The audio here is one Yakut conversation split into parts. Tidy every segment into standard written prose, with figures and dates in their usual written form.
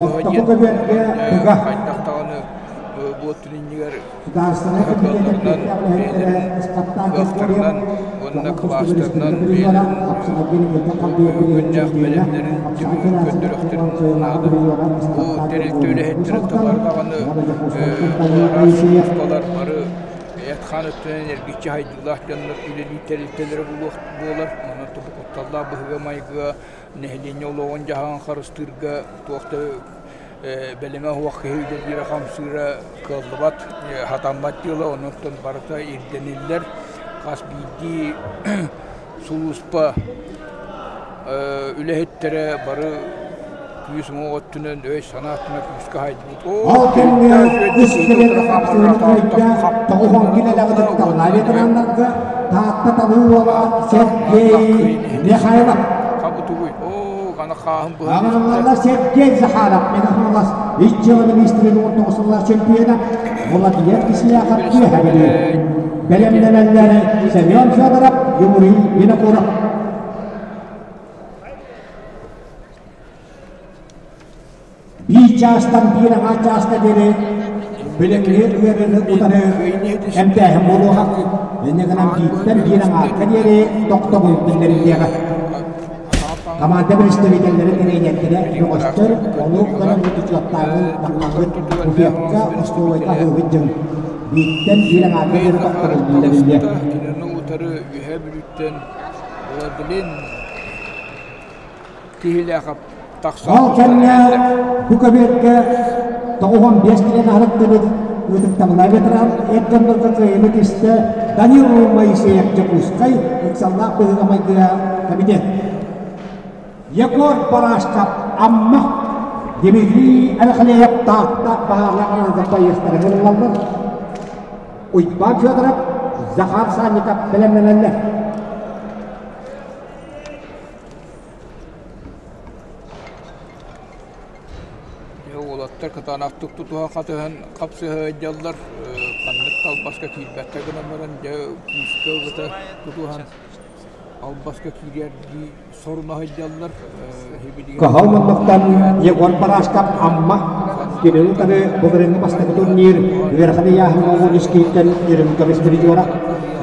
Ортоку көбүөргэ быга Хайдах даҕаны буоттун иннигэр Судаарыстыбаннай кэмитиэт кыалларынан эппиэттээх үлэһиттэрэ бэйэлэрин Ыспаттаах Григорьев, кыахтарынан уонна Дьоҕус тустуу кылаастарынан республика призера, бэйэлэрин Хапсаҕайга Никита Халбиев күннээх чемпиона, бэлэмнэрин Хапсаҕай түмүгүн федерациятын көрдөрүөхтэрин кыайыылааҕа наада. призера Бу Ыспаттаах тэрилтэ Григорьев. үлэһиттэрин Уус Алдан, бары даҕаны Уонна Дьокуускай бу Данил араас Моисеев сулууспалар бары эт-хаан өттүнэн эргиччи хайдыылаах дьоннор үлэлиир тэрилтэлэрэ буолар. Онон бу кутталлаах быһыыга-майгыга нэһилиэнньэ олоҕун-дьаһаҕын харыстыырга туох да бэлэмэ суох киһи үлэлиирэ-хамсыыра кыаллыбат, сатаммат дьыала, онон барыта ирдэниллэр. Хас биирдии сулууспа үлэһиттэрэ бары күүс уҥуох өттүнэн, өй-санаа өттүнэн күүскэ хайдыбыт. Ол кэмҥэ үс килиэкэ хапсыһыыны кыайда тоҕуһун килэлэҕи туттаҕына ветераннарга Таатта талыы уола Сергей Михайлов. Хабытугуй, оо, аны хааһын быһан Аҕырыллаллар Сергей Захаров, Мегафонлас ич дьыала министрин 19 сыллаах чемпиона Владимир Кисляхов үөһэ Бүлүү. Бэлэмнэнэллэр Семен Федоров, Юрий Винокуров. Биир чаастан биир аҥаар чааска диэри билиҥҥи ыарыыны утары эмтээһин буолуоҕа. Инньэ гынан бииртэн биир аҥаарга диэри тохтобул биллэриллиэҕэ. Хамаанда представителлэрэ тренердэрэ бөҕөстөр, ону көрөн учуоттааҥҥын таҥнаҥҥыт буфекка, остолобуойга аһыыгыт дьон. Бииртэн биир аҥаарга диэри тохтобул биллэриллиэ. Кинини утары Үөһээ Бүлүүттэн Владлен Киһилээх тахсан Ол кэмҥэ бу көбүөргэ 95 килиэн аһарыктыбыт ытыктабыллаах ветеран эр дьоннорго кыайыыны тистэ Данил Моисеев Дьокуускай ыксаллаах быһыыга-майгыга комитет. Егор Барашков Амма Дмитрий Алексеев Таатта баһаарлаах аналга байыастара ылыллаллар. Уйбаан Федоров, Захар Санников бэлэмнэнэллэр. Уолаттар кытаанахтык тутуһа хатыһан хапсыһа сылдьаллар, ханнык да албаска киирбэккэ гынан баран дьэ күүскэ ылбыта тутуһан албаска киирэрдии соруна сылдьаллар. Кыһыл муннуктан Егор Барашков Амма кинини утары былырыыҥҥы бастакы турнир ыарахан ыйааһыҥҥа уонускииттэн үрүҥ көмүс призера,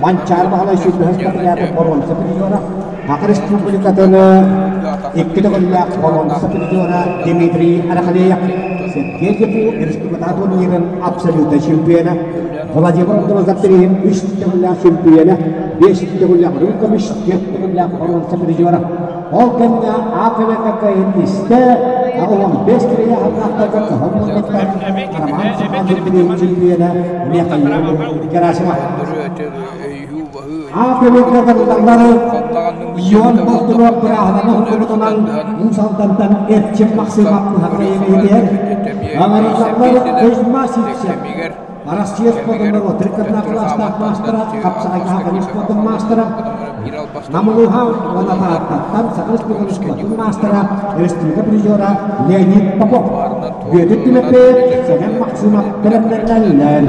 Манчаары Баһылай сүүрбэһис отрядын боруонса призера, Саха Республикатын икки төгүллээх боруонса призера Дмитрий Арахалеев, Сергей Депу республика турнирын абсолютнай чемпиона, Владимир Абдулазаптериһин үс төгүллээх чемпиона, биэс төгүллээх үрүҥ көмүс, түөрт төгүллээх боруонса призера. Ол кэмҥэ АКВК истэ 15 кириэ аһыллаахтарга кыһыл муннуктан Роман Сахалин чемпиона Михаил Герасимов. АКВК-лары Ион Болтунов бырааһынан уһуллубутунан Уус Алдантан Эрчим Максимов быһахайын Аҥарыллар Кузьма Сивцев Россия спордун норуоттар кылаастаах маастара, хапсаҕайга Саха спордун маастара, Намылыха уонна Тааттаттан Саха Республикатын спордун маастара, республика призера Леонид Попов, Бүөтүр Тимофеев, Сэмэн Максимов бэлэмнэнэллэр.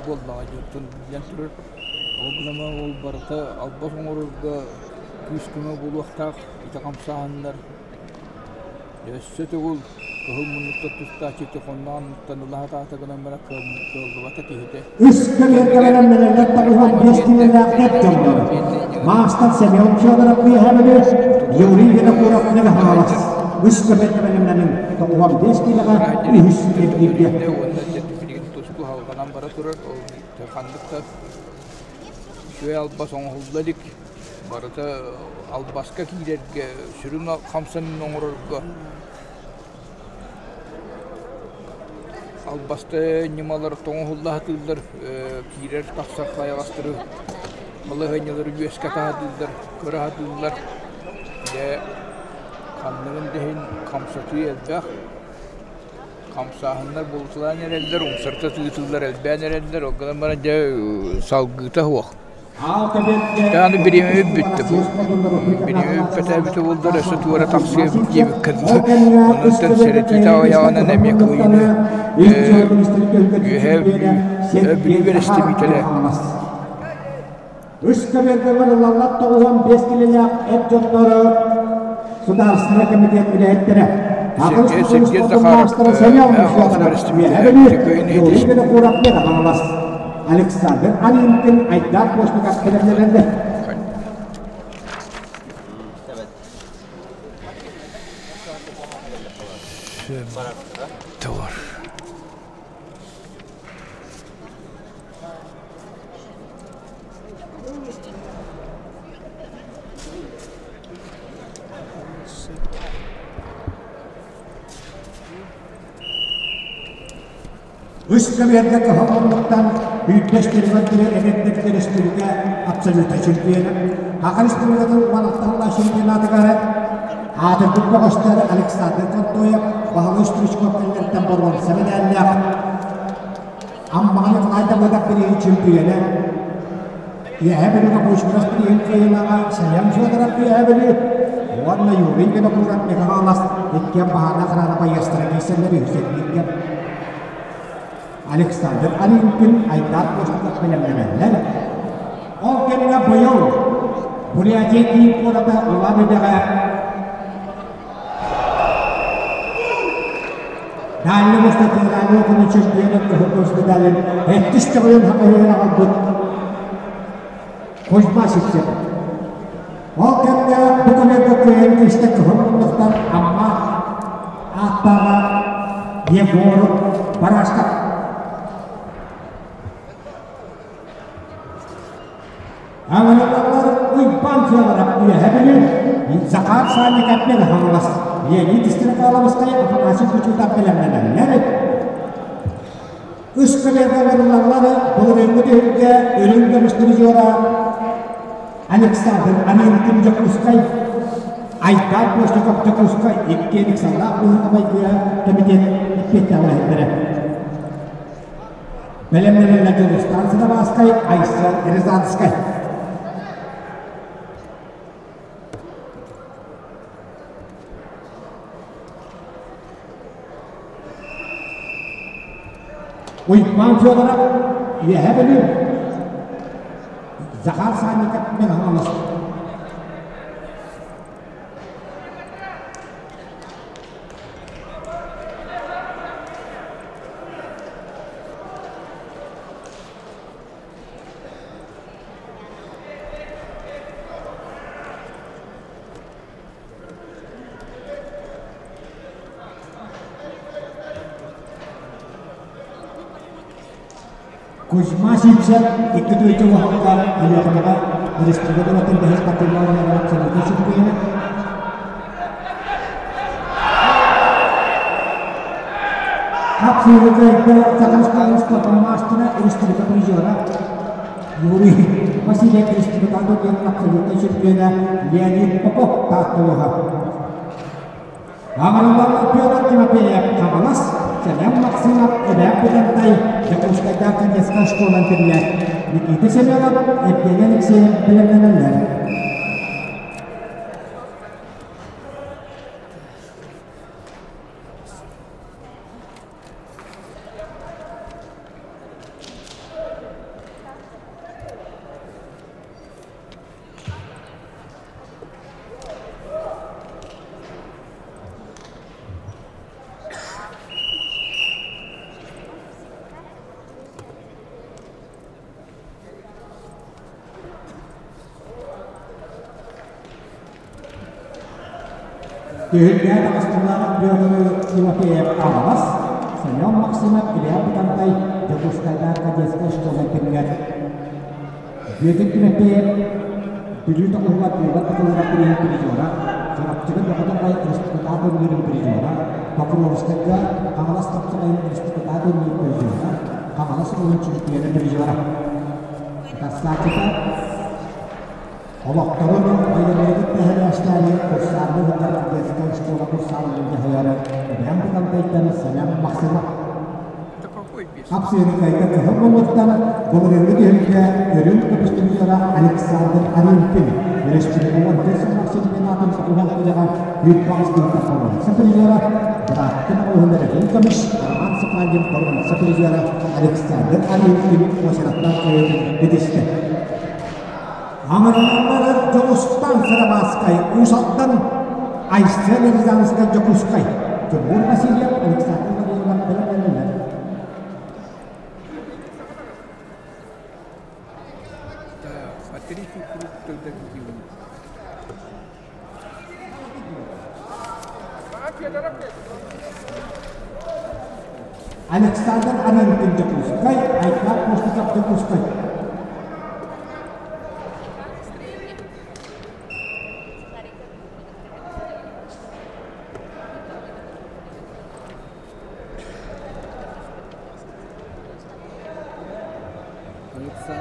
Буоллаҕа дьонтон биллэн турар. Ол гынан ол барыта албас оҥорорго күүс-көмө буолуохтаах ити хамсааһыннар Өссө төгүл кыһыл муннукта тустааччы тихоннаан ылаһатаата гынан баран кыаллыбата киһитэ. Үс көбүөргэ бэлэмнэнэллэр тоҕуһун биэс киилэлээх эт дьоннор. Маастар Семен Федоров Үөһээ Юрий Винокуров Мэҥэ Үс көбүөргэ бэлэмнэнин тоҕуһун биэс киилэҕэ үһүс ирдииргэ. Уонна билигин тустуу халҕанан бара турар. Ол ханнык да үчүгэй албас оҥоһулла илик. Барыта албаска киирэргэ, сүрүн хамсаныыны оҥорорго албасты ньымалар тоҥоһулла сатыыллар, киирэр-тахсар хайаҕастары, балаһыанньалары үөскэ таһатыыллар, кыра сатыыллар. Дьэ, ханныгын да иһин хамсатыы элбэх. Хамсааһыннар буолуталаан эрэллэр, умсарта тыытыллар элбээн эрэллэр, ол гынан баран дьэ салгыыта суох. Аны бириэмэбит бүттэ бу. Бириэмэ бүппэтээбитэ буоллар өссө туора тахсыа эбит диэбиккэ дылы. Онон сэрэтиитэ аҕыйаҕынан эмиэ кыайыыны Үөһээ Бүлүү Бүлүү бэрэстэбиитэлэ Үс көбүөргэ ылаллар 95 килэлээх эр дьоннору. Судаарыстыба комитет үлэһиттэрэ Сергей Сергей Захаров Александр Алинкин Айдар Постников кэлэмнэлэрдэ. Товар. Үс кэмиэргэ кыһаллыбыттан үүттэстирбэттэрэ эбэттэргэ республика абсолютно чемпиона. Саха Республикатын уонаттан чемпионатыгар аатырбыт бөҕөстөр Александр Контоев, Баһылай Стручков кэллэртэн боруонса мэдээллээх Аммаҕа Николай Давыдов бирииһин чемпиона. Үөһээ Бүлүүгэ Кучмурас бирииһин кыайыылааҕа Саян Федоров Үөһээ Бүлүү уонна Юрий Винокуров Михалас иккиэн баһаарынай охрана байыастара киирсэллэр үһүс эргииргэ. Александр Алинкин, Айдар Постников бэлэмнэнэллэр. Ол кэмҥэ быйыл Бурятия киин куората Улан-Үдэҕэ Дальний Восток федеральный округун чемпиона кыһыл госпиталын сэттис төгүлүн хапыһыгар аҕалбыт Кузьма Сивцев. Ол кэмҥэ бу кэмэргэ кыайан киистэ кыһыл муннуктар Амма ааттааҕа Егор Барашков. Аҥараллар Уйбаан Федоров Үөһэ Бүлүү, Захар Санников Мэҥэ Хаҥалас, Леонид Стрекаловскай Афанасий Кучутов бэлэмнэнэллэр. Үс кэлэргэ былырыыҥҥы түһүлгэ үрүҥ көмүс призера Александр Аминкин Дьокуускай, Айдар Постников Дьокуускай иккиэн ыксаллаах быһыыга-майгыга кэмитиэт эппиэттээх үлэһиттэрэ. Бэлэмнэнэллэр Дьулустаан Сыдабааскай, Айсен Рязанскай. Уйбаан Федоров, Үөһээ Бүлүү, Захар Санников, Мэҥэ Хаҥалас. Кузьма Сивцев икки тыһыынча уһакка Өлүөхүмэҕэ республика дьонуттан бэһис спортивнай оонньуулар абсолютнай чемпиона. Хапсыыга кыайда Саха спортун маастара, республика призера Юрий Васильев республикаҕа диэн абсолютнай чемпиона Леонид Попов Таатталыһа. Аҥарыллар Петр Тимофеев Хаҥалас, Сэмэн Максимов Эбээн Бытантай, Дьокуускайдаах кадетскай школан тэрилэр Никита Семенов, Евгений Алексеев бэлэмнэнэллэр. Түһүлгэ таҕыстылар Петр Тимофеев Хаҥалас, Семен Максимов Илья Бытантай Дьокуускайдаах кадетскай школа кэмигэр Бүөтүр Тимофеев Бүлүү тоҕуһугар Куобат Бакалыырап бирииһин призера, Чурапчыга Бөҕө Республикаҕа турнирын призера, Покровскайга Хаҥалас Хапсаҕайын Республикаҕа турнирын призера, Хаҥалас улууһун чемпиона призера. Тасааччыта олохторун байыаннайдык тэһэрээчтээри курсаанны ыытар детскай школа курсаанын дьаһайара Эбээн Бытантайтан Сэмэн Максимов. Хапсыырыкайга кыһыл муннуктан былырыыҥҥы түһүлгэ үрүҥ көмүс призера Александр Аринкин өрөспүүбүлүкэ уон сыллаах чемпионатын уһун үлэҕэ 108 тыһыынча боруонса призера, бырааттын оҕуһун үрүҥ көмүс Роман Сухандин боруонса призера Александр Аринкин уочараттаах кыайыытын ситистэ. Аҥараларбар Дьулустан Сырамааскай Уус Алдан Айсен Рязановскай Дьокуускай, Тимур Васильев, Александр Валерьевна бэлэмнэнэллэр. Так, а третий круг тогда где у них? Александр Ананкин Дьокуускай, Айкар Костиков Дьокуускай.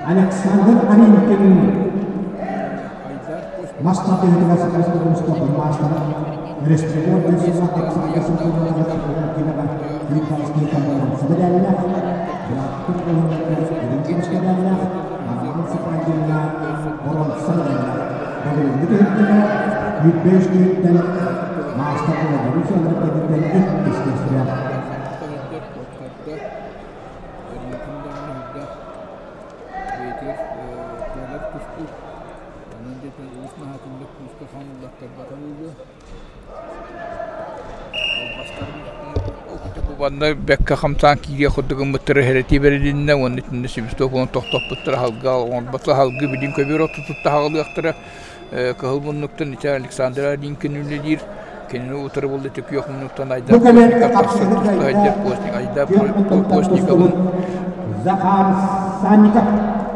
Александр Анинкин мас тардыһыытыгар Саха маастара Бэйэтигэр кыалар тустуу Онон диэтэн уус наһаатыннык күүскэ хаамыллаттарбата буолуо. Манна бэккэ хамсаан киириэх курдук гыммыттара эрэтии бэрилиннэ уонна итиннэ Свисток уонна тохтоппуттара аһылга оҥорбото аһылгы билин көбүөр ортотуттан аһаҕалыахтара Кыһыл муннуктан ити Александр Алинкин үлэлиир кинини утары булла ити күөх муннуктан Айдар Постников тахсар туста Айдар Постник Айдар Постниковын Захар Санников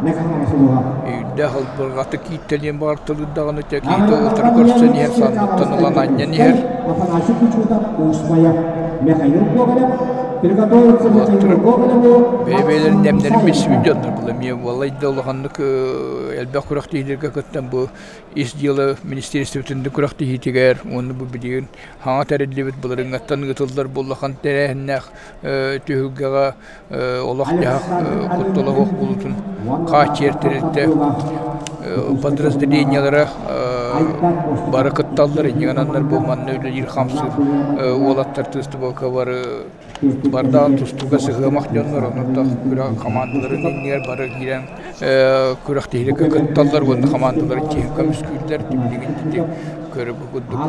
Өйдөөх ылбырҕата кииттэлиэн баҕарталыыр даҕаны те киһитэ утары көрсөн иһэр санныттан ылан анньан иһэр Афанасий Кучутов Уус-Майа Михаил Гоголев приготовиться Михаилу Гоголеву Бэйэ-бэйэлэрин нэмнэрин билсибит дьоннор була эмиэ балайда улаханнык элбэх күрэхтэһиилэргэ кыттан бу ис дьыала министиэристибэтин да күрэхтэһиитигэр уонна бу билигин хаҥа тэриллибит былырыыҥҥаттан ыытыллар бу улахан тэрээһиннээх түһүлгэҕэ олох-дьаһах куттала суох буолуутун хааччыйар тэрилтэ подразделениелара бары кытталлар инньэ гынан бу манна үлэлиир хамсыыр уолаттар тыастыбалка бары бардаан тустууга сыһыамах дьоннор онон күрэх хамаандаларын иннигэр бары киирэн күрэхтэһиигэ кытталлар уонна хамаандаларын чиэһин көмүскүүллэр билигин ити көрө курдук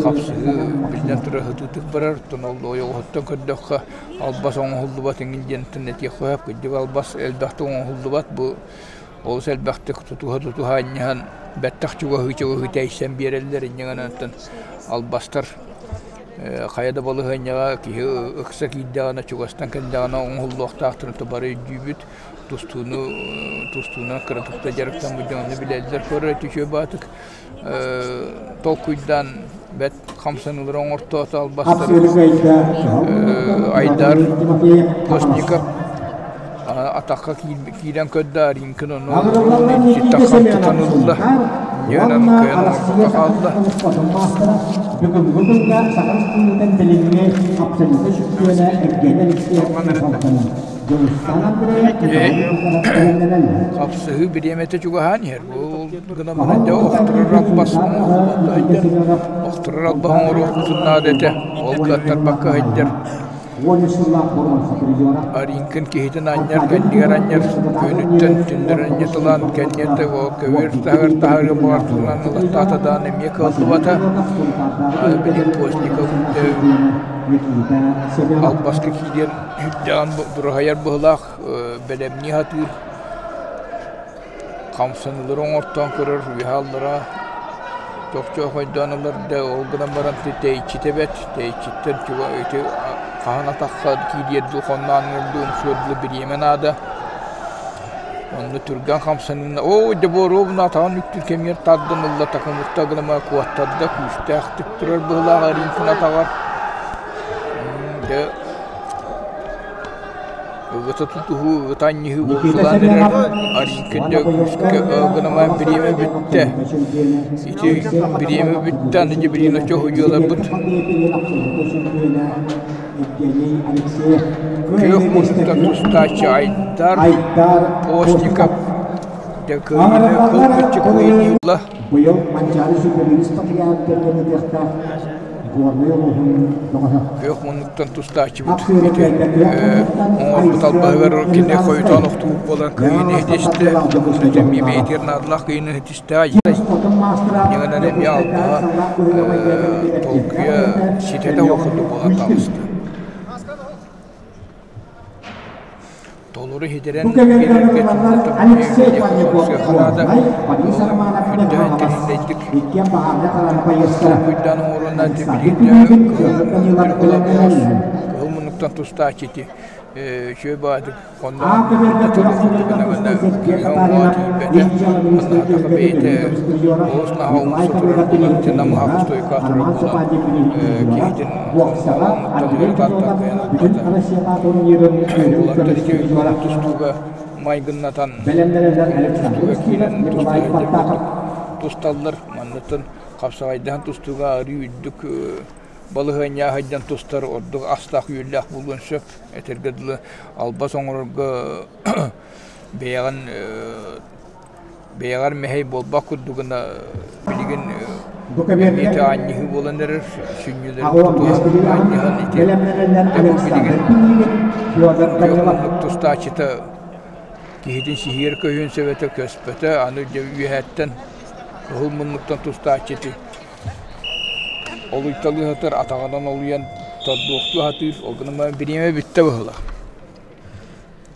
хапсыһыы биллэн турар сытыытык барар оттон ол ойоҕоһуттан көрдөххө албас оҥоһуллубат эҥин диэнтэн этиэххэ сөп кырдьык албас элбэхтик оҥоһуллубат бу олус элбэхтик тутуһа-тутуһа анньыһан бэттэх чугаһыы-чугаһыы тэйсэн биэрэллэр инньэ гынан албастар хайа да балаһыанньаҕа киһи ыкса киирдэҕинэ чугастан кэллэҕинэ оҥоһуллуохтаахтарын бары өйдүүбүт тустууну тустуунан кыратык да дьарыктаммыт дьон ону билэллэр көрөр үчүгэй баатык толкуйдаан бэрт хамсаныылары оҥортоото албастары Айдар Постников атахха киирэн көрдө Аринкин ону тутан ылла Ньыынан кыайан оҥорбокко хаалла. Бүгүҥҥү күҥҥэ Саха Республикатын билиҥҥи абсолютнай чөмпүйүөнэ Евгений Алексеев салҕанар. Хапсыһыы бириэмэтэ чугаһаан иһэр. Ол гынан баран дьэ охторор албас оҥоһуллубат Охторор албас оҥоруохпутун наада этэ. Ол кыаттарбакка сылдьар. Аринкин киһитин анньар, кэннигэр анньар, күөнүттэн түннэрэн анньыталаан кэнниэттэ көбүөр таһыгар таһаарыа баҕартылынан ылаттаата даҕаны эмиэ кыаллыбата. Билигин Постников албаска киириэн Үрдэҕин дураһыйар быһыылаах бэлэмнии сатыыр, хамсаныылары оҥортоон көрөр, үөһэ аллара чохчоохойдоон ылар да, ол гынан баран тэйиччитэ бэрт, тэйиччиттэн ити хаһан атахха киириэр дуу, хонноон дуу, умсуор дуу бириэмэ наада. Онно түргэн хамсаныыны оо дьэ буоруобуна атаҕын үктүүр кэмигэр тардан ылла такымытта гыныма куоттарда күүстээхтик турар быһыылаах эриҥкин атаҕар дьэ ыгыта тутуһуу ыгыта анньыһыы буолсулаан эрэр Аринкин дьэ күүскэ гыныма бириэмэ бүттэ ити бириэмэ бүттэ аны дьэ бириэмэ чоһуйуоларбыт Күөх муннуктан тустааччы Айдар Постников дьэ кыайыыны кыл-кыччы кыайыыны ылла. Быйыл Манчаары Сүбэлиис патриарх кэргэнэ тыахтаах. Горнай улууһун бөҕөһө. Күөх муннуктан тустааччыбыт Хапсыыры ити кэлбэ күөх муннуктан оҥорбут Айсен албаһыгар кини Иван хойутаан охтубут буолан кыайыыны Мэҥэ ситистэ. Аластан Дьокуускай Онно эмиэ дьоһуннааҕа. бэйэтигэр наадалаах кыайыыны ситистэ. Спортун маастара Инньэ эмиэ Дьокуускайдааҕы албаһа саллаат быһыыга майгыга кэмитиэт эппиэттээх толкуйа үлэһитэ ситэтэ Семен суох курдук буолан Густин. таҕыста. Толору Бу ситэрэн кэмҥэ биэрэргэ ыҥырыллар түмүллэ Алексей эмиэ Парников хапсыахха наада. Горнай, Борис Ол Романов үрдээн Хаҥалас, тэриллэйдик иккиэн баһаарга халан байыастара. толкуйдаан оҥоруонна Александр билигин Пинигин, кыһыл Федор Данилов Ньукулай Боҕус бэлэмнэнэллэр. кыһыл муннуктан тустааччы ити үчүгэй баҕайытык А хонноох көбүөргэ үрдэ күрэх турар курдук муннуктан гына тустан гына Сергей кыыһа уҥуоҕа Татаринов тиийбэтэ ис дьыала маннаатаха министрин бэйэтэ үрдүк призера олус наһаа Николай умса турар Калыгов буолан билиһин ити намыһах призера устуойка турар Роман буолан Сападин билиһин призера киһитин боксаҕа хонноҕун Андрей ыарытааттан Федотов кыайан бүтүн ылбата Россията турнирын үрүҥ уолаттар көмүс ити призера тустууга майгыннатан бэлэмнэнэллэр Александр тустууга Устинов киирэн Николай туста сылдьар Баттахов курдук тусталлар манныттан хапсаҕайдаһан тустууга арыы үрдүк балаһыанньа сылдьан тустар ордук астаах-үөллээх буолуон сөп. Этэргэ дылы, албас оҥорорго бэйэҕин бэйэҕэр мэһэй буолбат курдук гына билигин Бу кэмиэргэ эмиэ аанньаһыы буолан эрэр сүнньүлэрин аҕыйах тутуһан аанньаһан ити бэлэмнэнэллэр дьэ бу Александр билигин Пинигин Федор күөх Данилов муннук тустааччыта киһитин сиһиэр көһүөн сөбөтө көспөтө аны дьэ үөһэттэн кыһыл муннуктан тустааччы ити Олуйталыы сытар, атаҕынан олуйан тордуохтуу сатыыр, ол гынан баран бириэмэ бүттэ быһыылаах.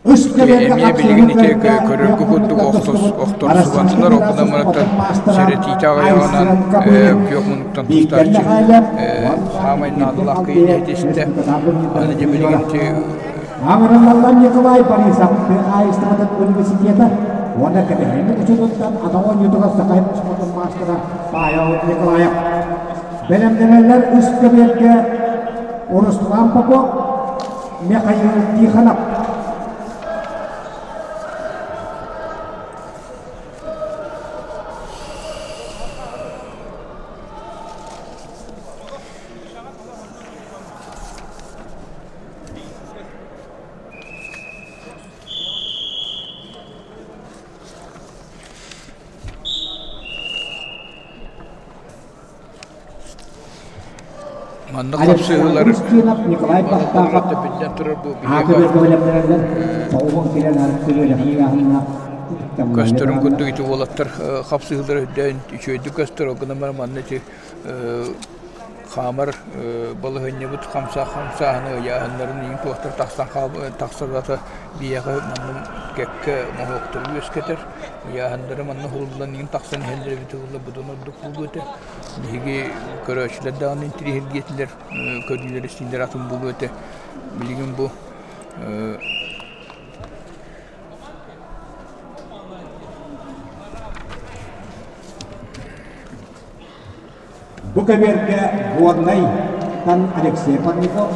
Үс кэмиэргэ Эмиэ хапсыһыы билигин ити кэлбэ көрөргө күөх курдук муннуктан тустубут охторсубатылар, Арассыыйа ол гынан Федерация баран спортун маастара сэрэтиитэ аҕыйаҕынан Айсен Копырин күөх муннуктан Виктор тустааччы Михайлов уонна саамай Евгений наадалаах киһини Алтеев ситистэ. республикатааҕы Аны турнирдарын дьэ призера билигин ити Аҥырыллаллар Николай Борисов тыа хаһаайыстыбатын университета уонна Кэбээйи учуутуттан атах оонньуутугар саха спортун маастара Павел Николаев. Бэлэмнэнэллэр үс көбүөргэ Руслан Попов, Михаил Тихонов. Маннык Александр хапсыһыылар Устинов, Николай балаллара Баттахов да биллэн турар бу ааты биһиэхэ бэркэ бэлэмнэнэллэр. Тоҕуһун кэлэн арыттыыр ыйааһыннаах көстөрүн курдук ити уолаттар хапсыһыылара үрдээн үчүгэйдик көстөр, ол гынан баран манна ити хаамар балаһыанньабыт хамсааһыны ыйааһыннарын иһин туохтар тахсан тахсарата биһиэхэ манна кэккэ моһуоктары үөскэтэр. Ыйааһыннары манна уһуллан иһин тахсан иһэллэр эбитэ буоллар быдан ордук буолуо этэ. Биһиги көрөөччүлэр даҕаны интириэһиргиэтилэр, көрүүлэр-истиилэр атын буолуо этэ. Билигин бу Бу кэмиэргэ Горнайтан Алексей Парников,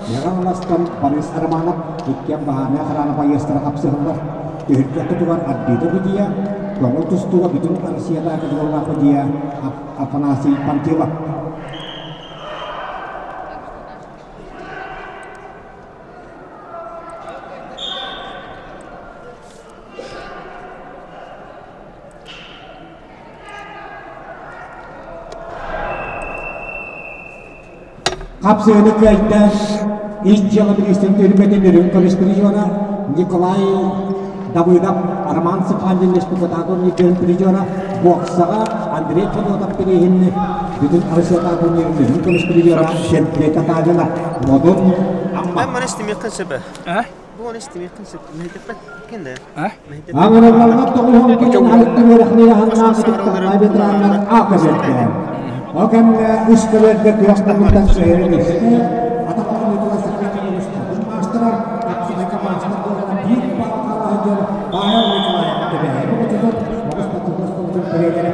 Мэҥэ-Хаҥаластан Борис Романов иккиэн баһаарынай охрана байыастара хапсыһаллар. Түһүлгэ ортотугар Арбита Быдьыйа, көҥүл тустууга бүтүн Россиятааҕы дьоллоох Быдьыйа Афанасий Пантилов. Хапсыһыны кыайда ис дьыала бириистэн түһүлгэтин үрүҥ көмүс призера Николай Давыдов, Роман Цыпандин республикатааҕы турнирын призера, боксаҕа Андрей Федотов бирииһин бүтүн Россиятааҕы турнирын үрүҥ көмүс призера Сергей Татаринов, Модун Амма. Эн маны истимиэххин сөп ээ. Бу ону истимиэххин сөп. Мэһэйдэппэт кин да. Аҥырыллаллар тоҕуһун кэлин алыттын үөрэхлиир аһыннаахытык ветераннар аата бердэ. Ол кэмҥэ үс көлүөргэ күөх муннуктан сыһыаран истэ, атах оонньуутугар саха устатын маастара, хапсаҕайга маастар буолан биир баалга сылдьар Павел Николаев Кэбээйи оҕотугар оҕус спортивнай оскуолатын тренерэ.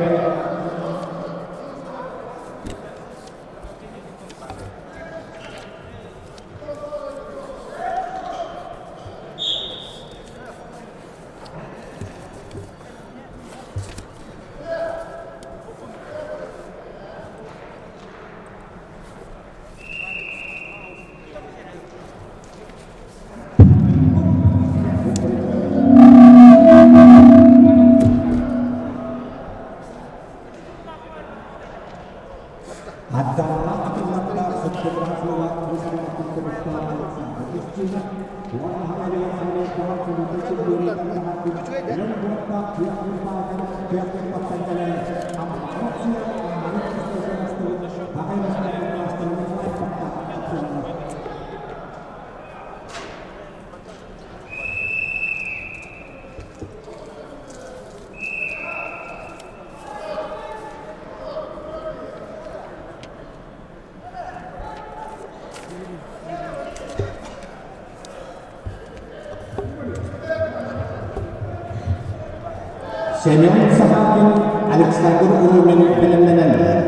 Семен Сахаркин Александр Урумин бэлэмнэнэллэр.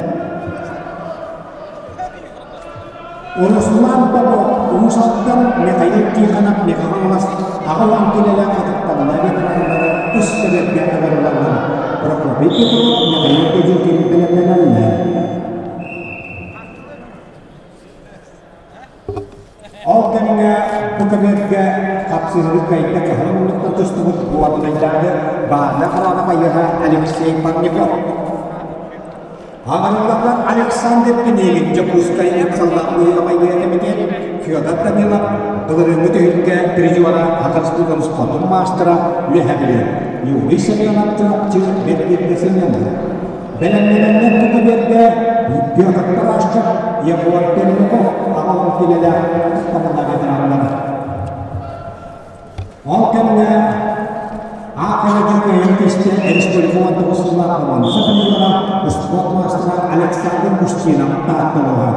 Руслан Попов Уус Алдан Михаил Тихонов Михайлов аҕа килэлээх атыттабына ветераннары үс көбүөргэ ыҥырыллаллар. Прокопий Петров Михаил Кожухин бэлэмнэнэллэр. Ол кэмҥэ бу көбүөргэ хапсыһыы кыайда кыһыл муннуктан тустубут Горнайдааҕы баанна хараана байыаһа Алексей Парников. Аҕалларынан Александр Пинегин Дьокуускай ыксаллаах быһыыга-майгыга кэмитиэт Федор Данилов былырыыҥҥы түһүлгэ призера Саха Республикатын спордун маастара Үөһээ Бүлүү Юрий Семенов Чурапчы бэрт сынньанар. Бэлэмнэнэннэр бу көбүөргэ Петр Тарашчев, Егор Пермяков аҕалан килэлээх ытыктабыллаах ветераннар. Ол кэмҥэ Аахайа кыайан түстэ республика 19 сыллаах Романса Данилова, успуорт маастара Александр Устинов Таатталаҕа.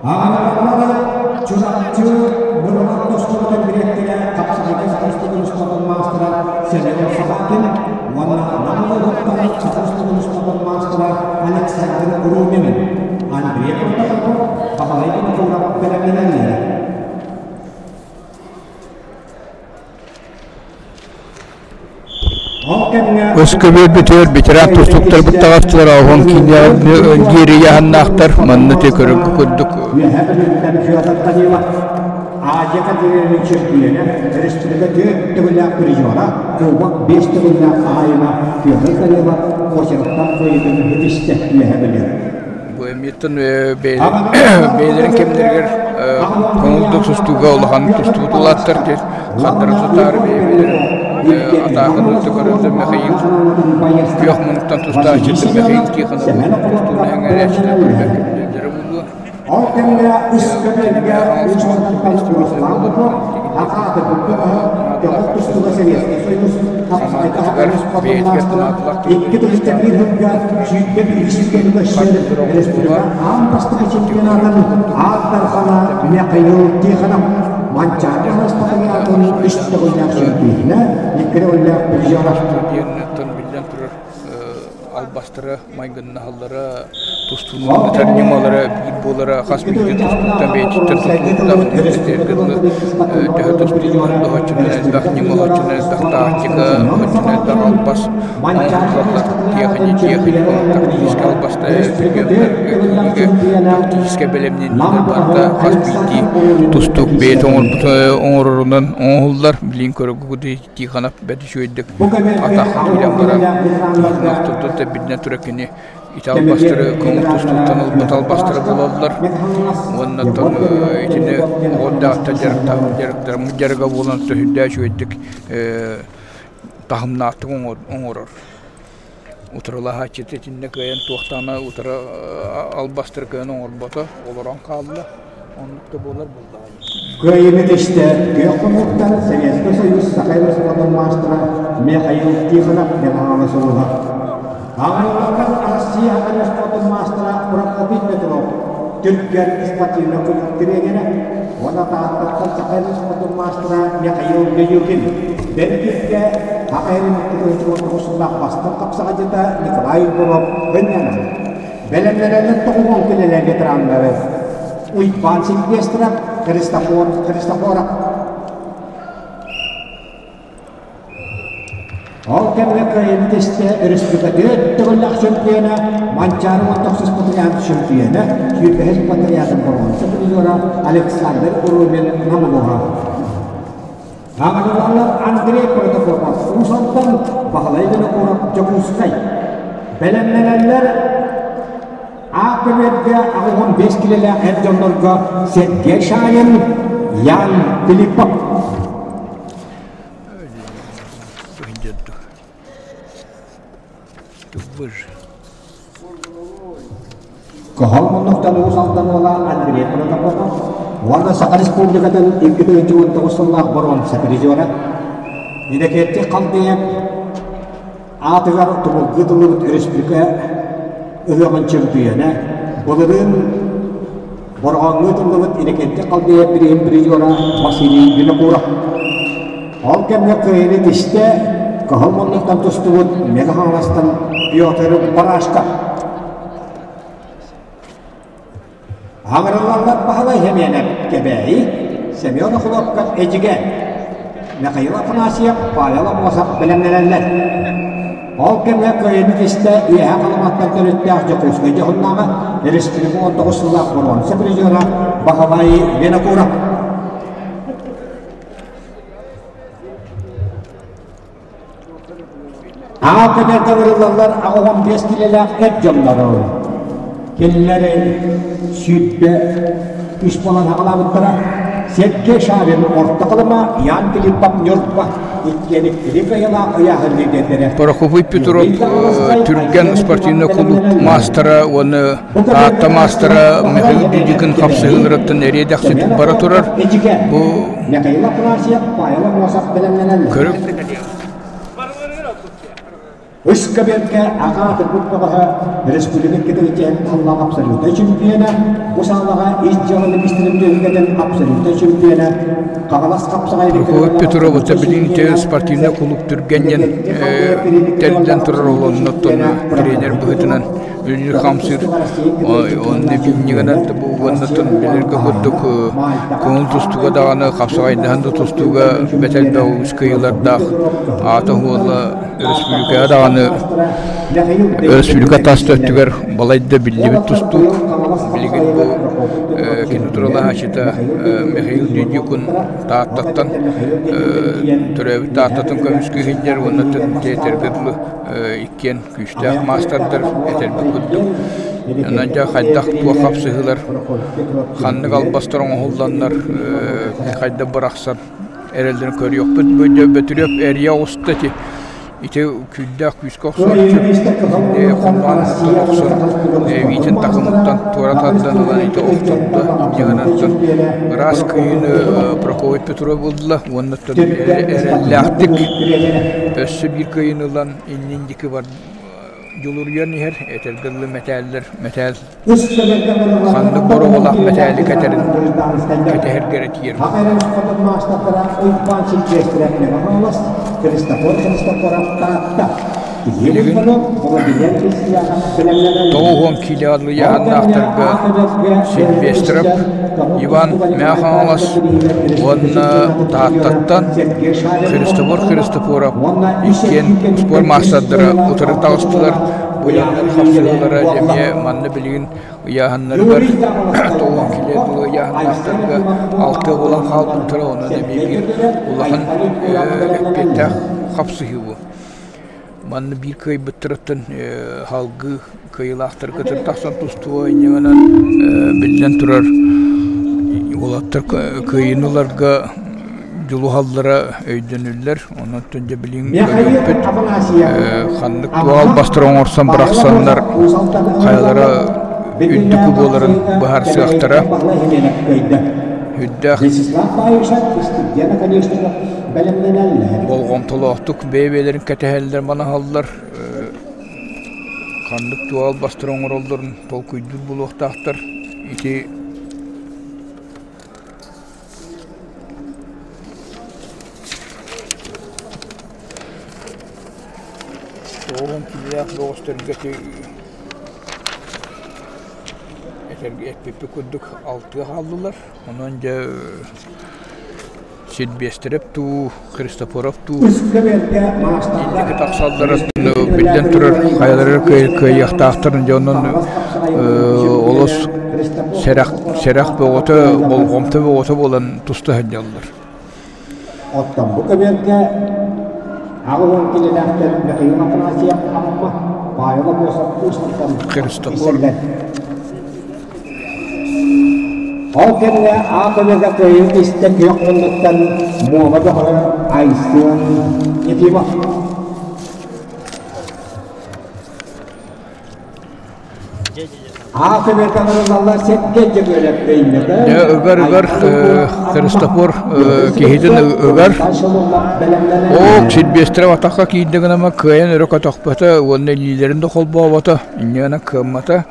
Аҕалара Чурапчы Мырылан тостубутун дириэктэрэ Хапсаҕайга Саха успуордун маастара Семен Сахатин уонна Нам улууһуттан Саха успуордун маастара Александр Румин, Андрей Протопопов, Баһылай Винокуров бэлэмнэнэллэр. Өскөбүөр ветеран тустууктарбыт таҕыстылар оһон киинэҕэ яһаннаахтар манна те көрөргө курдук Азия континенын чөмпүйүөнэ, республика түөрт төгүллээх призера, кубок биэс төгүллээх хаһаайына Петр Данилов очередтан кыайыытын ситистэ үөһэ билэр. Бу эмиэттэн бэйэлэрин кэмнэригэр көҥүл тустууга улахан тустуу тулааттар хардары тутаары бэйэлэрин атааканы көрөрдө Михаил күөх мунуктан тустааччыты Михаил Тихонов тустууну эҥэрээччилэр билэллэрэ буолуо. Ол кэмҥэ үс көбүөргэ уус Руслан Акааты Көҕүс тустууга Советский Союз хапсаҕайга икки төгүлтэн биир сылга сүүрбэ биир көмүскэсэр республика аан бастакы чемпионатын аат дархана Михаил Тихонов Манчаары Астахаятын үс төгүллээх чемпионэ, икки төгүллээх призера. Биллэн турар албастара, майгыннаһаллара, тустууну ыытар ньымалара биир буолара, хас биирдии тустууктан бэйэтиттэн тутулуктаах төһө тустуулар доһоччунан элбэх ньыма, оһоччунан элбэх тактика, оһоччунан элбэх албас оҥоһуллаллар. Тиэхиньикэ, тактическай албастар, тактическай бэлэмнэниилэр барыта хас биирдии тустуук бэйэтэ оҥорорунан оҥоһуллар. Билигин көрөргө Тихонов бэрт үчүгэйдик атахха киирэн баран Тихонов турда биллэн турар кини ити албастары көҥүл тустууттан ылбыт албастара буолаллар уонна оттон итини оҕо дьарыктаах дьарыга буолан төһүрдээ үчүгэйдик таһымнаахтык оҥорор утарылаһааччыта итиннэ кыайан туохтаана утары албастары кыайан оҥорбото олорон хаалла оннук да буолар буоллаҕа Кыайыыны тистэ күөх хонууттан Советский Союз Саха Республикатын маастара Михаил Тихонов Михайлович ылла. Аҕыйахтан Россия Республикатын маастара Прокопий Петров Түргэн спортивнай клуб тренерэ уонна Тааттаттан Саха Республикатын маастара Михаил Деюкин Бэркиргэ Саха Республикатын сыллаах бастыҥ хапсаҕайдьыта Николай Егоров ынньанар. Бэлэмнэнэллэр тоҕуһуон кэлэлэр ветераннары Уйбаан Сильвестров, Христофор Христофоров. Ол кэмҥэ кыайыыны тистэ өрөспүүбүлүкэ түөрт төгүллээх чөмпүйүөнэ, Манчаары уон тохсус патриарх чөмпүйүөнэ, сүүрбэһис патриархын боруонса призера Александр Рубин Намылова. Аҕалалар Андрей Протопопов Уус Алдан, Баһылай Винокуров Дьокуускай. Бэлэмнэнэллэр А көбүөргэ 85 килэлээх эр дьоннорго Сергей Шарин, Ян Филиппов. Кыһыл муннуктан Уус Алдан уола Андрей Протопопов уонна Саха Республикатын 2019 сыллаах боруонса призера Иннокентий Халдеев аатыгар тумулга тыллыбыт өрөспүүбүлүкэ ыһыаҕын чөмпүйүөнэ, былырыын Бороҕоҥҥо тыллыбыт Иннокентий Халдеев бирииһин призера Василий Винокуров. Ол кэмҥэ кыайыыны тистэ Кыһыл муннуктан тустубут Мэҥэ Хаҥаластан Петр Барашков. Аҥырыллаллар Баһылай Хэмиэнэп Кэбээйи, Семен Охлопков Эдьигэ, Михаил Афанасьев, Павел Аммосов бэлэмнэнэллэр. Ол кэмҥэ кыайыыны тистэ Үөһээ Халыматтан төрүттээх Дьокуускай дьоһуннааҕа республика 19 сыллаах боруонса призера Баһылай Винокуров. Аҕа көнөргө ырыллаллар 85 килэлээх эр дьоннору. Кинилэр 123 буолан аҕалаабыттара. Сергей Шарин орто Халыма, Ян Филиппов Ньурба иккиэн иккилик айылаах ыйааһын лидердэрэ. Прокопий Петров түргэн спортивнай кулууп маастара уонна Таатта маастара Михаил Дудикин хапсыһыыларыттан эриэ-дэхситик бара турар. Бу Михаил Афанасьев, Павел Аммосов бэлэмнэнэллэр. Көрүҥ. Үс кабинка аҕа атырбыт бөҕөһө республика кытылытыан таллаах абсолютнай чемпиона, бу саалаҕа ис дьыала министрин түһүлгэтин абсолютнай чемпиона, Хаҥалас хапсаҕай Прокопий Петров это билиҥҥи спортивнай кулууп түргэн диэн тэриллэн турар олоннотон тренер быһыытынан үлэлиир хамсыыр онно бинньигинэн уоннаттан билэргэ курдук көҥүл тустууга даҕаны хапсаҕайдаһан да тустууга бэрт элбэх үгүс кыайыылардаах аата-суола өрөспүүбүлүкэҕэ даҕаны өрөспүүбүлүкэ тас да өттүгэр балайда биллибит тустуук билигин бу кини туралаһааччыта Михаил Дедюкун Тааттаттан төрөөбүт Тааттатын көмүскүү сылдьар уонна тиэтэргэ дылы иккиэн күүстээх маастардар этэрбит курдук. Онон дьэ хайдах туох хапсыһыылар, ханнык албастар оҥоһулланнар, хайдах бырахсан эрэллэрин көрүөхпүт. Бу дьэ Бөтүрүөп эрийэ оҕуста ити ити күүрдээх күүскэ охсооччу хомоон охсон эбиитин такымыттан туора тардан ылан ити охтордо дьаһанантан ыраас кыайыыны Прокопий Петров ылла уонна эрэллээхтик өссө биир кыайыыны ылан иннин диэки бар дьулуруйан иһэр этэргэ дылы мэтээллэр мэтээл ханнык боруобалаах мэтээли кэтэрин кэтэһэргэ эрэ тиийэр. Билигин 90 киилэ алыйааннаахтарга Сильвестров Иван Мэхаҥалас уонна Тааттаттан Христофор Христофоров иккиэн спорт маастардара утары таҕыстылар. Бу дьоннор хапсыһыылара эмиэ манна билигин ыйааһыннарыгар 90 киилэ дылы ыйааһыннаахтарга алтыа буолан хаалбыттара онон эмиэ биир улахан эппиэттээх хапсыһыы бу. Манна биир кыайбыттарыттан салгыы кыайыылаахтары кытары тахсан тустууга инньэ гынан биллэн турар уолаттар кыайыыны ыларга дьулуһаллара өйдөнүллэр. Онон дьэ билигин көрүөхпүт ханнык туох албастары оҥорсон бырахсаннар хайалара үрдүкү буоларын быһаарсыахтара. Үрдээх Болҕомтолоохтук бэйэ-бэйэлэрин кэтэһэллэр, манаһаллар, ханнык туох албастары оҥороллорун толкуйдуур буолуохтаахтар. Ити 90 киилэлээх бөҕөстөргө ити этэргэ эппиппит курдук алтыа хааллылар. Онон дьэ Сильвестрэп дуу, Христофоров дуу инники тахсаллара биллэн турар хайалара кыайыахтаахтарын дьэ онон олус сэрэх сэрэх бөҕөтө болҕомто бөҕөтө буолан туста сылдьаллар. Оттон бу көбүөргэ 80 килэлээхтэр Михаил Афанасьев Амма, Павел Аммосов Уустуктан Христофор киирсэллэр. Ол кэннэ аат-өлөргө кыайыы истэ күөх муннуктан Муома бөҕө Айсен Ефимов. Дьэ ыгар-ыгар Христофор киһитин ыгар. Оок Сильвестров атахха киирдэ гынама кыайан өрө көтөхпөтө уонна илиилэрин да холбообото, инньэ гынан кыаммата.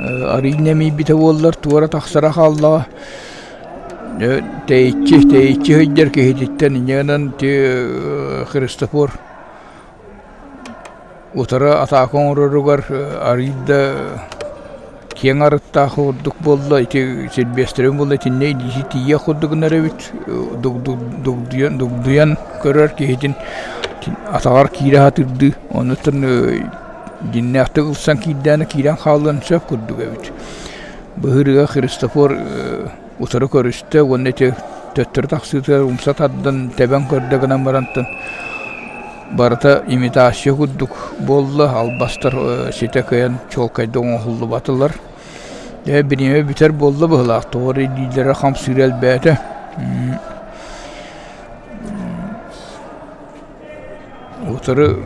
Арыый нэмийбитэ буоллар туора тахсара хааллаҕа. Дьэ тэйиччи, тэйиччи сылдьар киһититтэн инньэ гынан ити Христофор Утары атаака оҥороругар арыый да киэҥ арыттаах курдук буолла, ити Сильвестрин буолла итиннэ илиитэ тиийиэх курдук гынар эбит, дугдуйан, дугдуйан көрөр киһитин атаҕар киирэ сатыырдыы, оннуттан дьиҥнээхтик ылсан киирдэҕинэ киирэн хаалыан сөп курдук эбит. Быһыырыга Христофор утары көрүстэ уонна ити төттөрү тахсыытыгар умса тардан тэбэн көрдө гынан барантан Барыта имитация курдук буолла, албастар ситэ кыайан чуолкайдык оҥоһуллубатылар. Дьэ, бириэмэ бүтэр буолла быһыылаах, тоҕо эрэ илиилэрэ хамсыыра элбээтэ. Утары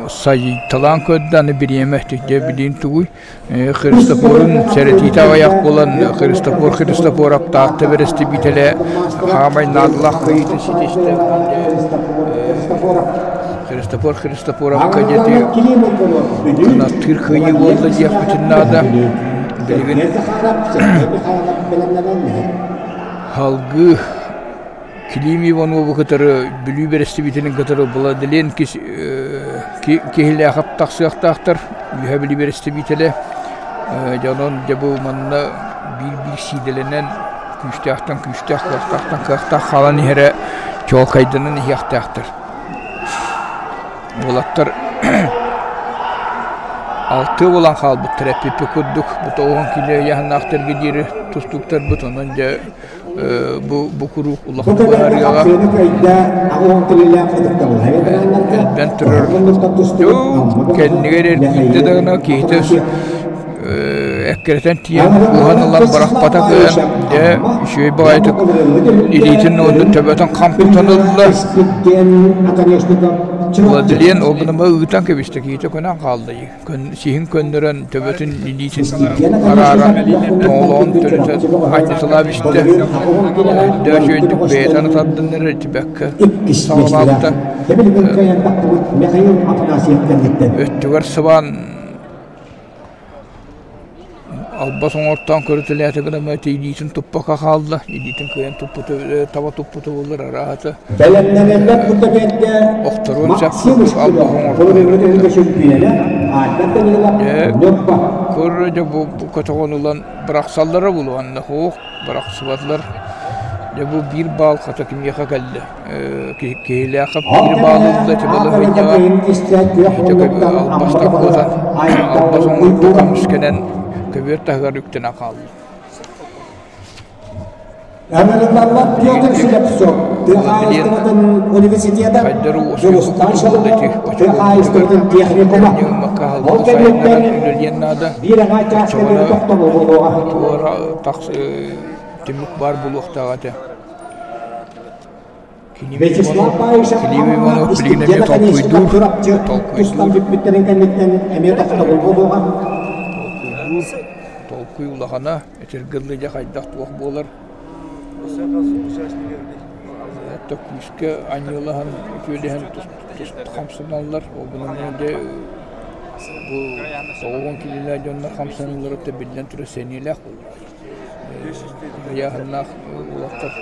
сайыйталаан көрдө, аны бириэмэ дьэ билигин тугуй? Христофорун сэрэтиитэ аҕыйах буолан, Христофор Христофоров Таатта бэрэстэбиитэлэ хаамай наадалаах кыайыытын ситистэ. Христофор Христофоровка диэти кынаттыыр кыайыы буолла диэхпитин наада. Билигин салгыы Клим Иванову кытары Бүлүү бэрэстэбиитэлин кытары Владлен Киһилээхэп тахсыахтаахтар, Үөһээ Бүлүү бэрэстэбиитэлэ. Дьэ онон дьэ бу манна биир-биир сиидэлэнэн күүстээхтэн күүстээх, кыахтаахтан кыахтаах хаалан иһэрэ чуолкайданан иһиэхтээхтэр. Уолаттар алтыа буолан хаалбыттар эппиппит курдук, бу тоҕуһун киилэ ыйааһыннаахтарга диэри тустууктарбыт, онон дьэ бу бу куруук улахан быһаарыыга элбэн турар кэннигэр эргийдэ даҕаны киһитэ эккирэтэн тиийэн кууһан ылан бырахпата кыайан дьэ үчүгэй баҕайытык илиитин уонна төбөтүн хам тутан ылла Владлен ол гынан ыытан кэбистэ киһитэ көнөн хаалла сиһин көннөрөн, төбөтүн илиитин араара тоҥолоҕун төрүтэ анньыталаап истэ. Өйдөөх үөйдүк бэйэтин тардан эрэр итибэккэ саҕалаабыта. Өттүгэр сыбаан Албас оҥортоон көрүтэлээтэ гына илиитин туппакка хаалла, илиитин кыайан туппута, таба туппута буоллар арааһата Бэлэмнэнэллэр бу кэмҥэ охторуон сөп Максим курдук албас Ушкинов оҥортоон Былырыыҥҥы чөмпүйүөнэ Альберт Данилов Дьэ, Ньурба көр дьэ бу көтөҕөн ылан бырахсаллара буолуо суох бырахсыбатылар. Дьэ бу биир баал хата кимиэхэ кэллэ? Киһилээхэ Ол биир кэмҥэ баалы ылла ити аат балаһыанньаҕа кыайын истээт күөх ити муннуктан Амма албастан баһылыга куотан Айтал албас оҥордо Уйгуров көмүскэнэн көбүөр таһыгар үктэнэн хаалла. Ыҥырыллаллар Петр Слепцов, тыа Владлен хаһаайыстыбатын университета, хайдары уоскуйбут Дьулустаан курдук буолла Шалымов, ити тыа оччолорго хаһаайыстыбатын техникума. ньыыммакка Ол хаалбыты кэнниттэн сайыннаран үлэлиэн наада. биир аҥаа чааска Оччоҕуна диэри тохтобул буолуоҕа. туора тахс түмүк баар буолуохтаах этэ. Клим Вячеслав Иванов, Баишев Клим Амма Иванов билигин Истипиэн эмиэ Академическай толкуйдуур, Чурапчы тустан толкуйдуур, бүппүттэрин кэнниттэн эмиэ тохтобул буолуоҕа. толкуйдуур, толкуй улахана, этэргэ дылы дьэ хайдах туох буолар. Хатта күүскэ анньыалаһан, үтүөлэһэн хамсаналлар. Ол гынан дьэ бу тоҕуон киилэлээх дьоннор хамсаныылара биллэн турар сэниэлээх буоллаҕа. Ыйааһыннаах уолаттар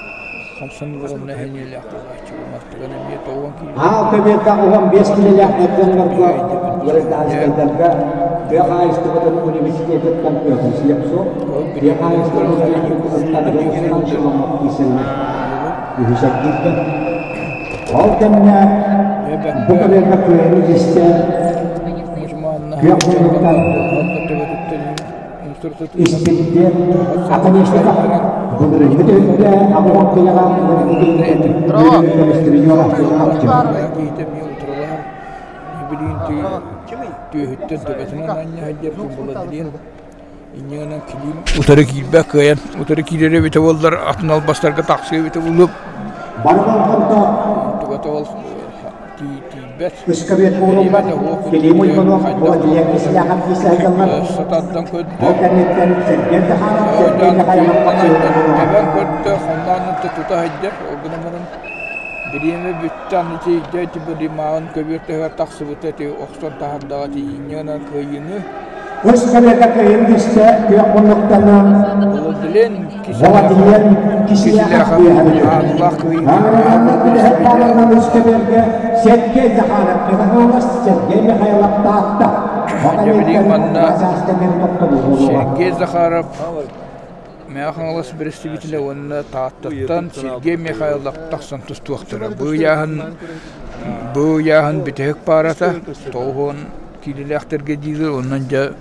хамсаныылара онно сэниэлээх буолааччы. Мартыган эмиэ тоҕуон киилэлээх. Аал көбүөргэ 15 киилэлээх эр дьоннорго гражданскайдарга тыа хаһаайыстыбатын университетыттан Петр Слепцов, тыа хаһаайыстыбатын техникумуттан Дьулустан Шеломов киирсэллэр. Үһүс эргииргэ. Ол кэмҥэ бу көбүөргэ кыайыыны истэ күөх муннуктан Испирдиэн Академическай былырыыҥҥы түһүлгэ аҕыйах кыйаҕа Билигин түөһүттэн төбөтүнэн анньа сылдьар Владлен. Инньэ гынан Килиим утары киирбэт кыайан, утары киирэр эбитэ буоллар, атын албастарга тахсыа эбитэ буолуо. Бары болҕомто Тугата ол тиийбэт. Ыскабыат буолуллар, Килиим Уйбанов Владимир Кисляхов киисэһэллэр. Сататтан көрдө. Ол кэнниттэн Сергей Захаров, Сергей Михайлов Тэбэн көрдө, хонноон тута сылдьар. Ол гынан баран бириэмэ бүттэ, аны тиийдэ, ити быдымааҕын көбүөр таһыгар тахсыбыта, ити охсон таһардаҕа тиийинньэ гынан кыайыыны Үс кэриэтэ кыайын кистэ күөх муннуктанан Владлен Владлен Кисляхов Ааллаах кыайыы Бүтэһик паарынан үс кэбиэргэ Сергей Захаров Михайлов Сергей Михайлов Таатта Дьэбилиин манна Сергей Захаров Мэҥэ Хаҥалас бэрэстэбиитэлэ уонна Тааттаттан Сергей Михайлов тахсан тустуохтара. Бу ыйааһын бүтэһик паарата 90 киилэлээхтэргэ дииллэр, онон дьэ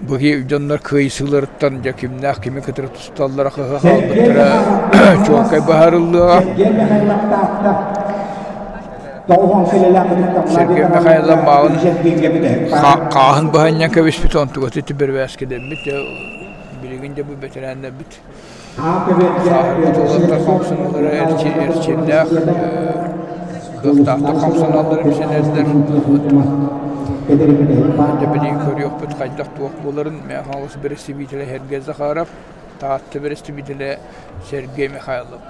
бу дьоннор кыайсыыларыттан дьэ кимнээх кими кытары тусталлара хаһы хаалбыттара чуолкай быһаарыллыаҕа. Сергей Михайлов мааҕын хааһын быһанньан кэбиспит, онтугата ити бэрбээскэдэммит, билигин дьэ бу бэтэрээннэрбит сааһырбыт уолаттар хамсаныылара эрчимнээх, кыахтаахтык хамсаналлар эмсэнэллэр. Дьэ билигин көрүөхпүт хайдах туох буоларын. Мэҥэ Хаҥалас бэрэстэбиитэлэ Сергей Захаров, Таатта бэрэстэбиитэлэ Сергей Михайлов.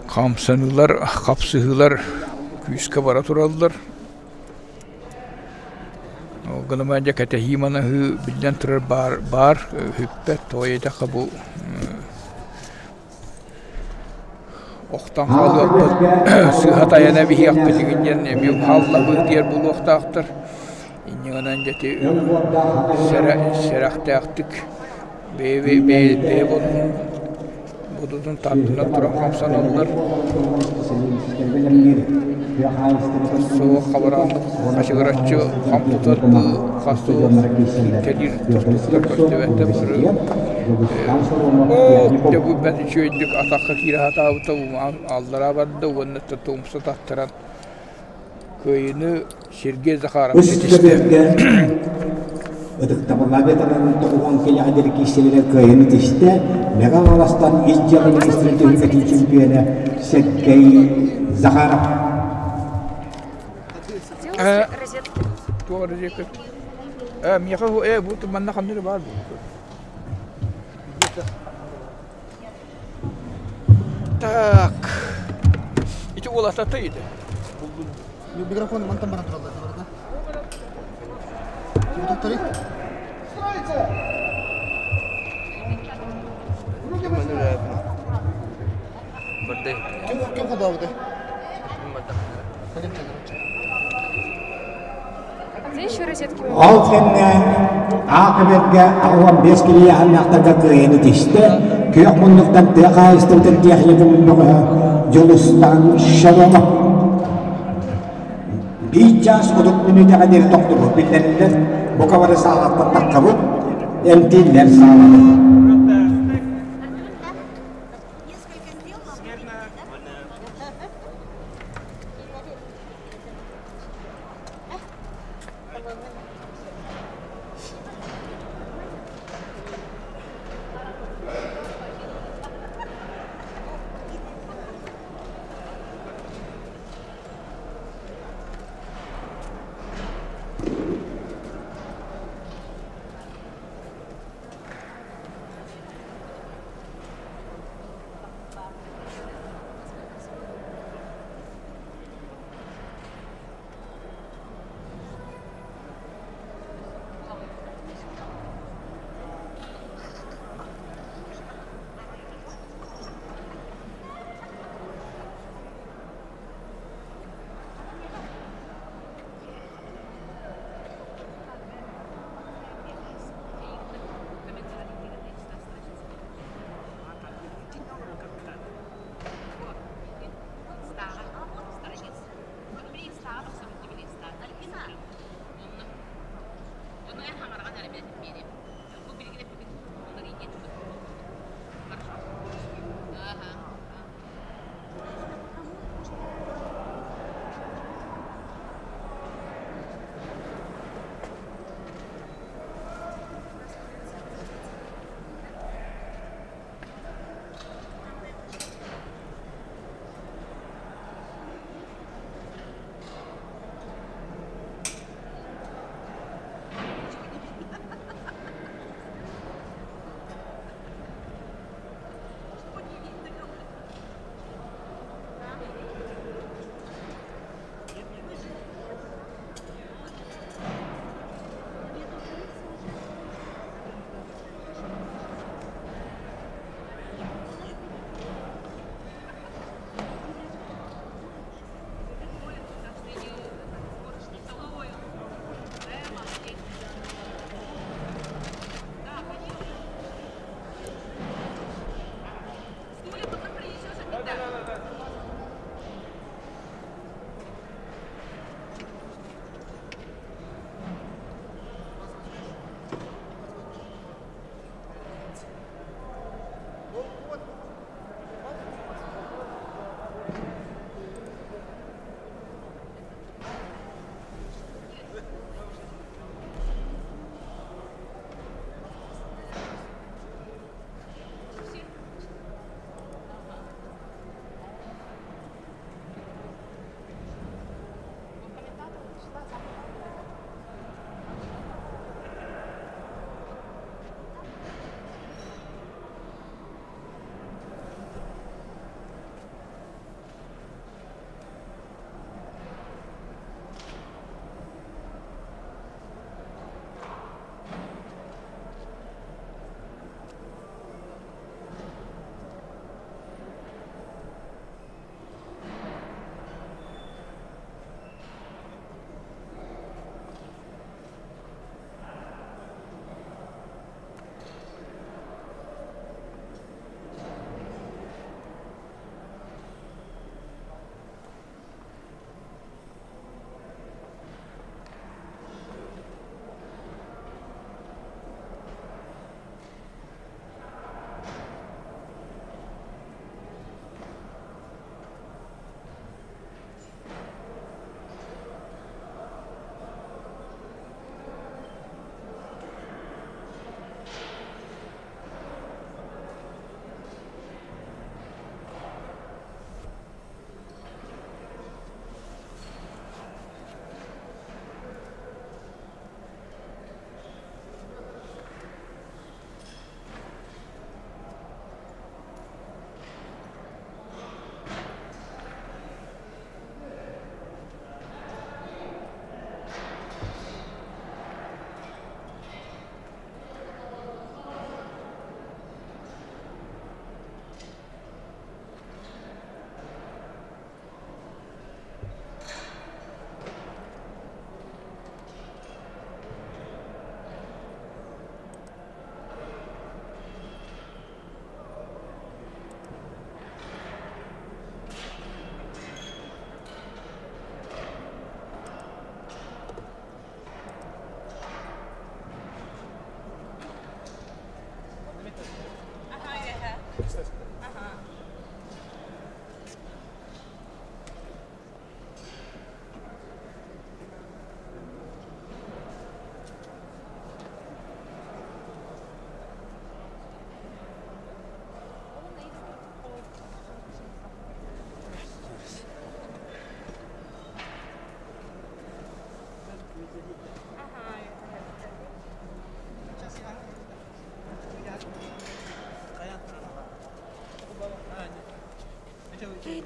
Хамсаныылар, хапсыһыылар күүскэ бара тураллар. Ол гынан дьэ кэтэһии манаһыы биллэн турар баар, баар бүппэт, тоҕо диэтэххэ бу охтон хаалыахпыт, сыыһа тайана биһиэхпитигин диэн эмиэ хааллабыт диэр буолуохтаахтар. Инньэ гынан дьэ ити сэрэхтээхтик бэйэ бодотун тардынан туран хамсаналлар. Суох хабарааннык хачыгыраччы хам тутар хас кэлиир тустууктар көстүбэттэр бары оо дьэ бу бэрт үчүгэйдик атахха киирэ сатаабыта аллараа барда уонна тумса таттаран кыайыыны Сергей Захаров Үс ситистэ. көбүөргэ ытыктабыллаах ветеранын тоҕуһун киһиэхэ диэри киирсэлэрэ кыайыыны тистэ Мэҥэ Хаҥаластан ис дьыала министрин түһүлгэтин чемпиона Сергей Захаров. Туох розетка? Миэхэ бу манна ханна эрэ баар Так. Ити уолаттата ити. Микрофон мантан баран тураллар барда. Бутуктары. Ким ким хадабыты? Где еще розетки? Ол кэннэ Аакыбергэ 85 килийэһэннээхтэргэ кыайыыны тистэ, күөх муннуктан тыа хаһаайыстыбатын тиэхиньикумун бөҕөһө Дьулустаан Шаломов биир чаас 30 мүнүүтэҕэ диэри тохтубут биллэриллэр, бука бары саалаттан таххабыт, эмтииллэр сааланы.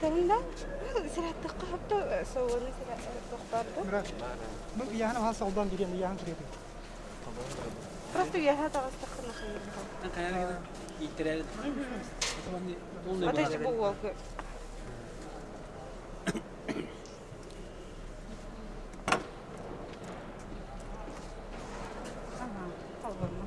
Ытарын да сираттахха хапта соҕуну тохтоорду. Бу ыйааһын аһа солдон диэн ыйааһын кириэти. Просто ыйааһа таҕыстаххына хайыыр. Ата бу уолга. Ага, холбонно.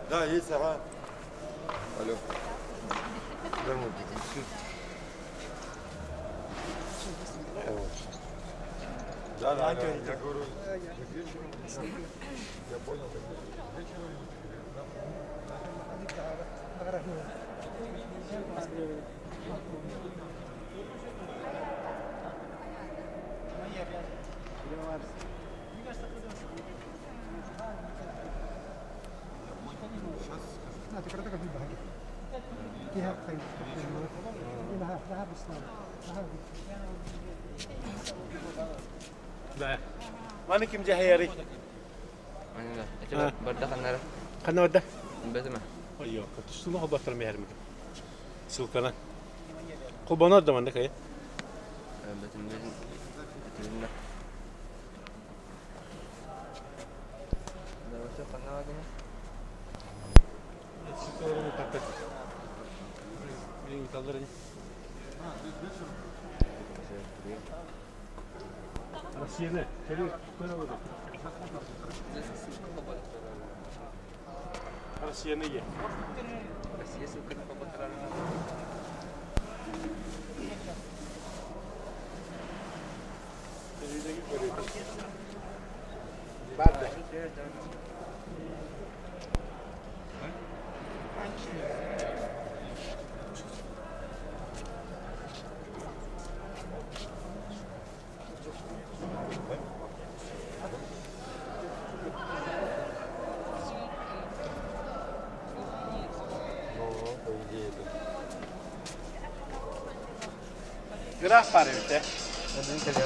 Да, есть, ага. Алло. Да, да, да, я говорю, я понял, Маны ким жахайары? Барда ханнара. Ханна барда? Бэтиме. Айо, катышсыны холбаттар мехермик. Сылкана. Холбонор да манда кай. Бэтим бэтим. Бэтим. Да, ханна вагына. Сылкаларын таппет. Билин талдарын. Россияны, көрө көрө. Россияны е. Россия ссылканы холбаттар. Барда. Ну, по идее, это. Граф пары бите. Бэтим келе.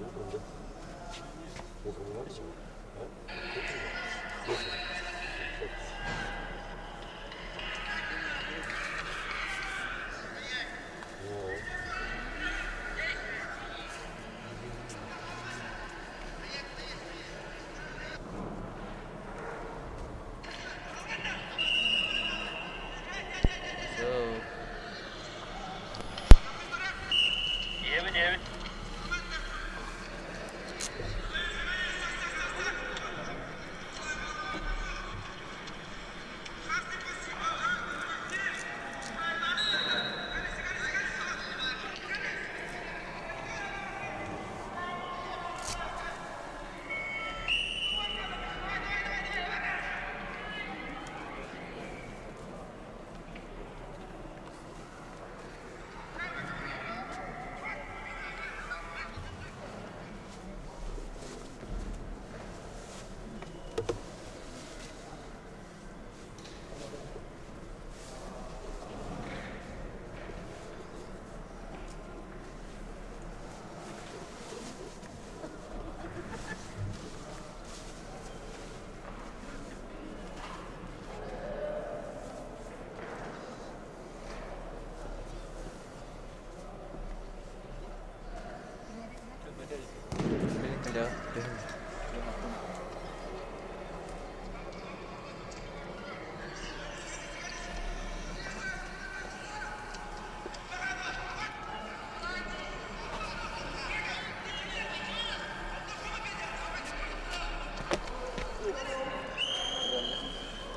Утром, да? Утром.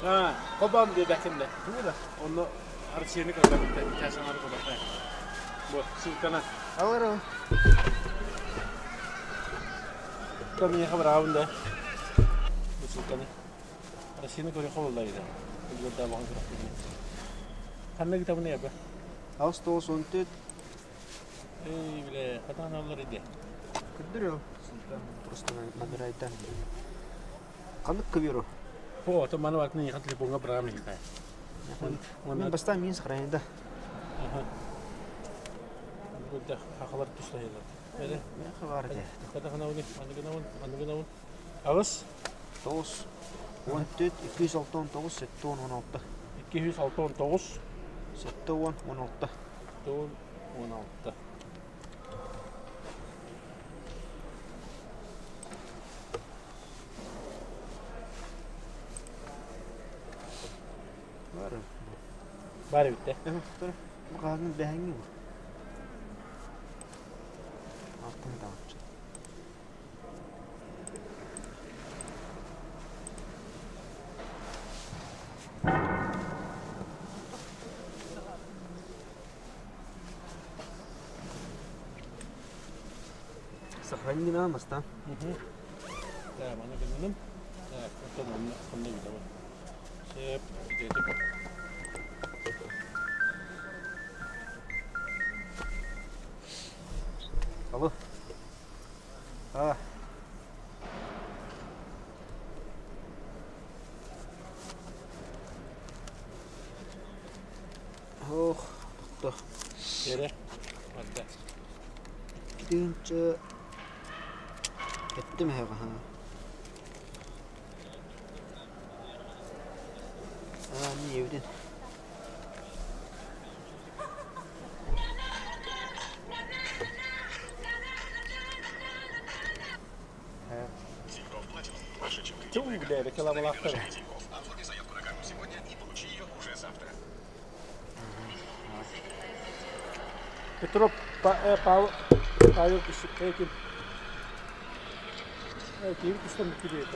А, хобан диэбэккин да. Онно Арсены көрбөппүттэр, часанары көрбөппүттэр. Бу ссылканы. Алыр. То миэхэ быраабын да. Бу ссылканы. Россияны көрүөххэ буолла иде. Билгөрдө алаҕын көрөхпүтүн. Ханна гытабын эбэ? 8 9 14. Эй, биле, хатан аллар иде. Көрдөрү. Просто набирайтан. Ханнык көбүөрү? О, то маны бартын иха телефонга быраам иха. Мин бастаан мин сохраняй да. Аха. Бүгүндэ хахалар туслайылар. Эре. Мен хабар де. Хата ханауны, аныгынауын, аныгынауын. Аҕыс 9 14 269 7 16. 269 7 16. 16. Бар. Бар эбит. Э, бу хаһан бэһэҥҥи бу. Алтын даҕаччы. Сохрани на моста. Да, маны гынным. Так, оттон онно ханна бүтэбин. Сеп, ити Алло. А. Ох, тохто. Эре. Адда. Тыынча эттим эһэҕэ ха. Аа, не эбитин. Тю, бля, рекламалаахтар. Петров Павел Павел этим ким тустан кириэт.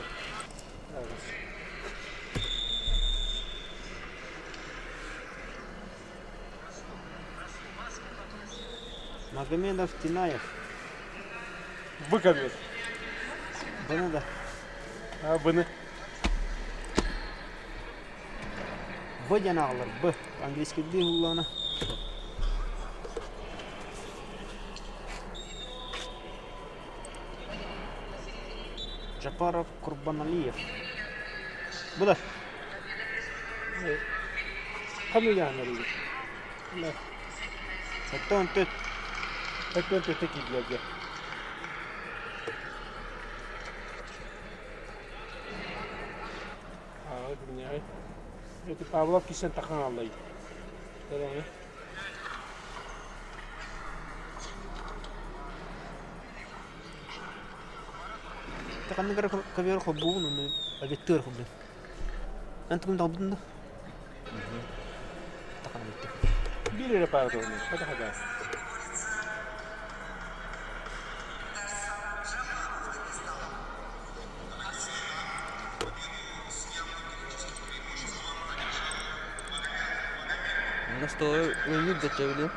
Магомедов Тинаев. Выковер. Быны да. А, быны. Б диэн ааҕыллар. Б. Английский ди уллана. Жапаров Курбаналиев. Бу да. Ханна яанары. 74. 74 киирдэ. Аа, күннээҕи. Эти Павлов кисен тахан аллай. Тэрэни. Ханнык көбүөр холбуубун онно обеттыыр холбуун. Эн тугун талбытын да? Тахана бүттэ. Биир эрэ пара туһунан. Хата хата. На что өлүк да.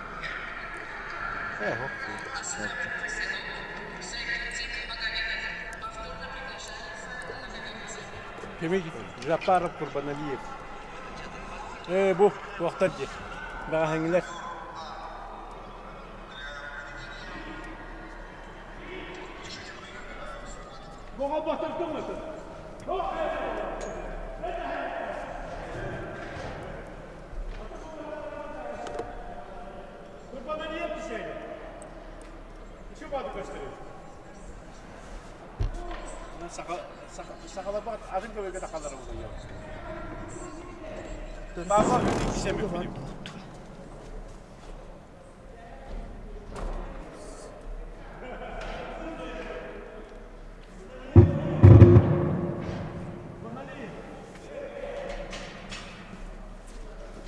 Э, хо. Кемик Жапаров Курбаналиев. Э, бу туохтар дии. Баҕаһаҥҥылар. Курбаналиев десең. Şu бады gösteriyor. Сахалар бат атын көбөкө тахалар болду. Павлов кисеме билим.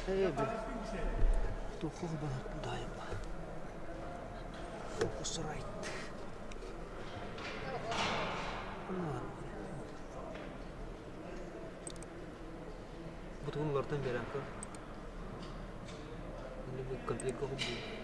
Э, бу. Туху дайым. Focusrite. Бутугун уларытан биэрээҥкэ. Инньэ бу комплекка холбуур.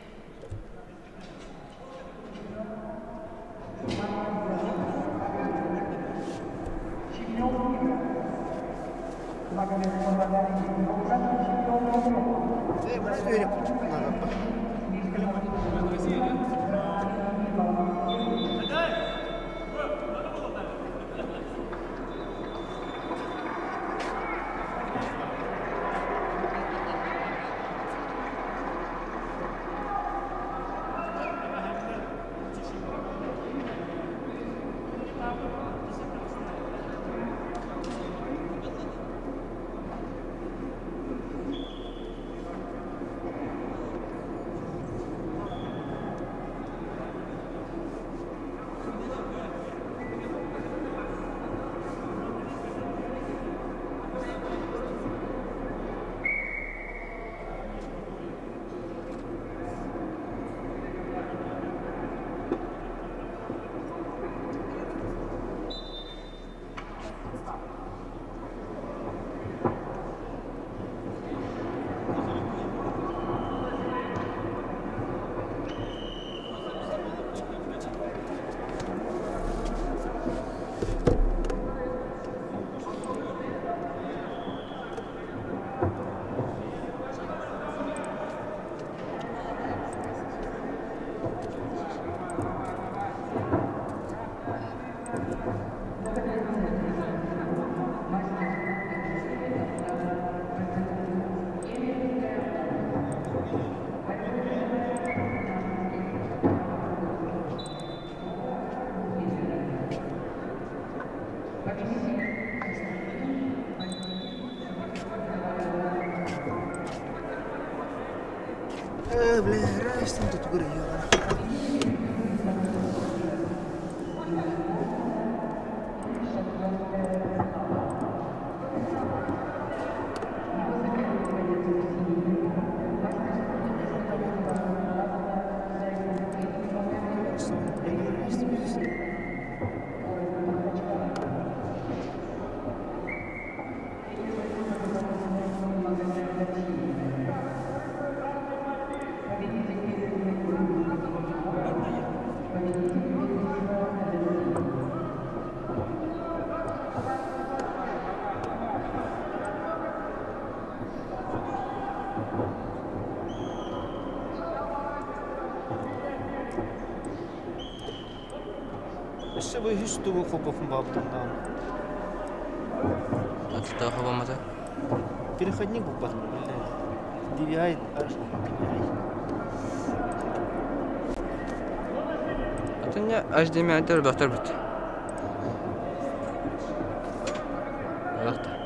Э, бля, раз там тут горела. Өссө бу үһүс тугу холбофун баабытым даҕаны. Аты хабамата. Переходник булбатым, биллэ. DVI, DVI. Атын HDMI бөхтөр бит. Алахта.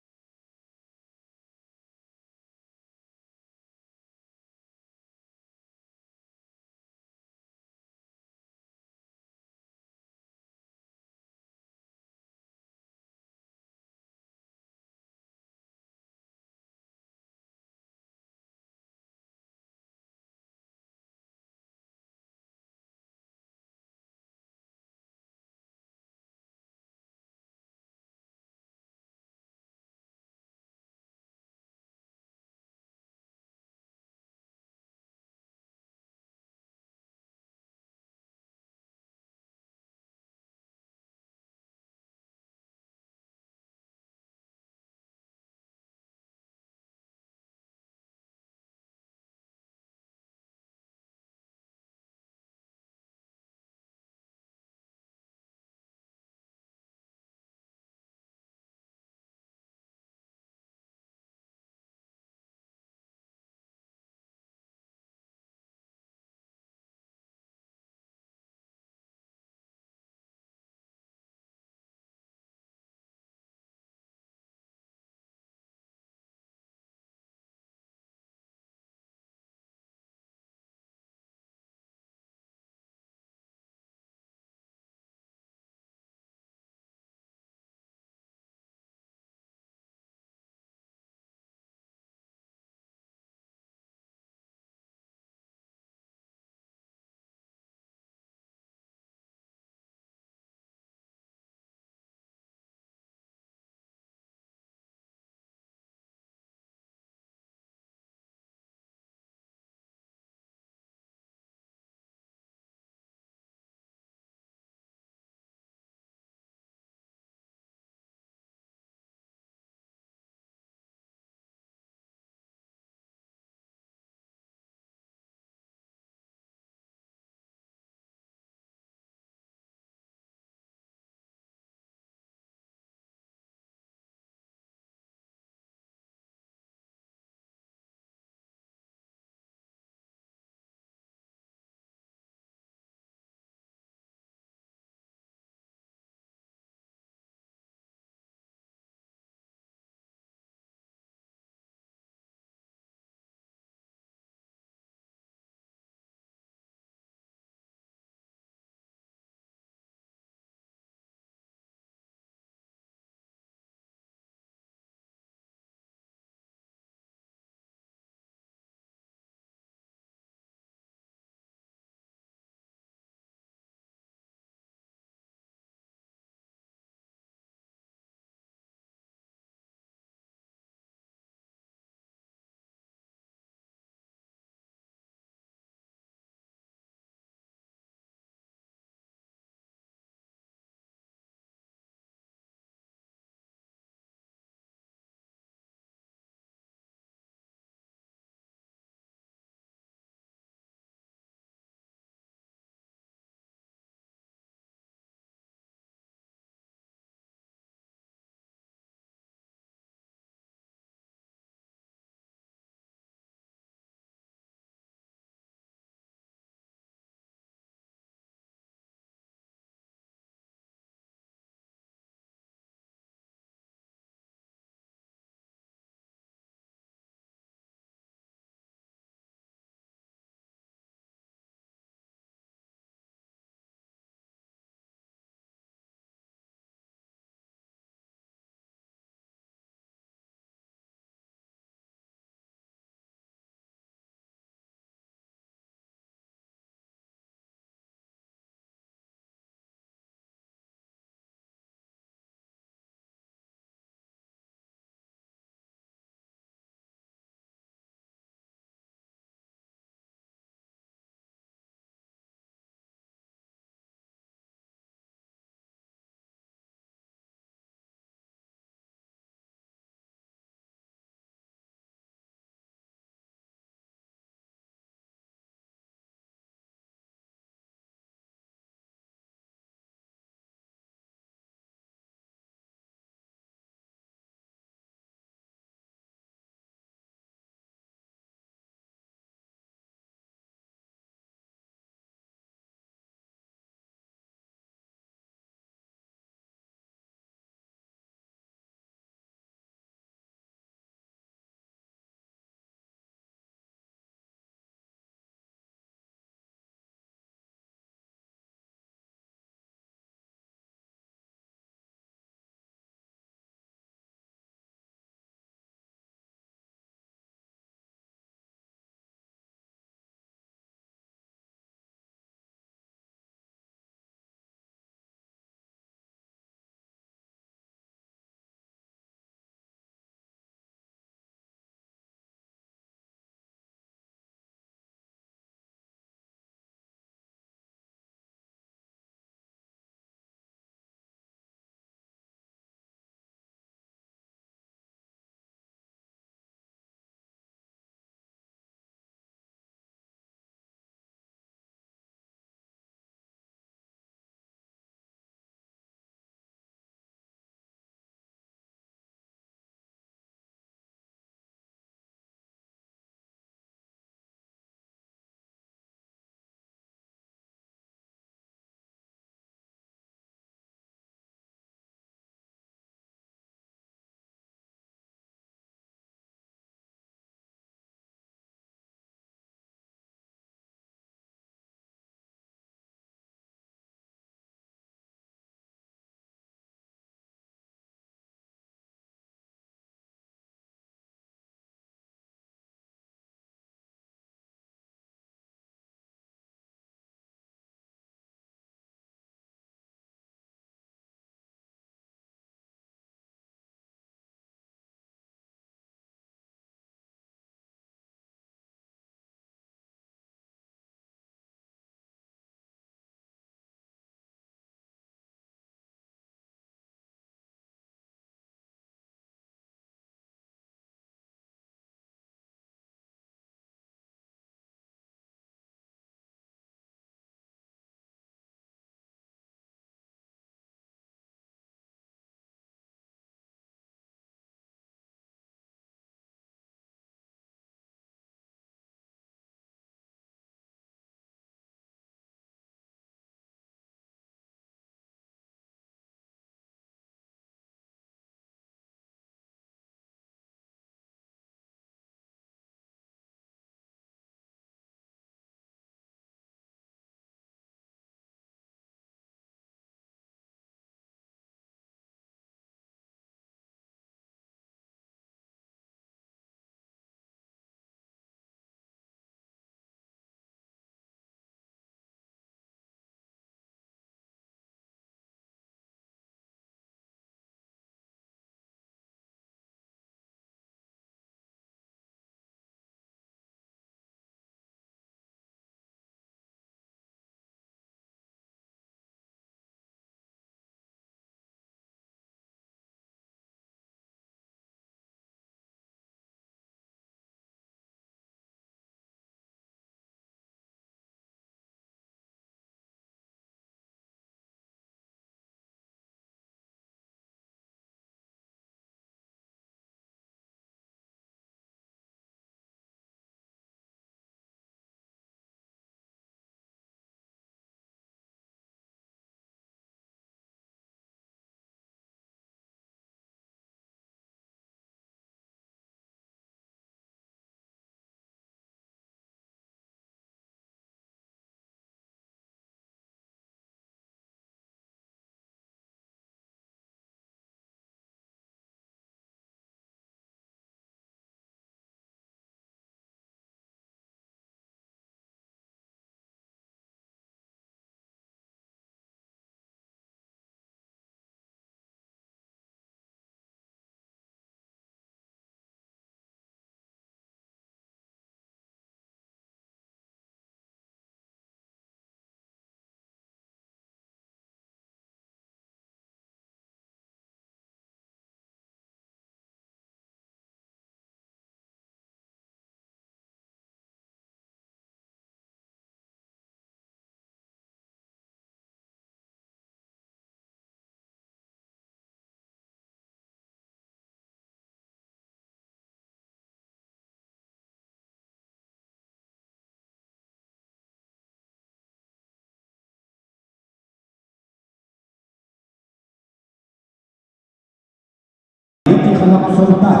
Тихонов Сунтаар,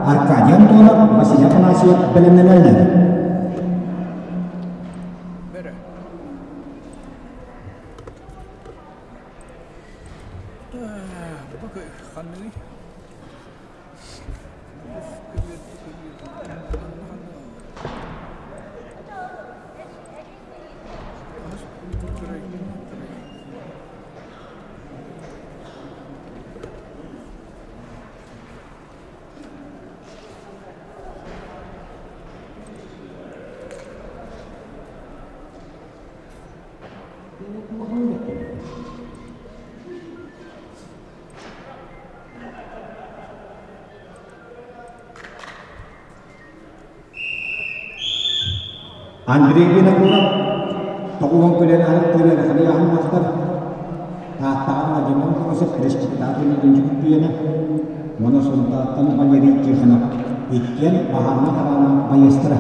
Аркадий Антонов, Василий Афанасьев бэлэмнэнэллэр. Андрей Винокуров тоҕуһун күлэн арыттыыр ыарахан ыйааһыннаахтар Тааттаҕа Владимир Морозов респектабельный чөмпүйүөнэ уонна Сунтаартан Валерий Тихонов иккиэн баһаарынай хараана байыастара.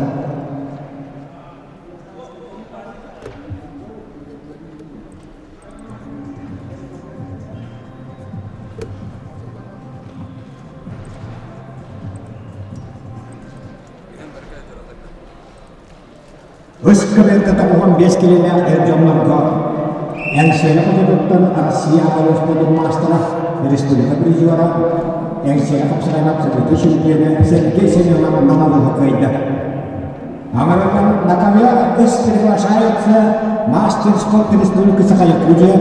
Үс көбүөргэ 95 килэлээх эр дьоннорго Эҥсиэли хототуттан Россия аҕа маастара, республика призера, Эҥсиэли хапсаҕайын абсолютнай чемпиона Сергей Семенов Намалыһы кыайда. Аҥарынан на ковер приглашается мастер спорта Республики Саха-Якутия,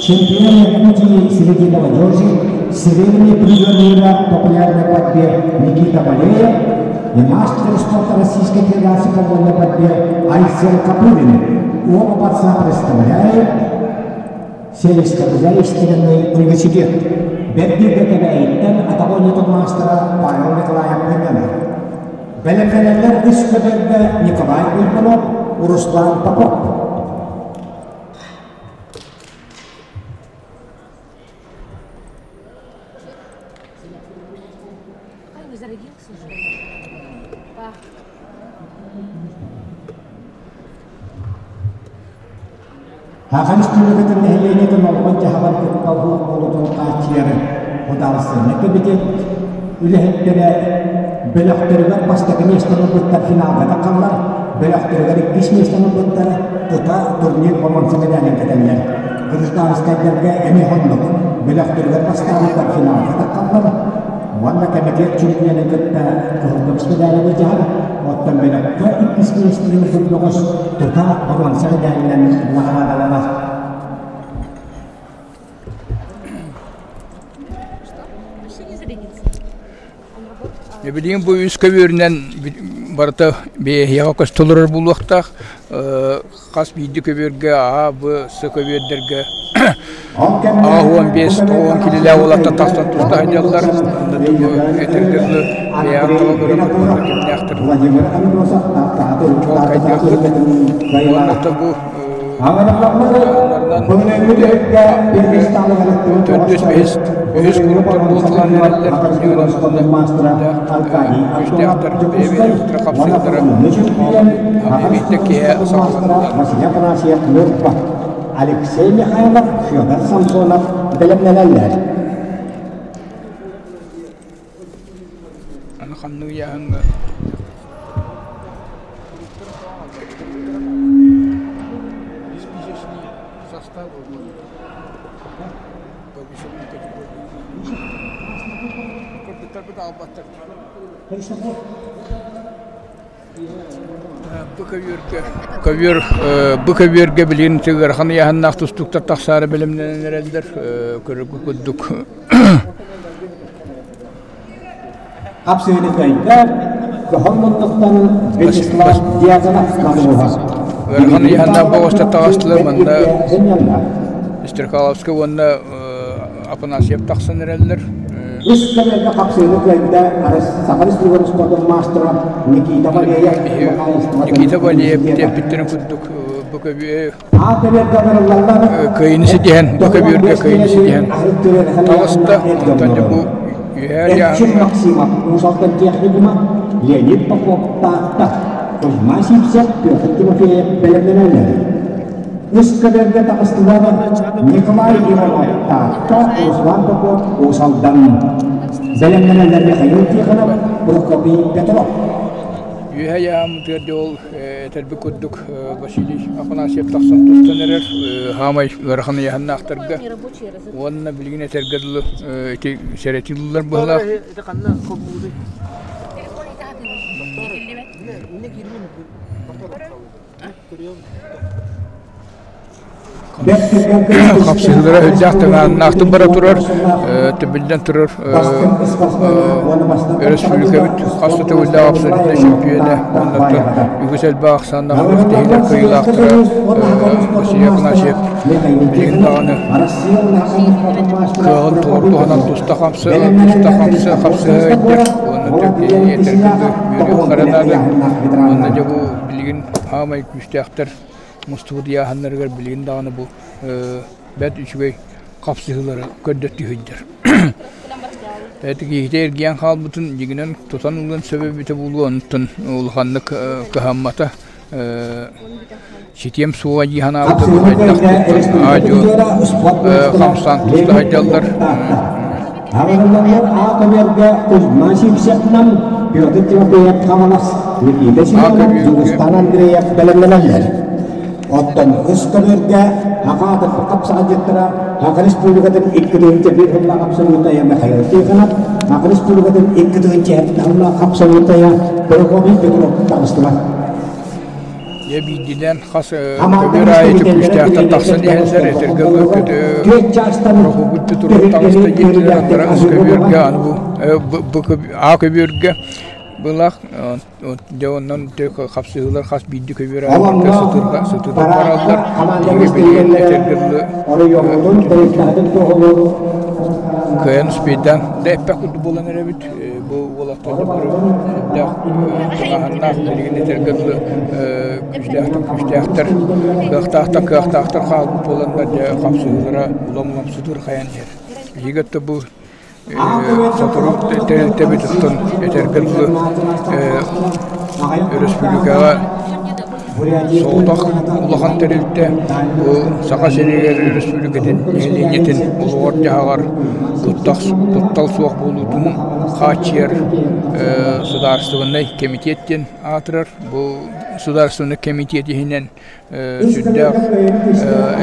чемпион Якутии среди молодежи, серебряный призер мира по популярной борьбе Никита Валеев и мастер спорта Российской Федерации по вольной борьбе Айсен Капулин. Оба борца представляют сельскохозяйственный университет. Бэрдиргэ кэбээйиттэн атаҕа маастара Павел Николаев мынньанар. Бэлэмнэнэллэр үс көтөргө Николай Уйбанов, Руслан Попов. Саха Республикатын нэһилиэнньэтин олоҕун-дьаһаҕын кытта уһук буолуутун хааччыйары Судаарыстыбаннай кэмитиэт үлэһиттэрэ бөлөхтөрүгэр бастакы миэстэни ылбыттар финалга таххаллар, бөлөхтөрүгэр иккис миэстэни ылбыттар тута турнир боруонса мэдээлин кэтэллэр. Гражданскайдарга эмиэ оннук бөлөхтөрүгэр бастаабыттар финалга таххаллар уонна кэмитиэт чемпионун кытта кыһыл көмүс мэдээли былдьаһар, оттон бөлөххө иккис миэстэни ылбыт бөҕөс тута боруонса мэдээлинэн наҕараадаланар. Билигин бу үс көбүөрүнэн барыта бэйэһиэхэ көстө олорор буолуохтаах. Хас биирдии көбүөргэ А, Б, С көбүөрдэргэ А15, 90 килилээх уолаттар тахсан туста сылдьаллар. Этэргэ дылы бэйэҕин таба көрөн кимнээхтэр чуолкайдыахпыт. Уонна бу Төрдүс, бэһис, үһүс куруктар буолталаан эрэллэр. Күүстээхтэр бэйэ-бэйэлэрин хапсыһыылара эбиитэ киһи саҕаланнылар. Алексей Михайлов, Федор Самсонов бэлэмнэнэллэр. Аны ханнык ыйааһыҥҥа Бу көбүөргэ көбүөр бу көбүөргэ билигин ыарахан ыйааһыннаах тустууктар тахсаары бэлэмнэнэн эрэллэр көрөргө курдук Хапсыһыны кыайда Көһөн муннуктан Вячеслав Дьяконов намыһа. Ыарахан ыйааһыннаах боҕустар таҕыстылар манна Стрекаловскай уонна Афанасьев тахсан эрэллэр. Үс кэмэргэ хапсыһыны кыайда Саха Республикатын спордун маастара Никита Валеев Никита Валеев тэппиттэрин курдук бу көбүө кыайыны ситиһэн бу көбүөргэ кыайыны ситиһэн таҕыста онтон дьэ бу үөһээ Эрчим Максимов Уус-Алдан техникума Леонид Попов Таатта Кузьма Сивцев Петр Тимофеев бэлэмнэнэллэр. Үс көбүөргэ таҕыстылар Николай Иванов Таатта Руслан Попов Уус-Алдан. Бэлэмнэнэллэр Михаил Тихонов, Прокопий Петров. Үөһэ ыйааммытыгар дьэ ол этэрбит курдук Василий Афанасьев тахсан тустан эрэр хаамай ыарахан ыйааһыннаахтарга уонна билигин этэргэ дылы ити сэрэтии ылыллар быһыылаах. Хапсыһыылара үрдээх тыҥааһыннаахтык бара турар, биллэн турар өрөспүүбүлүкэбит хас да төгүллээх абсолютнай чөмпүйүөнэ уонна үгүс элбэх ахсааннаах күрэхтэһиилэр кыайыылаахтара Василий Афанасьев билигин даҕаны кыаҕын толору туһанан туста хамсы туста хамсы хапсыһа өйдер уонна этэргэ үөрүөххэ наада уонна дьэ бу билигин хаамай күүстээхтэр мустубут ыйааһыннарыгар билигин даҕаны бу бэрт үчүгэй хапсыһыылары көрдөттүү сылдьар. Эти киһитэ эргийэн хаалбытын дьиҥинэн тутан ылыан сөбө эбитэ буолуо, онтон улаханнык кыһаммата. Ситиэм суоҕа дии санаабыта хайдах аа-дьуо хамсаан туста сылдьаллар. Аҕырылланнар аат-өмөргө Кузьма Сивцевнан, Петр Тимофеев Хаҥалас, Никита Семенов, Дьулустан Андреев бэлэмнэнэллэр. Оттон үс көбүөргэ Аха атырдьах хапсаҕайдьыттара Саха Республикатын 2 1 сыллаах абсолютная Михаил Тихонов, Саха Республикатын 2 сыллаах абсолютная Прокопий Петров таҕыстылар. Дьэ биирдиилээн хас көбүөр аайы күүстээхтэр тахсан иһэллэр, этэргэ Прокопий Петров таҕыста диэтилэр, аттара көбүөргэ аны бу А көбүөргэ былах Дьэ онон хапсыһыылар хас биирдии көбүөр аайы сытырга сытыытык бараллар. Биһиги этэргэ дылы кыайан успейдаан да эппэх курдук буолан эрэбит. Бу уолаттар бары сүрдээх тыҥааһыннаах билигин этэргэ дылы күүстээхтэн күүстээхтэр, кыахтаахтан кыахтаахтар хаалбыт буоланнар дьэ хапсыһыылара улам-улам сытыырхайан иһэр. Биһиги өттө бу Сотору тэрилтэбит оттон этэргэ дылы өрөспүүбүлүкэҕэ соҕотох улахан тэрилтэ бу Саха сиригэр өрөспүүбүлүкэтин нэһилиэнньэтин олоҕор-дьаһаҕар куттал суох буолуутун хааччыйар судаарыстыбаннай кэмитиэт диэн аатырар. Бу судаарыстыбаннай кэмитиэт иһинэн сүрдээх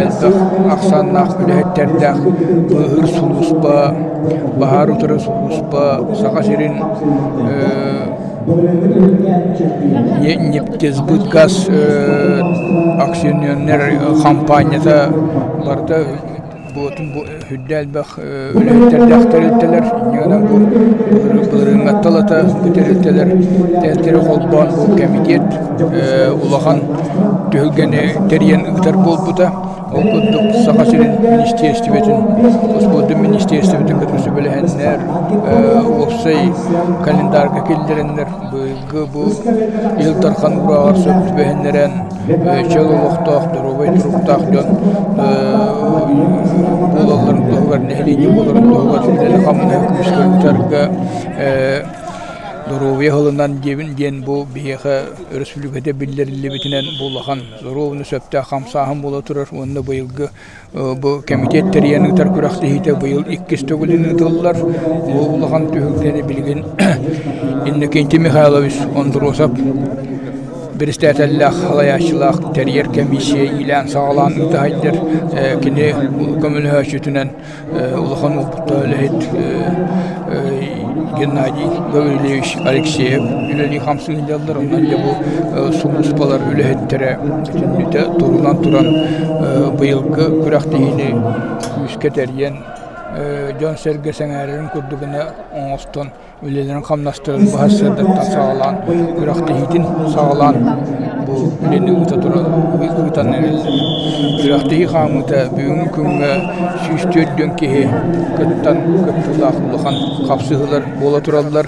элбэх ахсааннаах үлэһиттэрдээх быыһыыр сулууспа, баһаар утары сулууспа, Саха сирин нефтесбытгаз акционернай хампаанньата барыта Буотун бу үрдэ элбэх үлэһиттэрдээх тэрилтэлэр, инньэ бу былырыыҥҥатталата бу тэрилтэлэр тэрилтэри холбоон бу кэмитиэт улахан түһүлгэни тэрийэн ыытар буолбута. Ол курдук Саха сирин министиэристибэтин, Успуордун министиэристибэтин кытары сүбэлэһэннэр, уопсай календарга киллэрэннэр быйылгы бу Ил Дархан уурааҕар сөп түбэһиннэрэн чөл олохтоох, доруобай туруктаах дьон буолалларын туһугар, нэһилиэнньэ буоларын туһугар үлэни-хамнаһы күүскэ ыытарга доруобуйа сылынан диэбин диэн бу биһиэхэ өрөспүүбүлүкэтэ биллэриллибитинэн бу улахан доруобуйаны сөптөөх хамсааһын буола турар уонна быйылгы бу кэмитиэт тэрийэн ыытар күрэхтэһиитэ быйыл иккис төгүлүн ыытыллар. Бу улахан түһүлгэни билигин Иннокентий Михайлович Андросов биристээтэллээх салайааччылаах тэрийэр комиссия иилээн-саҕалаан ыыта сылдьар. Кини көмөлөһөөччүтүнэн улахан уопуттаах үлэһит Геннадий Гаврильевич Алексеев үлэлии-хамсыы сылдьаллар. Онон дьэ бу сулууспалар үлэһиттэрэ бүтүннүүтэ турунан туран быйылгы күрэхтэһиини күүскэ тэрийэн дьон-сэргэ сэҥээрэрин курдук гына оҥостон үлэлэрин-хамнастарын быһа сырдаттан саҕалаан, күрэхтэһиитин саҕалаан бу үлэни ыыта туран ыытан эрэллэр. Күрэхтэһии хаамыыта бүгүҥҥү күҥҥэ 104 киһи кыттан кыттыылаах улахан хапсыһыылар буола тураллар.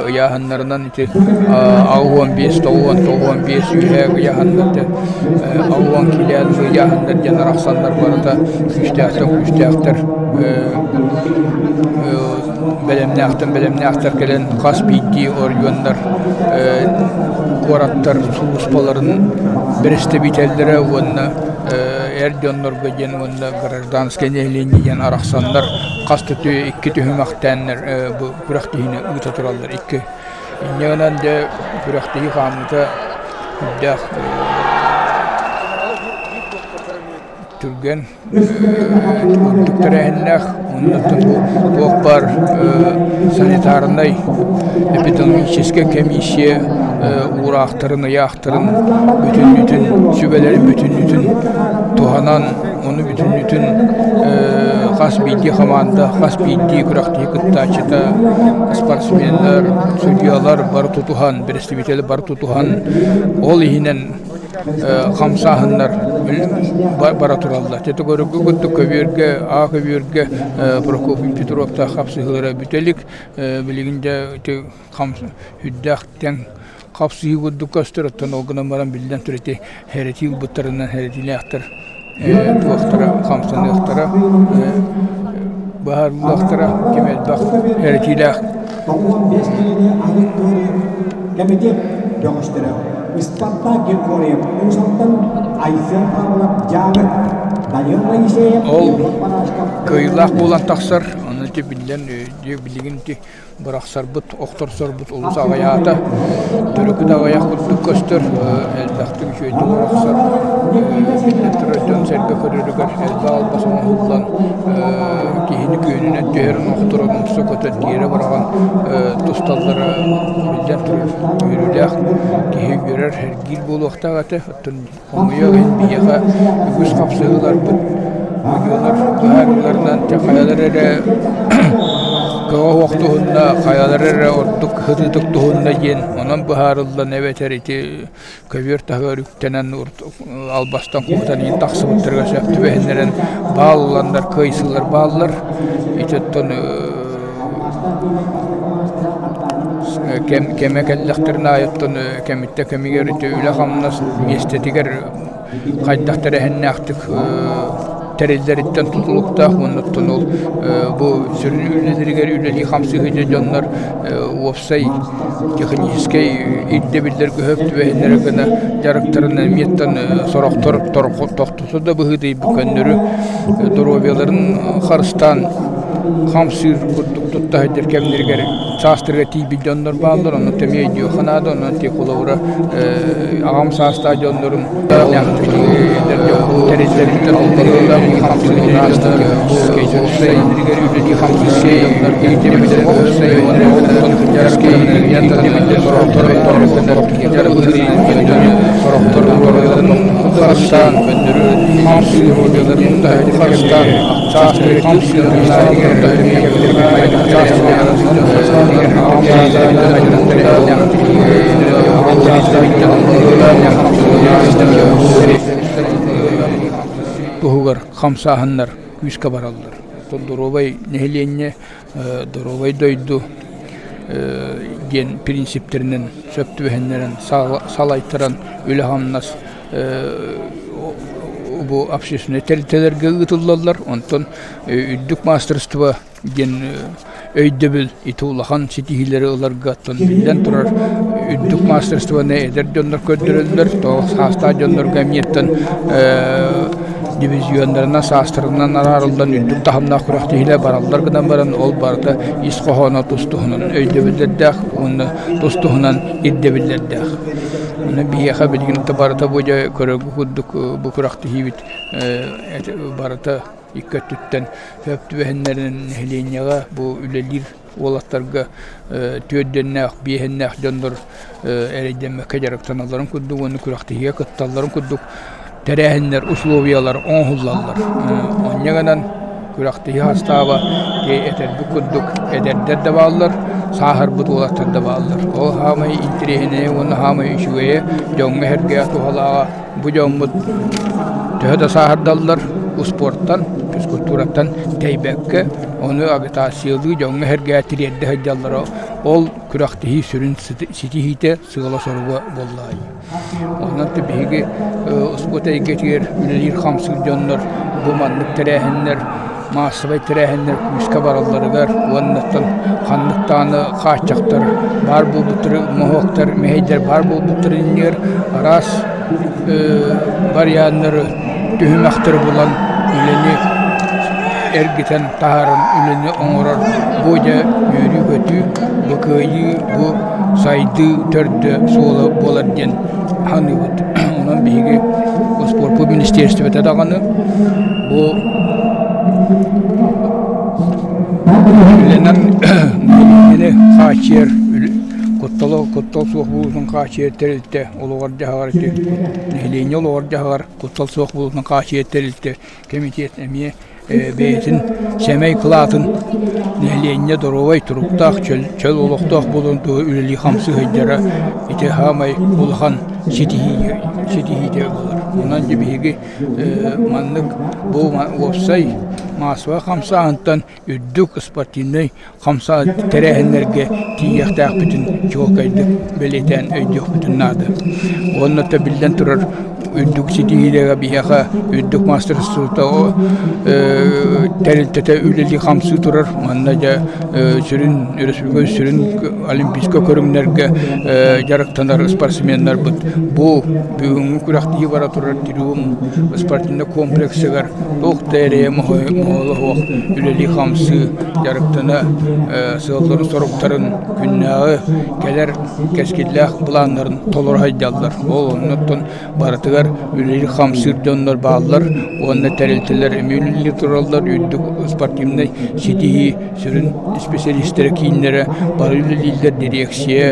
Ыйааһыннарынан ити 85, 90, 95 үөһээ ыйааһыннар диэн 60 киилээн ыйааһыннар диэн арахсаннар барыта күүстээхтэн күүстээхтэр бэлэмнээхтэн бэлэмнээхтэр кэлэн хас биирдии оройуоннар куораттар сулууспаларын бэрэстэбиитэллэрэ уонна эр дьоннорго диэн уонна гражданскай нэһилиэнньэ диэн арахсаннар хас да икки түһүмэхтээннэр бу күрэхтэһиини ыыта тураллар икки. Инньэ гынан дьэ күрэхтэһии хаамыыта сүрдээх түргэн ордук тэрээһиннээх оннуттан бу туох баар санитарнай эпидемиологическай комиссия уураахтарын ыйаахтарын бүтүннүүтүн сүбэлэрин бүтүннүүтүн туһанан ону бүтүннүүтүн хас биирдии хамаанда хас биирдии күрэхтэһии кыттааччыта спортсменнар судьуйалар бары тутуһан бэрэстэбиитэл бары тутуһан ол иһинэн хамсааһыннар бара тураллар. Дьэ көрөргө курдук көбүөргэ, аа көбүөргэ Прокопий Петровтаах хапсыһыылара бүтэ илик. Билигин дьэ ити үрдээх тэҥ хапсыһыы курдук көстөр, оттон ол гынан баран биллэн турар ити хэрэтии ылбыттарынан хэрэтиилээхтэр туохтара хамсаныахтара, баһаарылыахтара ким элбэх хэрэтиилээх Кэмитиэт бөҕөстөрө Спартак Григорьев Уус-Алтан, Айсен Павлов Дьааҥы, Данил Моисеев Ол Егор Барашков кыайыылаах буолан тахсар. Ону ити биллэн билигин ити бырахсарбыт, охторсорбут олус аҕыйаата. Төрүкү да аҕыйах курдук көстөр, элбэхтик үчүгэйдик бырахсар. Биллэн турар дьон-сэргэ көрөрүгэр элбэх албас оҥоһуллан киһини күөнүнэн түһэрэн охторон умса көтөн тиэрэ быраҕан тусталлара биллэн турар үөрүүлээх киһи үөрэр сэргиир буолуохтаах этэ. Оттон хомойуох иһин биһиэхэ үгүс хапсыһыыларбыт мудьуолар быһаарыыларынан хайалар эрэ көҕө суох туһунна, хайалар эрэ ордук сытыытык туһунна диэн онон быһаарыллан эбэтэр ити көбүөр таһыгар үктэнэн албастан куотан иһин тахсыбыттарыгар сөп түбэһиннэрэн баалланнар кыайсыылар бааллар. Ити оттон кэмэ кэллэхтэрин аайы оттон кэмиттэн кэмигэр ити үлэ-хамнас миэстэтигэр хайдах тэрээһиннээхтик тэриллэриттэн тутулуктаах уонна оттон ол бу сүрүн үлэлэригэр үлэлии-хамсыы сылдьар дьоннор уопсай техническэй ирдэбиллэргэ сөп түбэһиннэрэ гына дьарыктарын эмиэттэн сорохтор тохтото да быһыытыйбыт көннөрү доруобуйаларын харыстаан хамсыыр курдук тутта сылдьар кэмнэригэр саастарыгар тиийбит дьоннор бааллар, онно эмиэ өйдүөххэ наада, онон ити холобура аҕам саастаах дьоннорум Туһугар хамсааһыннар күүскэ бараллар. Доруобай нэһилиэнньэ, доруобай дойду диэн принциптэринэн сөп түбэһиннэрэн салайтаран үлэ-хамнас бу общественнай тэрилтэлэргэ ыытыллаллар. Онтон үрдүк маастарыстыба диэн өйдөбүл ити улахан ситиһиилэри ыларга оттон биллэн турар үрдүк маастарыстыбаны эдэр дьоннор көрдөрөллөр тоҕо саастаах дьоннорго эмиэттэн дивизионнарынан саастарынан араарыллан үрдүк таһымнаах күрэхтэһиилэр бараллар гынан баран ол барыта ис хоһооно тус туһунан өйдөбүллэрдээх уонна тус туһунан ирдэбиллэрдээх. Аны биһиэхэ билигин барыта бу дьэ көрөргө курдук бу күрэхтэһиибит барыта икки өттүттэн сөп түбэһиннэринэн нэһилиэнньэҕэ бу үлэлиир уолаттарга түөрдүөннээх, биэһиннээх дьоннор эрэйдэммэккэ дьарыктаналларын курдук уонна күрэхтэһиигэ кытталларын курдук тэрээһиннэр, условиялар оҥоһуллаллар. Онньа гынан күрэхтэһии састааба этэрбит курдук эдэрдэр да бааллар, сааһырбыт уолаттар да бааллар. Ол саамай интэриэһинэйэ уонна саамай үчүгэйэ дьоҥҥо-сэргэҕэ туһалааҕа Бу дьоммут төһө да сааһырдаллар, успуортан, физкультураттан тэйбэккэ, ону агитациялыы дьоҥҥо-сэргэҕэ тириэрдэ сылдьаллара ол күрэхтэһии сүрүн ситиһиитэ, сыала-соруга буоллаҕай. Онон биһиги успуорт эйгэтигэр үлэлиир-хамсыыр дьоннор бу маннык тэрээһиннэр маассабай тэрээһиннэр күүскэ баралларыгар уонна ханнык даҕаны хааччахтар баар буолбуттары моһуоктар мэһэйдэр баар буолбуттарын иннигэр араас варианнары түһүмэхтэри булан үлэни эргитэн таһааран үлэни оҥорор бу дьэ үөрүү-көтүү, бу кыайыы, бу сайдыы төрдө суола буолар диэн саныыбыт. Онон биһиги спорпут министиэристибэтэ даҕаны бу үлэнэн хааччыйар куттала куттал суох буолуутун хааччыйар тэрилтэ олоҕор-дьаһаҕар ити нэһилиэнньэ олоҕор-дьаһаҕар куттал суох буолуутун хааччыйар тэрилтэ кэмитиэт эмиэ бэйэтин сэмэй кылаатын нэһилиэнньэ доруобай туруктаах чөл олохтоох буолуон туһа үлэлии-хамсыы сылдьара ити саамай улахан ситиһиитэ буолар. Онон дьэ биһиги маннык бу уопсай маассабай хамсааһынтан үрдүк спортивнай хамсаа тэрээһиннэргэ тиийиэхтээхпитин чуолкайдык бэлиэтээн өйдүөхпүтүн наада. Уонна да биллэн турар үрдүк ситиһиилэргэ биһиэхэ үрдүк маастарыстыбата тэрилтэтэ үлэлии-хамсыы турар. Манна дьэ сүрүн өрөспүүбүлүкэ сүрүн олимпийскай көрүҥнэргэ дьарыктанар спортсменнарбыт бу бүгүҥҥү күрэхтэһии бара турар Триумф спортивнай комплексыгар туох да эрэйэ моһоло суох үлэлии-хамсыы дьарыктана сыалларын-соруктарын күннээҕи кэлэр кэскиллээх былааннарын толоро сылдьаллар. Ол оннуттан барытыгар үлэлиир-хамсыыр дьоннор бааллар уонна тэрилтэлэр эмиэ үлэлии тураллар. Үрдүк спортивнай ситиһии сүрүн исписэлиистэрэ кииннэрэ бары үлэлииллэр дириэксийэ,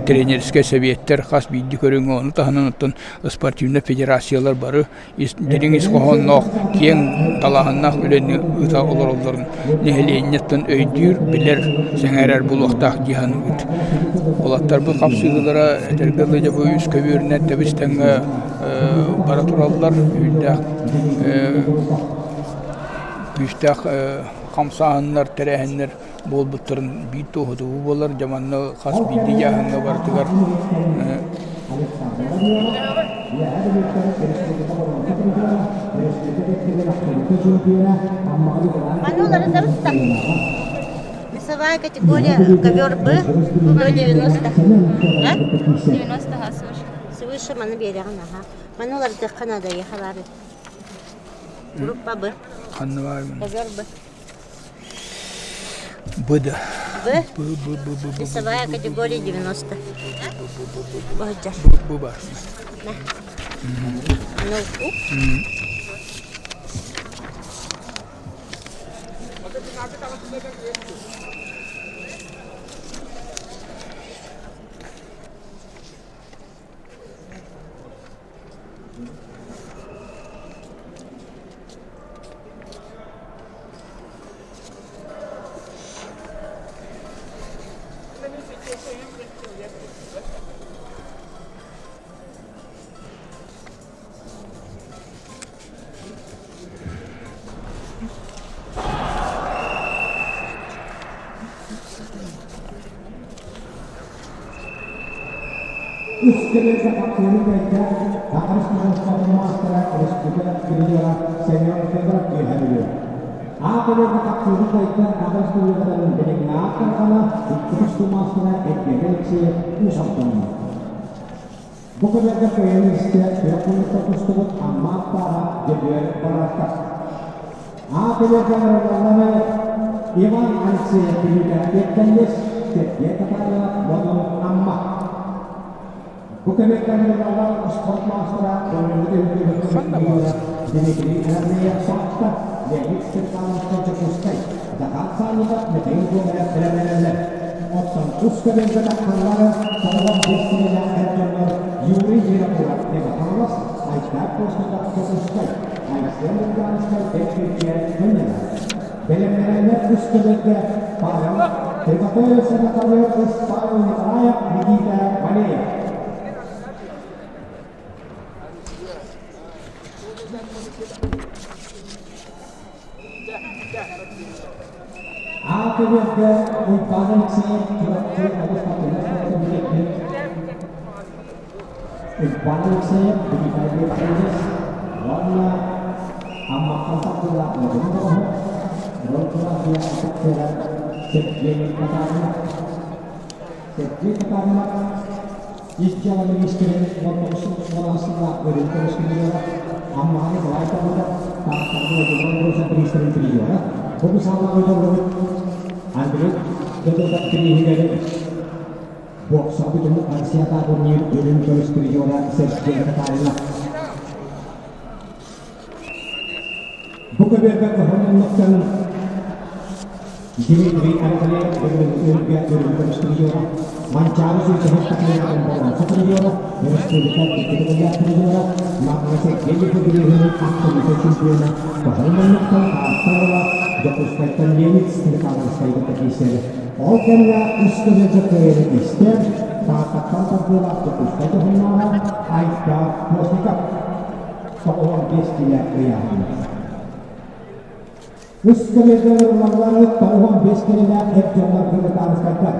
тренерскэй сэбиэттэр хас биирдии көрүҥҥэ ону таһынан оттон спортивнай федерациялар бары дириҥ ис хоһоонноох, киэҥ далааһыннаах үлэни ыыта олороллорун нэһилиэнньэттэн өйдүүр, билэр, сэҥээрэр буолуохтаах дии саныыбыт. Уолаттарбыт хапсыһыылара этэргэ дылы дьэ бу үс көбүөрүнэн тэбис-тэҥҥэ бара тураллар, күүстээх күүстээх хамсааһыннар, тэрээһиннэр буолбуттарын биир туоһутуу буолар. Дьэ манна хас биирдии дьааһыҥҥа барытыгар Весовая категория ковер Б до 90. А? 90 свыше. Свыше маны береҕин, аха. Маны уларытыахха надо, ехалары. Группа Б. Ханна баар Ковер Б. Б да. Б? Б, Б, Б, Б, Б, Весовая категория 90. Б Б бар. Ну, Үс кэлэргэ хапсыһыы кэллэ, Таҥарыс Мужествотын маастара республика тренера Семен Федоров киэһэригэр. Аа кэлэргэ хапсыһыы кэллэ, Таҥарыс Республикатын билиҥҥи кырхана, икки тустуу маастара Эдгигэ Алексеев уус алтанна. Бу кэлэргэ кыайан истэ күрэх тустубут Амма Аттааҕа Дьөгүөр Бараакка. Аа кэлэргэ ырыллары Иван Алексеев Бүлүүтэ Сергей Татаринов Бодун Амма. Бу кэмиттэн ырыллар спорт маастара Дмитрий Андреев Сахта, Леонид Степанович Дьокуускай, Захар Санников Михаил Гоголев бэлэмнэнэллэр. Оттон ус көбүөргэ таххаллары тоҕо биэстэрэлээх эр дьоннор Юрий Винокуров Мегаполис, Айдар Постников Дьокуускай, Айсен Лукьяновскай Бэт Көннөнөр. Бэлэмнэнэллэр ус көбүөргэ Павел Приготовился на ковер Павел Николаев, Никита Валеев. Аа көбүөргэ Уйбаан Алексеев Чурапчы Олус Уйбаан Алексеев Дмитрий Павлович уонна Амматтан тахсыылаах Владимир Доҕоһов, Ролтуна офицера Сергей Татаринов. Сергей Татаринов ис дьыала министрин уонна сыллаах өрүн көрүскүнүгэр Аммаҕа Николай Тобутов, Тааттаҕа Дьулуран Брусов бириистэрин призера. Бу саалаҕа ыытыллыбыт Андрей Додотов бирииһигэр бокса бүтүн Россиятааҕы турнир үрүҥ көмүс призера Сергей Татаринов. Бу көбүөргэ көһөн Дмитрий Андреев Өргө үрүҥ көмүс призера, Манчаары сүүсэһэр такыйатын боруонса призера, республика икки призера, Магна Сергей Федорович ахтылыта чемпиона, Көһөн муннуктан Таатта уола, Дьокуускайтан Леонид Стрекаловскайга киирсэр. Ол кэмҥэ үс көбүөргэ кыайыыны истэр, Тааттаттан тардыылаах Дьокуускай дьоһуннааҕа Айта Постников 95 киилэ ыйааһын. Үс кэмэргэ ыллаллары 95 килэлээх эр дьоннор Британскайдар.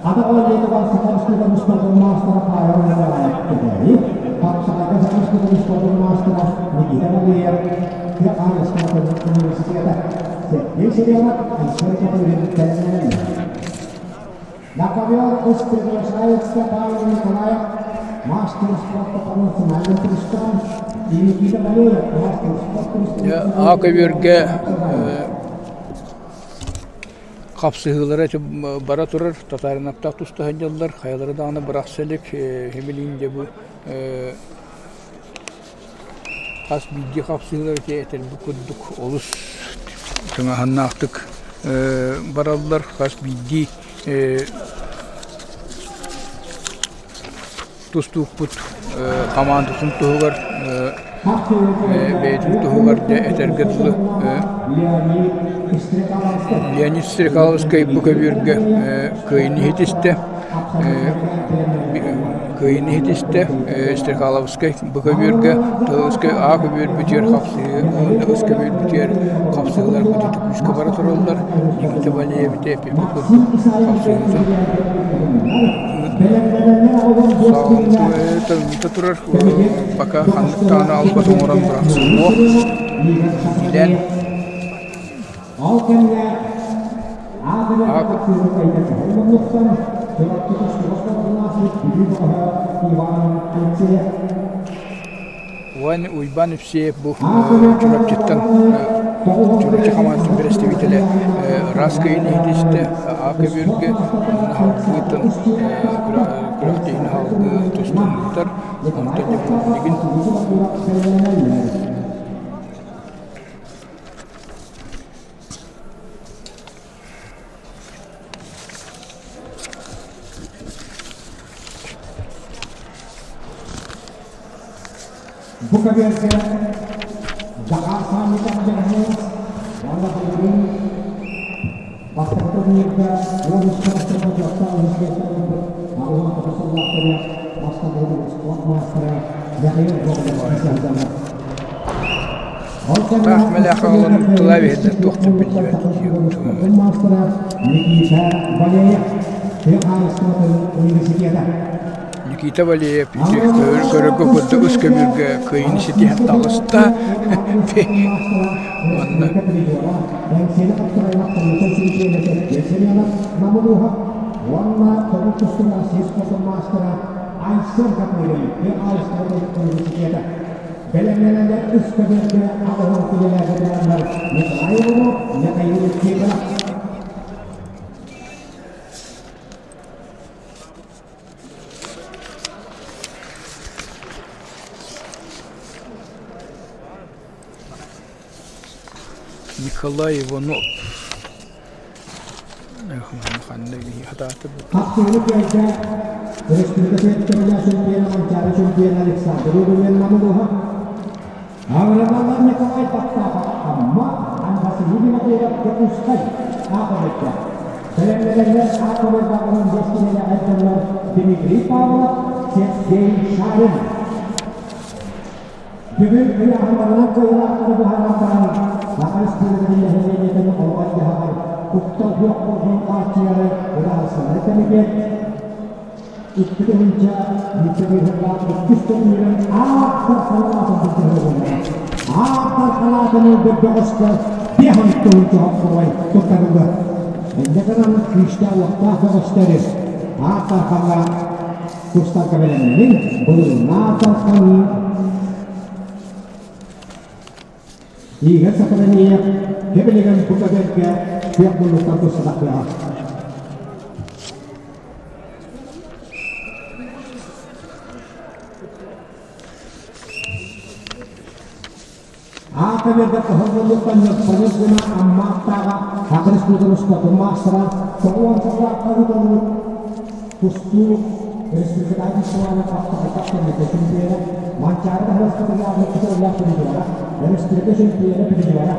Ата оонньуутугар Саха Республикатын спордун маастара Павел Николаев Кэтэри, Хапсаҕайга Саха Республикатын спордун маастара Никита Валерьев, Тыа хаһаайыстыбатын университета Сергей Селенов, Айсен Копырин бэлэмнэнэллэр. Наполеон Приглашается Павел Николаев, мастер спорта по национальным прыжкам, и Никита Валерьев, мастер спорта А көбүөргэ хапсыһыылара бара турар, татаринаптаах туста сылдьаллар, хайалара даҕаны бырахса илик, химилиин дьэ бу хас биирдии хапсыһыылар ити этэрбит курдук олус тыҥааһыннаахтык бараллар, хас биирдии тустуукпут хамаандатын туһугар бэйэтин туһугар дьэ этэргэ дылы Леонид Стрекаловскай бу көбүөргэ кыайыыны иһитистэ кыайыыны иһитистэ Стрекаловскай бу көбүөргэ Тыловскай А көбүөр бүтүөр хапсыһыы уонна Ыс көбүөр бүтүөр хапсыһыылар бүтүтү күүскэ бара тураллар Никита Валеевич эппиппит курдук хапсыһыытын саҕалыыта турар пока ханнык даҕаны албас оҥорон бырахсыһыа Илэн Уон Уйбаан Евсеев бу Чурапчыттан Чурапчы хамаандатын бэрэстэбиитэлэ ыраас кыайыыны иһитистэ А көбүөргэ уонна халгыытын күрэхтэһиини халгыы тустуммуттар. Онтон дьэ бу билигин Бу көбүөргэ Захар Санников дьаһайы уонна билигин бастакы турнирга 13 бастакы дьохтоох университеттан ылбыт 69 сыллаах төрүөх бастакы спорт маастара Михаил Гоголев сылдьаллар. Таах мэлээх аҕалан тыла биһэллэр туохтан биллибэт маастара Никита Валеев тыа хаһаайыстыбатын университета. Никита Валеев ити көрөргө курдук үс көмүргэ кыайыыны ситиһэн таҕыста. Уонна Уонна тобук тустууга сис хотун маастара Айсен Капырин тыа хаһаайыстыбатын университета. Бэлэмнэнэллэр үс көбүөргэ аҕыһын килэлээх ветераннар Николай Иванов, Михаил Тихонов. Николай Иванов Хапсыһыны кыайда Республика Светлана чемпиона Манчаары чемпиона Александр Рубин Намылуха, Аврамалар Николай Баттахов Амма, Василий Винокуров Дьокуускай Аахабытта. Бэлэмнэнэллэр Аахабыт баҕанан бэс кинилэ дьоннор Дмитрий Павлов, Сергей Шарин. Бүгүн ыйааһыннарынан кыайыылаахтары быһааран баран, Саха Республикатын нэһилиэнньэтин олоҕор-дьаһаҕар куттал суох буолуутун хааччыйары быһаарсаллар кэмитиэт 2000 быыһыллаах иккис турнирын ааптар салаатын былдьаһыы буолла. Ааптар салаатын ылбыт бөҕөскө 50 хоруй туттарыллар. Инньэ гынан күүстээх-уохтаах бөҕөстөрү ааптар халлаан тустарга бэлэмнэниҥ, былырыыҥҥы ааттартан Игорь Сахаданиев кэбилигэн бу көтөргө күөх муннуктан туссатахтыаҕа. Аата берде кыһыл муннуктан Ньыппаныс гына Аммааттааҕа Саха Республикатын устатын маастара тоҕуон сыллаахха ыытыллыбыт тустуу республикатааҕы фестивалын хаптаҕайдах кэмнэргэ чемпиона Манчаары Баһыласпытыгар икки призера, республика чемпиона призера.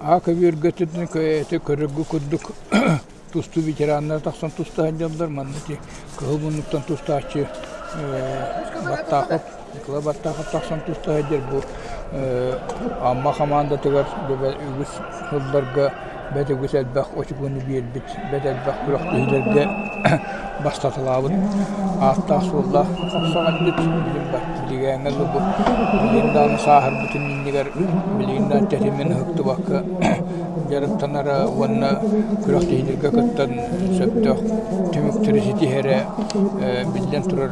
Аа көбүөргөтүн көйөтө көрөргө курдук тустуу ветераннара тахсан туста сылдьаллар. Манна ити кыһыл муннуктан тустааччы Баттаахап, Николай Баттаахап тахсан туста сылдьар. Бу Амма хамаандатыгар үгүс сылларга бэрт үгүс элбэх очукуну биэрбит, бэрт элбэх күрэхтэһиилэргэ бастаталаабыт ааттаах-суоллаах хапсаҕайбыт. Билигээҥҥэ бу билигин даҕаны сааһырбытын иннигэр билигин даҕаны тэтимин ыһыктыбакка дьарыктанара уонна күрэхтэһиилэргэ кыттан сөптөөх түмүктэри ситиһэрэ биллэн турар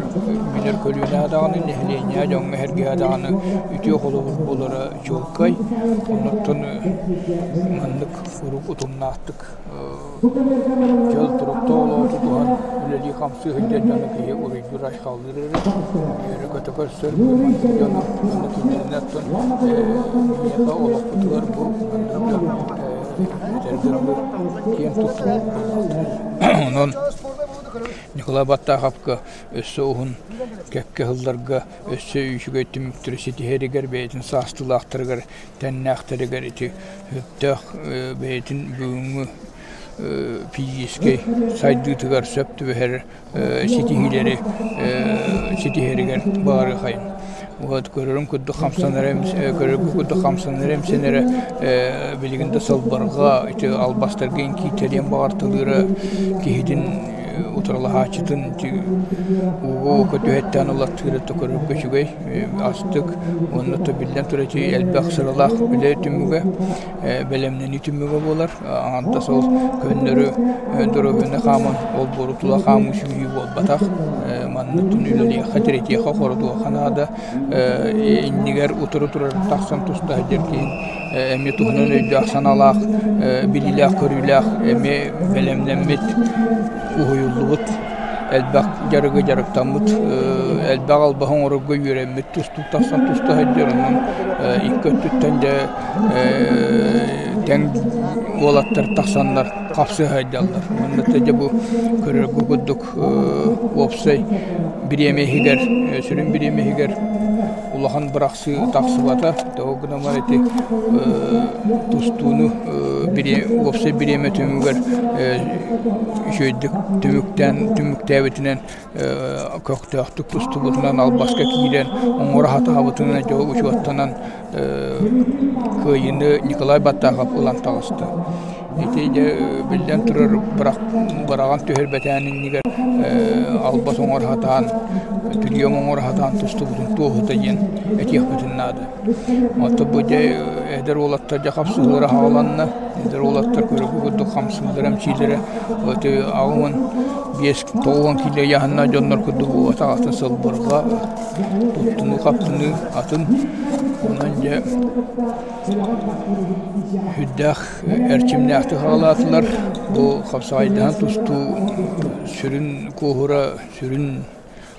үүнэр көлүөнэҕэ даҕаны, нэһилиэнньэҕэ, дьоҥҥо-сэргэҕэ даҕаны үтүө холобур буолара чуолкай. Оннуттан маннык куруук утумнаахтык чөл туруктаах олоҕу тутуһан үлэлии-хамсыы сылдьар дьону киһи уруйдуур-айхаллыыр эрэ, үөрэ-көтө көрсөр маннык дьону уонна кинилэри оттон миэхэ олохпутугар бу маннык дьон этэргэ дылы киэн туттубут буоллахтар. Онон Николай Баттаахапка өссө уһун кэккэ сылларга өссө үчүгэй түмүктэри ситиһэригэр бэйэтин саастыылаахтарыгар тэннээхтэригэр ити сөптөөх бэйэтин бүгүҥҥү физическэй сайдыытыгар сөп түбэһэр ситиһиилэри ситиһэригэр баҕарыахайын. Вот көрөрүм курдук хамсанар көрөргө курдук хамсанар эмсэнэрэ билигин да сылбарга ити албастарга иҥкиитэриэн баҕарталыыра киһитин утарылаһааччытын ууга түһэттээн ылаттыыра да көрөргө үчүгэй астык уонна то биллэн турар ити элбэх сыралаах үлэ түмүгэ бэлэмнэнии түмүгэ буолар аҥардас ол көннөрү доруобуйаны хааман олбуору тула хаамыы сүүрүү буолбатах манна үлэлиэххэ тиритиэххэ хорутуохха наада иннигэр утары турар тахсан туста сылдьар киһи эмиэ туһунан өйдөөх санаалаах билиилээх көрүүлээх эмиэ бэлэмнэммит уһуйуллубут элбэх дьарыгы дьарыктаммыт элбэх албаһы оҥорорго үөрэммит тустуу тахсан туста сылдьар онон икки өттүттэн дьэ тэҥ уолаттар тахсаннар хапсыһа сылдьаллар уонна дьэ бу көрөргө курдук уопсай бириэмэ иһигэр сүрүн бириэмэ иһигэр улахан бырахсыы тахсыбата тоҕо гынан баран ити тустууну уопсай бириэмэ түмүгэр үчүгэйдик түмүктээн түмүктээбитинэн көхтөөхтүк тустубутунан албаска киирэн оҥоро сатаабытынан дьэ учуоттанан кыайыыны Николай Баттахов ылан таҕыста. Ити дьэ биллэн турар быраҕан түһэрбэтээн иннигэр албас оҥоро сатаан, прием оҥоро сатаан тустубутун туоһута диэн этиэхпитин наада. Оттон бу дьэ эдэр уолаттар дьэ хапсыһыылара хааланна. Эдэр уолаттар көрүгү курдук хамсыыллара, эмчиилэрэ ити 85 90 киилэ ыйааһыннаах дьоннор курдук буолбатах атын сылбырҕа туттунуу-хаптыныы атын. Онон дьэ сүрдээх эрчимнээхтик хаалаатылар. Бу хапсаҕайдаһан тустуу сүрүн куоһура, сүрүн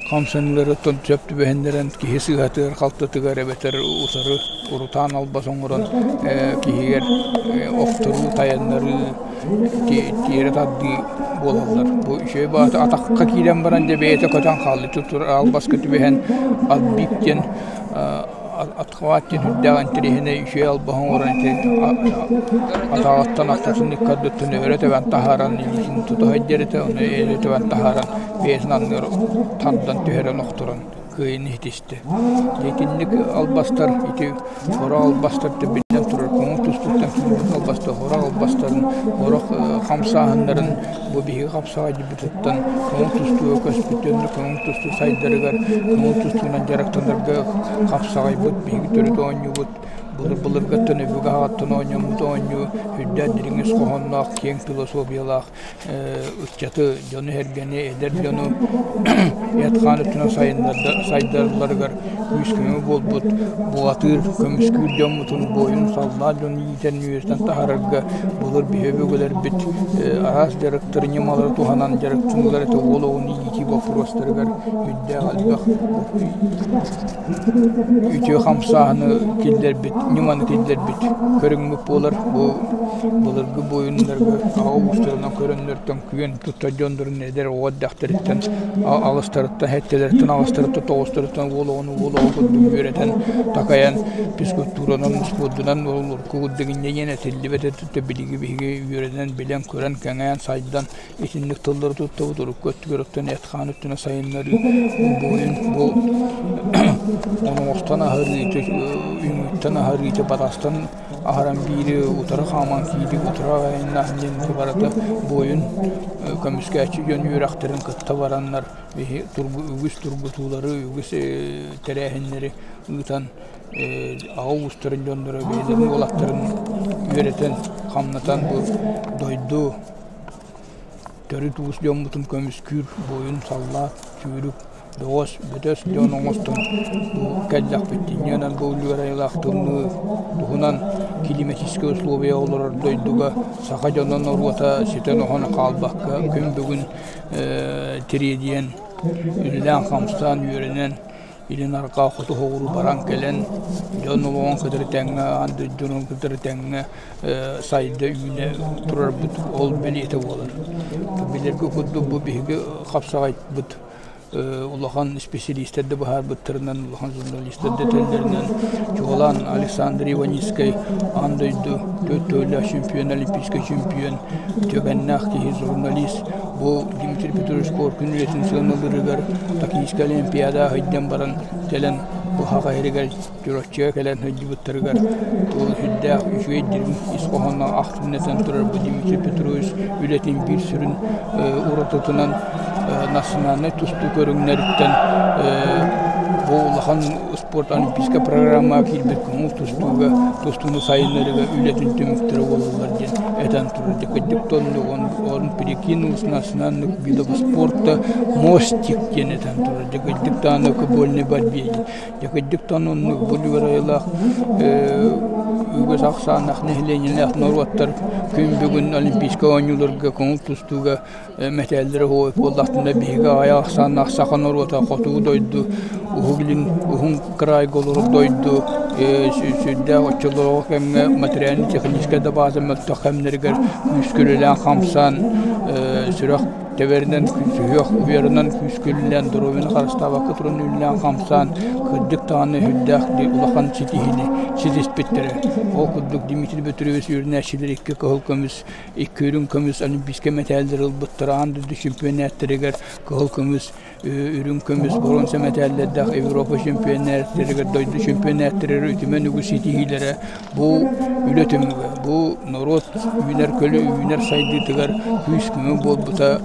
хамсаныыларыттан сөп түбэһиннэрэн киһи сыыһатыгар-халтатыгар эбэтэр утары урутаан албас оҥорон киһигэр охторуу, тайаннарыы, тиэрэ тардыы буолаллар. Бу үчүгэй баҕайы атахха киирэн баран дьэ бэйэтэ көтөн хаалла. Албаска түбэһэн отбит диэн Отхват диэн үрдээх интэриэһинэй үчүгэй албаһы оҥорон ити атаҕыттан аттатын икки ардыттан өрө тэбэн таһааран илиитин тута сылдьар этэ, ону өрө тэбэн таһааран бэйэтин анныгар тардан түһэрэн охторон кыайыыны ситистэ. Итинник албастар ити сорох албастар биллэн турар көҥүл тустууттан киирбит албастар сорох албастарын сорох хамсааһыннарын бу биһиги хапсаҕайдьыппытыттан көҥүл тустууга көспүт көҥүл тустуу сайдарыгар көҥүл тустуунан дьарыктанарга хапсаҕайбыт биһиги төрүт оонньуубут. Былыр-былыргыттан өбүгэ аҕаттан оонньоммут оонньуу үрдээх дириҥ ис хоһоонноох, киэҥ философиялаах ыччаты, дьону-сэргэни, эдэр дьону эт-хаан өттүнэн сайдалларыгар күүс-көмө буолбут бухатыыр, көмүскүүр дьоммутун, буойун, саллаат дьону иитэн үөрэтэн таһаарарга былыр биһи өбүгэлэрбит араас дьарыктары, ньымалары туһанан дьарыктаныылар этэ уол оҕону иитии боппуруостарыгар үрдээх элбэх үтүө хамсааһыны киллэрбит, ньыманы киллэрбит көрүҥмүт буолар. Бу былыргы буойуннарга аҕа уустарынан көрөннөртөн күөн туттар дьоннорун эдэр оҕо эрдэхтэриттэн аҕыстарыттан, сэттэлэриттэн, аҕыстарыттан, тоҕустарыттан уол оҕону уол оҕо курдук үөрэтэн, такайан физкультуранан, спордунан урукку курдук инньэ диэн этиллибэт этэ. Билиги биһиги үөрэнэн, билэн-көрөн, кэҥээн, сайдан Итинник тыллары туттабыт урукку өттүгэр оттон эт-хаан өттүнэн сайыннарыы буойун бу оноҕостон аһарыы үҥүүттэн аһарыы батастан аһаран биири утары хааман киирии утары айаннаах диэн барыта буойун көмүскээччи дьон үөрэхтэрин кытта бараннар биһи үгүс тургутуулары үгүс тэрээһиннэри ыытан аҕа уустарын дьонноро бэйэлэрин уолаттарын үөрэтэн хамнатан бу дойду Төрүт уус дьоммутун көмүскүүр буойун саллаат, сүүрүк, бөҕөс, бөтөс дьон оҥостон бу кэллэхпит инньэнэн бу үлүгэр айылаах тымныы туһунан климатическай условия олорор дойдуга саха дьоно норуота ситэн-оһон хаалбакка күн бүгүн тириэдийэн, үлэлээн-хамсаан, үөрэнэн Илин арҕаа хоту соҕуруу баран кэлэн дьон олоҕун кытары тэҥҥэ, аан дойдуну кытары тэҥҥэ сайда үүнэ турарбыт ол бэлиэтэ буолар. Билэргэ курдук бу биһиги хапсаҕайбыт улахан исписэлиистэр да быһаарбыттарынан, улахан журналистар да этэллэринэн, чуолаан Александр Иваницкай аан дойду төрт төгүллээх чемпион, олимпийскай чемпион, үтүөкэннээх киһи, журналист Бу Дмитрий Петрович Коркин үлэтин сыаналыырыгар Токийскай Олимпиада сылдьан баран кэлэн бу Саха сиригэр Чурапчыга кэлэн сылдьыбыттарыгар ол сүрдээх үчүгэй дириҥ ис хоһоонноох ахтыннатан турар бу Дмитрий Петрович үлэтин биир сүрүн уратытынан национальнай тустуу көрүҥнэриттэн бу улахан спорт олимпийскай программаҕа киирбит көҥүл тустууга тустууну сайыннарыыга үлэтин түмүктэрэ буолаллар диэн этэн турар. Кырдьык тоннук он перекинулся национальных видов спорта мостик диэн этэн турар. Кырдьык даҕаны вольной борьбе диэн. Кырдьык даҕаны оннук бу айылаах үгүс ахсааннаах нэһилиэнньэлээх норуоттар күн бүгүн олимпийскай оонньууларга көҥүл тустууга мэтээллэрэ уһуйбут буоллахтарына биһиги аҕыйах ахсааннаах саха норуота хотугу дойду Уһук Илин уһун кыраайга олорор дойду сүрдээх оччолорго кэмҥэ материально-техническэй да бааза мөлтөх кэмнэригэр күүскэ үлэлээн хамсаан сүрэх тэбэринэн сүһүөх уйарынан күүскэ үлэлээн доруобуйаны харыстаабакка туран үлэлээн хамсаан кырдьык даҕаны сүрдээх улахан ситиһиини ситиспиттэрэ. Ол курдук Дмитрий Петрович үөрэнээччилэр икки кыһыл көмүс икки үрүҥ көмүс олимпийскай мэтээллэри ылбыттара аан дойду чемпионаттарыгар кыһыл көмүс үрүҥ көмүс боруонса мэтээллэрдээх Европа чемпионаттарыгар дойду чемпионаттарыгар үтүмэн үгүс ситиһиилэрэ бу үлэ түмүгэ бу норуот үүнэр көлө үүнэр сайдыытыгар күүс-көмө буолбута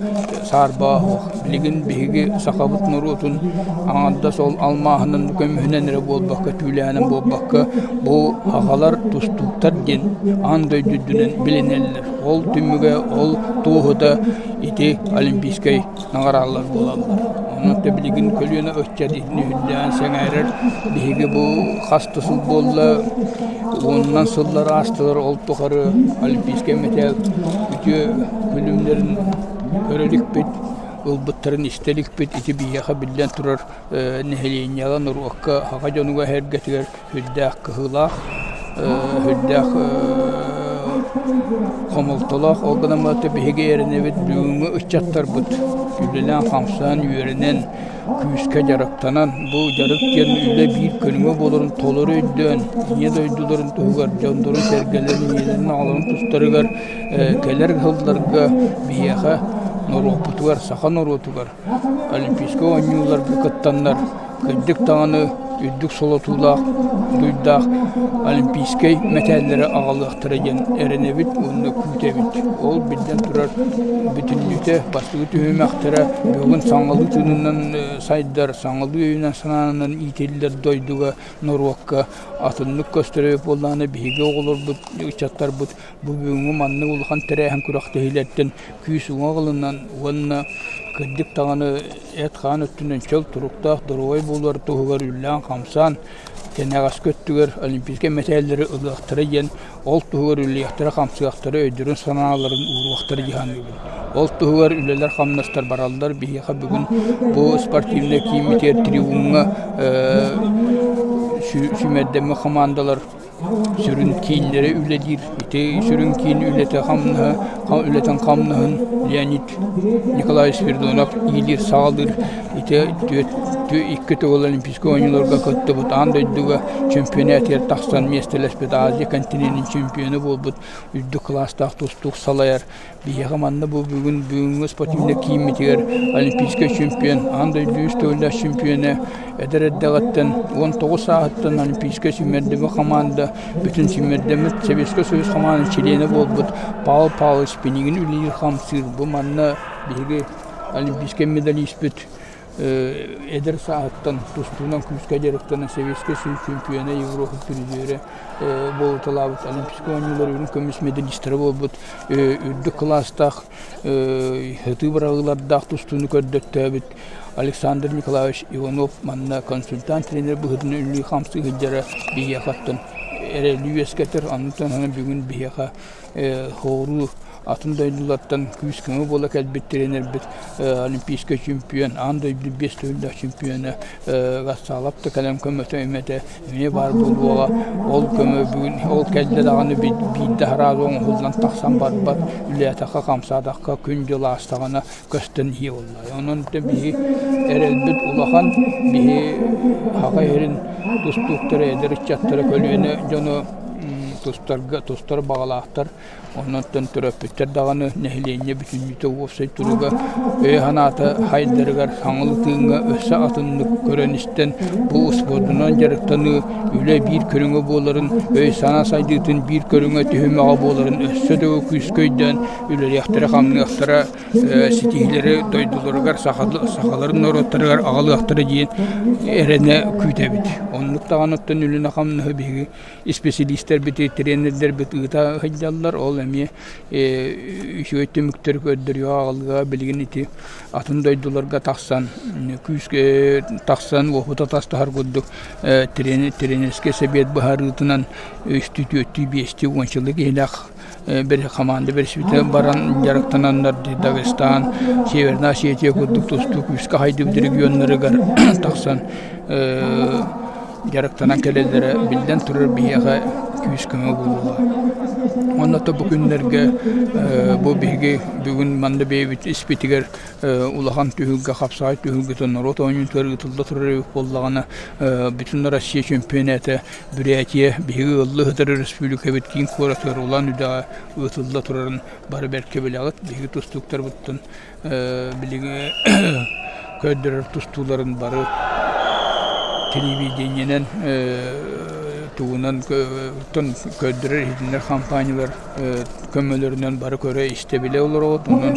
саарбаҕа суох билигин биһиги сахабыт норуотун аҥардас ол алмааһынан көмүһүнэн эрэ буолбакка түүлээһинэн буолбакка бу аҕалар тустууктар диэн аан дойду үрдүнэн билинэллэр. Ол түмүгэ, ол туоһута ити олимпийскай наҕараалар буолаллар. Онон билигин көлүөнэ ыччат итини үрдээн сэҥээрэр. Биһиги бу хас да сыл буолла, уонунан сыллар аастылар, ол тухары олимпийскай мэтээл үтүө күлүмнэрин көрө иликпит, ылбыттарын истэ иликпит. Ити биһиэхэ биллэн турар нэһилиэнньэҕэ, норуокка, саха дьонугар-сэргэтигэр сүрдээх кыһыылаах, сүрдээх хомолтолоох. Ол гынан баран биһиги эрэнэбит бүгүҥҥү ыччаттарбыт үлэлээн-хамсаан, үөрэнэн, күүскэ дьарыктанан, бу дьарык диэн үлэ биир көрүҥэ буоларын толору өйдөөн, ийэ дойдуларын туһугар, дьоннорун-сэргэлэрин, ийэлэрин-аҕаларын тустарыгар кэлэр сылларга биһиэхэ норуоппутугар, саха норуотугар Олимпийскай оонньууларга кыттаннар. Кырдьык даҕаны үрдүк солотуулаах, дуйдаах олимпийскай мэтээллэри аҕалыахтара диэн эрэнэбит уонна күүтэбит. Ол биллэн турар бүтүннүүтэ бастакы түһүмэхтэрэ бүгүн саҥалыы тыынынан сайдар, саҥалыы өйүнэн-санаанан иитиллэр дойдуга, норуокка атыннык көстөр эбит буоллаҕына биһиги оҕолорбут, ыччаттарбыт бу бүгүҥҥү маннык улахан тэрээһин күрэхтэһиилэртэн күүс уҥа ылынан уонна кырдьык даҕаны эт-хаан өттүнэн чөл туруктаах доруобай буолар туһугар үлэлээн-хамсаан кэнэҕэски өттүгэр олимпийскай мэтээллэри ылыахтара диэн ол туһугар үлэлиэхтэрэ-хамсыахтара, өйдөрүн-санааларын ууруохтара дии саныыбын. Ол туһугар үлэлэр-хамнастар бараллар. Биһиэхэ бүгүн бу спортивнай кииммитигэр трибуҥҥа сүүмэрдэммит хамаандалар сүрүн кииннэри үлэлиир. Ити сүрүн киин үлэтэ хамнаһа, үлэтин хамнаһын Леонид Николаевич Спиридонов иилиир-саҕалыыр. Ити икки төгүл Олимпийскай оонньууларга кыттыбыт, аан дойдуга чемпионатыгар тахсан миэстэлэспит Азия континенын чемпиона буолбут үрдүк кылаастаах тустуук салайар. Биһиэхэ манна бу бүгүн бүгүҥҥү спортивнай кииммитигэр олимпийскай чемпион, аан дойду үс төгүллээх чемпиона эдэр эрдэҕиттэн 19 сааһыттан олимпийскай сүүмэрдэммит хамаанда бүтүн сүүмэрдэммит Советскай Союз хамаандатын чилиэнэ буолбут Павел Павлович Пинигин үлэлиир-хамсыыр. Бу манна биһиги олимпийскай медалиспыт эдэр сааһыттан тустуунан күүскэ дьарыктанан Советскай Союз чемпиона, Европа призерэ буолуталаабыт Олимпийскай оонньуулар үрүҥ көмүс медалистара буолбут үрдүк кылаастаах сытыы быраҕыылардаах тустууну көрдөттөөбүт Александр Николаевич Иванов манна консультант-тренер быһыытынан үлэлии-хамсыы сылдьара биһиэхэ оттон эрэли үөскэтэр. Онтон бүгүн биһиэхэ хооруу атын дойдулартан күүс-көмө буола кэлбит тренербит олимпийскай чемпион, аан дойду биэс төгүллээх чемпиона Гацалов да кэлэн көмөтө имэтэ эмиэ баар буолуоҕа. Ол көмө бүгүн ол кэллэ даҕаны биирдэ араазы оҥоһуллан тахсан барбат, үлэлээтэххэ-хамсаатахха күн-дьыл аастаҕына көстөн иһиэ буоллаҕа. Онон биһи эрэлбит улахан, биһи Саха сирин тустууктара, эдэр ыччаттара, көлүөнэ дьоно тустарга тустар баҕалаахтар. Онон төрөппүттэр даҕаны нэһилиэнньэ бүтүннүүтэ уопсай туруга өйө-санаата хайдарыгар саҥалыы тыыҥҥа өссө атыннык көрөн-истэн бу успуордунан дьарыктаныы үлэ биир көрүҥэ буоларын, өй-санаа сайдыытын биир көрүҥэ түһүмэҕэ буоларын өссө да күүскэ өйдөөн үлэлиэхтэрэ-хамныахтара ситиһиилэри дойдуларыгар сахаларын норуоттарыгар аҕалыахтара диэн эрэнэ күүтэбит. Оннук даҕаны оттон үлэни-хамнаһы биһиги исписэлиистэрбит, тренердэрбит ыыта сылдьаллар. Ол эмиэ үчүгэй түмүктэри көрдөрүө аҕалыа. Билигин ити атын дойдуларга тахсан күүскэ тахсан уопут атастаһар курдук тренерскэй сэбиэт быһаарыытынан үстүү, түөртүү, биэстии уончалыы киһилээх хамаанда бэрсибитэ баран дьарыктананнар Дагестан, Северная Осетия курдук тустуу күүскэ хайдыбыт регионнарыгар тахсан дьарыктанан кэлэллэрэ биллэн турар биһиэхэ күүс-көмө буолуоҕа. Уонна бу күннэргэ бу биһиги бүгүн манна бэйэбит испитигэр улахан түһүлгэ хапсаҕай түһүлгэтэ норуот оонньуутугар ыытылла турар эбит буоллаҕына бүтүн Россия чемпионата Бурятия биһиги ыаллыы сытар өрөспүүбүлүкэбит киин куоратыгар Улан-Үдэҕэ ыытылла турарын бары бэркэ билэҕит. Биһиги тустууктарбыттан билигин көрдөрөр тустууларын бары телевидениенэн тугунан көрдөрөр иһитиннэр компаниялар көмөлөрүнэн бары көрө-истэ билэ олороҕут. Онон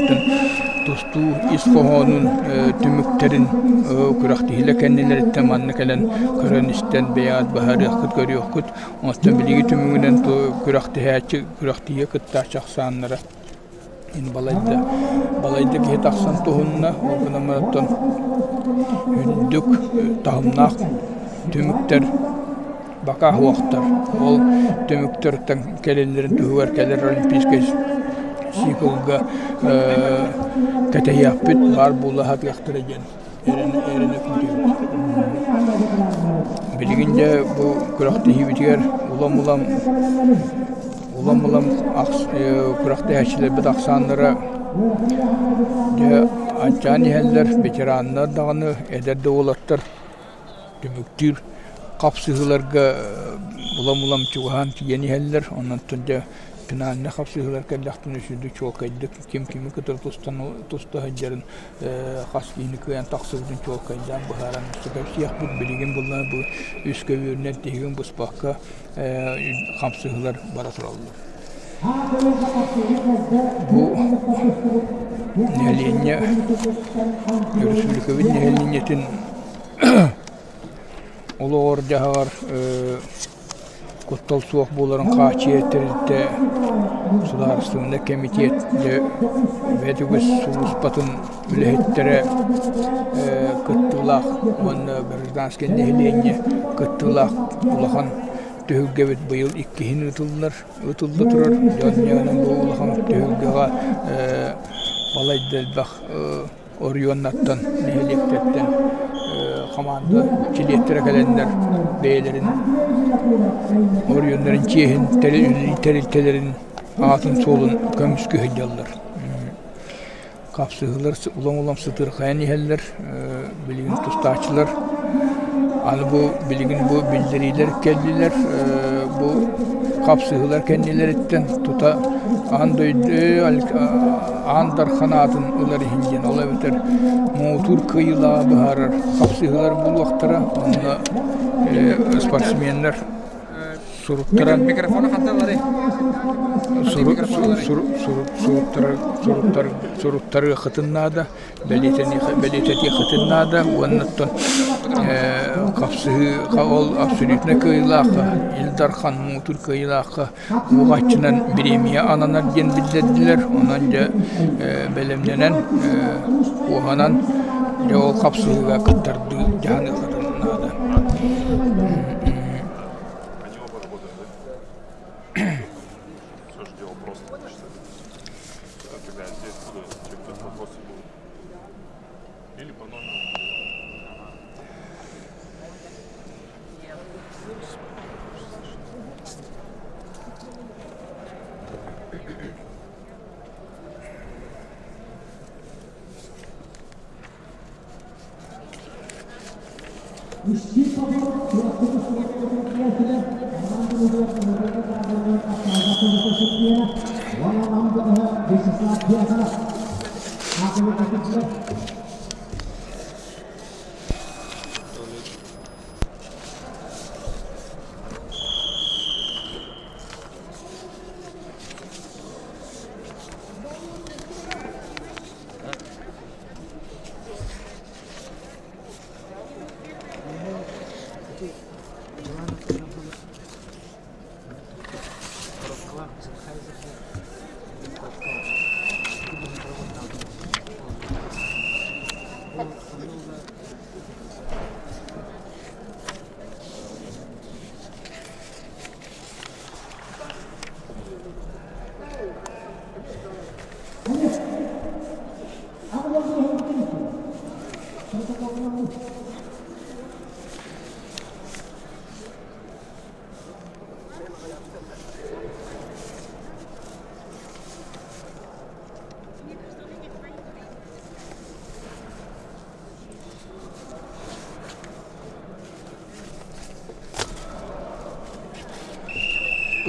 тустуу ис хоһоонун түмүктэрин күрэхтэһиилэр кэннилэриттэн манна кэлэн көрөн-истэн бэйэҕит быһаарыаххыт, көрүөххүт. Оттон билиги түмүгүнэн күрэхтэһээччи, күрэхтэһиигэ кыттааччы ахсааннара балайда, балайда киһи тахсан туһунна. Ол гынан баран оттон үрдүк таһымнаах түмүктэр бакаа суохтар. Ол түмүктэртэн кэлэллэрин туһугар кэлэр олимпийскай циклга кэтэһиэхпит, баар буола сатыахтара диэн эрэнэ күүтэбит. Билигин дьэ бу күрэхтэһиибитигэр улам-улам улам-улам күрэхтэһээччилэрбит ахсааннара дьэ аччаан иһэллэр, ветераннар даҕаны, эдэр да уолаттар түмүктүүр хапсыһыыларга улам-улам чугаһаан тиийэн иһэллэр. Онон дьэ Финальнай хапсыһыылар кэллэхтэринэ үчүгэйдик чуолкайдык ким кими кытары тустан туста сылдьарын, хас киһини кыайан тахсыбытын чуолкайдаан быһааран кэпсиэхпит. Билигин булла бу үс көбүөрүнэн тиһигин быспакка хамсыһыылар бара тураллар. Бу нэһилиэнньэ өрөспүүбүлүкэбит нэһилиэнньэтин олоҕор-дьаһаҕар куттал суох буоларын хааччыйар тэрилтэ судаарыстыбаннай кэмитиэт дьэ бэйэтэ үгүс сулууспатын үлэһиттэрэ кыттыылаах уонна гражданскай нэһилиэнньэ кыттыылаах улахан түһүлгэбит быйыл иккиһин ыытыллар ыытылла турар. Дьон дьонун бу улахан түһүлгэҕэ балайда элбэх оройуоннартан, нэһилиэктэртэн хамаанда чилиэттэрэ кэлэннэр бэйэлэрин оройуоннарын чиэһин, тэрилтэлэрин аатын-суолун көмүскүү сылдьаллар. Хапсыһыылар улам-улам сытыырхайан иһэллэр, билигин тустааччылар аны бу билигин бу биллэриилэр кэллилэр, бу хапсыһыылар кэннилэриттэн тута аан дойду аан дархан аатын ылар иһин диэн, ол эбэтэр муҥутуур кыайыылааҕы быһаарар хапсыһыылар буолуохтара, онно спортсменнар суруттаран суруттарыаххытын наада, бэлиэтэтиэххитин наада уонна оттон хапсыһыы ол абсолютно кыайыылаахха Ил Дархан муҥутуур кыайыылаахха уоҕааччынан бириэмийэ ананар диэн биллэрдилэр. Онон дьэ бэлэмнэнэн, куоһанан дьэ ол хапсыһыыга кыттардыы дьаһаныаххытын наада. Все же дело просто. Когда я здесь буду, если какие-то вопросы будут. Или по номеру.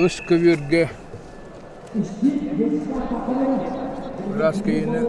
Ыс көбүөргэ ыраас киһини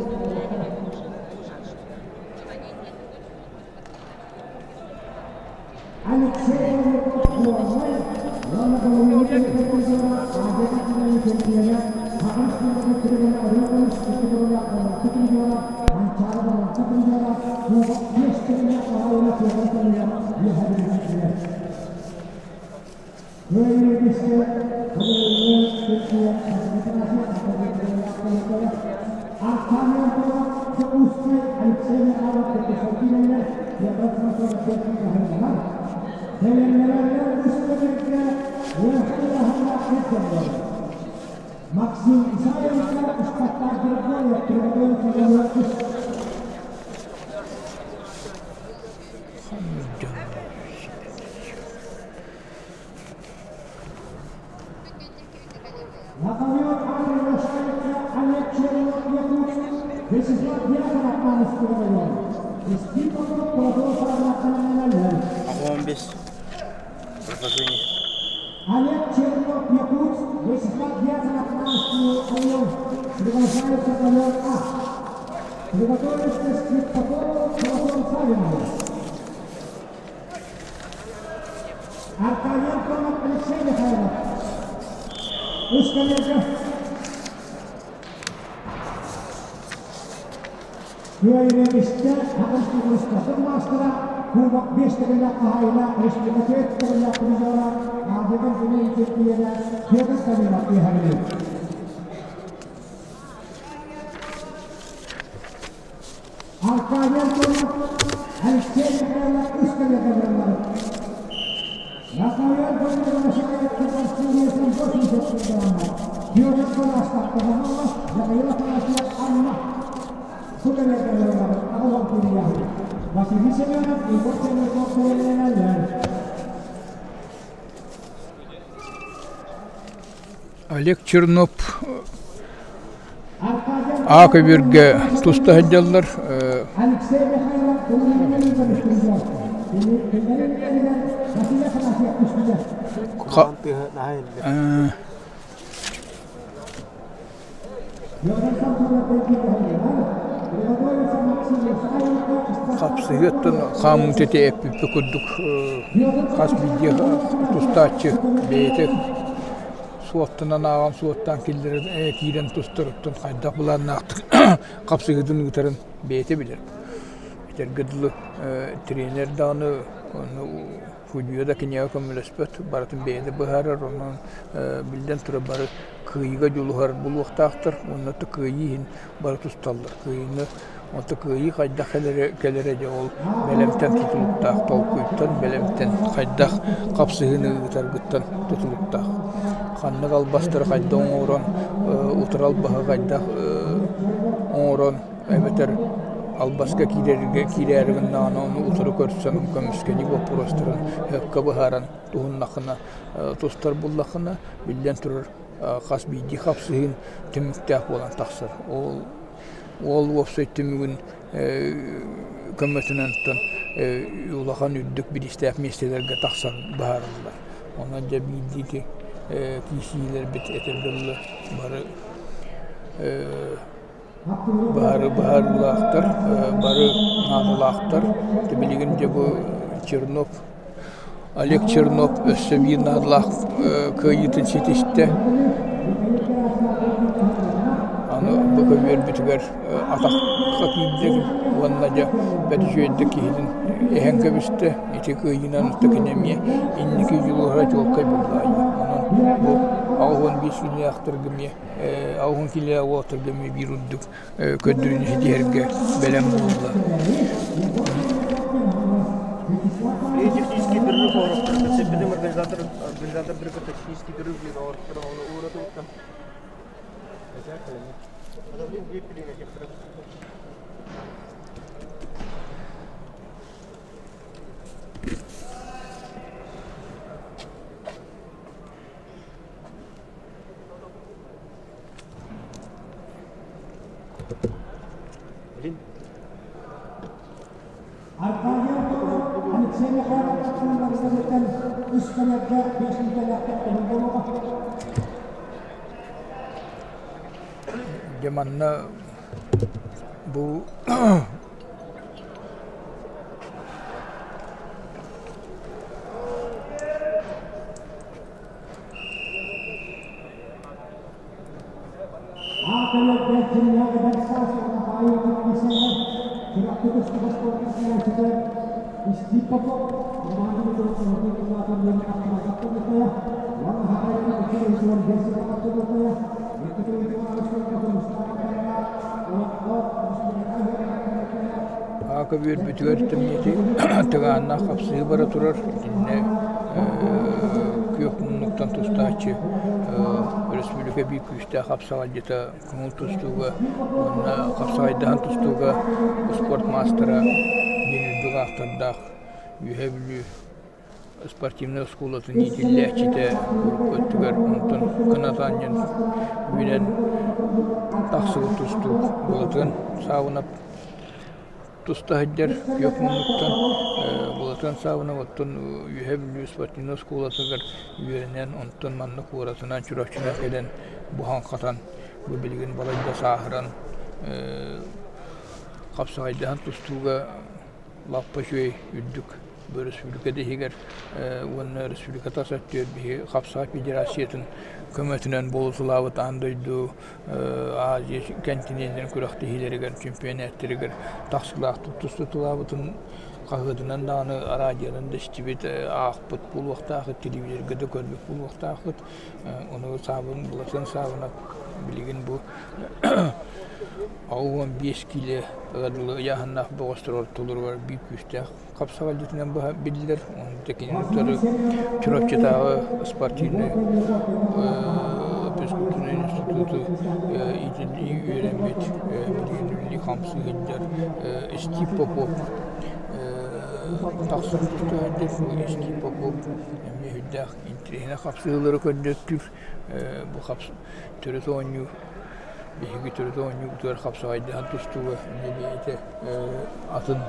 Соловьев приглашается ковер А. Приготовиться Скрипакову Платон Савинову. Аркадий Антонов Алексей Михайлов. Үс көбүөргэ Күөйүнэбистэ Хатас маастара Кубок биэс төгүллээх хаһаайына республика түөрт төгүллээх призера Аадыгын Дмитрий Киргиэнэ Федор Данилов үөһэбилин. Аркадий Антонов, Алексей Михайлов үс кэлиэхэ бараллар. Наталья Антонова 80 килограмма, Федор Панастов Михаил Афанасьев Анна Василий Семенов, Егор Семенов Олег Чернов А көбүөргэ туста сылдьаллар. Алексей Михайлов Василий Афанасьев түстүлэр. Хапсыһыаттан хаамыыта ити эппиппит курдук хас биирдии тустааччы бэйэтэ суоттанан ааҕан суоттаан киллэрэн киирэн тустарыттан хайдах былааннаахтык хапсыһыытын ыытарын бэйэтэ билэр. Этэргэ дылы тренер даҕаны ону Судьуйа да киниэхэ көмөлөспөт, барытын бэйэтэ быһаарар, онон биллэн турар бары кыайыыга дьулуһар буолуохтаахтар уонна кыайыы иһин бары тусталлар. Кыайыыны онто кыайыы хайдах кэлэрэ, кэлэрэ дьэ ол бэлэмтэн тутулуктаах, толкуйтан, бэлэмтэн хайдах хапсыһыыны ыытаргыттан тутулуктаах. Ханнык албастары хайдах оҥорон, утары албаһы хайдах оҥорон эбэтэр албаска киирэргэ киирээри гыннаҕына ону утары көрсөн көмүскэнии боппуруостарын сөпкө быһааран туһуннаххына тустар буллаххына биллэн турар хас биирдии хапсыһыын түмүктээх буолан тахсар. Ол ол уопсай түмүгүн көмөтүнэн улахан үрдүк бириистээх миэстэлэргэ тахсан быһаарыллар. Онон дьэ биирдии киирсиилэрбит этэргэ дылы бары Бары быһаарыылаахтар, бары наадалаахтар. Билигин дьэ бу Чернов, Олег Чернов өссө биир наадалаах кыайыытын ситистэ. Аны бу көбүөрбүтүгэр атахха киирдэ уонна дьэ бэрт үчүгэйдик киһитин эһэн кэбистэ. Ити кыайыынан кини эмиэ инники дьулуһара чуолкай буолла. Онон бу 85 күннээхтэргэ эмиэ Алгын килиэ уолаттарга эмиэ биир үрдүк көрдөрүүнү ситиһэргэ бэлэм буолла. Технический перерыв организатор организатор технический перерыв Аркадий Антонов, Алексей Михайлов аттыларыттан үс кэлэргэ биэс миэтэлээхтэр көһүллүөҕэ. Дьэ манна бу Ака үөрбүтүгэр тэмниэти тыгааннаах хапсыһыы бара турар. Итиннэ күөх муннуктан тустааччы өрөспүүбүлүкэ биир күүстээх хапсаҕайдьыта көҥүл тустууга уонна хапсаҕайдаһан тустууга спорт маастара диэн үрдүк ааттардаах Үөһээ Бүлүү спортивнай оскуолатын иитиллээччитэ урукку өттүгэр онтон кынатаан диэн үүнэн тахсыбыт тустуук Былатыан Саабынап туста сылдьар күөх муннуктан Былатыан Саабынап оттон Үөһээ Бүлүү спортивнай оскуолатыгар үөрэнэн онтон манна куоратынан Чурапчынан кэлэн буһан-хатан Бу билигин балайда сааһыран хапсаҕайдаһан тустууга лаппа үчүгэй үрдүк өрөспүүбүлүкэ да иһигэр уонна өрөспүүбүлүкэ тас өттүгэр биһиги хапсаҕай федерациятын көмөтүнэн буолуталаабыт аан дойду Азия кэнтиниэннэрин күрэхтэһиилэригэр, чемпионаттарыгар тахсыылаахтык тустуталаабытын хаһыатынан даҕаны, араадьыйанан да истибит, аахпыт буолуохтаахыт, телевизорга да көрбүт буолуохтаахыт. Ону Саабын, Былатыан Саабынап билигин бу 65 киилэ дылы ыйааһыннаах бөҕөстөр ортолоругар биир күүстээх хапсаҕайдьытынан быһа биллэр. Онно кинилэри Чурапчытааҕы спортивнай физкультурнай институту иитиллии үөрэммит, билигин үлэлии хамсыы сылдьар Стив Попов тахсар тустаахтар. Стив Попов эмиэ сүрдээх интэриэһинэй хапсыһыылары көрдөттүүр. Бу төрүт оонньуу Биһиги төрүт оонньуубутугар хапсаҕайдаһан тустууга эмиэ бэйэтэ атын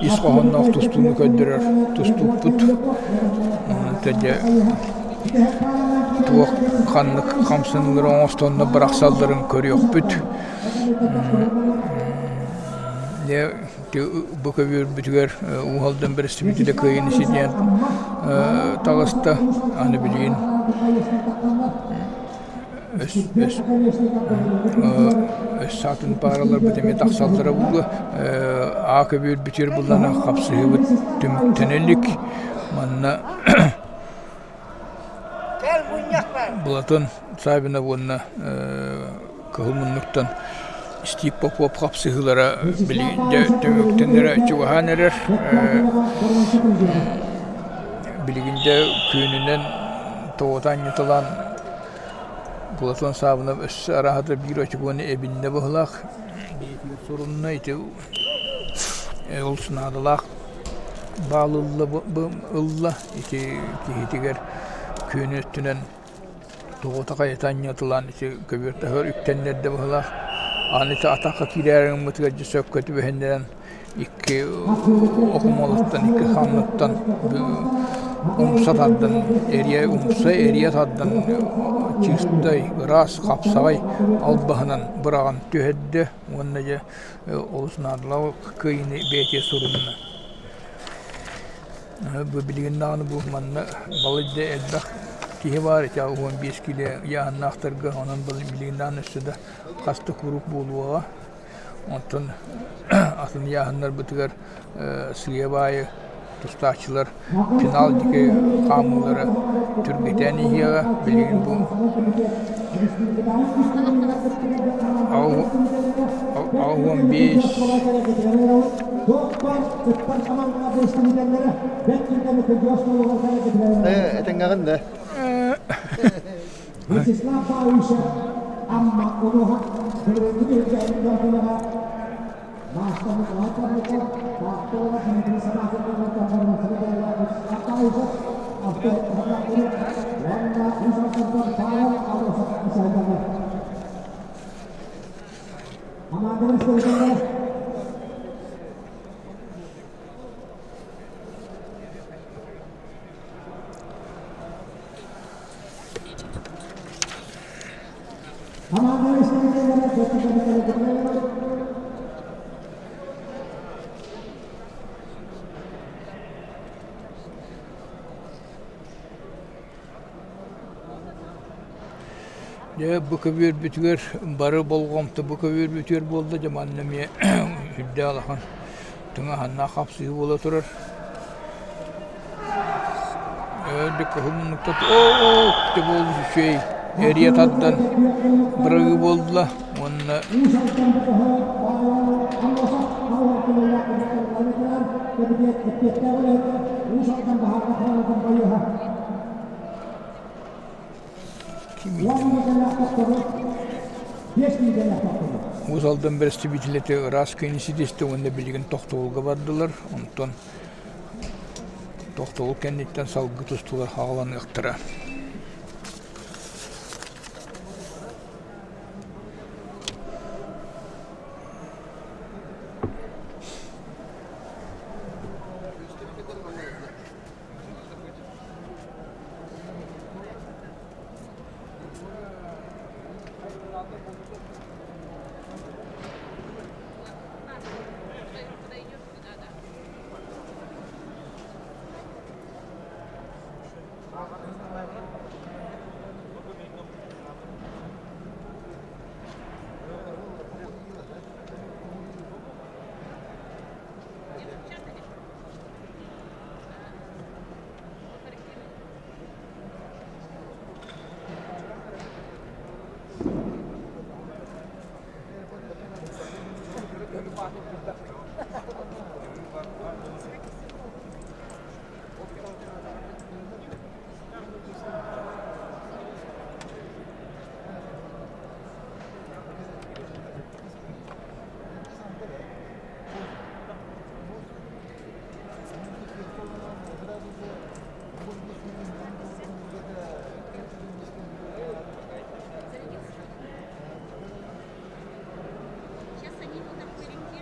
ис хоһоонноох тустууну көрдөрөр тустуукпут. Дьэ туох ханнык хамсаныылары оҥостонно бырахсалларын көрүөхпүт. Дьэ бу көбүөрбүтүгэр Уус Алдан бэрэстэбиитэлэ кыайыыны ситиһэн таҕыста. Аны билигин өс атын паараларбыт эмиэ тахсаллара буолуо. Аа көбүөрбүтүгэр буллана хапсыһыыбыт түмүктэнэ илик. Манна Платон Саввинов уонна Кыһыл муннуктан Стив Попов хапсыһыылара билигин түмүктэнэрэ чугаһаан эрэр. Билигин дьэ күөнүнэн тоҕута анньыталаан Платон Саввинов өссө арааһата биир очукуону эбиннэ быһыылаах. Бэйэтигэр сурунна ити ол наадалаах баал ылла ити киһитигэр күөнү өттүнэн тоҕута хайыта анньытылаан ити көбүөр таһыгар үктэннэрдэ быһыылаах. Аны ити атахха киирээри гыммытыгар дьэ сөпкө түбэһиннэрэн икки окумалыттан икки санныттан умса тардан эрийэ умса эрийэ тардан чыыстай ыраас хапсаҕай албаһынан быраҕан түһэрдэ уонна дьэ олус наадалаах кыайыыны бэйэтигэр сурунна. Бу билигин даҕаны бу манна балайда элбэх киһи баар ити 15 киилэ ыйааһыннаахтарга онон билигин даҕаны өссө да хас да куруук буолуоҕа. Онтон атын ыйааһыннарбытыгар сыыйа баайы тустааччылар финал диэки хаамыылара түргэтээн иһиэҕэ. Билигин бу 85 Этэҥҥэҕин да? Дьэ бу көбүөрбүтүгэр бары болҕомто бу көбүөрбүтүгэр буолла дьэ манна эмиэ үрдээх улахан тыҥаһаннаах хапсыһыы буола турар. Үчүгэй эрийэ тардан бырагыы буолла уонна Уус Алдан бэрэстэбиитэлэтэ ыраас күн ситистэ уонна билигин тохтобулга бардылар. Онтон Тохтобул кэнниттэн салгыы тустуулар хааланыахтара. Сейчас они его там корректируют.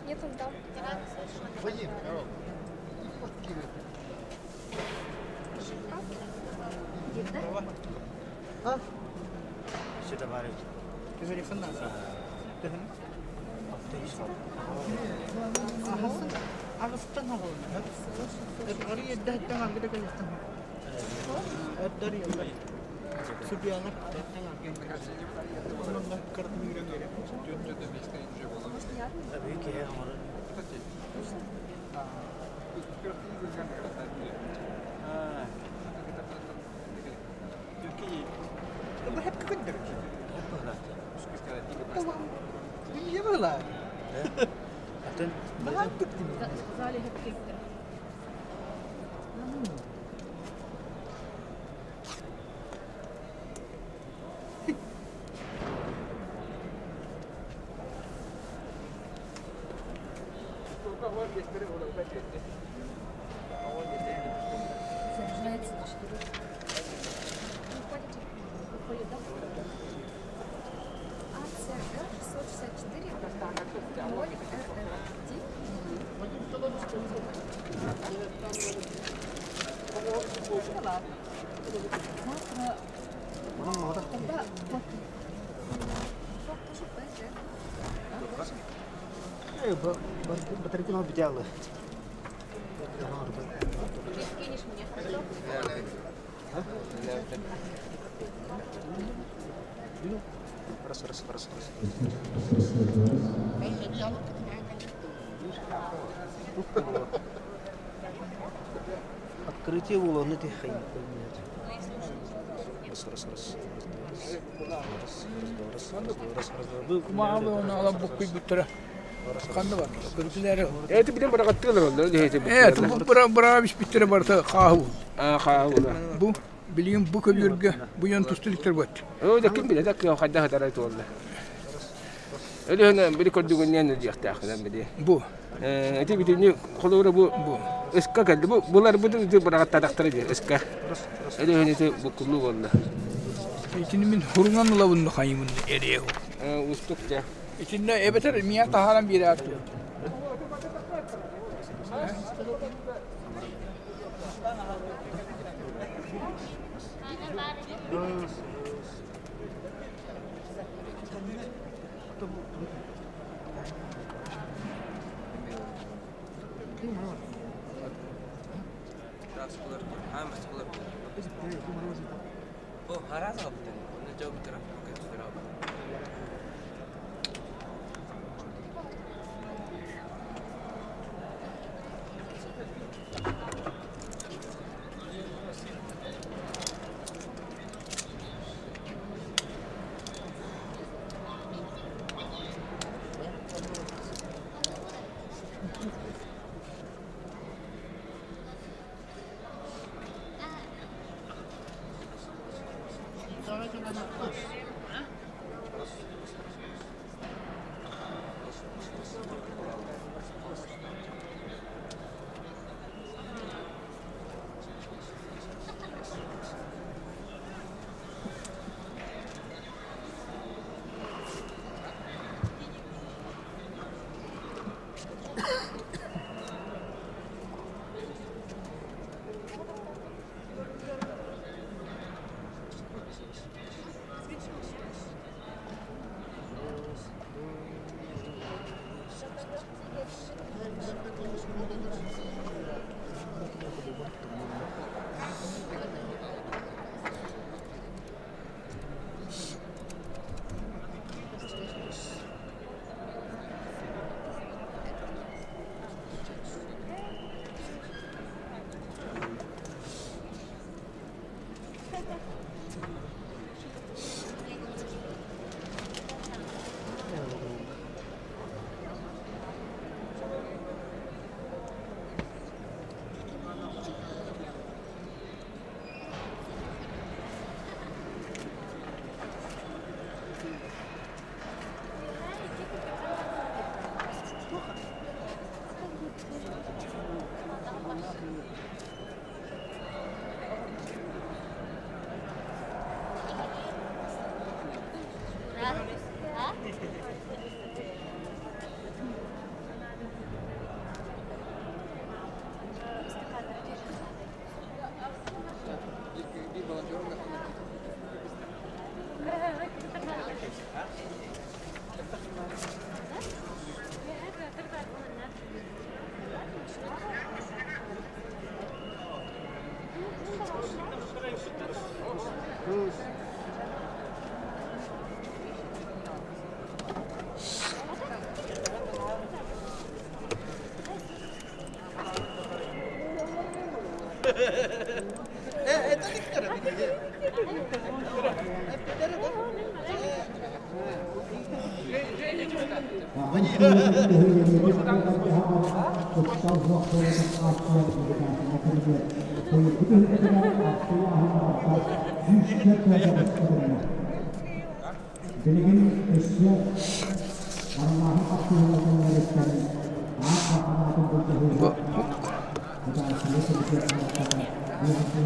Нет, он там. Заряжается на 4. Выходит, да? АЦР 664 0 РР. Завтра. Тогда вот. Батарейки надо делать. Ты скинешь мне, хорошо? Раз, раз, раз, раз. Открытие уланы ты хай Раз, раз, раз, раз, раз, раз, раз, раз, раз, раз. Кумаалы оны алан буккуй буттара. Ханна бар. Көрүтүләре. Эти билен барагаттылар олар дехете. Э, бу бара бара биш биттер барта хаху. А хаху. Бу билигин бу көбүргө бу ян тустуликтер бат. О да ким биле да кем хайда хатара туолла. Өлөһөнө били көрдүгүннен диэхтээхинэн били. Бу. Э, эти битини холура бу бу. Эска кэлди бу булар бу ди барагаттадактар ди эска. Өлөһөнө ти бу куллу болла. Итини мин хурунган лабын хайымын эреу. Э, устук жа. Итинне эбетер мия тахаран бире аттı.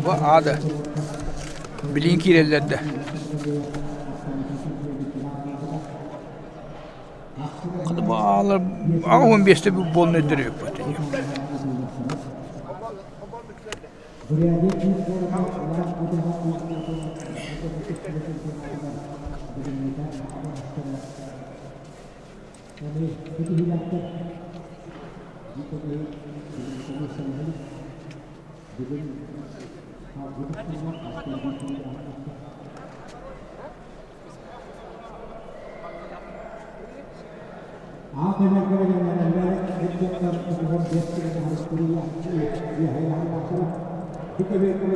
Бу аада билин киирэллэр да. Баалар 85-те буолна өйдөрүөппүт.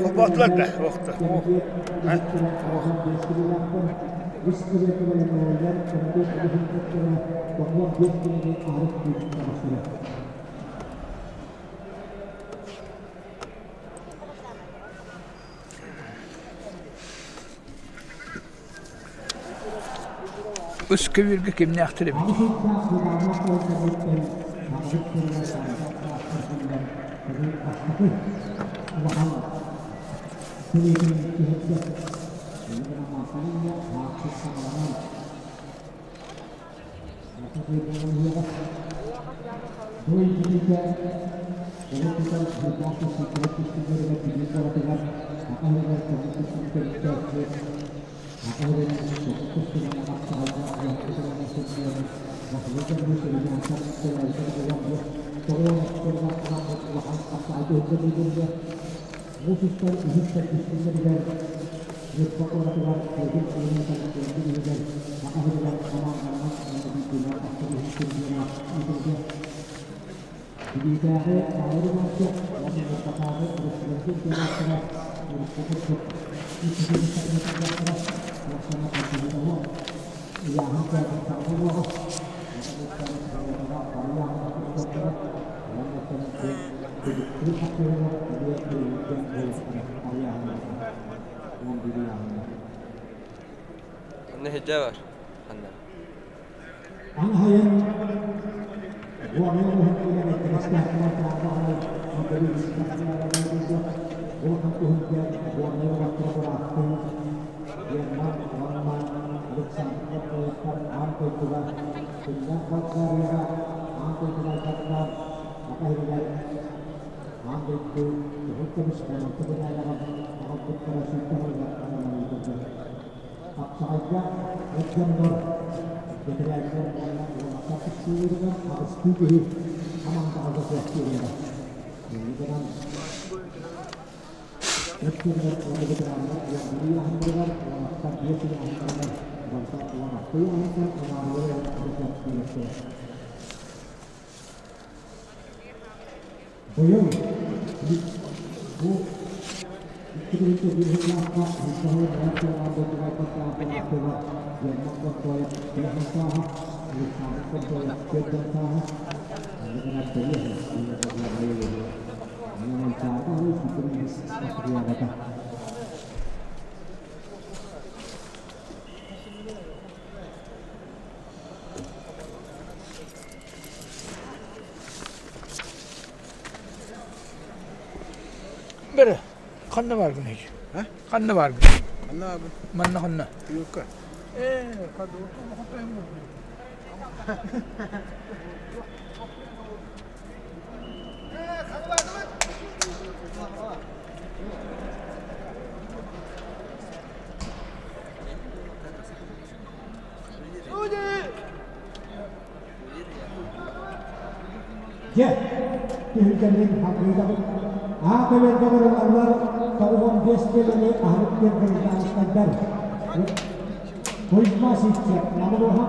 Холбоотулар да, охто. Үс көбүөргэ кимнээхтэр эбит? Онно иһирдьэ бар. Ханна? Хапсаҕайга эр дьоннор бэтэрээннэр уонна уолаттар тиксиилэригэр аҕыстыы киһи хамаандаҕа суохтууллара. Инньэ гынан эр дьоннор уонна ветераннар уоннуу ыйааһыннарыгар, уолаттар биэс ыйааһыннарыгар барыта 16 ыйааһыннар унаарылар эрэ Быйыл бу 2001 сыллаахха Михаил Иванович Герман Контоев 5 сааһа, Александр Контоев 4 сааһа, Бэрэ, ханна бааргын эһиги? Ханна бааргын? Ханна баарбын? Манна ханна? Юрка. Ээ, ханна Дьэ, түһүлгэлэрин хатыылабыт. Аах эбэргэ барыллар 95 киилэни аһылык киэргэтээхтэрдэр. Кузьма Сивцев, Намылуха,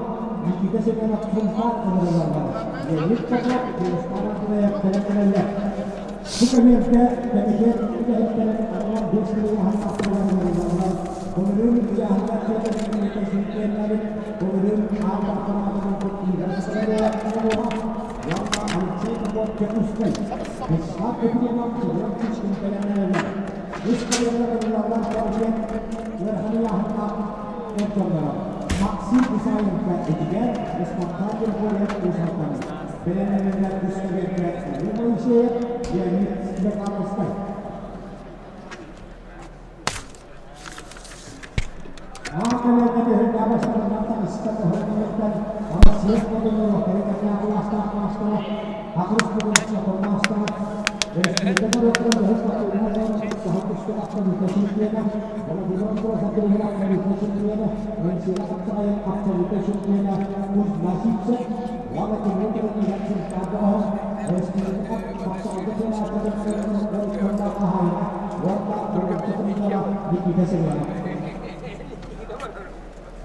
Никита Семенов Сунтаар ылырыллар. Леонид Попов, Дьулустаан Андреев кэлэн кэлэллэр. Бу кэмиэргэ кэмитиэт үлэһиттэрин 65 киилэ аһылык Былырыын ыйааһыннар дьиэ кэргэннэрин былырыын аан бастаан уонна Алексей Попов Дьокуускай Вячеслав Куприянов Семен Кычкин бэлэмнэнэллэр. Үс көлүөнэ кэмитиэт ыарахан ыйааһыннаах эр дьонноро Максим Исаенко Эдьигээн, Республика Григорьев Уус Алдан бэлэмнэнэллэр үс кэбиэргэ Илья Моисеев, Леонид Сметановскай.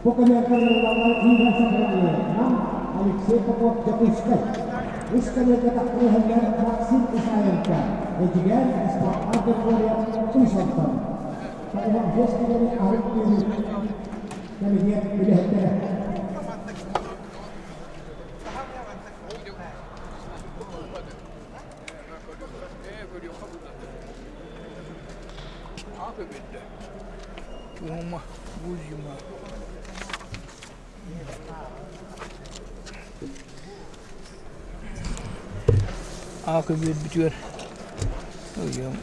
Бу Алексей Попов Дьокуускай. Үс кэлиэгэ тахсыһаллар Максим Исаенко, Эдьигээн Спартак Григорьев Уус Алтан. Тоҕуһан биэс кэлэри арыт түүнү кэмитиэт үлэһиттэрэ. Чума, Гузьма. Аакы биэрбитигэр ыйым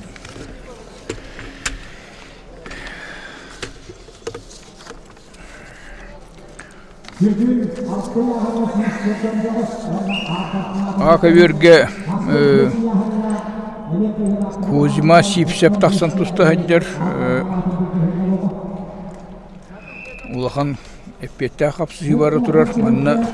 Аакы Кузьма Сивцев тахсан туста сылдьар улахан эппиэттээх хапсыһыы бара турар манна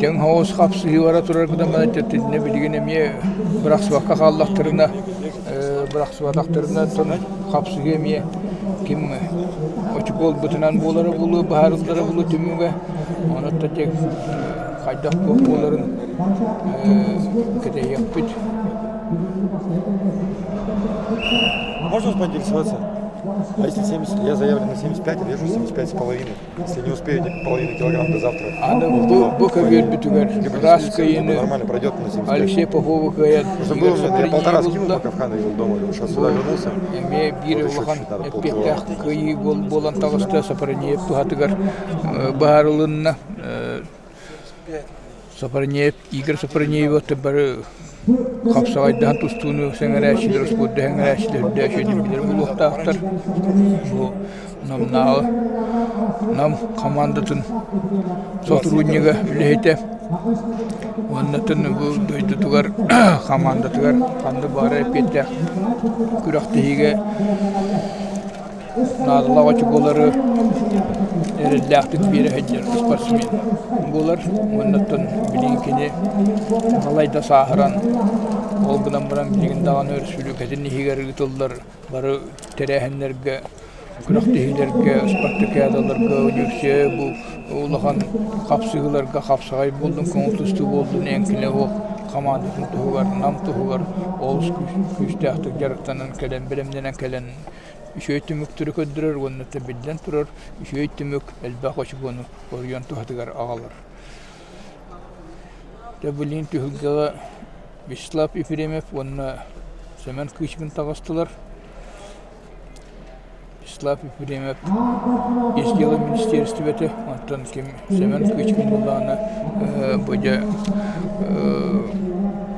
Тэҥ соҕус хапсыһыы бара турар гынан итиннэ билигин эмиэ бырахсыбакка хааллахтарына бырахсыбатахтарына хапсыһыы эмиэ ким очукуо ылбытынан буолара буолуо быһаарыллара буолуо түмүгэ онон хайдах туох буоларын кэтэһиэхпит. Можно поинтересоваться? А если 70, я заявлен на 75, вешу 75 с половиной. Если не успею половину килограмм до завтра. Аны бу бу көбүөр бүтүгэр раз кыйыны Нормально пройдет на 75. Алексей Попова кыайан Просто было, у меня я полтора скинул, пока в Ханове был дома, сейчас сюда вернулся. Эмиэ биир улахан эппиэттээх кыайыы буолан таҕыста Сапарниев туһатыгар быһаарылынна. Сапарниев, Игорь Сапарниева бары хапсаҕайдаһан тустууну сэҥэрээччилэр, успуорду сэҥэрээччилэр үрдээх үчүгэйдик буолуохтаахтар. Бу Намнааҕы Нам хамаандатын сотруднига үлэһитэ уоннатын бу дойдутугар хамаандатыгар ханнык баҕарар эппиэттээх күрэхтэһиигэ наадалаах очукуолары эрэллээхтик биэрэ сылдьар спортсмен буолар. Уоннаттан билигин кини балайда сааһыран, ол гынан баран билигин даҕаны өрөспүүбүлүкэтин иһигэр ыытыллар бары тэрээһиннэргэ, күрэхтэһиилэргэ, спартакиадаларга, университет бу улахан хапсыһыыларга хапсаҕай буоллун, көҥүл тустуу буоллун, эҥкилэ суох хамаандатын туһугар, Нам туһугар олус күүстээхтик дьарыктанан кэлэн, бэлэмнэнэн кэлэн үчүгэй түмүктэри көрдөрөр уонна биллэн турар, үчүгэй түмүк элбэх очукуону оройуон туһатыгар аҕалар. Дьэ билигин түһүлгэҕэ Вячеслав Ефремов уонна Сэмэн Кычкин таҕыстылар. Вячеслав Ефремов Ис дьыала министиэристибэтэ, оттон ким Сэмэн Кычкин буоллаҕына бу дьэ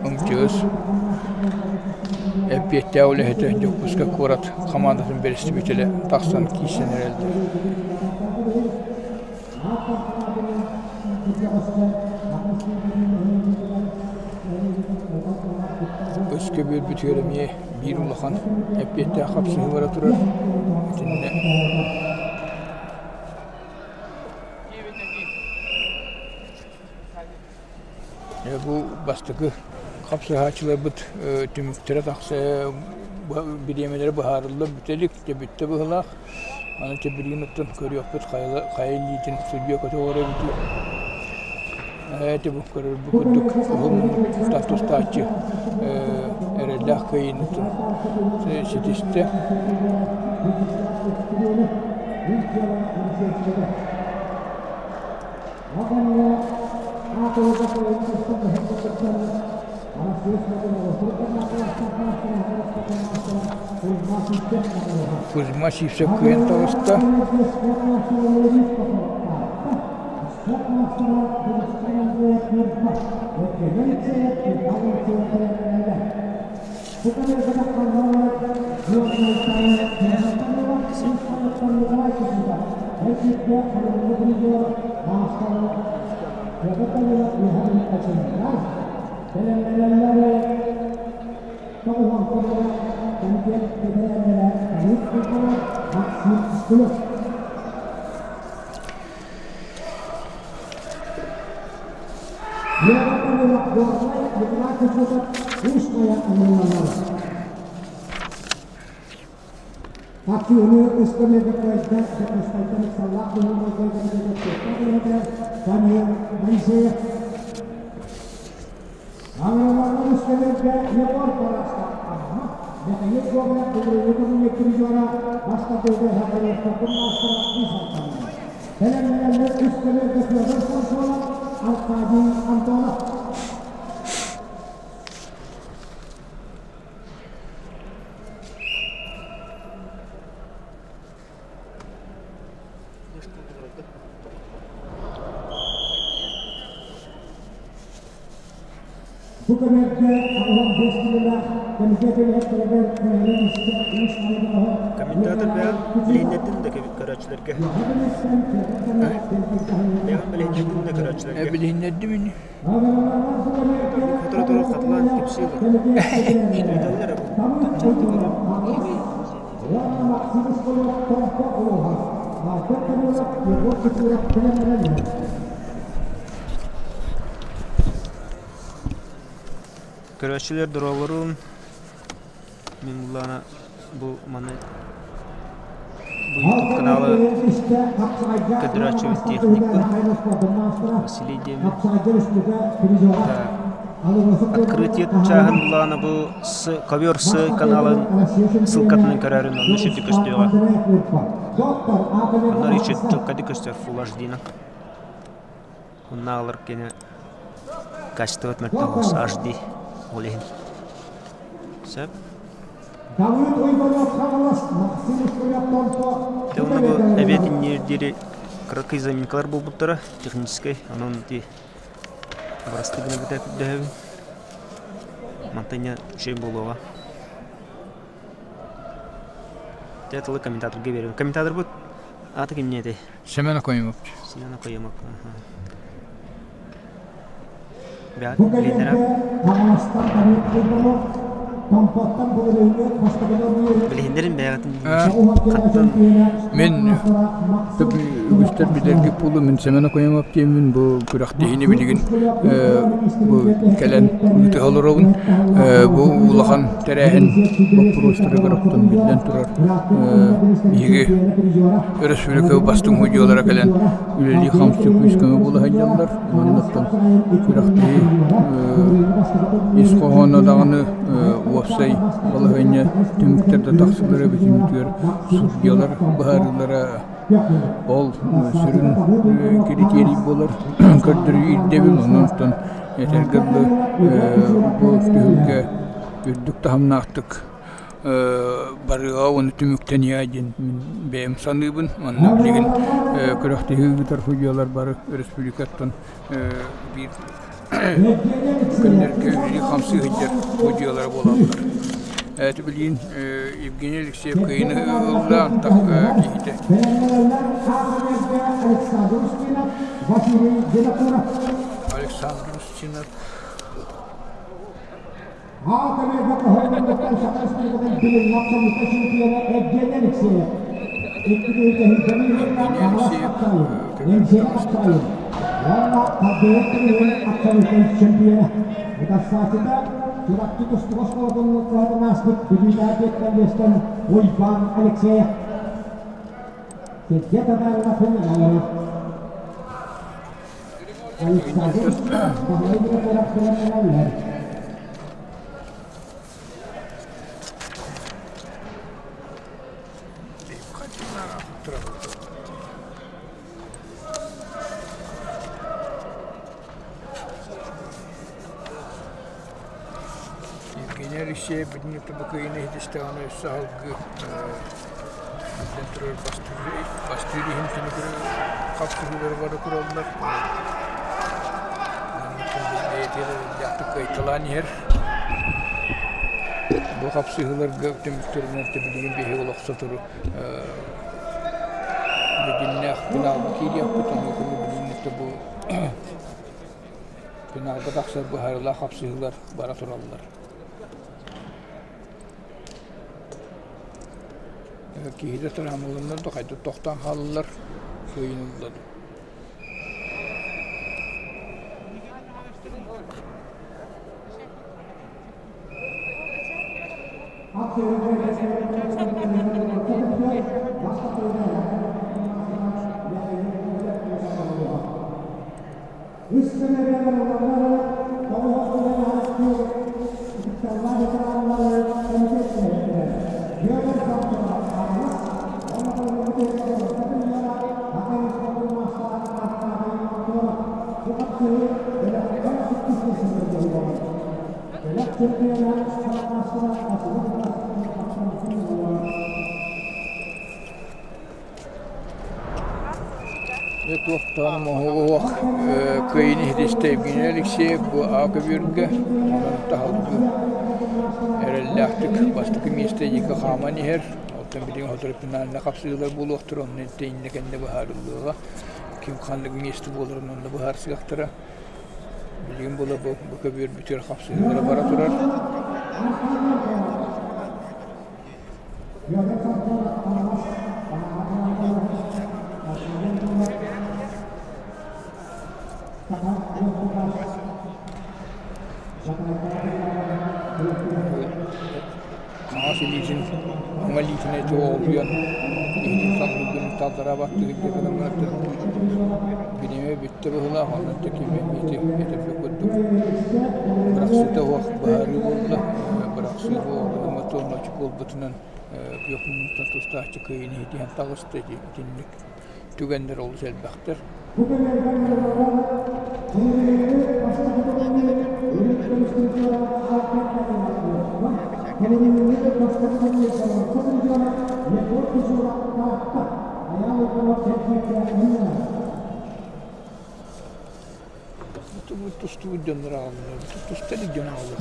МЧС эппиэттээх үлэһитэ Дьокуускай куорат хамаандатын бэрэстэбиитэлэ тахсан киирсэн эрэллэр. Өскө биэрбитигэр эмиэ биир улахан эппиэттээх хапсыһыы бара турар. Итиннэ Бу бастакы хапсыһааччыларбыт түмүктэрэ тахса бириэмэлэрэ быһаарыллан бүтэ илик, дьэ бүттэ быһыылаах. Аны дьэ билигин оттон көрүөхпүт хайа илиитин судьуйа көтөҕөр эбитий. Ээ бу көрөрбүт курдук уһун муннуктан тустааччы эрэллээх кыайыыны ситистэ. Кузьма Сивцев кыайан таҕыста. Комментатор бэйэм билиһиннэрдим да көрөөччүлэргэ. Бэйэм билиһиннэрдим да көрөөччүлэргэ. Билиһиннэрдим ини. Сотору-сотору хатылаан кэпсиилэр. Ыыталлар бу. Чахчы көрөн. Көрөөччүлэр дорооборуун. Мин буллаана бу маны бу YouTube каналы көрдөрөөччүбүт техникпын. Василий диэммин. Так. Открытие чааһын булаана бу с ковер с каналын ссылкатынан көрөөрүн онно сүрдү көстүөҕэ. Онно Ричард чөккөдү көстөр Full HD-нан. Оннааҕылар кини качествот мөлтөх HD ол иһин. Сөп. Дьэ онно бу эбиэтинниир диэри кыракый заминкалар буолбуттара техническэй, онон ити бырастыы гына бүтэ көрдөһөбүн. Мантан инньэ үчүгэй буолуоҕа. Дьэ тылы комментаторга биэрэбин. Комментаторбыт аата кимниэ этэй? Семен Окоемов. Семен Окоемов. Бэҕэт билиһиннэрэ. Билиһиннэрин бэйэҕитин хаттан Мин үгүстэр билэрги пулу мин Семен Окоемов диэммин бу күрэхтэһиини билигин бу кэлэн ыыта олоробун. Бу улахан тэрээһин боппуруостарыгар оттон биллэн турар биһиги өрөспүүбүлүкэ бастыҥ судьуйалара кэлэн үлэлии-хамсыы күүс-көмө буола сылдьаллар. Манныктан күрэхтэһии ис хоһооно даҕаны уопсай балаһыанньа түмүктэр да тахсаллара бүтүннүүтүгэр судьуйалар быһаарыылара ол сүрүн киритиэрий буолар көрдөрүү ирдэбил. Онон этэргэ дылы бу түһүлгэ үрдүк таһымнаахтык барыаҕа уонна түмүктэниэҕэ диэн мин бэйэм саныыбын. Манна билигин күрэхтэһии ыытар судьуйалар бары республикаттан биир күннэргэ үлэлии-хамсыы сылдьар судьуйалара буолаллар. Эти билигин Евгений Алексеев кыайыыны ылла антах киһитэ. Александр Устинов Евгений Алексеев Евгений Алексеев бүтүн бу кыайыыны иһитистэҕинэ өссө салгыы биллэн турар бастыыр иһин түмүгүрэ хапсыһыылары бары тураллар. Бэйэтигэр кыайталаан иһэр. Бу хапсыһыыларга түмүктэринэн билигин биһиги олох сотору дьиннээх финалга киириэхпит, онуоха билигин бу финалга тахсар быһаарыылаах хапсыһыылар бара тураллар. Киһи да травмаланна да хайдах тохтоон хаалаллар, кыайыыллар. Дьэ туохтаан моһуох кыайыыны иһитистэ Евгений Алексеев бу А көбүөргэ онон таһылгы эрэллээхтик бастакы миэстэ диэки хааман иһэр. Оттон билигин сотору финальнай хапсыһыылар буолуохтара, онно иннэ кэннэ быһаарыллыаҕа. Ким ханнык миэстэ буоларын онно быһаарсыахтара. Билигин була бу көбүөрбүтүгэр хапсыһыылара бара турар. Хаҥас илиитин, уҥа илиитин эти оҕолуйан, иһитин санныгын аллараа баттыгын диэки гынан бириэмэ бүттэ быһыылаах, онон кими ити этэргэ курдук бырахсыыта суох быһаарыы буолла. Бырахсыы суох уонна буолбутунан күөх муннуктан тустааччы кыайыыны ситиһэн таҕыста итинник түгэннэр олус элбэхтэр. Тустубут дьоннор аҕаллылар, туста илик дьон аҕаллылар.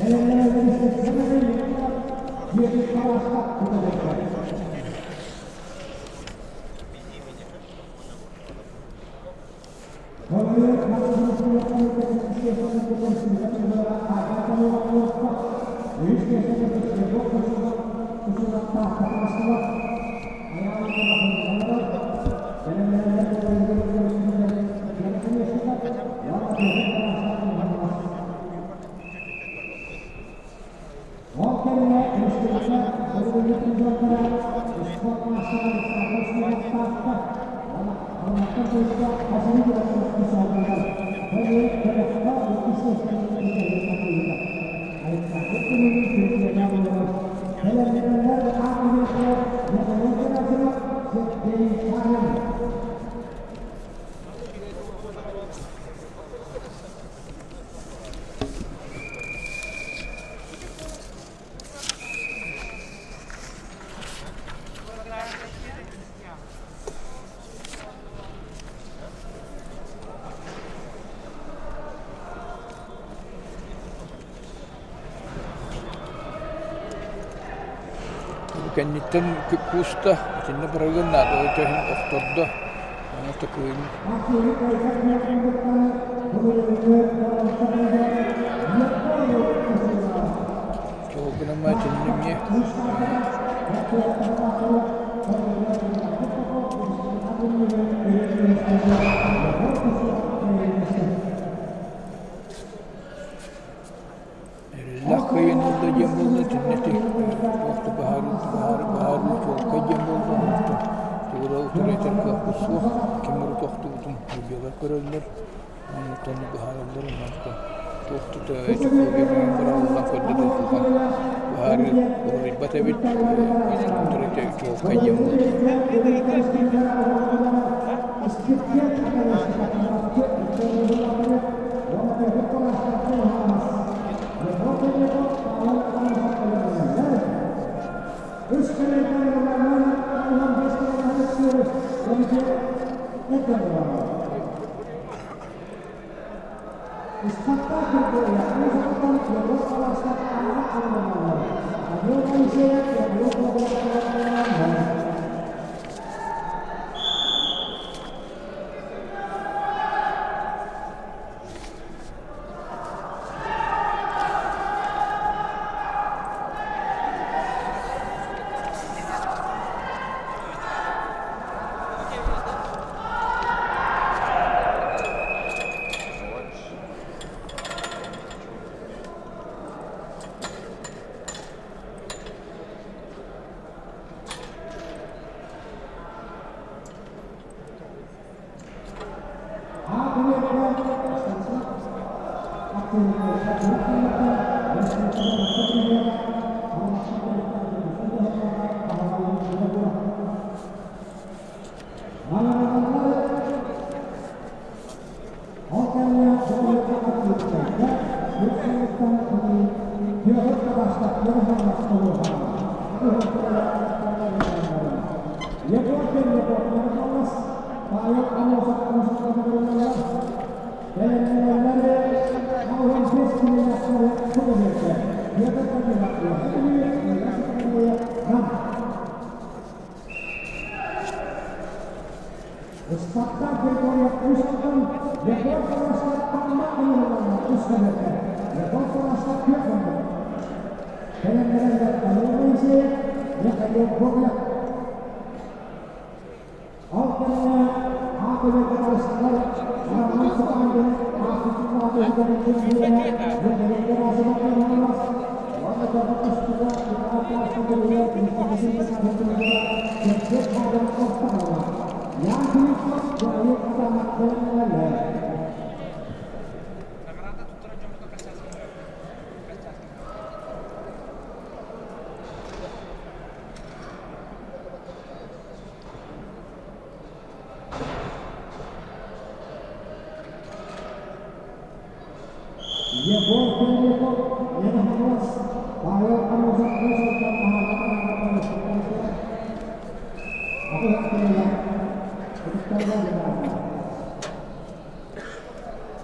Кэнниттэн кууста, итиннэ бырагыан наада, ол иһин охтордо, ону такыйын Ол гынан итиннэ эмиэ Эрэллээх кыайан ылла диэн буолла итиннэ ити туох да быһаарыы быһаарыы чуолкай диэн буолла онтон тугу да утары этэр кыахпыт суох ким урут охтубутун судьуйалар көрөллөр онтон быһаараллар онтон туох да технология быраҕыллан көрдө да улахан быһаарыы уларыйбат эбит утары чуолкай диэн буолла.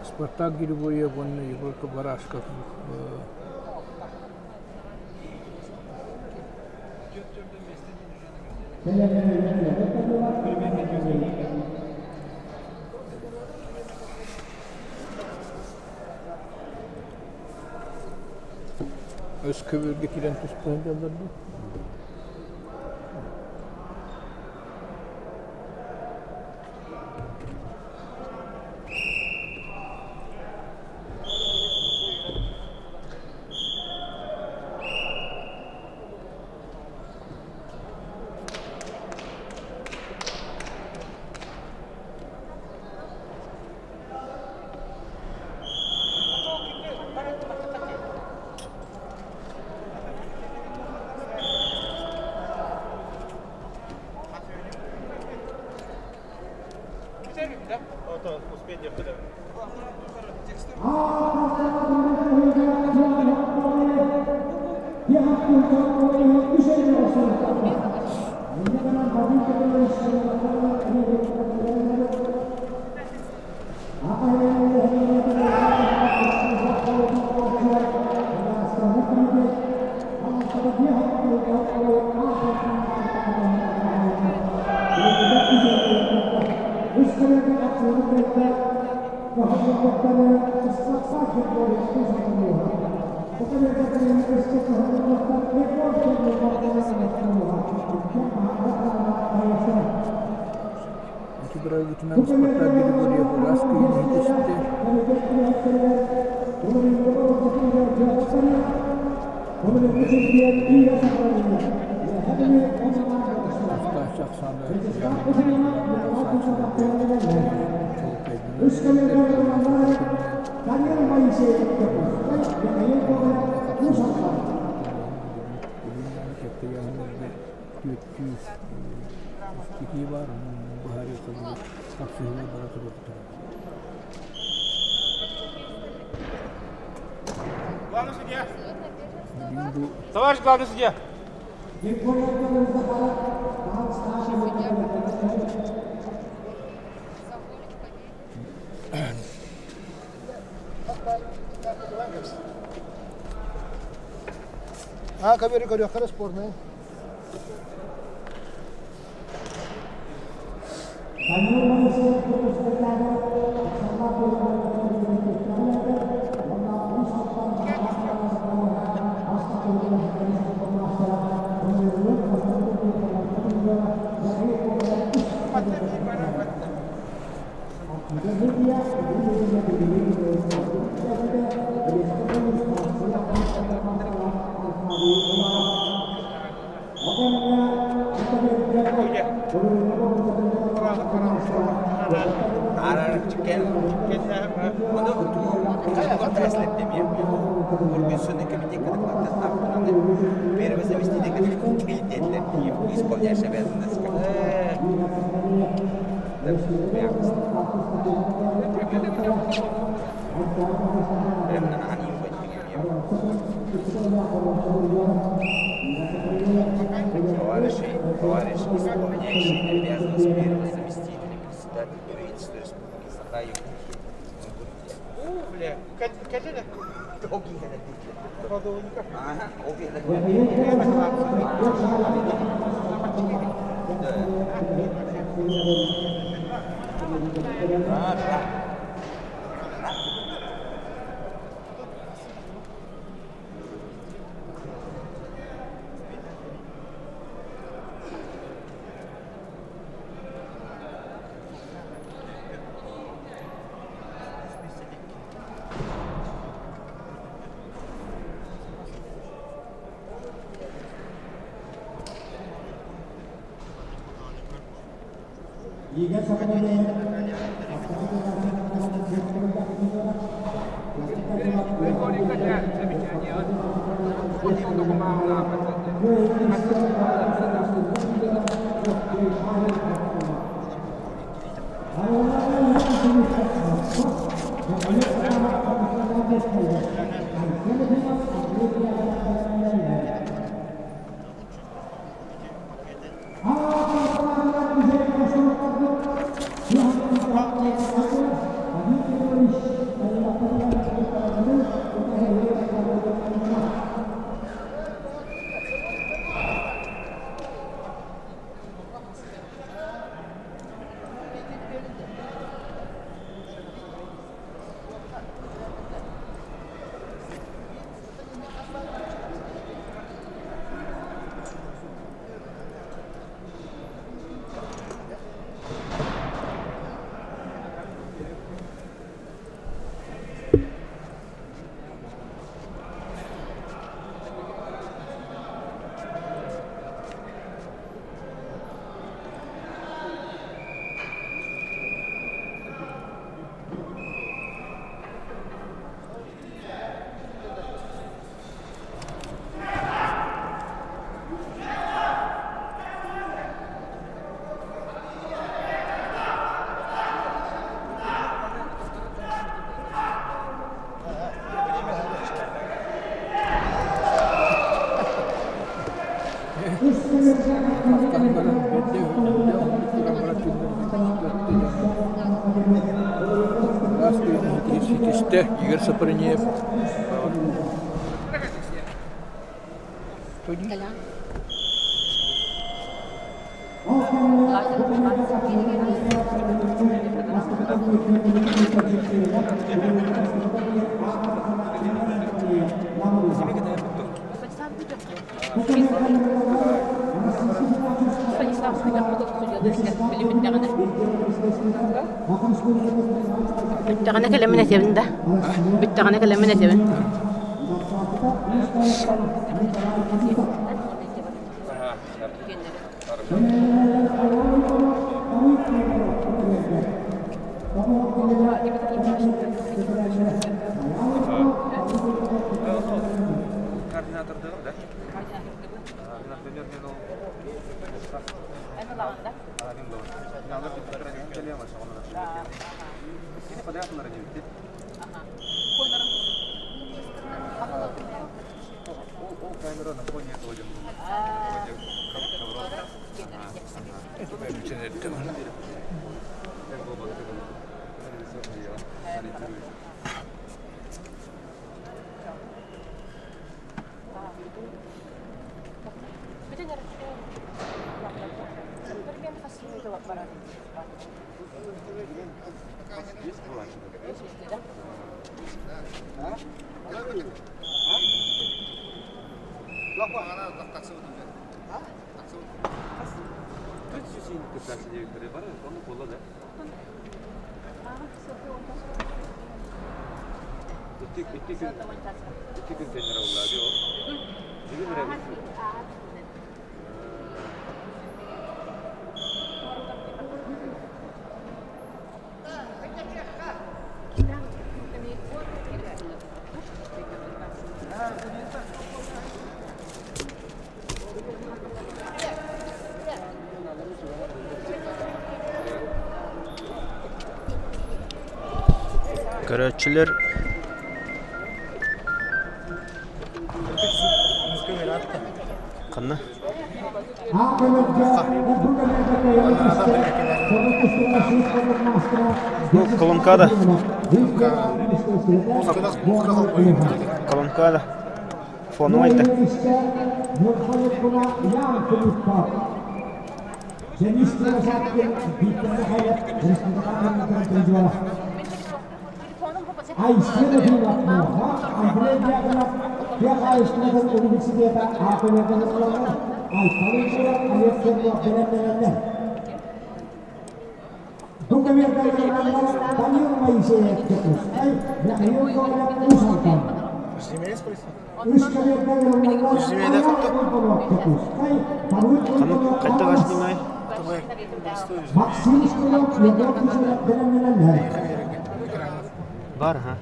Спартак Григорьев уонна Егор Барашков Өс көбүөргэ киирэн туста сылдьаллар дуу? Ити бырайгытынан Спартак Григорьев ыраас кыйын иһитистэ. Тустааччы ахсаана тахсааччыларга чуолкайданар түөттүү киһи баар, онон быһаарыахха хапсыһыылар бара туруохтара. Главный судья! Товарищ главный судья! А, көбөрү көрүөххэ спорный. Первый заместитель исполняешь обязанности. Товарищ, исполняющий обязанность первого заместителя председателя правительства Республики Саха Якутия. Бля, Хастан баран бэрдэ үһүннэ уһуннук туран баран түннэрбит Араас күөн ситистэ Игорь Сапрынеев. Бүттэҕинэ кэлэммин этэбин да. Бүттэҕинэ кэлэммин этэбин. Көрөөччүлэр ханна? Бу Колонкада. Колонкада. Фоновай да. Ханнык хайдах HDMI? Бар ха.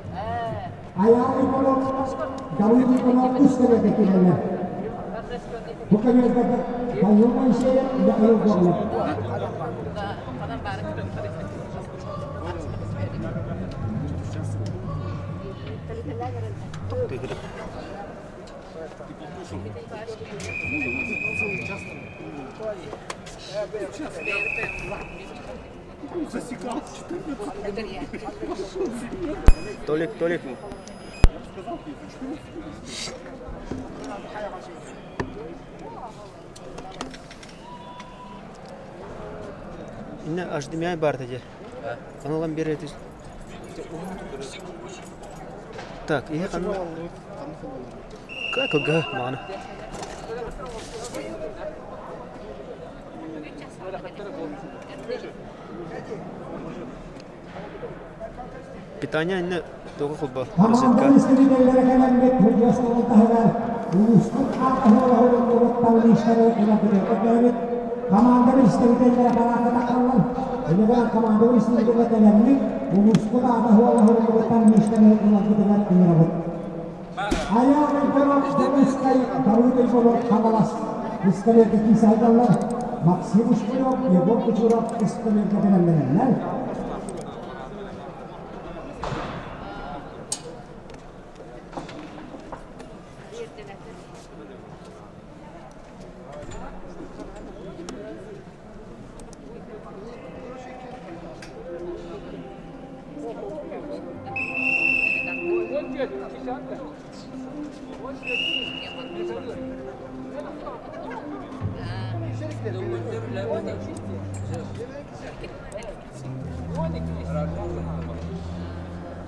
Толик, Толик. Инне HDMI бар деди. Каналан бери Так, и канал. Как га, мана. Питание инне тоҕо холбо розетка.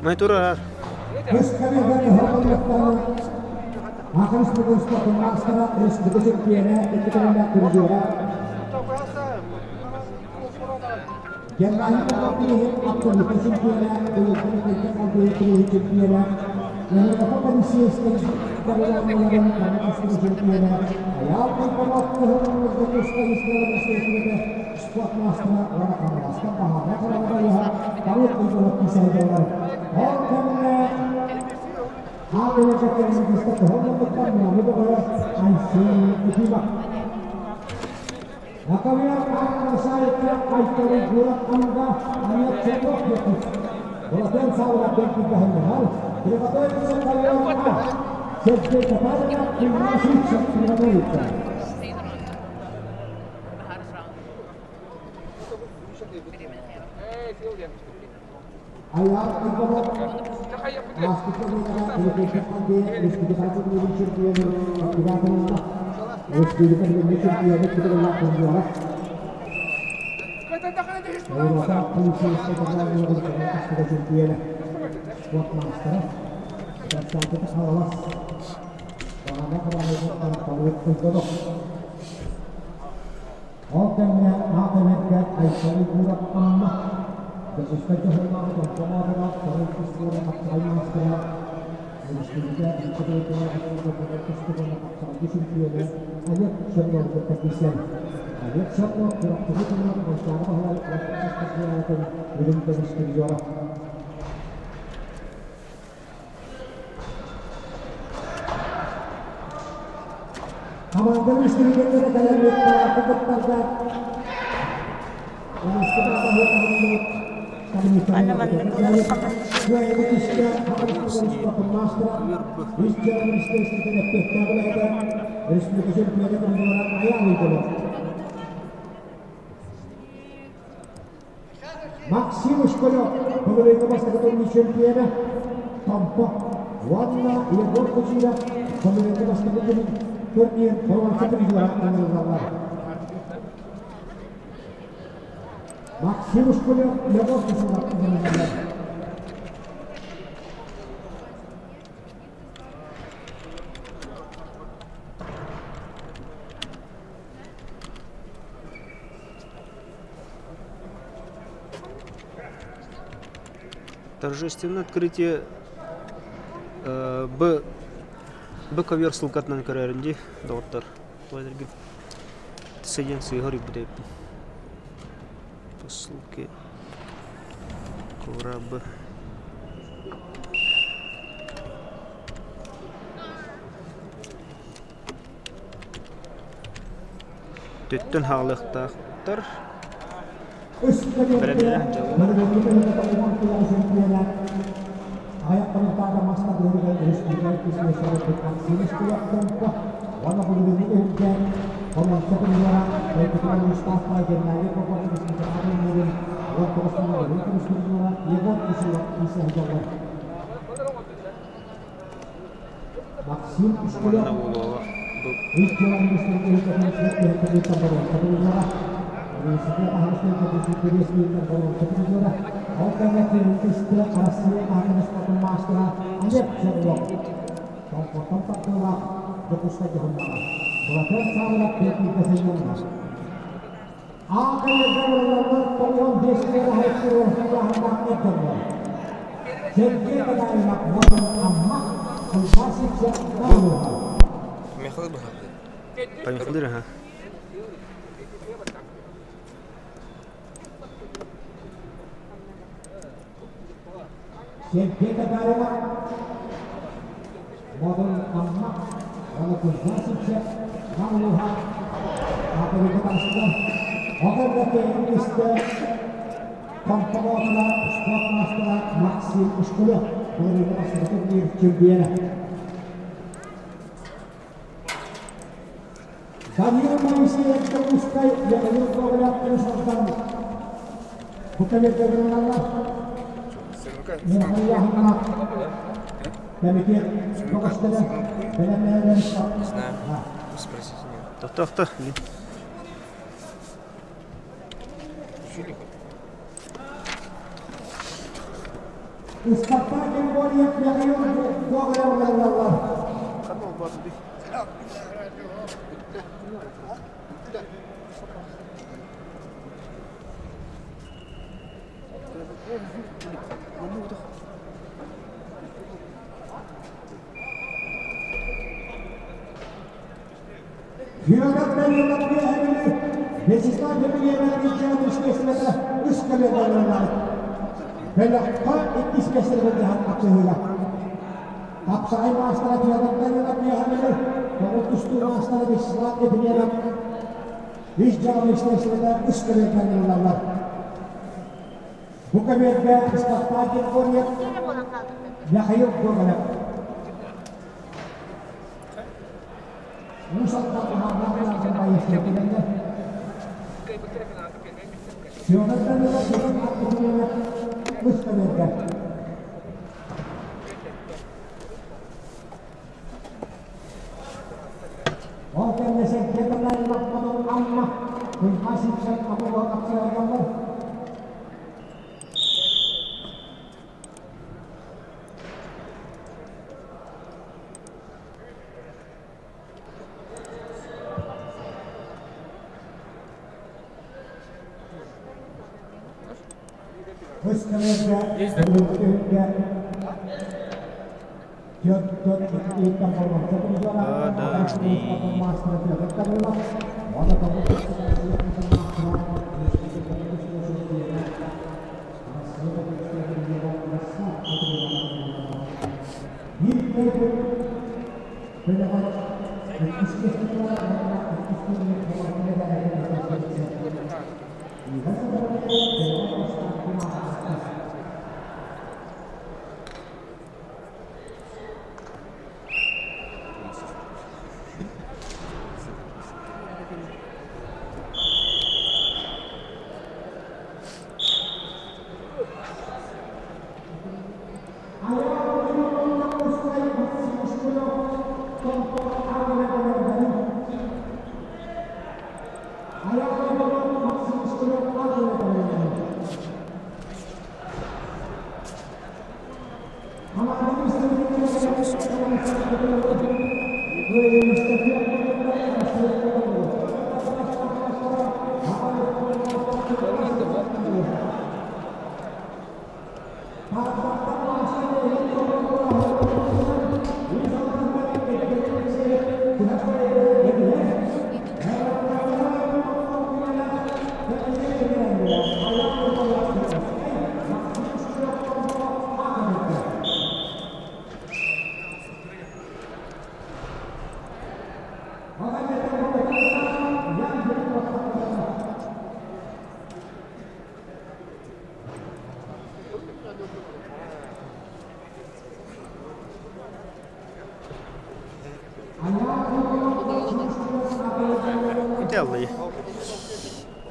Май турар. Аны маннык ылар Максим Школев, бүгүнү бастакы чемпиона, Томпо, уонна Егор Кучина, бүгүнү бастакы турнир боруонса призера ыҥырыллаллар. Максим Школев, Егор Кучина ыҥырыллаллар. Торжественное открытие Б Б ковер ссылкатынан көрөрүн дии доҕоттор. Сыйын сыыһар үбүт эбиппин. По ссылке ковра Б. Төттөн хаалыахтаахтар. Бэлэмнэнэ сылдьаллар. Манна буолуоҕа бу Михаил быһарды. Поехали, ага. Не знаю. Спросите меня. Тохто, тохто.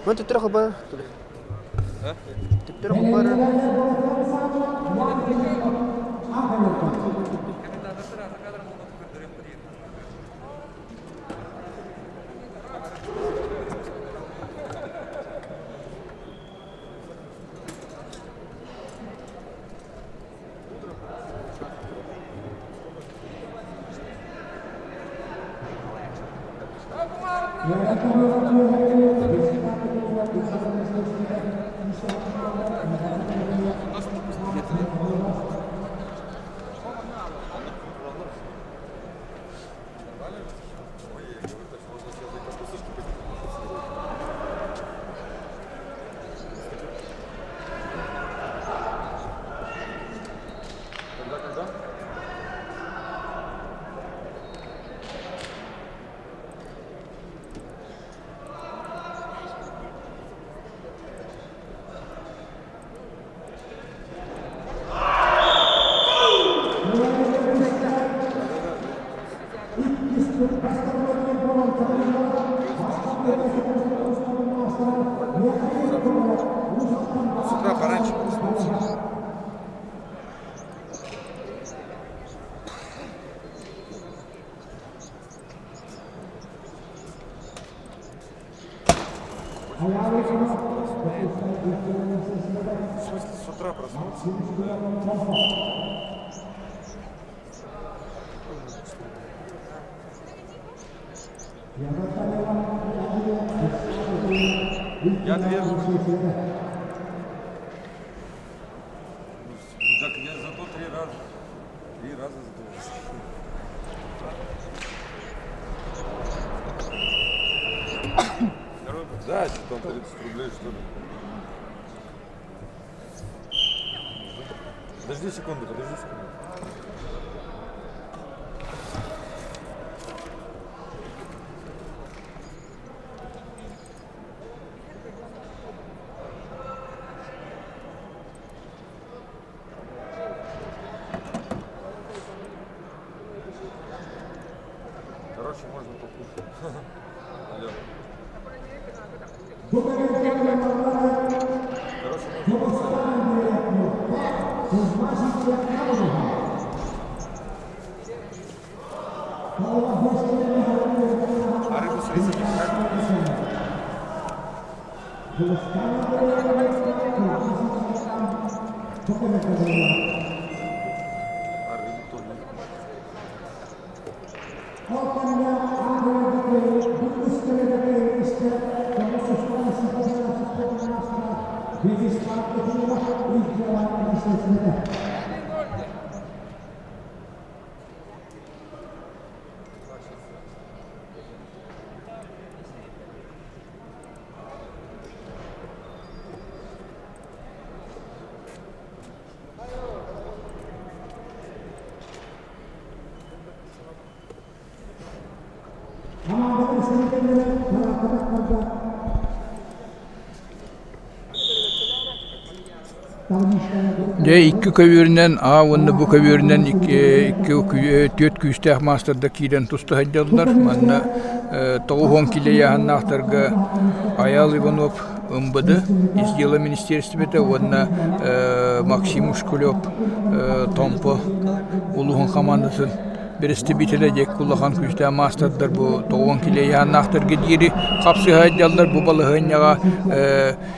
Мин төттөрө хабар. Төттөрө хабар. С утра пораньше проснулся. В смысле, с утра проснулся? Я две. Ну, так я зато три раза. Три раза зато. Да, что там 30 рублей, что ли. Подожди секунду, подожди секунду. Короче, можно покушать. Алло. Короче, можно покушать. А рыбу с рисом не А рыбу кто любит? Дьэ икки көбүөрүнэн А уонна Б көбүөрүнэн икки түөрт күүстээх маастардар киирэн туста сылдьаллар. Манна 90 киилэ ыйааһыннаахтарга Айаал Иванов МВД ис дьыала министиэристибэтэ уонна Максим Ушкулев Томпо улууһун хамаандатын бэрэстэбиитэлэ диэки улахан күүстээх маастардар бу 90 киилэ ыйааһыннаахтарга диэри хапсыһа сылдьаллар. Бу балаһыанньаҕа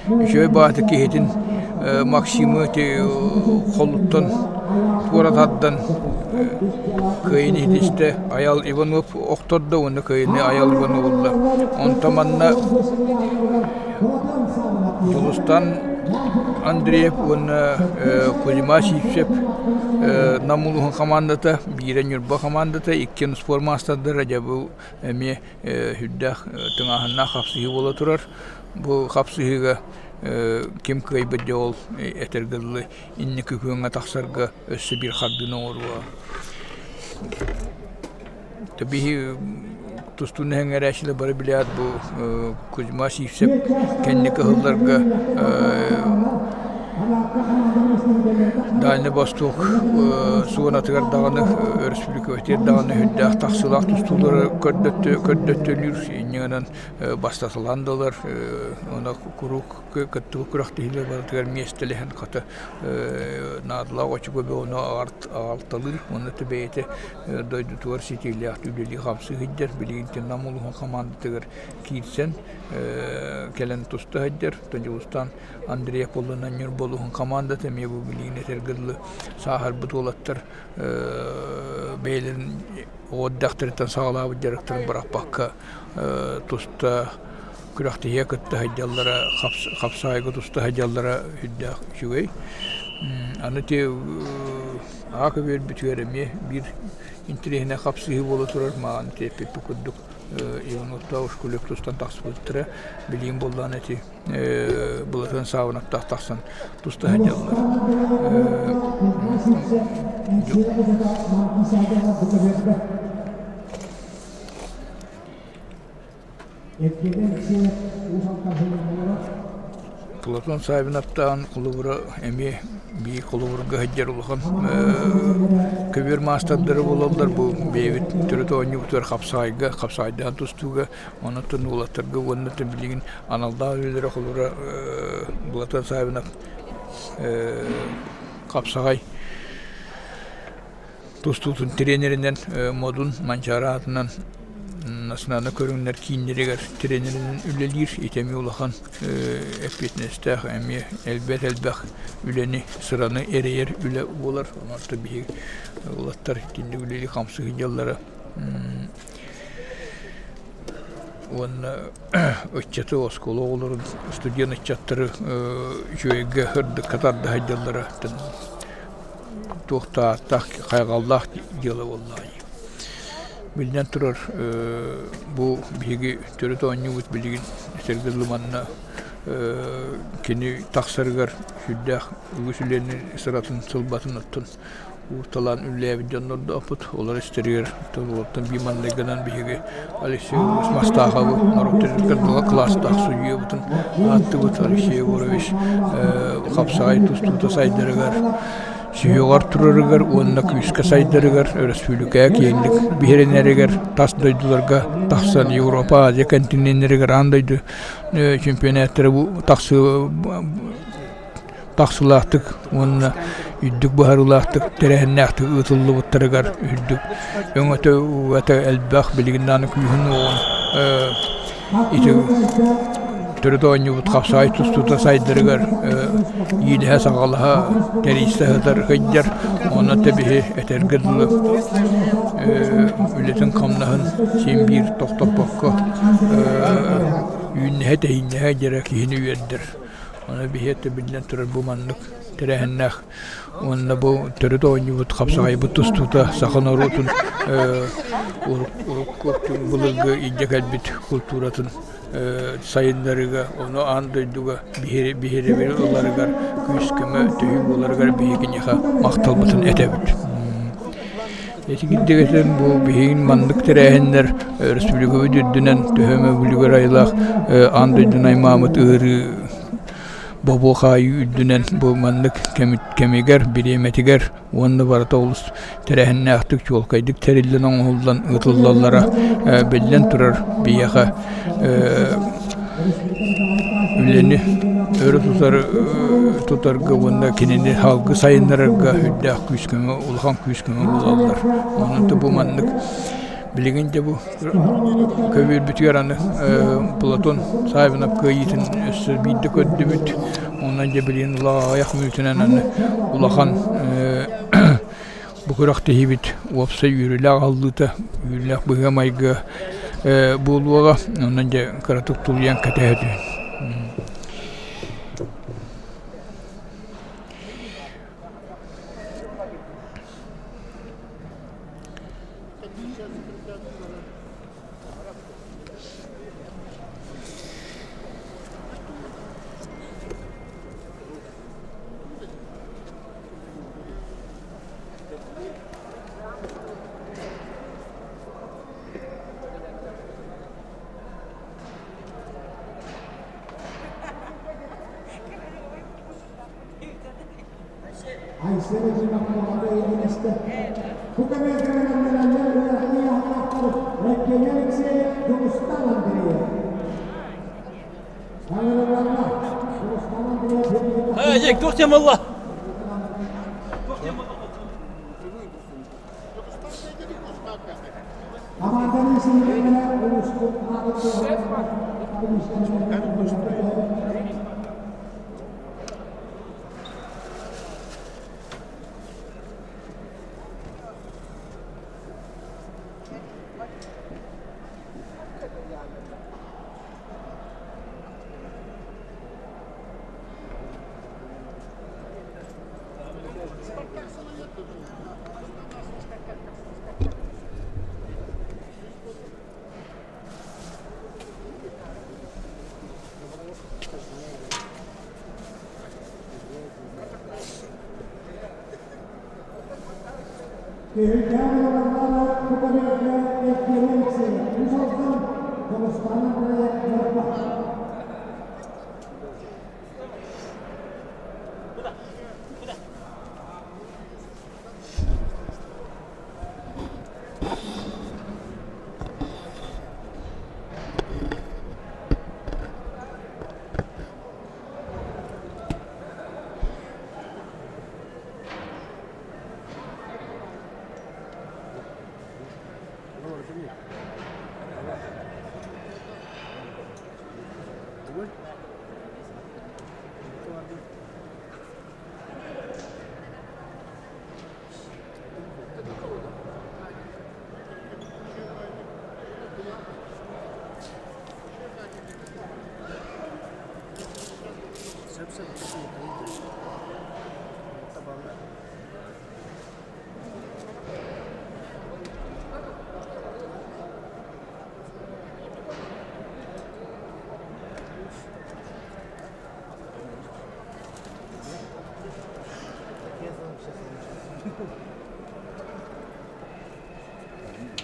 үчүгэй баҕайытык киһитин Максимы ити холуттан туора тардан кыайын иһитистэ Айал Иванов охтордо уонна кыайыны Айал Иванов ылла. Онтон манна Дьулустан Андреев уонна Кузьма Сивцев Нам улууһун хамаандата, биирэ Ньурба хамаандата, иккиэн спорт маастардара дьэ бу эмиэ сүрдээх тыҥааһыннаах хапсыһыы буола турар. Бу хапсыһыыга ким кыайбыт дьэ ол этэргэ дылы инники күөҥҥэ тахсарга өссө биир хардыыны оҥоруо. Биһи тустууну эҥэрээччилэр бары билээт бу Кузьма Сивцев кэнники ыһылларга Дальний Восток зонатыгар даҕаны өрөспүүбүлүкэбитигэр даҕаны сүрдээх тахсыылаах тустуулары көрдөттөлүүр инньэ гынан бастатылаан да ылар уонна куруук кыттыбыт күрэхтэһиилэр барытыгар миэстэлэһэн хата наадалаах очко бөҕөнү аҕалталыыр уонна бэйэтэ дойдутугар ситиилээхтик үлэлии-хамсыы сылдьар билигин Нам улууһун хамаандатыгар киирсэн кэлэн туста сылдьар Дьулустаан Андрей Аполлонов Ньурба улууһун хамаандата эмиэ бу билигин этэргэ дылы сааһырбыт уолаттар бэйэлэрин оҕо эрдэхтэриттэн саҕалаабыт дьарыктарын бырахпакка туста күрэхтэһиигэ кытта сылдьаллара, хапсаайга туста сылдьаллара сүрдээх үчүгэй. Аны ити аҕа көбүөрбүтүгэр эмиэ биир интэриэһинэй хапсыһыы буола турар. Маҕан ити эппиппит курдук Ивановтаах Ушкулев тустан тахсыбыттара. Билигин буоллаҕына ити Былатыан Саабынаптаах тахсан туста сылдьаллар. Платон Савиновтаан холобура эмиэ биир холобурга сылдьар улахан көбүөр маастардара буолаллар. Бу бэйэбит төрүт оонньуубутугар хапсаҕайга, хапсаҕайдаан тустууга, онон уолаттарга уонна билигин аналлаах үлэлэрэ холобура Платон Савинов хапсаҕай тустуутун тренеринэн Модун Манчаары аатынан национальнай көрүҥнэр кииннэригэр тренеринэн үлэлиир. Ити эмиэ улахан эппиэтинэстээх, эмиэ элбэх элбэх үлэни, сыраны эрэйэр үлэ буолар. Онон биһиги уолаттар итинник үлэлии хамсыы сылдьаллара уонна ыччаты оскуола оҕолорун студент ыччаттары үчүгэйгэ сырдыкка тарда сылдьаллара туох да ааттаах хайҕаллаах дьыала буоллаҕа дии. Биллэн турар, бу биһиги төрүт оонньуубут билигин этэргэ дылы манна кини тахсарыгар сүрдээх үгүс үлэни сыратын сылбатын оттон уурталаан үлэлээбит дьоннордоохпут. Олор истэригэр оттон биир манныгынан биһиги Алексей Егорович Мастаховы норуот төрүт кылаастаах судьуйабытын ааттыбыт. Алексей Егорович хапсаҕай тустуута сайдарыгар сүһүөҕэр турарыгар уонна күүскэ сайдарыгар өрөспүүбүлүкэҕэ киэҥник биһирэнэригэр тас дойдуларга тахсан Европа, Азия континеннэригэр аан дойду чемпионаттара бу тахсыы тахсыылаахтык уонна үрдүк быһаарыылаахтык тэрээһиннээхтик ыытыллыбыттарыгар үрдүк өҥөтө угата элбэх билигин даҕаны күүһүн уоҕун ити төрүт оонньуубут хапсаҕай тустуута сайдарыгар иилэһэ-саҕалаһа тэрийсэ сытар сылдьар онно тэбиһи этэргэ дылы үлэтин-хамнаһын син биир тохтоппокко үүннэһэ-тэһииннэһэ дьэрэ киһини үөрдэр. Ону биһиэхэ биллэн турар бу маннык тэрээһиннээх уонна бу төрүт оонньуубут хапсаҕайбыт тустуута саха норуотун урукку былыргы илдьэ кэлбит култууратын сайыннарыыга, ону аан дойдуга биһирэбили ыларыгар күүс-көмө төһүү буоларыгар биһиги киниэхэ махталбытын этэбит. Ити кирдигэсэн бу биһигин маннык тэрээһиннэр республикабыт үрдүнэн төһө эмэ бүлүгэр айылаах аан дойдуну аймаабыт ыарыы бобуу хаайыы үрдүнэн бу маннык кэмигэр, бириэмэтигэр уонна барыта олус тэрээһиннээхтик, чуолкайдык тэриллэн оҥоһуллан ыытыллаллара биллэн турар биһиэхэ үлэни өрө тутар тутарга уонна кинини салгыы сайыннарарга үрдээх күүс-көмө улахан күүс-көмө буолаллар. Онон бу маннык билигин дьэ бу көбүөрбүтүгэр аны Платон Саввинов кыайыытын өссө биирдэ көрдүбүт. Онон дьэ билигин аҕыйах мүнүүтүнэн аны улахан бу күрэхтэһиибит уопсай үөрүүлээх аһыллыыта, үөрүүлээх быһыы-майгы буолуоҕа. Онон дьэ кыратык тулуйан кэтэһэ түһүн. Туох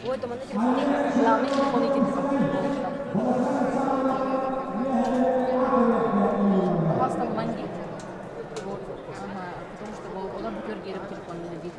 Ой, там на телефоне, главный телефон идет. У вас там манди. Вот. Ага, потому что олар бу көргері бу телефонна дейт.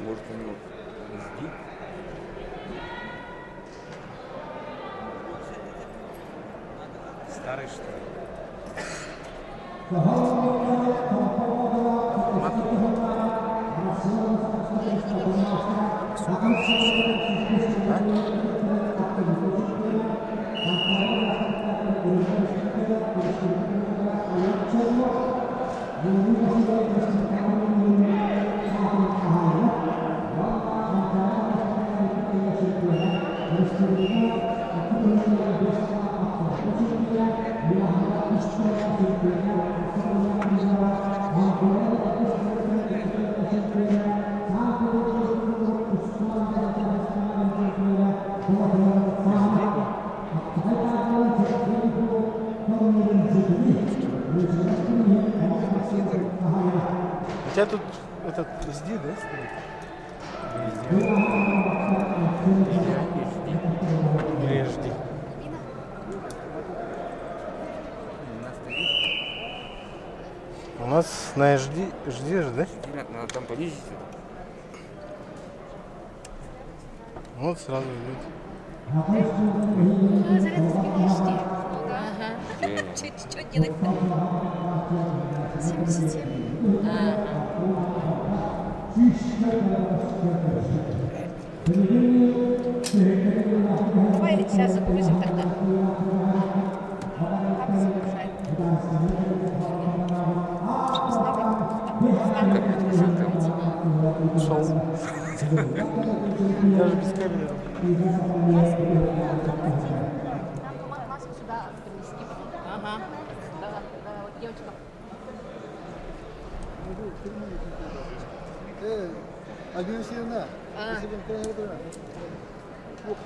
Может, у него SD? Старый, что ли? У тебя тут этот SD, да, стоит? Или HD? У нас на HD, HD же, да? Надо там понизить. Вот сразу идет. Ага. Что делать-то? 77. Ага. Давай сейчас загрузим тогда. Так загружаем. Ставим. Как это Шоу. Даже без камеры. Ага. Да, да, вот девочка. Альбина Васильевна, А? Вот,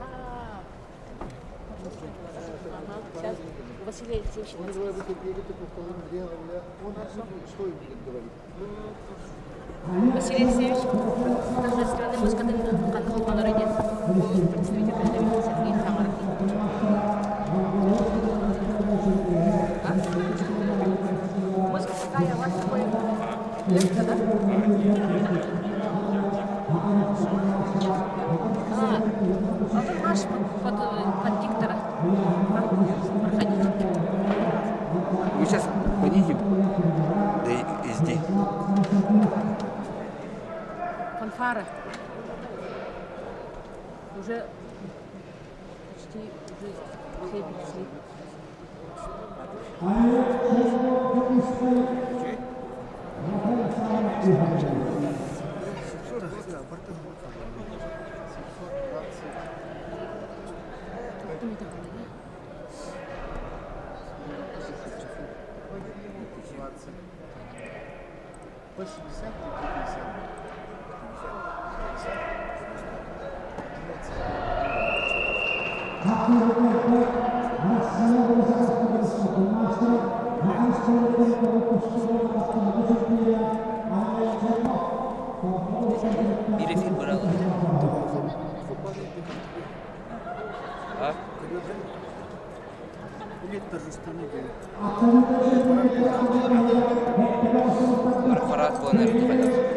А. Ага, сейчас Василий Алексеевич. Василий Алексеевич, торжественный музыкант Канхолманоридин, представитель представитель Сергей Хамаров. А? Музыка такая, у вас такой легко, да? А, а вы наш под диктора проходите. Мы сейчас понизим до SD. Фанфара. Уже почти уже все перешли. Bir эфир брала. А? Парад был, наверное,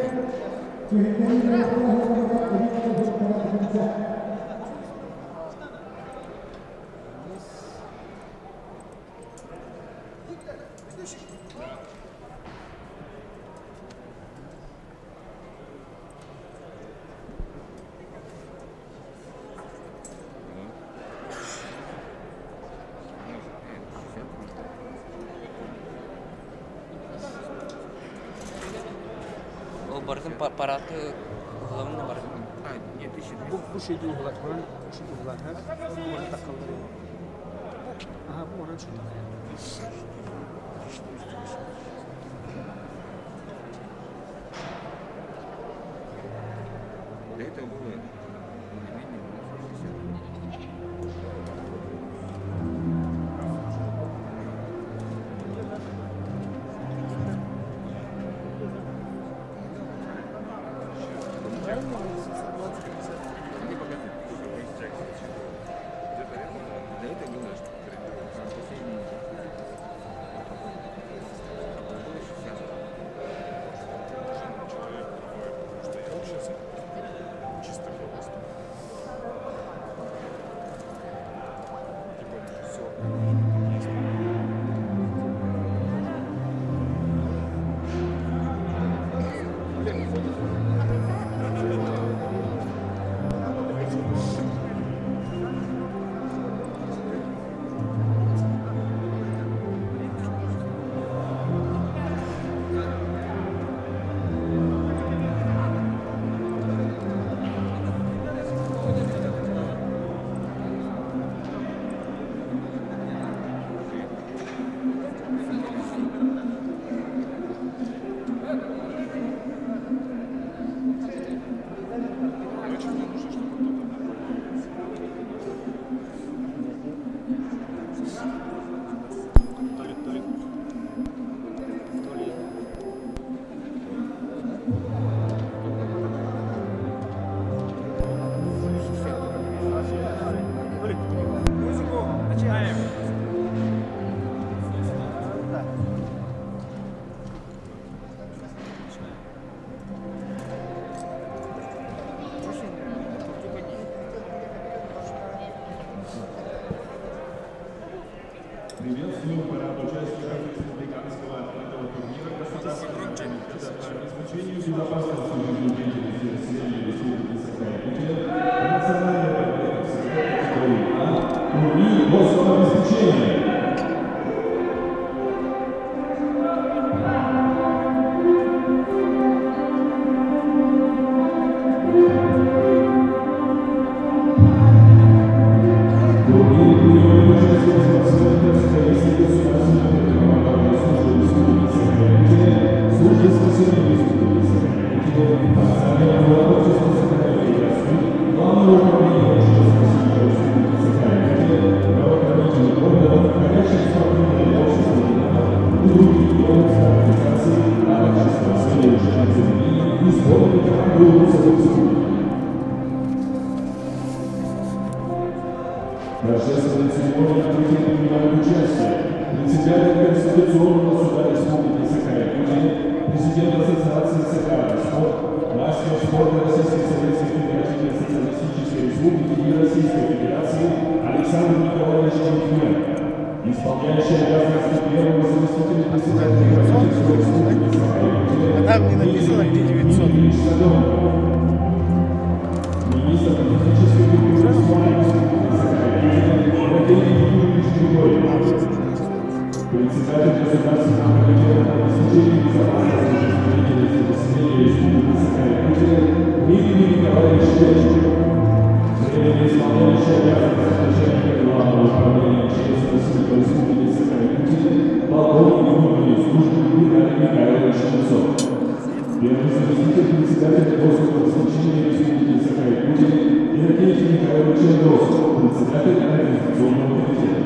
Ол бардым парадты главный бардым. А, нет, 1200. Бу şeyde uygular. Buranın şu uygular. Buranın takılları. Aha bu oranın şu takılları. До этого было более-менее 60. Они пока До этого было последние. другие ведомства, организации, а также спортсмены учебных заведений и сборной команды вузов республики. В торжественной церемонии открытия принимают участие председатель Конституционного суда Республики Саха-Якутия, президент Ассоциации Саха-Спорт, мастер спорта Российской Советской Федеративной Социалистической Республики и Российской Федерации Александр Николаевич Чухнин, исполняющий обязанности первого заместителя председателя правительства Республики Саха-Якутия А там не написано, где 900. Дмитрий Садовников, министр физической культуры и спорта Республики Саха-Якутия Валерий Юрьевич Григорьев, председатель Государственного комитета по обеспечению безопасности жизнедеятельности населения Республики Саха-Якутия Дмитрий Николаевич Левченко, временно исполняющий обязанности начальника Главного управления МЧС России по Республике Саха-Якутия, полковник внутренней службы Виталий Михайлович Ченцов, первый заместитель председателя Госкомобеспечения Республики Саха-Якутия Иннокентий Михайлович Андросов, председатель Организационного комитета,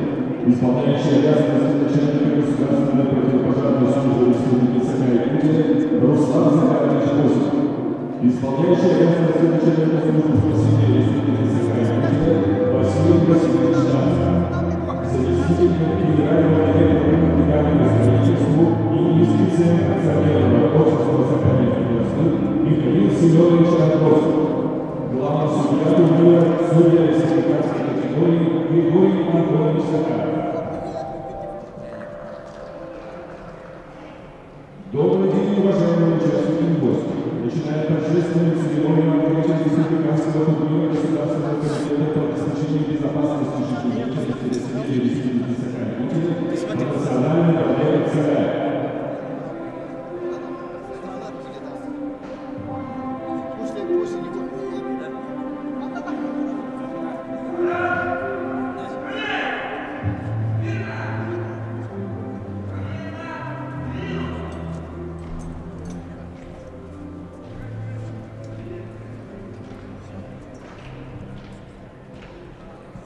исполняющий обязанности начальника Государственной противопожарной службы Республики Саха-Якутия Руслан Захарович Косов, исполняющий обязанности начальника службы спасения Республики Саха-Якутия Василий Васильевич Танцев, заместитель генерального директора по капитальному строительству и инвестициям акционерного общества Саханефтегазсбыт Михаил Семенович Андросов, главный судья турнира, судья республиканской категории Григорий Антонович Захаров. Добрый день, уважаемые участники и гости. Начинаем торжественную церемонию открытия республиканского турнира Государственного комитета по обеспечению безопасности жизнедеятельности населения Республики Саха-Якутия по национальной борьбе «Сагай». После него, да?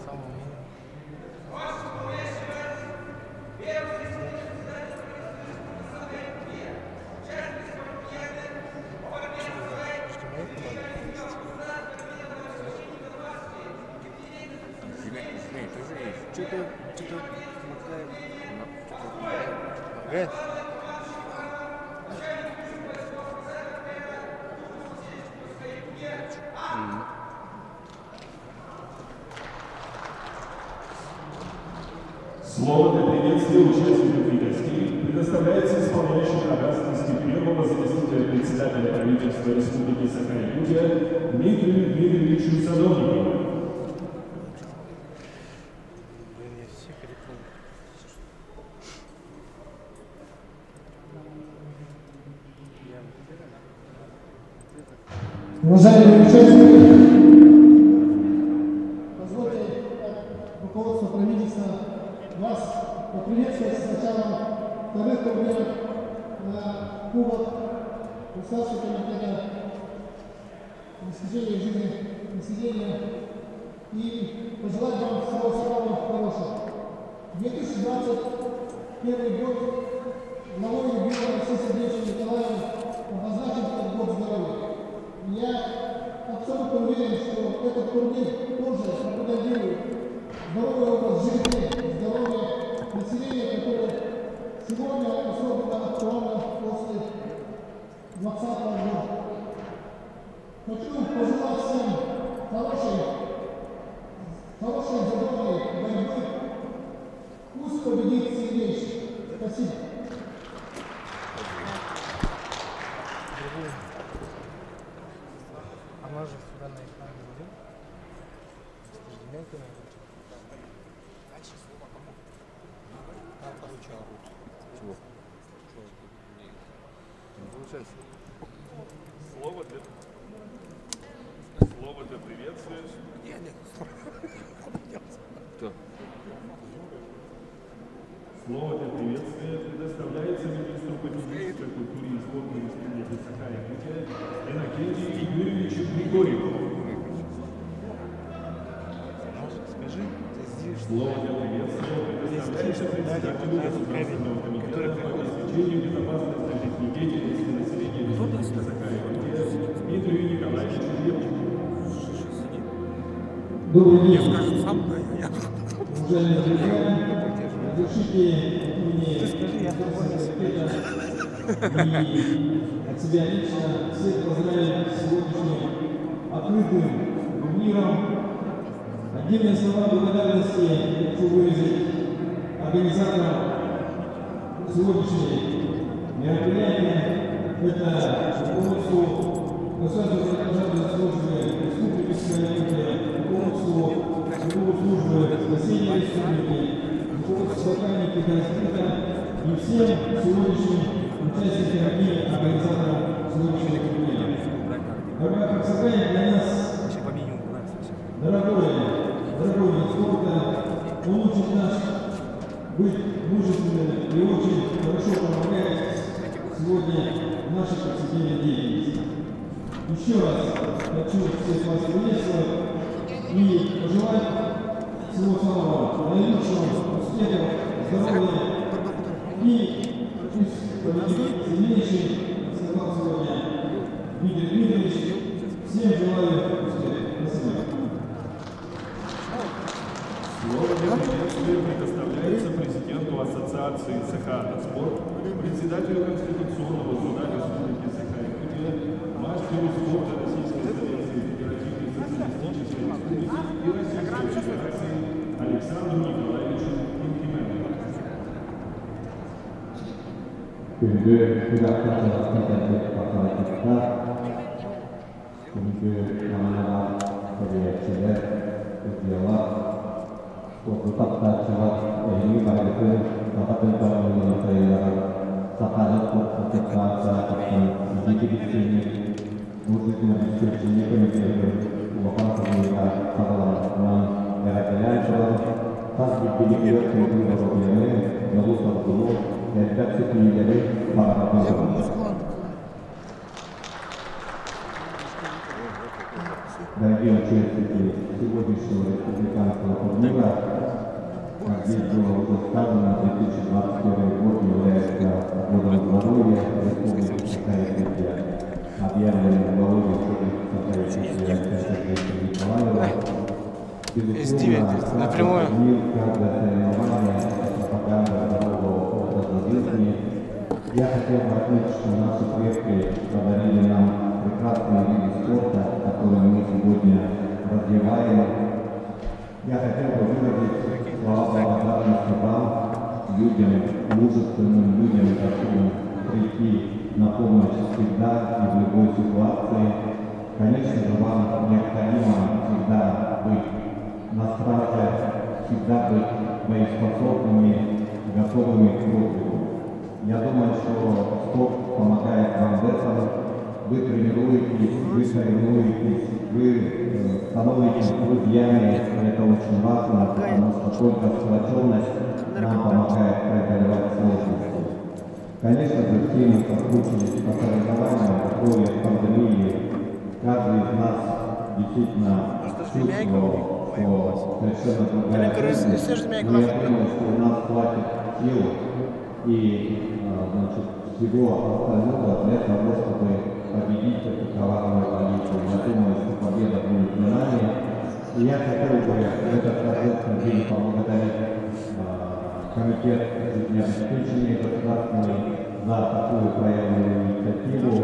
Самый минимум. Что за ждемейку надо есть? Змей тоже есть. Что-то помогает. Она что-то помогает. Помогает? Слово для приветствия участников и гостей предоставляется исполняющему обязанности первого заместителя председателя правительства Республики Саха-Якутия Дмитрию Дмитриевичу Садовникову. Блин, я всех перепутал. Я Уважаемые участники, позвольте от руководства правительства вас поприветствовать с началом вторых турниров на Кубок Государственного комитета обеспечения жизни населения и пожелать вам всего самого хорошего. 2021 год главой региона Алексеем Сергеевичем Николаевым обозначен как год здоровья. Я абсолютно уверен, что этот турнир тоже пропагандирует здоровый образ жизни, здоровье населения, которое сегодня особенно актуально после 2020 года. Хочу пожелать всем хорошей здоровой борьбы. Пусть победит сильнейший. Спасибо. Другую. Она же сюда на экран не идет. Ждемейка найдет. Дальше слово кому? Чего? Не получается. Слово для приветствия. Нет, нет. Кто? Слово для приветствия предоставляется министру по физической культуре и спорту Республики Саха-Якутия Иннокентию Юрьевичу Григорьеву. Скажи, ты здесь Слово для приветствия предоставляется председателю Государственного комитета по обеспечения безопасности жизнедеятельности населения Республики Саха-Якутия Дмитрию Николаевичу Левчикову. Добрый день. Уважаемые друзья, разрешите от имени Государственного и от себя лично всех поздравить с сегодняшним открытым турниром. Отдельные слова благодарности хочу выразить организаторам сегодняшнего мероприятия. Это руководству Государственной пожарной службы Республики Саха-Якутия, руководству службы спасения республики, руководству охранники Казахстана и всем сегодняшним участникам и организаторам сегодняшнего турнира. Борьба Хапсагай для нас дорогой, дорогой вид спорта, он учит нас быть мужественными и очень хорошо помогает сегодня в нашей повседневной деятельности. Еще раз хочу всех вас приветствовать и пожелать всего самого наилучшего, успехов, здоровья и пусть победит сильнейший, как сказал сегодня Дмитрий Дмитриевич. Всем желаю успеха. Спасибо. Слово для приветствия предоставляется президенту Ассоциации Саха-Спорт, председателю Конституционного суда Республики Саха-Якутия, мастеру спорта Российской Советской Федеративной Социалистической Республики и Российской Федерации Александру Николаевичу Инкименко. Күндү күрэхтэһиигэ баҕалаахтар, күндү маанылаах тэрийээччилэр, судьуйалар, спорду таптааччылар, эһиги барыгытын саха тыл сайыннарар Сахаада спорт ассоциация аатыттан итии мужественное комитеты улахан сылларга саҕаламмытынан эҕэрдэлээн туран, хас биирдиигитигэр чөкө доруобуйаны, дьолу-соргуну, элбэх ситиһиилэри баҕарабын. Дорогие участники сегодняшнего республиканского турнира, как здесь было уже сказано, 2021 год является годом здоровья Республики Саха-Якутия, объявленным главой Республики Саха-Якутия Сергеем Николаевым. Безусловно, напрямую. Мир, каждое соревнование – это пропаганда здорового образа жизни. Я хотел бы отметить, что наши предки подарили нам прекрасные виды спорта, которые мы сегодня развиваем. Я хотел бы выразить слова благодарности вам, людям, мужественным людям, готовым прийти на помощь всегда и в любой ситуации. Конечно же, вам необходимо всегда быть на страже, всегда быть боеспособными, готовыми к подвигу. Я думаю, что спорт помогает вам в этом. Вы тренируетесь, вы соревнуетесь, вы становитесь друзьями. Это очень важно, потому что только сплоченность нам помогает преодолевать сложности. Конечно же, все мы соскучились по соревнованиям в условиях пандемии. Каждый из нас действительно чувствовал, что совершенно другая жизнь. Но я думаю, что у нас хватит сил и значит, всего остального для того, чтобы победить эту коварную болезнь. Я думаю, что победа будет за нами. И я хотел бы в этот торжественный день поблагодарить Комитет жизнеобеспечения государственный за такую проявленную инициативу,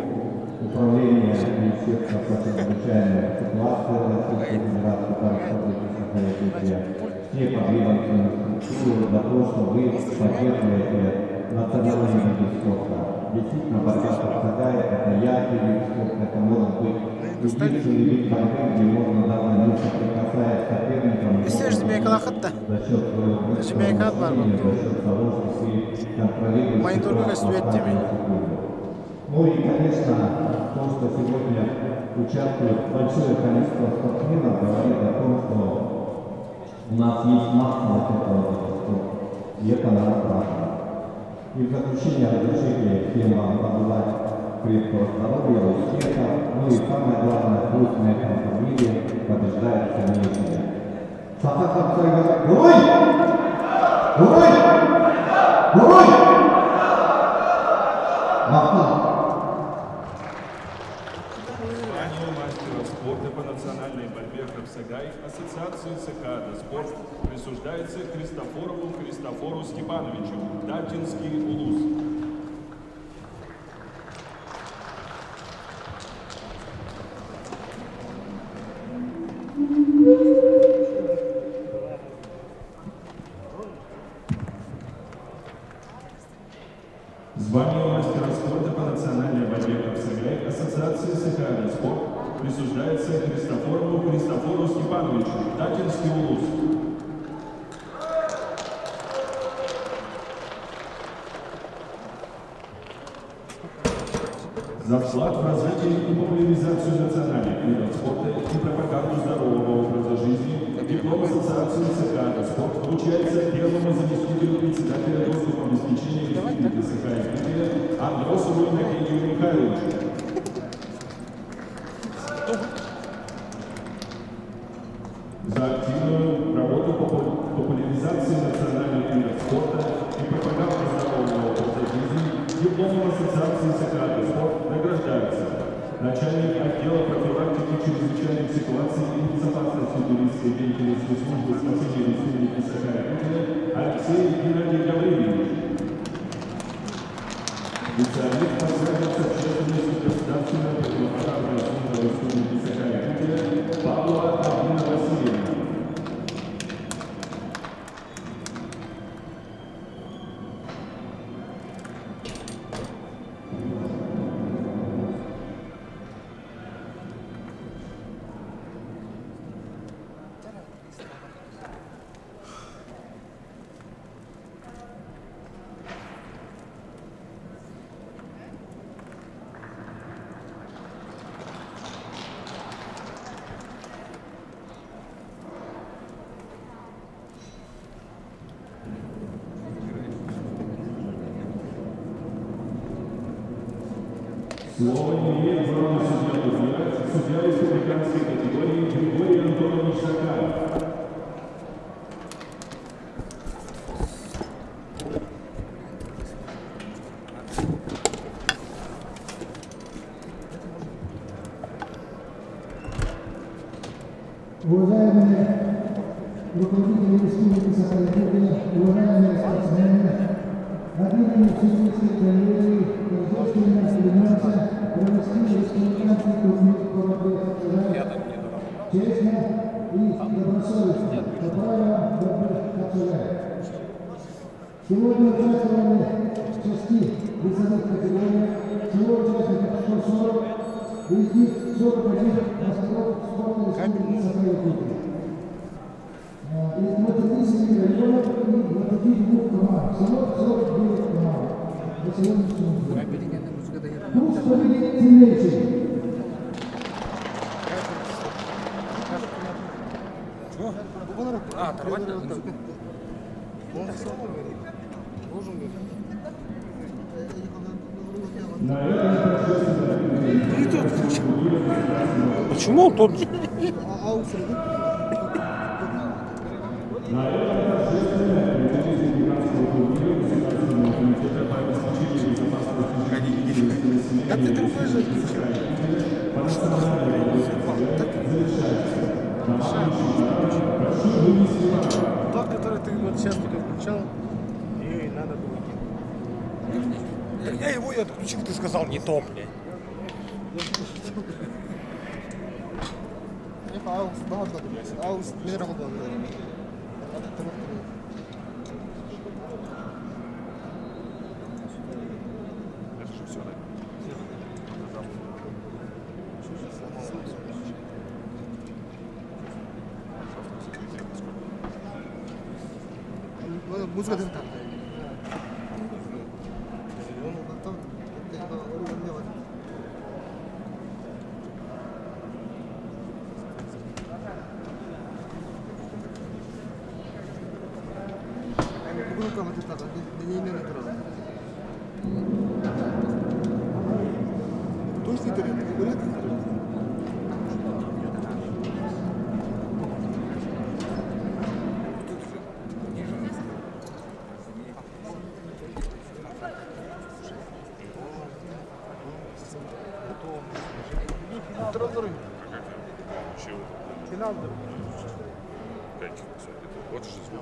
Управление Министерства по чрезвычайным ситуациям Российской Федерации по Республике Саха-Якутия, все подведомственные структуры за то, что вы поддерживаете национальный вид спорта. Действительно, борьба Хапсагай – это яркий вид спорта, это может быть единственный вид борьбы, где можно даже не соприкасаясь с соперником, за счет своего мышления, за счет того, что ты контролируешь ситуацию в секунду. Ну и, конечно, то, что сегодня участвует большое количество спортсменов, говорит о том, что у нас есть массовость этого вида спорта, и это нас радует. И в заключение разрешите всем вам пожелать крепкого здоровья, успеха, ну и самое главное, пусть на этом турнире побеждает сильнейшие. Саха Хапсагай! Уруй! Уруй! Уруй! Капсагай Ассоциации СКА «Спорт» присуждается Христофорову Христофору Степановичу, Датинский улус. Звание мастера спорта по национальной борьбе Капсагай Ассоциации СКА «Спорт» присуждается Христофорову Христофору Степановичу, Датинский улус. За вклад в развитие и популяризацию национальных видов спорта и пропаганду здорового образа жизни диплом Ассоциации СК «Спорт» вручается первому заместителю председателя Гособеспечения Республики Саха-Якутия Андросову Иннокентию Михайловичу. За активную работу по популяризации национальных видов спорта и пропаганду здорового образа жизни дипломом Ассоциации СКА «Спорт» награждаются начальник отдела профилактики чрезвычайных ситуаций и безопасности туристской деятельности службы спасения Республики Саха-Якутия Алексей Геннадий Гаврилович, специалист по связям с общественностью Государственной противопожарной службы Республики Саха-Якутия Павлова Альбина Васильевна. Слово имеет главный судья турнира, судья республиканской категории Григорий Антонович Захаров. Уважаемые руководители Республики Саха-Якутия, уважаемые спортсмены, от имени Всесоюзной коллегии торжественно стремимся провести республиканский турнир по борьбе Капсагай честно и добросовестно по правилам борьбы Капсагай. Сегодня участвовали в шести весовых категориях, всего участников 140, из них 41 мастеров спорта Республики Саха-Якутия. Из 27 районов и 22 команд. Всего 49 команд. На сегодняшний день. Пусть победит сильнейший. Почему тот же? На этом торжественное открытие республиканского турнира Государственного комитета по обеспечению безопасности жизнедеятельности населения Республики Саха-Якутия по национальной борьбе завершается. На следующий прошу вынести вам. Тот, который ты вот сейчас только включал, ее и надо было кинуть. Так я его и отключил, ты сказал не то, блядь. Это же все, да? Музыка так. Чего? Финал да. Каких Вот же звук.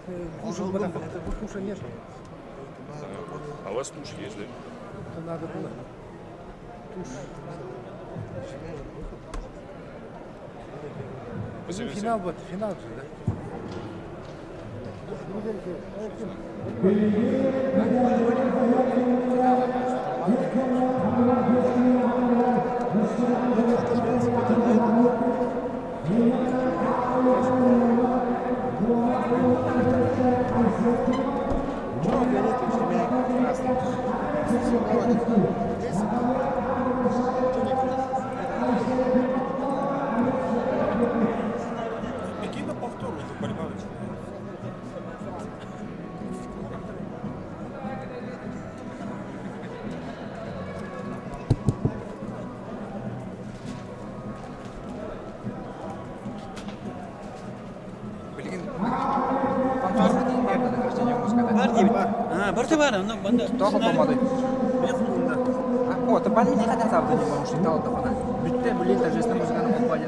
Это туша нет. А у вас тушь есть, да? Это надо было. Тушь. Финал вот, финал же, да? Беги на повтор, уже борьба начинается. Барты бар, ну, банда. Тоқ болмады. О, бан мен қадан сабды не потому что тал тохана. Бүтте бүле торжественная музыканы компания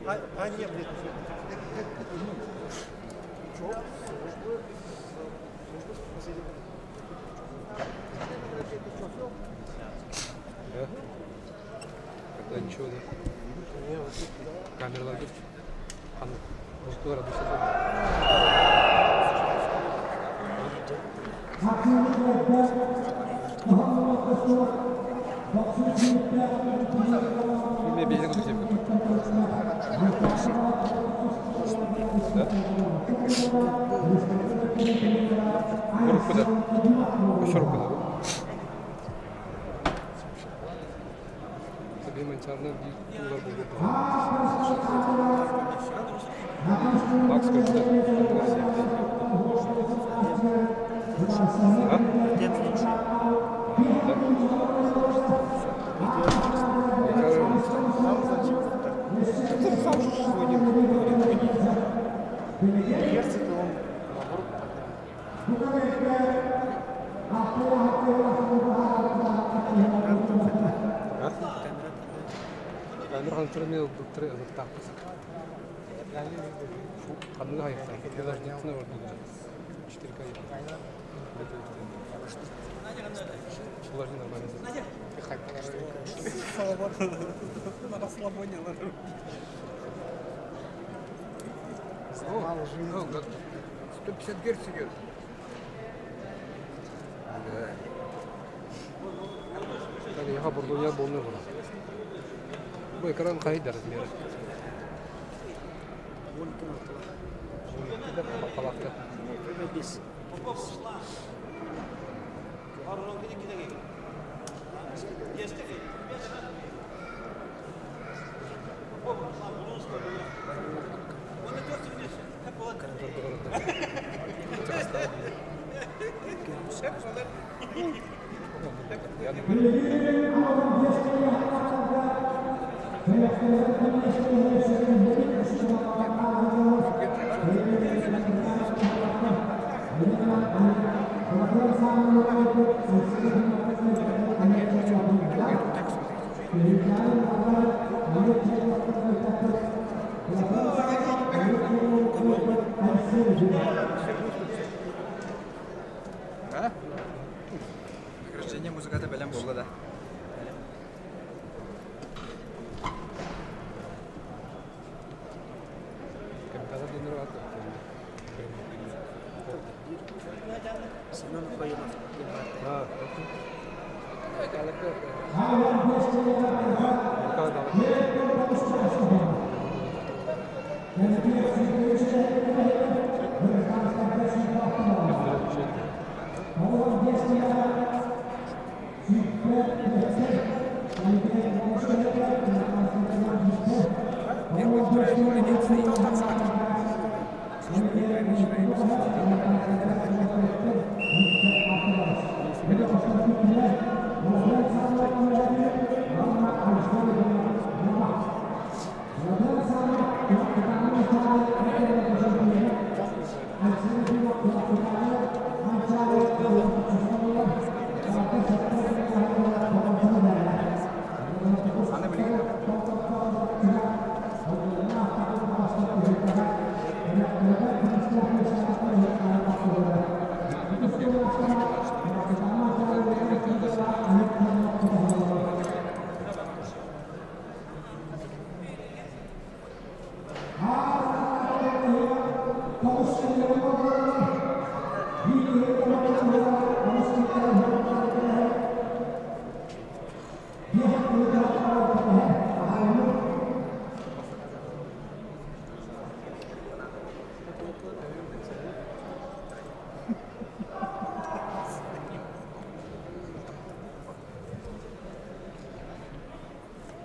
А, нет, нет. Да? Когда ничего, да? Камералар gibt. Аны музыкалар Мен бейжің көтеп. Да? Руку да. Еще руку да. Tabii mançarına bir tuğlar buldu. Макс көрді. А? Да. Ты сам же сегодня Герц это он наоборот Камера хантырмел таппыс. Ханны хайта. Я даже не знаю, 4К. Положи нормально. На расслабоне ложу. О, 150 герц идет. Да. Я бурду я болны була. Бу экран кайда размеры? Палатка. А? Награждение музыката бэлэм буолла да. Семен Фаилов.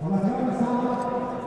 Володимир Александрович.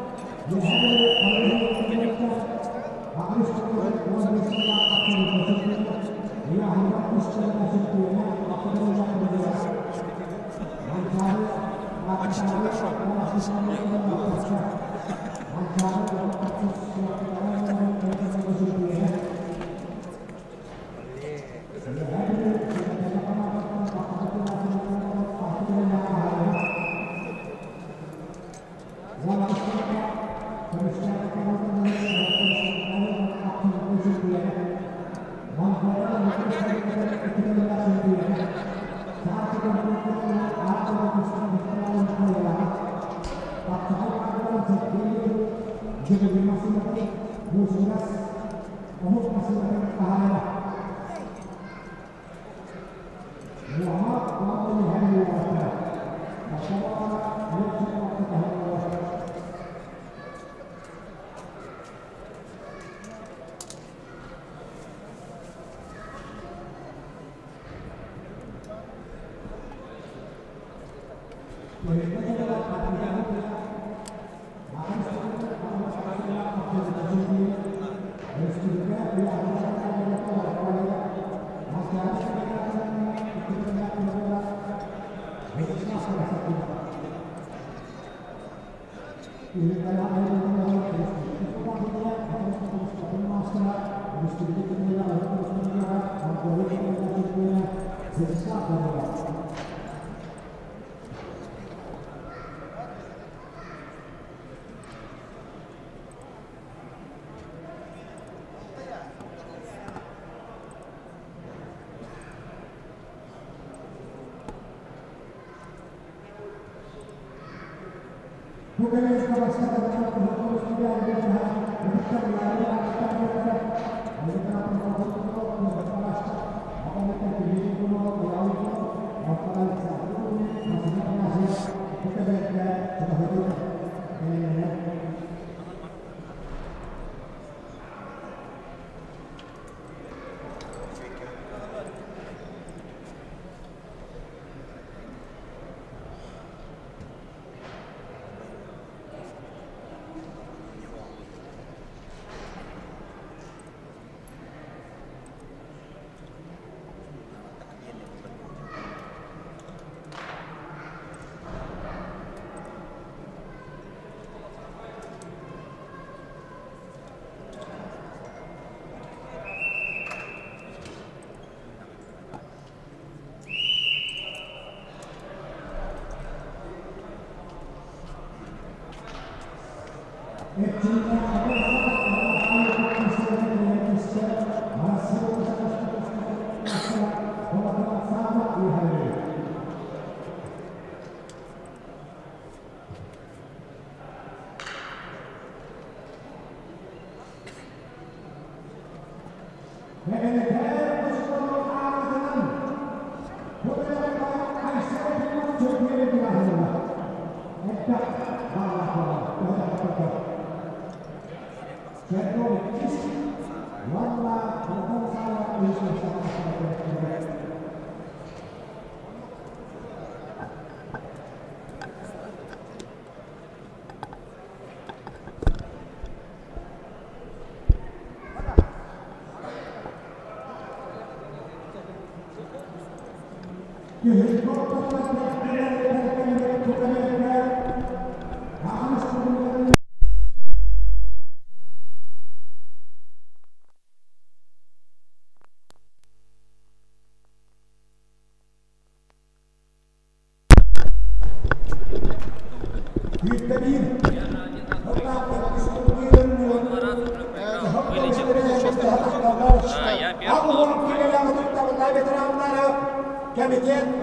Комитет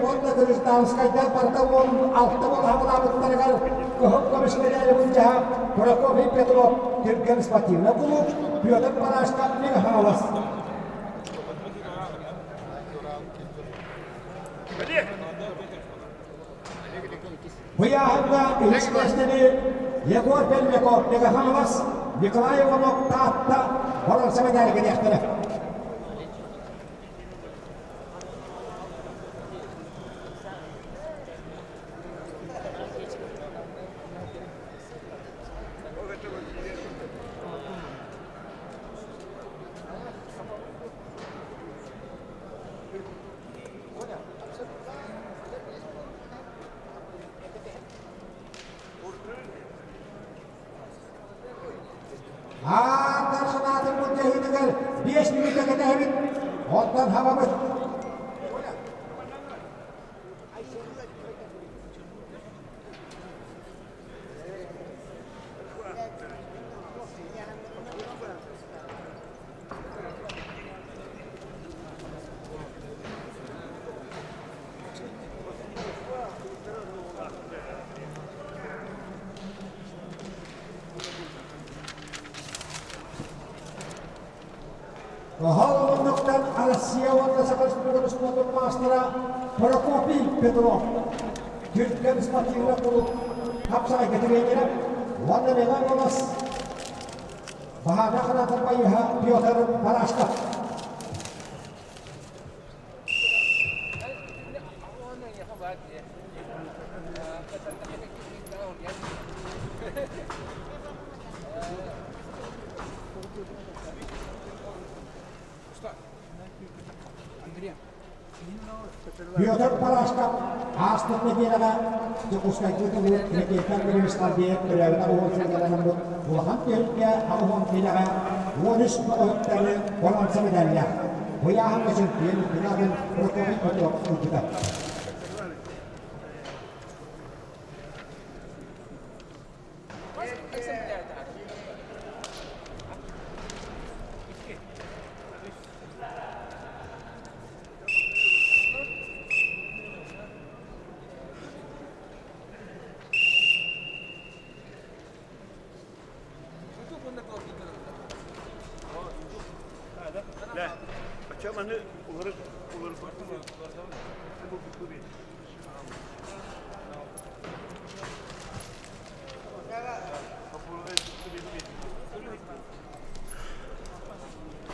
Аан санаатын былдьаһыытыгар 5 мүнүүтэ кэтэһэбит. Оттон хабабыт. Оһол Россия уонна Саха Республикатын спордун маастара Прокопий Петров Түргэн спортивнай кулууп хапсаҕайга тренерэ уонна Милан Голос Баһаана Ханаатын байыһа Петр Барашков. Петр Парашков ааспыт нэдиэлэҕэ Дьокуускайга ыытыллыбыт Ракета Перевестарбиев төрөөбүт 80 сылларынан улахан түһүлгэ 80 киилэҕэ 13 бөҕөһүттэри боруонса медаллаах. Бу ыйааһыҥҥа чемпион финалын Прокопий Петров ылбыта.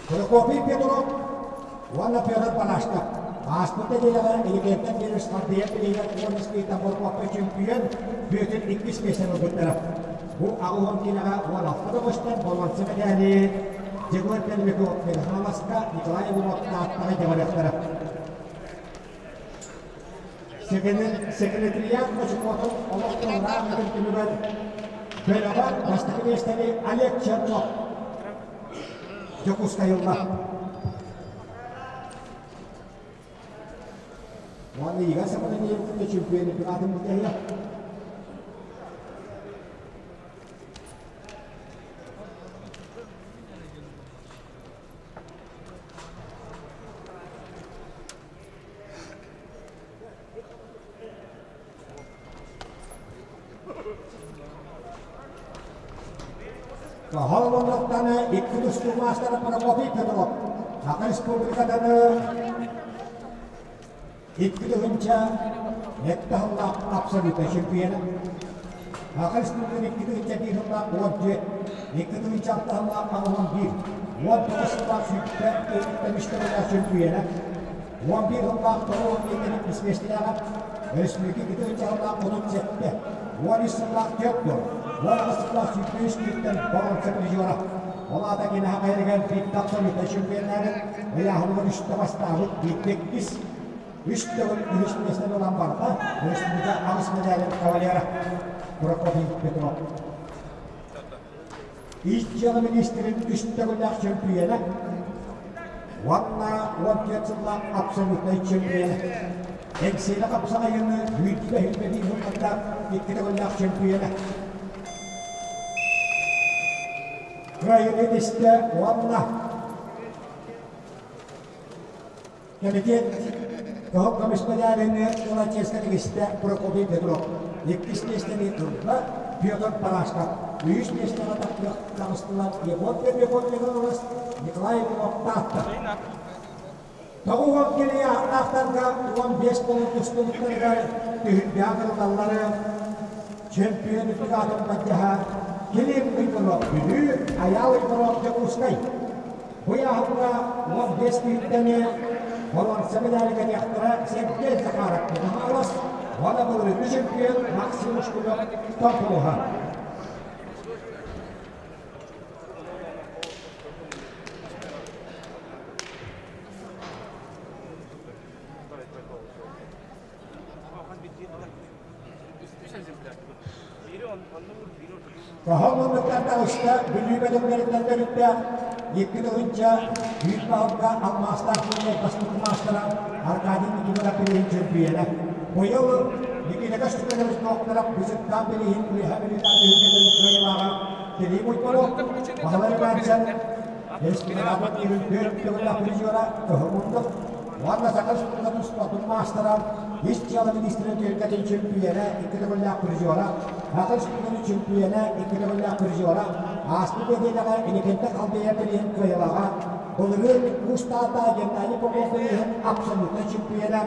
Прокопий Петров уонна Петр Панашков ааспыт нэдиэлэҕэ Иликиэттэн Гермес Мардыйа билигэр уон испииттэн Боркуоппа чөмпүйүөн Бүөтүр иккис миэстэни ылбыттара. Бу 80 киилэҕэ 16 да көстөн боруонса мэдээли Егор Пермяков Михайловска Николай Иванов Тааттаҕа дьабарыахтара. Секретариат Мочукуотун олохтоох түмүгэр бөлөҕөр бастакы миэстэни Олег Чернов Дьокуускай ылла. Уонна Игорь Сапананиев чемпион чемпионатын бүтэһиэ. Холбоҥноттан икки тустуу маастара Прокопий Петров Саха Республикатын 2007 сыллаах абсолютнай чемпиона. Саха Республикатын 2001 сыллаах 14, 2006 сыллаах 81, 19 сыллаах сүүрбэ үстэ чемпиона. 11 сыллаах тоҕус миэтэрэ миэстэлээҕэ, өрөспүүбүлүкэ икки сыллаах 37, 13 сыллаах 4, 18 сыллаах 103 киһиттэн боруонса призера. Ол аата кини хайарыгар биирдэ абсолютнай чемпионнаабыт, ыйааһыныгар үстэ бастаабыт, биирдэ иккис, үс төгүл үһүс миэстэни ылан барда, өрөспүүбүлүкэ аҕыс медалин кавалера Прокопий Петров. Ис дьыала министрин үс төгүллээх чөмпүйүөнэ уонна 14 сыллаах абсолютнай чөмпүйүөнэ. Эҥсиэлэ хапсаҕайыны сүүрбэ сүүрбэ сылларга икки төгүллээх чөмпүйүөнэ. Кыайыыны истэ уонна Кэмитиэт Кыһыл көмүс мэдээлини ыла чиэскэ тигистэ Прокопий Петров. Иккис миэстэни ылла Петр Парашков. Үһүс миэстэҕэ таҕыстылар Егор Пермяков Егорович, Николай Иванов Таатта. 90 килиэ ааттаахтарга 15 буолан тустубуттарыгар түһүлгэҕэ кырыллаллары чемпион үрдүк аатын баддьаһа Килим Иванов Бүлүү, Айаал Иванов Дьокуускай. Бу ыйааһыҥҥа 15 киһиттэн боруонса медали кэтиэхтэрэ Сергей Захаров Михайлов уонна былырыыҥҥы чемпион Максим Ушкунов Томпулуһа. Тоһоҕо муннуктан таҕыста Бүлүү бөдөҥнөрүттэн төрүттээх 2 тыһыынча 100 балга алмаастаах турнир бастакы маастара Аркадий Никифоров билиһин чөмпүйүөнэ. Быйыл Никита Костюканович Докторов Бычыттаан билиһин Үөһээ Бүлүүтээҕи түһүлгэтин кыайыылааҕа Кирилл Уйбанов, Баһылай Мэнсен, республика турнирын түөрт төгүллээх призера Кыһыл мундук уонна Саха Республикатын спордун маастара, ис дьыала министрин түһүлгэтин чөмпүйүөнэ икки төгүллээх призера, Саха Республикатын чөмпүйүөнэ икки төгүллээх призера, ааспыт нэдиэлэҕэ Инникинтэ Халдея бирииһин кыайыылааҕа, былырыын Уус Таатта Геннадий Попов бирииһин абсолютнай чөмпүйүөнэ,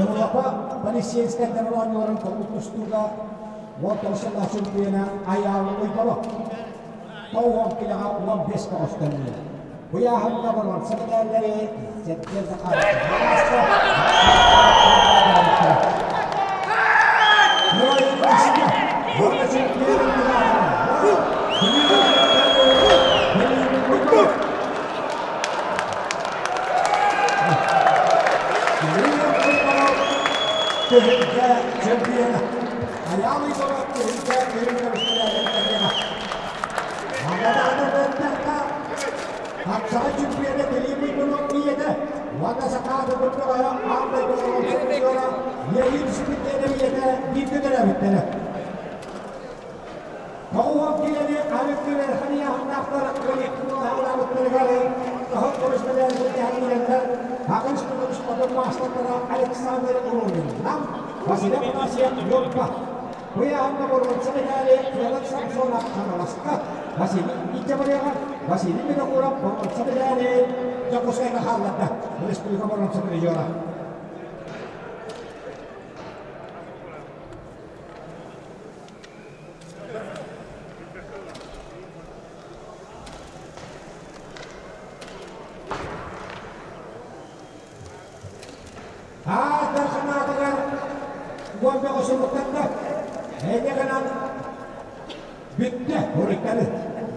Европа полицейскайдарын оонньууларын көҥүл тустууга 19 сыллаах чөмпүйүөнэ Айаал Уйбанов. 90 килэҕэ 15 көҕүстэннэ. Бу ыйааһыҥҥа боруонса мэтээллэри Сергей Захаров Түһүлгэ чемпиона. Айаал Егоров түһүлгэ үрүҥ көмүскэлээбит Магадааны бэртэххэ, хапсаҕай чемпиона Кирилл Иванов ийэтэ уонна Сахаада бөҕөһө аан дойду чемпиона Леонид Спирденов ийэтэ бииргэ төрөөбүттэрэ. Тоҕуһуон киилэни арыгы ыарахан ыйааһыннаахтар 12 уолаабыттарыгар тоһут көмүс мэдээлин түһэрдилэр Аҕыс көмүс хотун маастардара Александр Румин, Нам, Василий Афанасьев, Ньурба. Бу ыйааһыҥҥа боруонса мэдээли Федор Самсонов Хаҥаласка, Василий Итябарева, Василий Винокуров боруонса мэдээли Дьокуускайга хаалларда. Республика боруонса призера. Аатар санаатыгар уон бөҕө сылыктанна. Эйгэ гынан бүттэ уруйдары.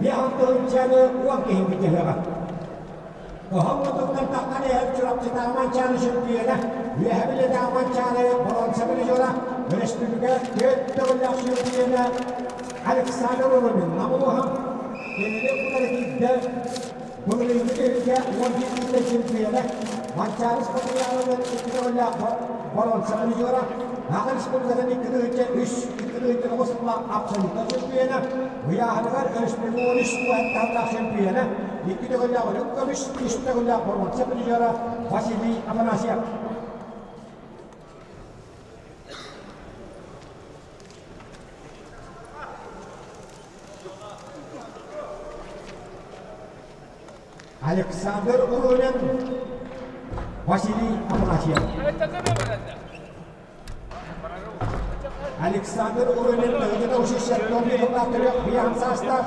Биэһон тыһыынчаны уон киһи бүтүһүөҕэ. Оһон мутуктан таххан иһэр Чурапчытааҕы Манчаары чөмпүйүөнэ, Үөһэ Бүлүүтээҕи Манчаары боруонса призера, өрөспүүбүлүкэ түөрт төгүллээх чөмпүйүөнэ Александр Румин Намылуһа кинини утары киирдэ. Былырыыҥҥы түһүлгэ 11 киилэ чөмпүйүөнэ, Манчаары спартакиадатын икки төгүллээх боруонса призера, Саха Республикатын 2 3 2 9 сыллаах абсолютнай чөмпүйүөнэ, ыйааһыныгар өрөспүүбүлүкэ 13 уһаттаах чөмпүйүөнэ, икки төгүллээх үрүҥ көмүс, үс төгүллээх боруонса призера Василий Афанасьев. Александр Урунин, Василий Афанасьев. Александр Урунин төһөтө ушишеттон быһыллаах төрүөх быйаан саастаах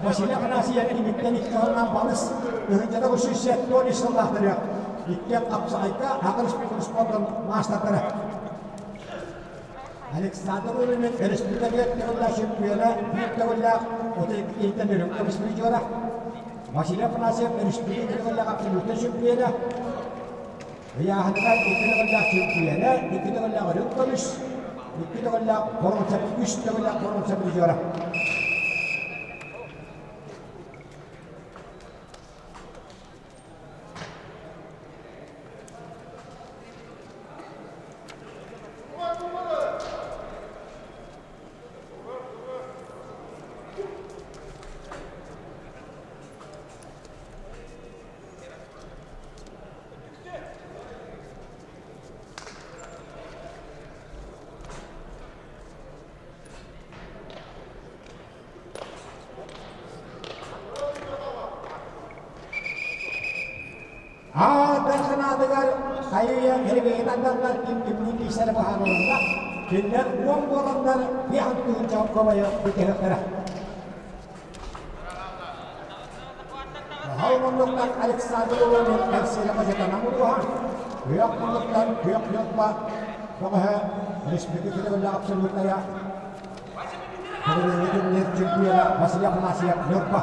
Василий Афанасьев киниттэн икки сылынан балыс ыһынчата ушишеттон үс сыллаах төрүөх икки хапсаҕайга Аҕа республика спордун маастардара. Александр Урунин республика биир төгүллээх чемпиона, биир төгүллээх 32 үрүҥ көмүс призера. Василий Афанасьев республика төгүллээх абсолютнай чемпиона. Ыйааһыныгар икки төгүллээх чөмпүйүөнэ, икки төгүллээх үрүҥ көмүс, икки төгүллээх боруонса, үс төгүллээх боруонса призера. Аатар санаатыгар хайыйа эрбэйин анданнар ким кимниин киирсэрэ быһаарылынна. Кинилэр уон буоланнар биэс тыһыынча солкуобайы бүтүһүөхтэрэ. Аһал муннуктан Александр Уланин Эрсиэлэ Хожатанан улууһа, күөх муннуктан күөх ньурба бөҕөһө республика төгүллээх абсолютная Бүгүҥҥү турнир чемпиона Василий Афанасьев Ньурба.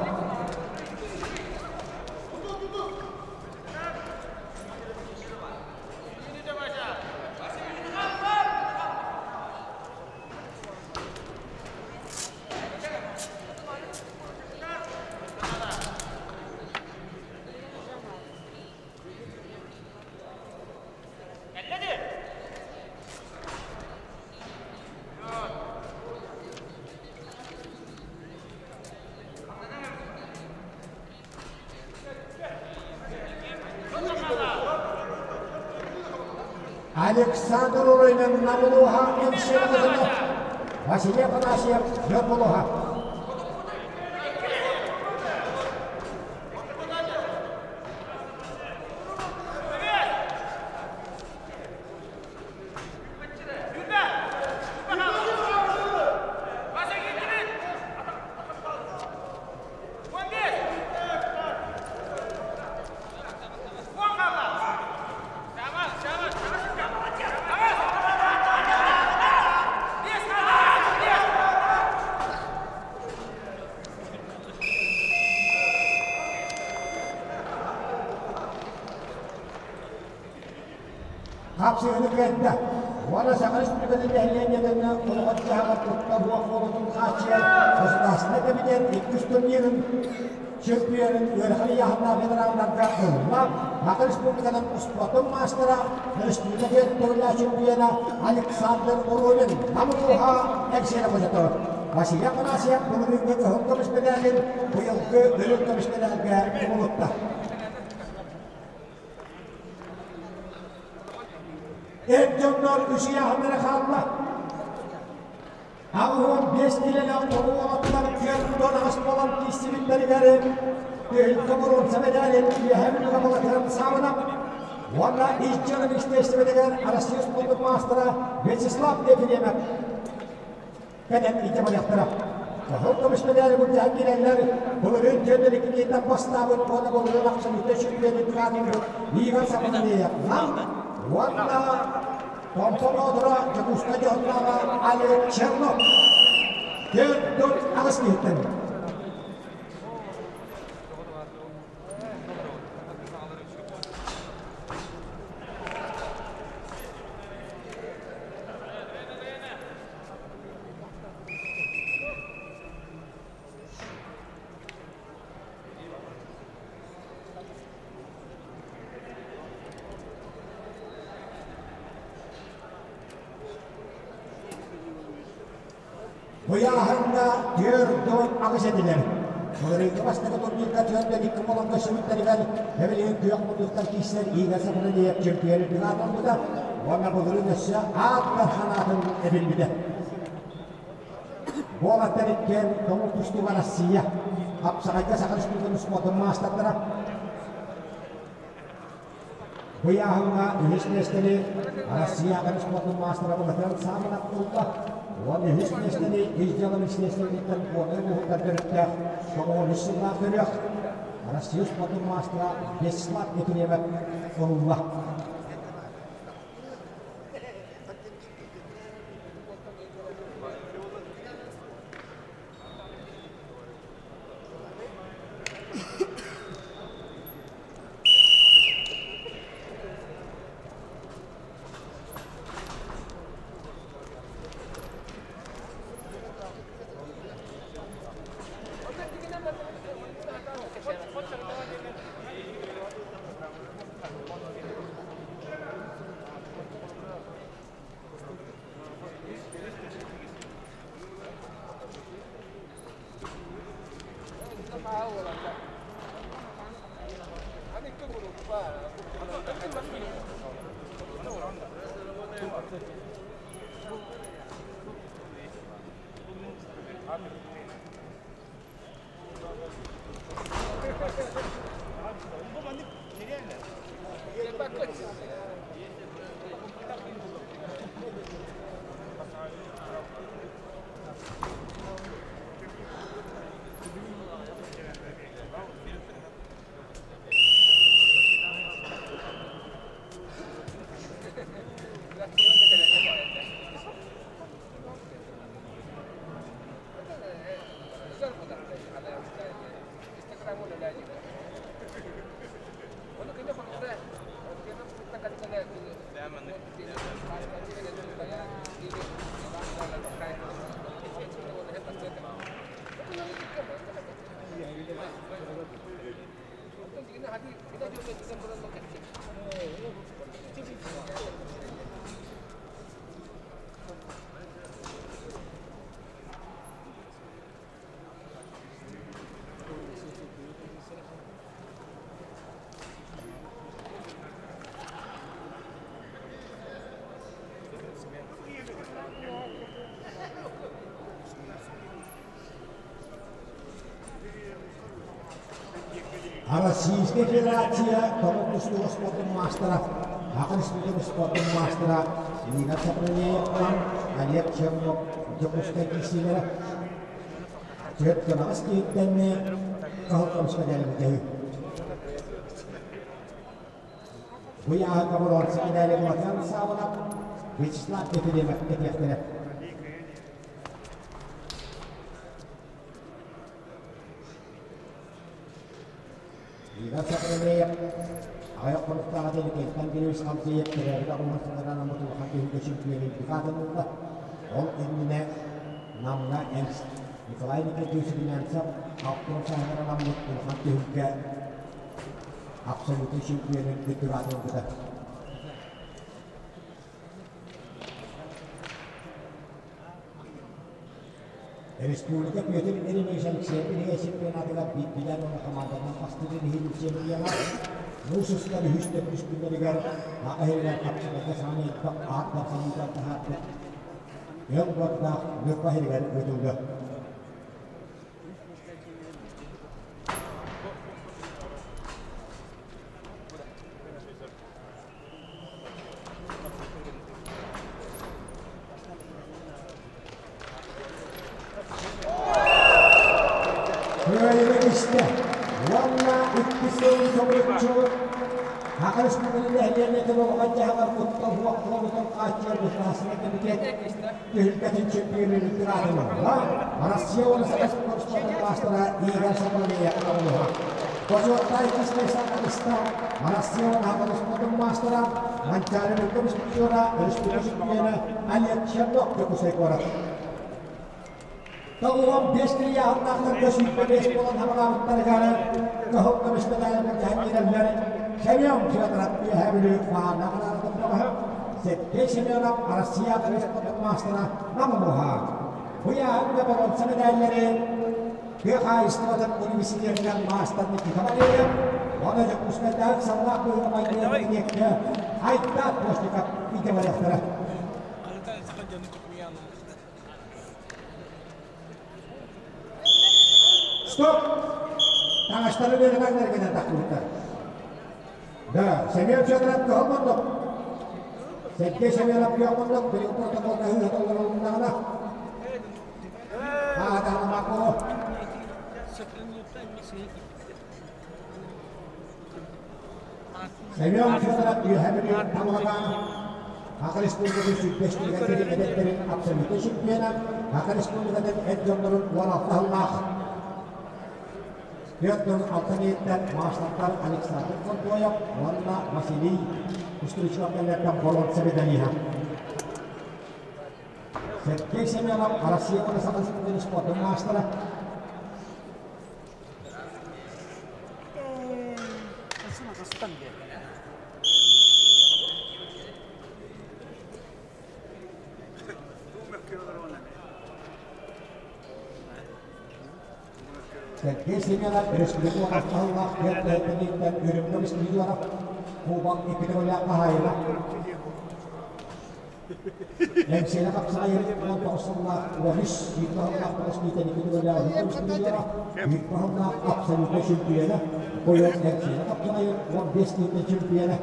Александр Урынин Намылуха Эмшеновна Василий Афанасьев Ньургулуха. Хапсыһыны кыайда. Уонна Саха Республикатын нэһилиэнньэтин олоҕор-дьаһаҕар куттал суох буолуутун хааччыйар Государственнай кэмитиэт иккис турнирын чемпионун ыарахан ыйааһыннаах ветераннарга ылла. Саха Республикатын успуортун маастара, республика төгүллээх чемпиона Александр Уровин Нам улууһа Эҥсиэли хочото. Василий Афанасьев былырыыҥҥы кыһыл көмүс мэдээлин быйылгы үрүҥ көмүс мэдээлгэ кубулутта. Эр дьоннор үс ыйааһыннара хаалла. 85 килэлээх тоҕу уолаттар 48 буолан киирсибиттэригэр Түһүлгэ боруонса мэдээлин Үөһээ Бүлүүгэ Былатыан Саабынап уонна ис дьыала министиэристибэтигэр Россия спордун маастара Вячеслав Ефремов кэлэн илдьэ барыахтара. Кыһыл көмүс мэдээли былдьаһан киирэллэр, былырыын түөрт икки киһиттэн бастаабыт уонна былырыын абсолютнай чемпионун каадырбыт Игорь Сапаналеев Нам уонна Томпо Боотура Дьокуускай дьоһуннааҕа Олег Чернов 48 киһиттэн. Ыйааһыҥҥа 48 этилэр. Былырыыҥҥы бастакы турнирга 42 буолан көрсүбүттэригэр эбилигин күөх муннуктан киирсэр Игорь Сафронеев чемпион үрдүк аатырбыта уонна былырыын өссө ааттар ханаатын эбилбитэ. Уолаттар иккиэн көҥүл тустууга Россия, хапсаҕайга Саха Республикатын спордун маастардара. Бу ыйааһыҥҥа үһүс миэстэни Россия аҕа спордун маастара Былатыан Сааманов ылла. Уонна үһүс миэстэни ис дьыала министиэристибэтиттэн Горнай улууһуттан төрүттээх 93 сыллаах төрүөх Россия спордун маастара Вячеслав Ефремов ылла. Российскай Федерация тобул тустууга спордун маастара, Саха Республикатын спордун маастара Нина Сапронеевтан Олег Чернов Дьокуускай киирсиилэрэ түөрт кымаҕыс киһиттэн кыһыл көмүс мэдээлин бүтэһи. Бу ыйааһыҥҥа боруонса мэдээли Владимир Саввинов, Вячеслав Ефремов кэтиэхтэрэ. Игорь Сахалинеев аҕыйах хонуктааҕы Тэликэйтэн Григорьевич Хамзеев төрөөбүт аҕыһын сылынан анаммыт улахан түһүлгэ чемпионун быһаатын ылла. Ол иннинэ Намҥа Энс Николай Николаевич Румянцев алтан сааһыгар анаммыт улахан түһүлгэ абсолютнай чемпионун үрдүк аатын ылбыта. Республика Петр Еремеевич Алексеев Илия чемпионатыгар биирдиилээн уонна хамаанданан бастыыр иһин чемпиона муус устар үһүс төрдүс күннэригэр Аҕа иһигэр хапсаҕайга саамай элбэх аат барсаныытыгар таһаарбыт Өл уоттаах Ньурба иһигэр ыытыллыа. Кыайыыны истэ уонна икки сыл соһуччу Саха Республикатын нэһилиэнньэтин олоҕун-дьаһаҕар куттал суох буолуутун хааччыйар государственнай комитет түһүлгэтин чемпионун аатын ылла. Россия уонна Саха Республикатын маастара Игорь Соколовия оҕолоро. Бочуоттаах иккис саҥарыста Россия уонна Саха Республикатын маастара Манчаары Мөлтөх чемпиона, республика чемпиона Олег Чернов Дьокуускай куорат. 95 трияһыннаахтарга 25 буолан хамаҕаабыттарыгар кыһыл көмүс медаль былдьаһан киирэллэр. Семен Федоров Үөһээ Бүлүү Хаана Ханаанатын Сергей Семенов Россия спортун маастара Нам улууһа. Бу ыйааһыҥҥа боруонса медаллары тыа хаһаайыстыбатын университетыгар маастар Никита Валерьев уонна Дьокуускайдааҕы ыксаллаах быһыыга-майгыга кабинекка Айдаат Постников илдьэ барыахтара. Стоп! Таҥастары үөрэнэннэр гынан тахсыбыттар. Да, Семен Федоров кыһыл муннук. Сергей Семенов күөх муннук, билигин протоколга ыыта олорулуннаҕына. Аатаанамааккоо. Семен Федоров Үөһээ Бүлүү Тамалакаана Саха Республикатын сүүрбэстэригэр эдэттэрин абсолютнай чемпиона, Саха Республикатын эр дьоннорун 16 сыллаах 46 иһиттэн маастардар Александр Контоев уонна Василий Кустричев кэллэртэн боруонса медалиһа. Сергей Семенов Россия уонна Саха Республикатын спордун маастара. Сергей Семенов республика хаһыллаах түөрт үрүҥ көмүс миллионов кубок икки төгүллээх хаһаайына. Эҥсиэли хапсаҕайын 19 сыллаах 13 сүүрбэ сыллаах 9 миитэн икки төгүллээх көмүс миллиона, сүүрбэ сыллаах абсолютнай чемпиона, Бойон Эҥсиэли хапсаҕайын 15 миитэн чемпиона,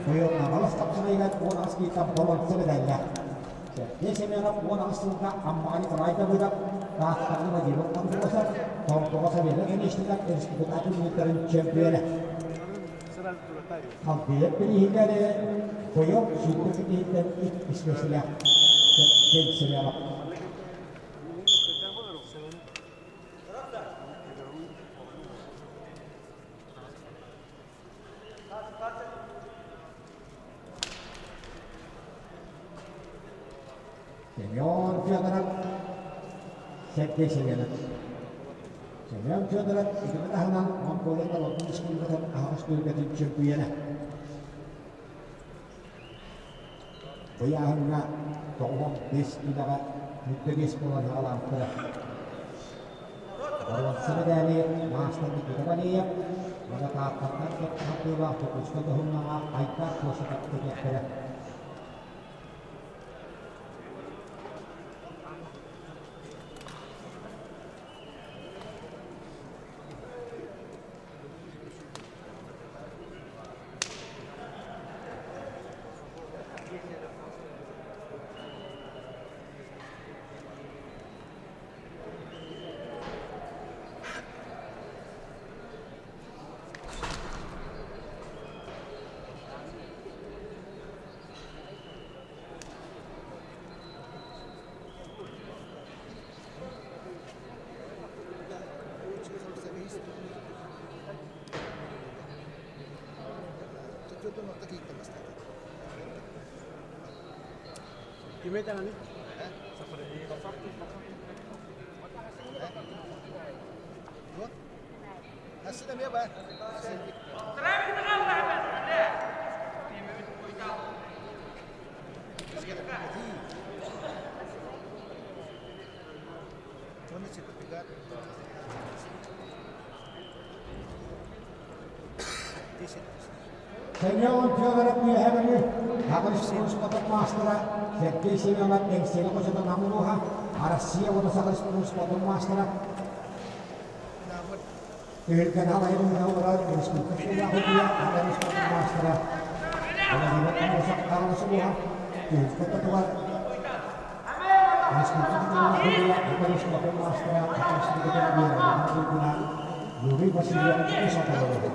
Бойон Аҥалас хапсаҕайыгар 18 миитэн боруонса медаллаах. Сергей Семенов 18 сылга Аммаҕа Николай Давыдов, Тааттаҕа Владимир Андросов, Томтоҕо Савелий Конечников республика турнирдарын чемпиона. Халбыйар бирииһигэр Бойом сүүрбэ киһиттэн иккис миэстэлээх Сергей Семен Федоров, Сергей Семенов. Семен Федоров итини таһынан Монголия норуотун республикатын аһаҕас түһүлгэтин чөмпүйүөнэ. Ыйааһыҥҥа 95 киилэҕэ 105 буолан аҕалаабыттара. Боруонса мэдээли маастар Никита Валеев уонна Тааттаттан хардыылаах Дьокуускай Дохумнаҕа Айдар Косиков кэтиэхтэрэ. Кими этэҕиний? Семен Федоров үөһэ Бүлүү Саха Республикатын маастара Сергей Семенов Эҥсиэли хочотун Нам улууһа Россия уонна Саха Республикатын маастара Түһүлгэни алайын олорор республика суоллаах Саха Республикатын маастара Владимир Аммосов Хаҥалас улууһа Түһүлгэ ортотугар Республика суоллаах Саха Республикатын маастара Саха Республикатын үөрэҕин туйгуна Юрий Васильев Үс Аталары.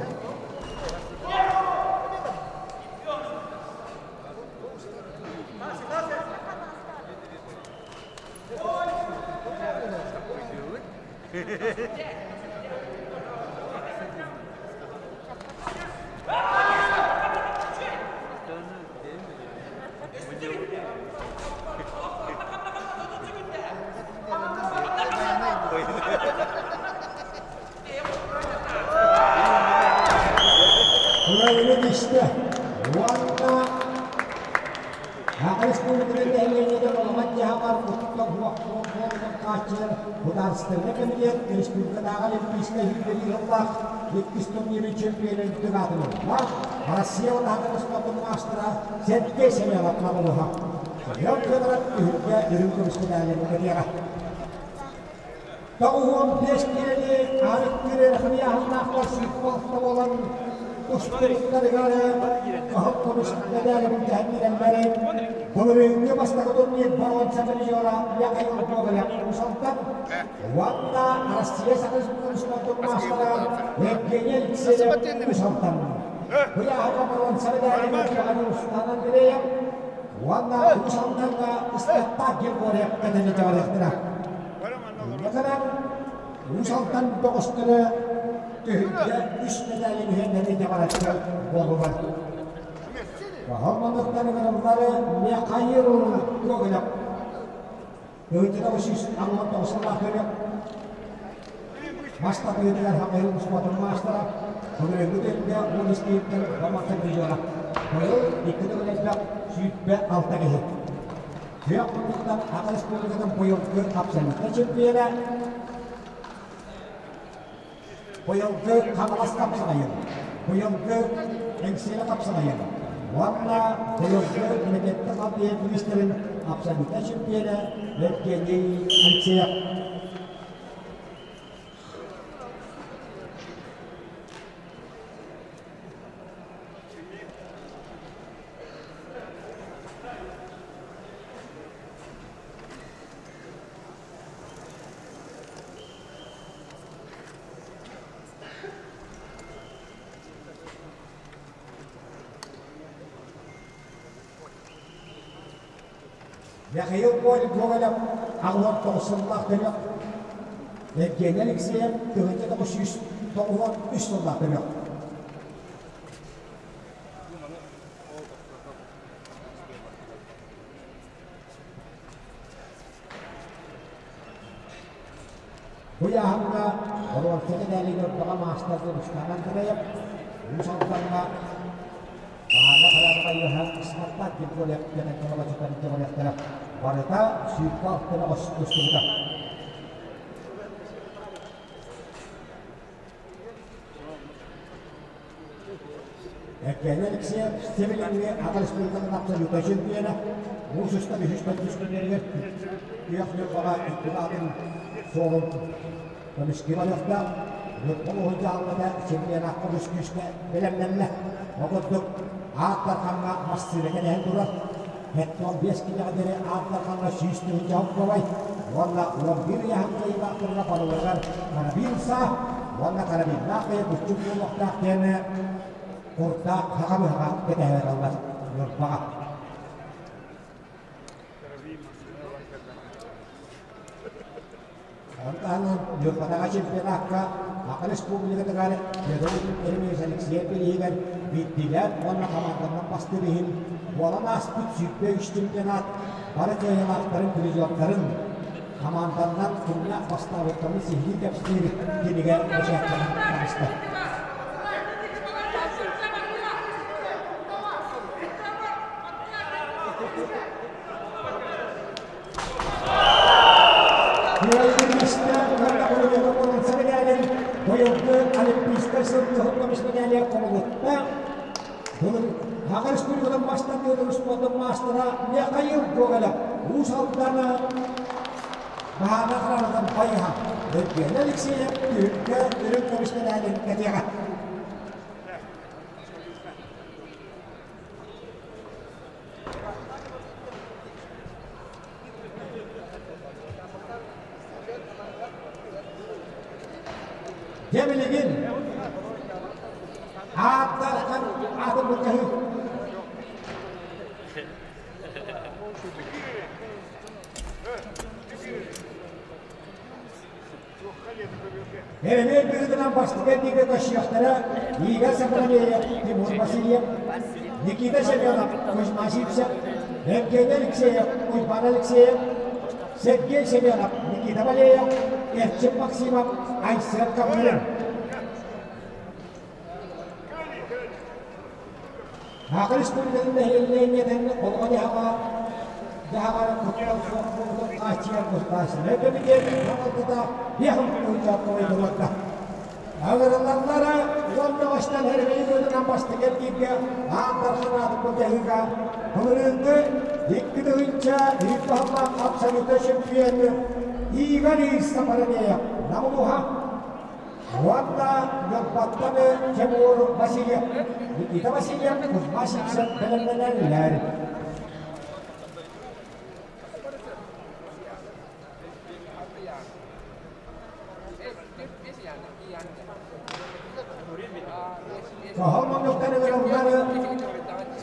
Кыайыыны истэ уонна Саха Республикатын нэһилиэнньэтин олоҕун-дьаһаҕар куттал суох буолуутун хааччыйар Судаарыстыбаннай кэмитиэт республикатааҕы олимпийскай сүүрдэрии сыллаах иккис турнирын чемпионун үрдүк аатын ылла. Россия уонна спордун маастара Сергей Семенов Мамулуһа. Семен Федоров түһүлгэ үрүҥ көмүс медалын кэтиэҕэ. 95 киилэни арыттыыр ыарахан ыйааһыннаахтар сүүрбэ буолан устубуттарыгар кыһыл көмүс мэдээли былдьаһан киирэллэрин былырыыҥҥы бастакы турнир боруонса призера Михаил Гоголев Усалтан уонна Россия Саха Республикатын маастара Евгений Алексеев Усалтан ыйааһыҥҥа боруонса мэдээлин Руслан Андреев уонна Уус Алдаҥҥа Ыстаттаах Григорьев кэтэнэ барыахтара. Инньэ Уус Алдан бөҕөстөрө түһүлгэ үс мэдээлин үһүөннэрин бараччы буоллулар. Баһыл манныктан ыҥырыллары Михаил Гоголев Ыытыга 369 сыллаах төрүөх мас тардыытыгар Хахайыл спортун маастара, былырыыҥҥы түһүлгэ уон истииттэн бамахтан призера. Быйыл икки төгүл элбэх 26 киһи. Күөх муннуктан Саха Республикатын быйылгы абсолютнай чемпиона, быйылгы Хаҥалас хапсаҕайын, быйылгы Эҥсиэли хапсаҕайын уонна быйылгы Мемлекеттик албиен министрин абсолютнай чемпиона Евгений Алексеев. Михаил Гоголев 89 сыллаах төрүөх, Евгений Алексеев 1993 сыллаах төрүөх. Бу ыйааһыҥҥа боруонса мэдээлин ылбаҕа маастарга Руслан Андреев, Уус Алдаҥҥа Баһаарга хайаабыта үөһэ Исматтаах Григорьев диэн кылабачытан дьабарыахтара барыта 26 көстүбүтэ. Евгений Алексеев Севилиҥҥи Саха Республикатын абсолютнай чемпиона, муус устар үһүс төрдүс күннэригэр күөх Ньурбаҕа икки атын суолун көмүскүү барыахтаах. Ньурба улууһун дьаһалтата чемпионакка үс күүскэ бэлэмнэннэ. Ол курдук, Аат Дархаҥҥа массыына кэлэһэн турар. 75 киилэҕэ диэри Аат Дархаҥҥа 100 тыһыынча солкуобай уонна 11 ыйааһын кыайыылаахтарга барыларыгар карабин саа уонна карабиннаах бэйэ буччук буолуохтаах диэн курдаах хаҕа быһаҕа кэтэһэр аллар Ньурбаҕа. Онтон Ньурбатааҕы чемпионакка Саха Республикатыгар Петр Еремеевич Алексеев бирииһигэр биирдиилээн уонна хамаанданан бастыыр иһин буолан ааспыт 23 чемпионат бары кыайыылаахтарын, призердарын хамаанданнан кимҥэ бастаабыттарын сиһилии кэпсиир кинигэ бэчээттэнэн таҕыста. Кыайыы уонна Олимпиада боруонса медалин быйылгы Олимпийскай сыл кыһыл көмүс медалия хомулутта. Былыр Саха Республикатын бастакы спордун маастара Михаил Гоголев Уус Алдана Баһаана Харанатын хайыһа Евгений Алексеев түһүлгэ үрүҥ көмүс медалин кэтиэҕэ. Дьэ билигин ааттархан атын былдьаһыы. Эрэмиэн быһыытынан бастакы этиигэ көрсүөхтэрэ Игорь Сапронеев, Тимур Васильев, Никита Семенов, Кузьма Сивцев, Евгений Алексеев, Уйбан Алексеев, Сергей Семенов, Никита Валеев, Эрчим Максимов, Айсен Копырин. Саха Республикатын нэһилиэнньэтин олоҕо-дьаһаҕа дьаһаҕар куттал суох буолуутун хааччыйар государственнай кэмитиэт салалтата биэһин участвовай туруорда. Ыҥырыллаллара уонна баштан эрэмэйи быһыытынан бастакы эргииргэ аан дархан аатын былдьаһыыга былырыыҥҥы 2001 баһыллаах абсолютнай чемпион Игорь Сапаранеев Намулуха Уонна Ньурбаттан Тимур Васильев, Никита Васильев, Кузьма Сивцев бэлэмнэнэллэр. Кыһыл муннуктан ыҥырыллары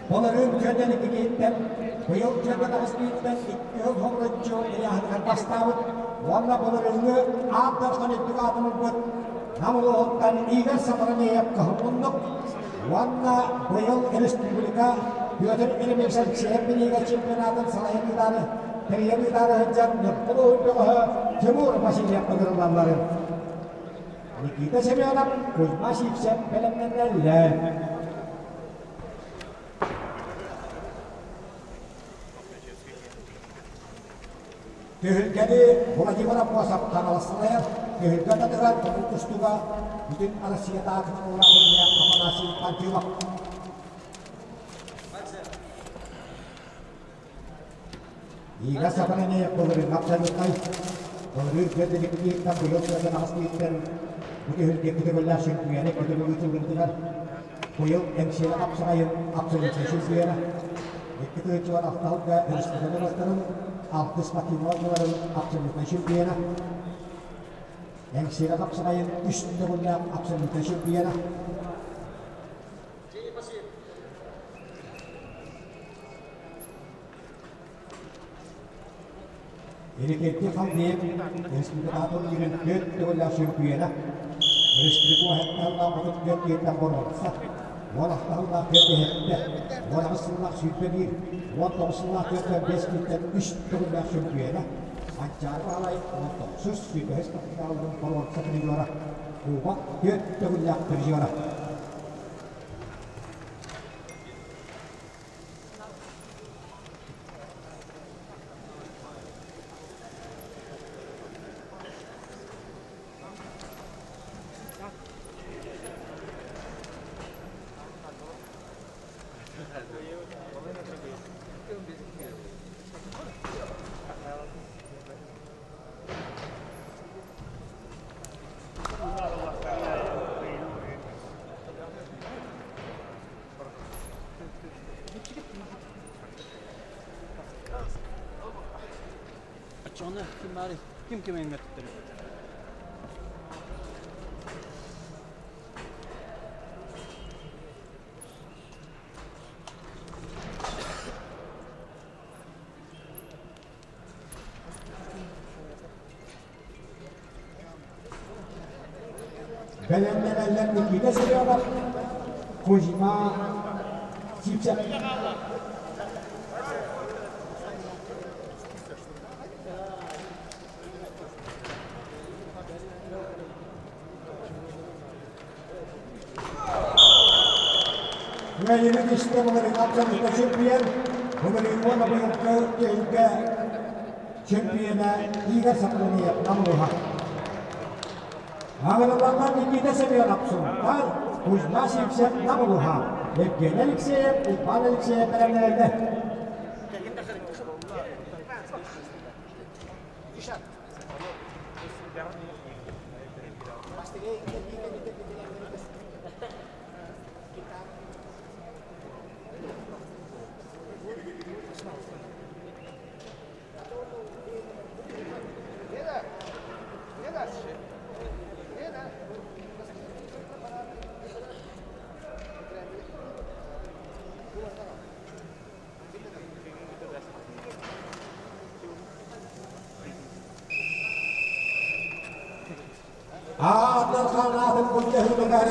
былырыын күөннэн иккититтэн, быйыл күөннэн аҕыс бииртэн икки сыл соҕуруччу ыйааһыныгар бастаабыт уонна былырыыҥҥы аан дархан үрдүк аатын ылбыт Нам улууһуттан Игорь Сапронеев кыһыл муннук уонна быйыл республика Петр Еремеевич Алексеев бириигэ чемпионатын салайан ыытаары тэрийэн ыытаары сылдьан Ньурба улууһун бөҕөһө Тимур Васильев ыҥырыллалларын Никита Семенов, Кузьма Сивцев бэлэмнэнэллэр. Түһүлгэни Владимир Аммосов хаҥалас салайар, түһүлгэ аттатыгар көҥүл тустууга бүтүн Россиятааҕы кытыллаах Афанасий Панфилов. Иигэ Сапарани былырыыҥҥы абсолютнай, былырыын түөрт быйыл түөртэн аҕыс бииртэн бу түһүлгэ көтөҕүллээх чөмпүйүөнэ көтөҕү ыытыллыбытыгар быйыл Эҥсиэли хапсаҕайын абсолютнай чөмпүйүөнэ икки тыһыынча алта сылга республика норуоттарын алтыс спортивнай оонньууларын абсолютнай чемпиона Эҥсиэли хапсаҕайын үс төгүллээх абсолютнай чемпиона Эрикетти Халдеев республикатын иһин түөрт төгүллээх чөмпүйүөнэ, республика уһаттааллаах 34 киһиттэн боруонса, 16 сыллаах түөрт иһиттэ, 18 сыллаах 21, 19 сыллаах 45 киһиттэн үс төгүллээх чөмпүйүөнэ, Манчаары Баһылай 19 сүүрбэһис капиталын боруонса призера, Кубок түөрт төгүллээх призера. Оччоҕуна ким баарый? Ким ким эҥэртэрий? Бэлэмнэнэллэр Никита Семенов, Кузьма Сивцев. Үөйүбүт истэ былырыын абсолютно чемпион, былырыын уонна быйылгы түһүлгэ чемпиона Игорь Сапрониев Намылыха. Аҕырылланнар Никита Семенов Сунтаар, Кузьма Сивцев Намылыха, Евгений Алексеев, Иван Алексеев бэлэмнэнэллэр. Аатар ханаатын былдьаһыытыгар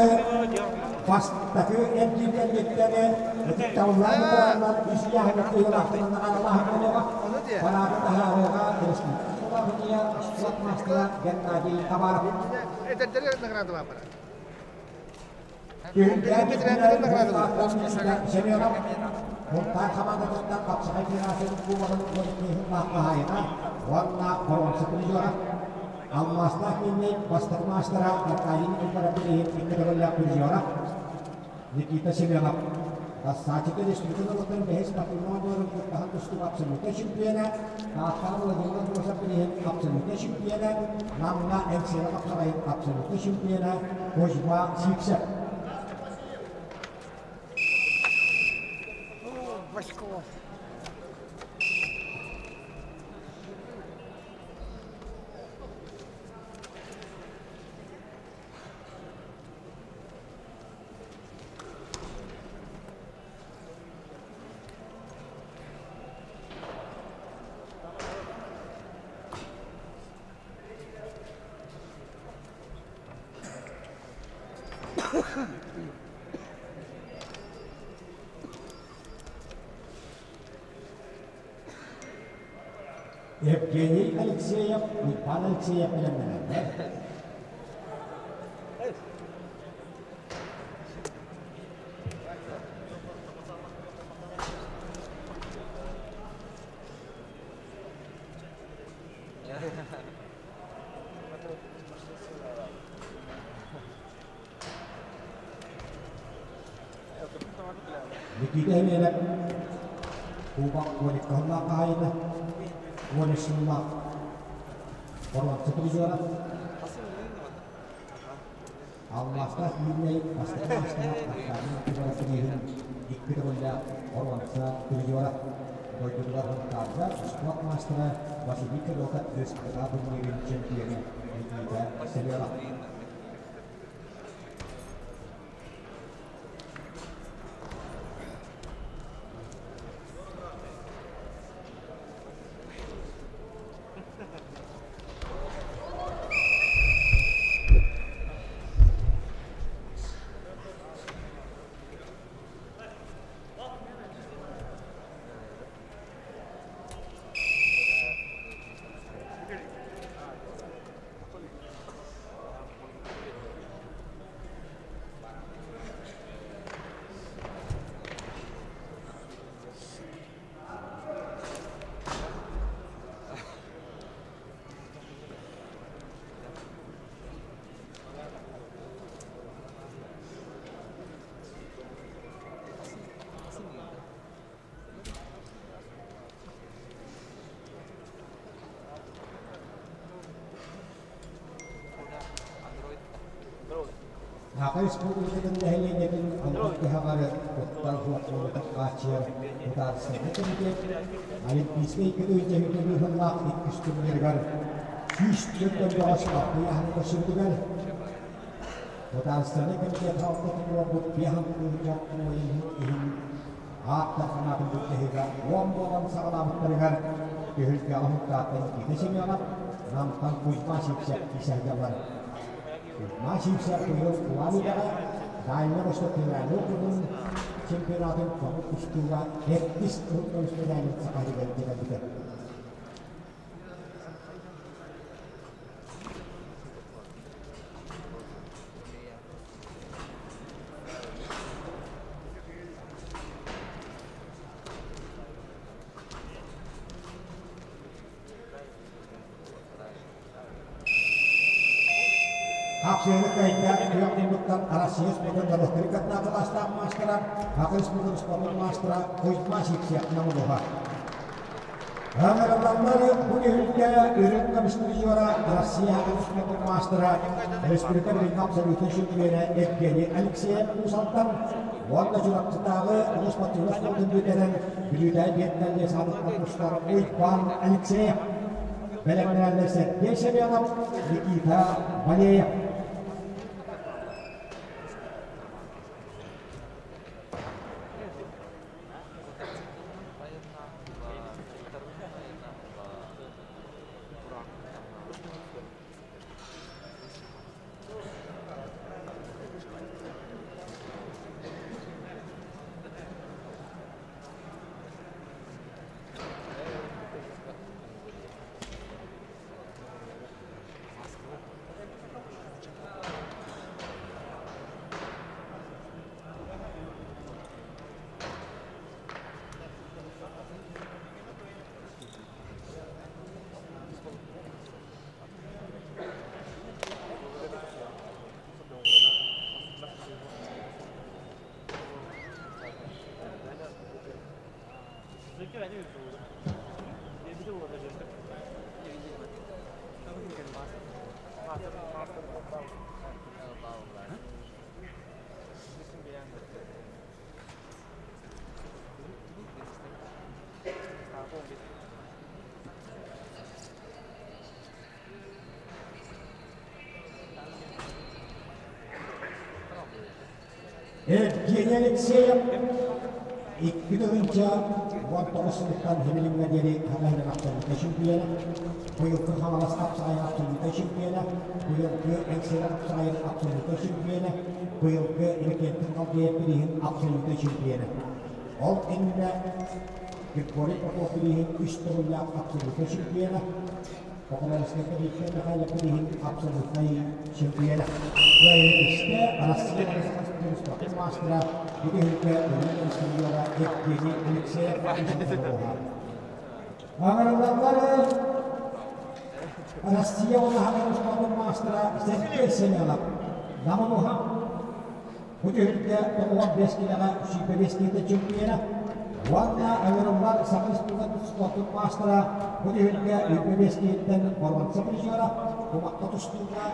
бастакы эргиир кэнниттэн ытыктабыллаах ветераннар үс ыйааһыҥҥа кыайыылаахтарынан наҕараалааһын буолуоҕа. Параады таһаарыаҕа республика спорт маастара Геннадий Хабаров. Эдэрдэри наградалаан барар. Семенов Мунтаар хамаандатыттан хапсаҕай федерациятын кубогын уон хаһаайына уонна боруонса призера Алмаастаах Миннэй бастакы маастара Аркадий Никифоров иһин икки төгүллээх призера Никита Семенов Бассаачыта республика норуоттарын бэһис спортивнай оонньууларын кыттаһан тустууга абсолютнай чемпиона, Тааттаҕа Владимир Андросов иһин абсолютнай чемпиона, Намҥа НЦР хапсаҕайын абсолютнай чемпиона Кузьма Сивцев. Васьков. Евгений Алексеев, Уйбаан Алексеев бэлэмнэнэллэр. Никита Эмиэнэп Кубок 12 сыллаах хаһаайына, 13 сыллаах боруонса призера. Алмаастаах Миирнэй бастакы маастара Аркадий Никифоров бирииһин икки төгүллээх боруонса призера. Дойдутугар Сунтаарга спорт маастара Василий Федотов республика турнирын чемпиона Никита Семенов. Саха Республикатын нэһилиэнньэтин албан кыһаҕар куттал суох буолуутун хааччыйар Судаарыстыбаннай кэмитиэт Олимпийскай икки быыһыллаах иккис турнирыгар 104 бөҕөс алтыйааһын көрсүбүтүгэр Судаарыстыбаннай кэмитиэт салалтатын туруорбут биэһин иһин ааттар санаатын былдьаһыыга уон буолан саҕалаабыттарыгар түһүлгэҕэ Уһуктаахтан Никита Семенов, Намтан Кузьма Сивцев киирсэллэр. Симсэ быйыл Улан-Удэҕэ Дальнай Восток федеральнай округун чемпионатын көҥүл тустууга эрдис кыһыл көмүс медалын Саха сиригэр кэлбитэ. Хапсыһыны кыайда күөх муннуктан Россия спордун норуоттарын кытта кылаастаах маастара, Саха Республикатын спордун маастара Кузьма Сипсев Намылуха. Ыҥырыллаллар бу түһүлгэ үрүҥ көмүс призера Россия спордун маастара, республика билиҥҥи абсолютнай чемпиона Евгений Алексеев Уус-Алдан уонна Чурапчытааҕы улуус спортивнай спордун бүтэрэн Бүлүүтээҕи биэннэллиэ саалыттан тустар Уйбаан Алексеев. Бэлэмнэнэллэр Сергей Семенов, Никита Валеев. Евгений Алексеев 2019 сылыттан Химилиҥҥэ диэри Хаҥаһынан абсолютнай чемпиона, быйылгы Хаҥалас хапсаҕайын абсолютнай чемпиона, быйылгы Эҥсиэлэр хапсаҕайын абсолютнай чемпиона, быйылгы Иннокентий Халдеев бирииһин абсолютнай чемпиона. Ол иннинэ Григорий Попов бирииһин үс төгүллээх абсолютнай чемпиона, Покровскайга Виктор Михайлов бирииһин абсолютнай чемпиона. Кыайыытыста Россия спортын маастара Бүтэһиккэ Өрүн Алексеева Евгений Алексеев Аҕырыллаллар Россия улахан спортун маастара Сергей Семенов Намылуха Бу түһүлгэ 95 киилэҕэ 105 киилэ чемпиона уонна ыҥырыллар Саха Республикатын спортун маастара бу түһүлгэ 25 киилэттэн боруонса призера, кумахха тустууга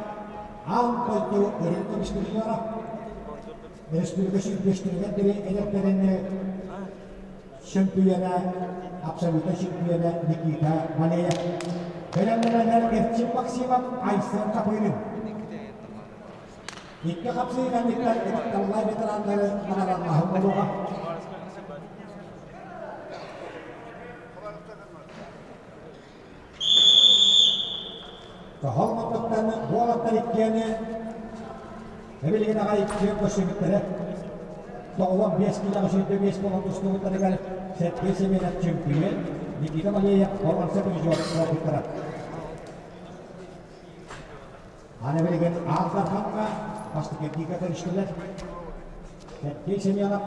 аан дойду өрүн көмүс призера, республика сүүрбэстэригэр диэри эдэрдэрин чемпиона, абсолютнай чемпиона Никита Малеев. Бэлэмнэнэллэр Эрчим Максимов, Айсен Капырин. Икки хапсыы кэнниттэн ытыктабыллаах ветераннары наҕараадалааһын буолуоҕа. Тоһол муннуктан уолаттар иккиэни эбилигин аҕай иккиэн көрсүбүттэрэ. 95 киилэҕэ 105 буолан тустубуттарыгар Сергей Семенов чемпион, Никита Малеев боруонса призер буолбуттара. Аны билигин Аал Дархаҥҥа бастакы этиигэ көрүстүлэр. Сергей Семенов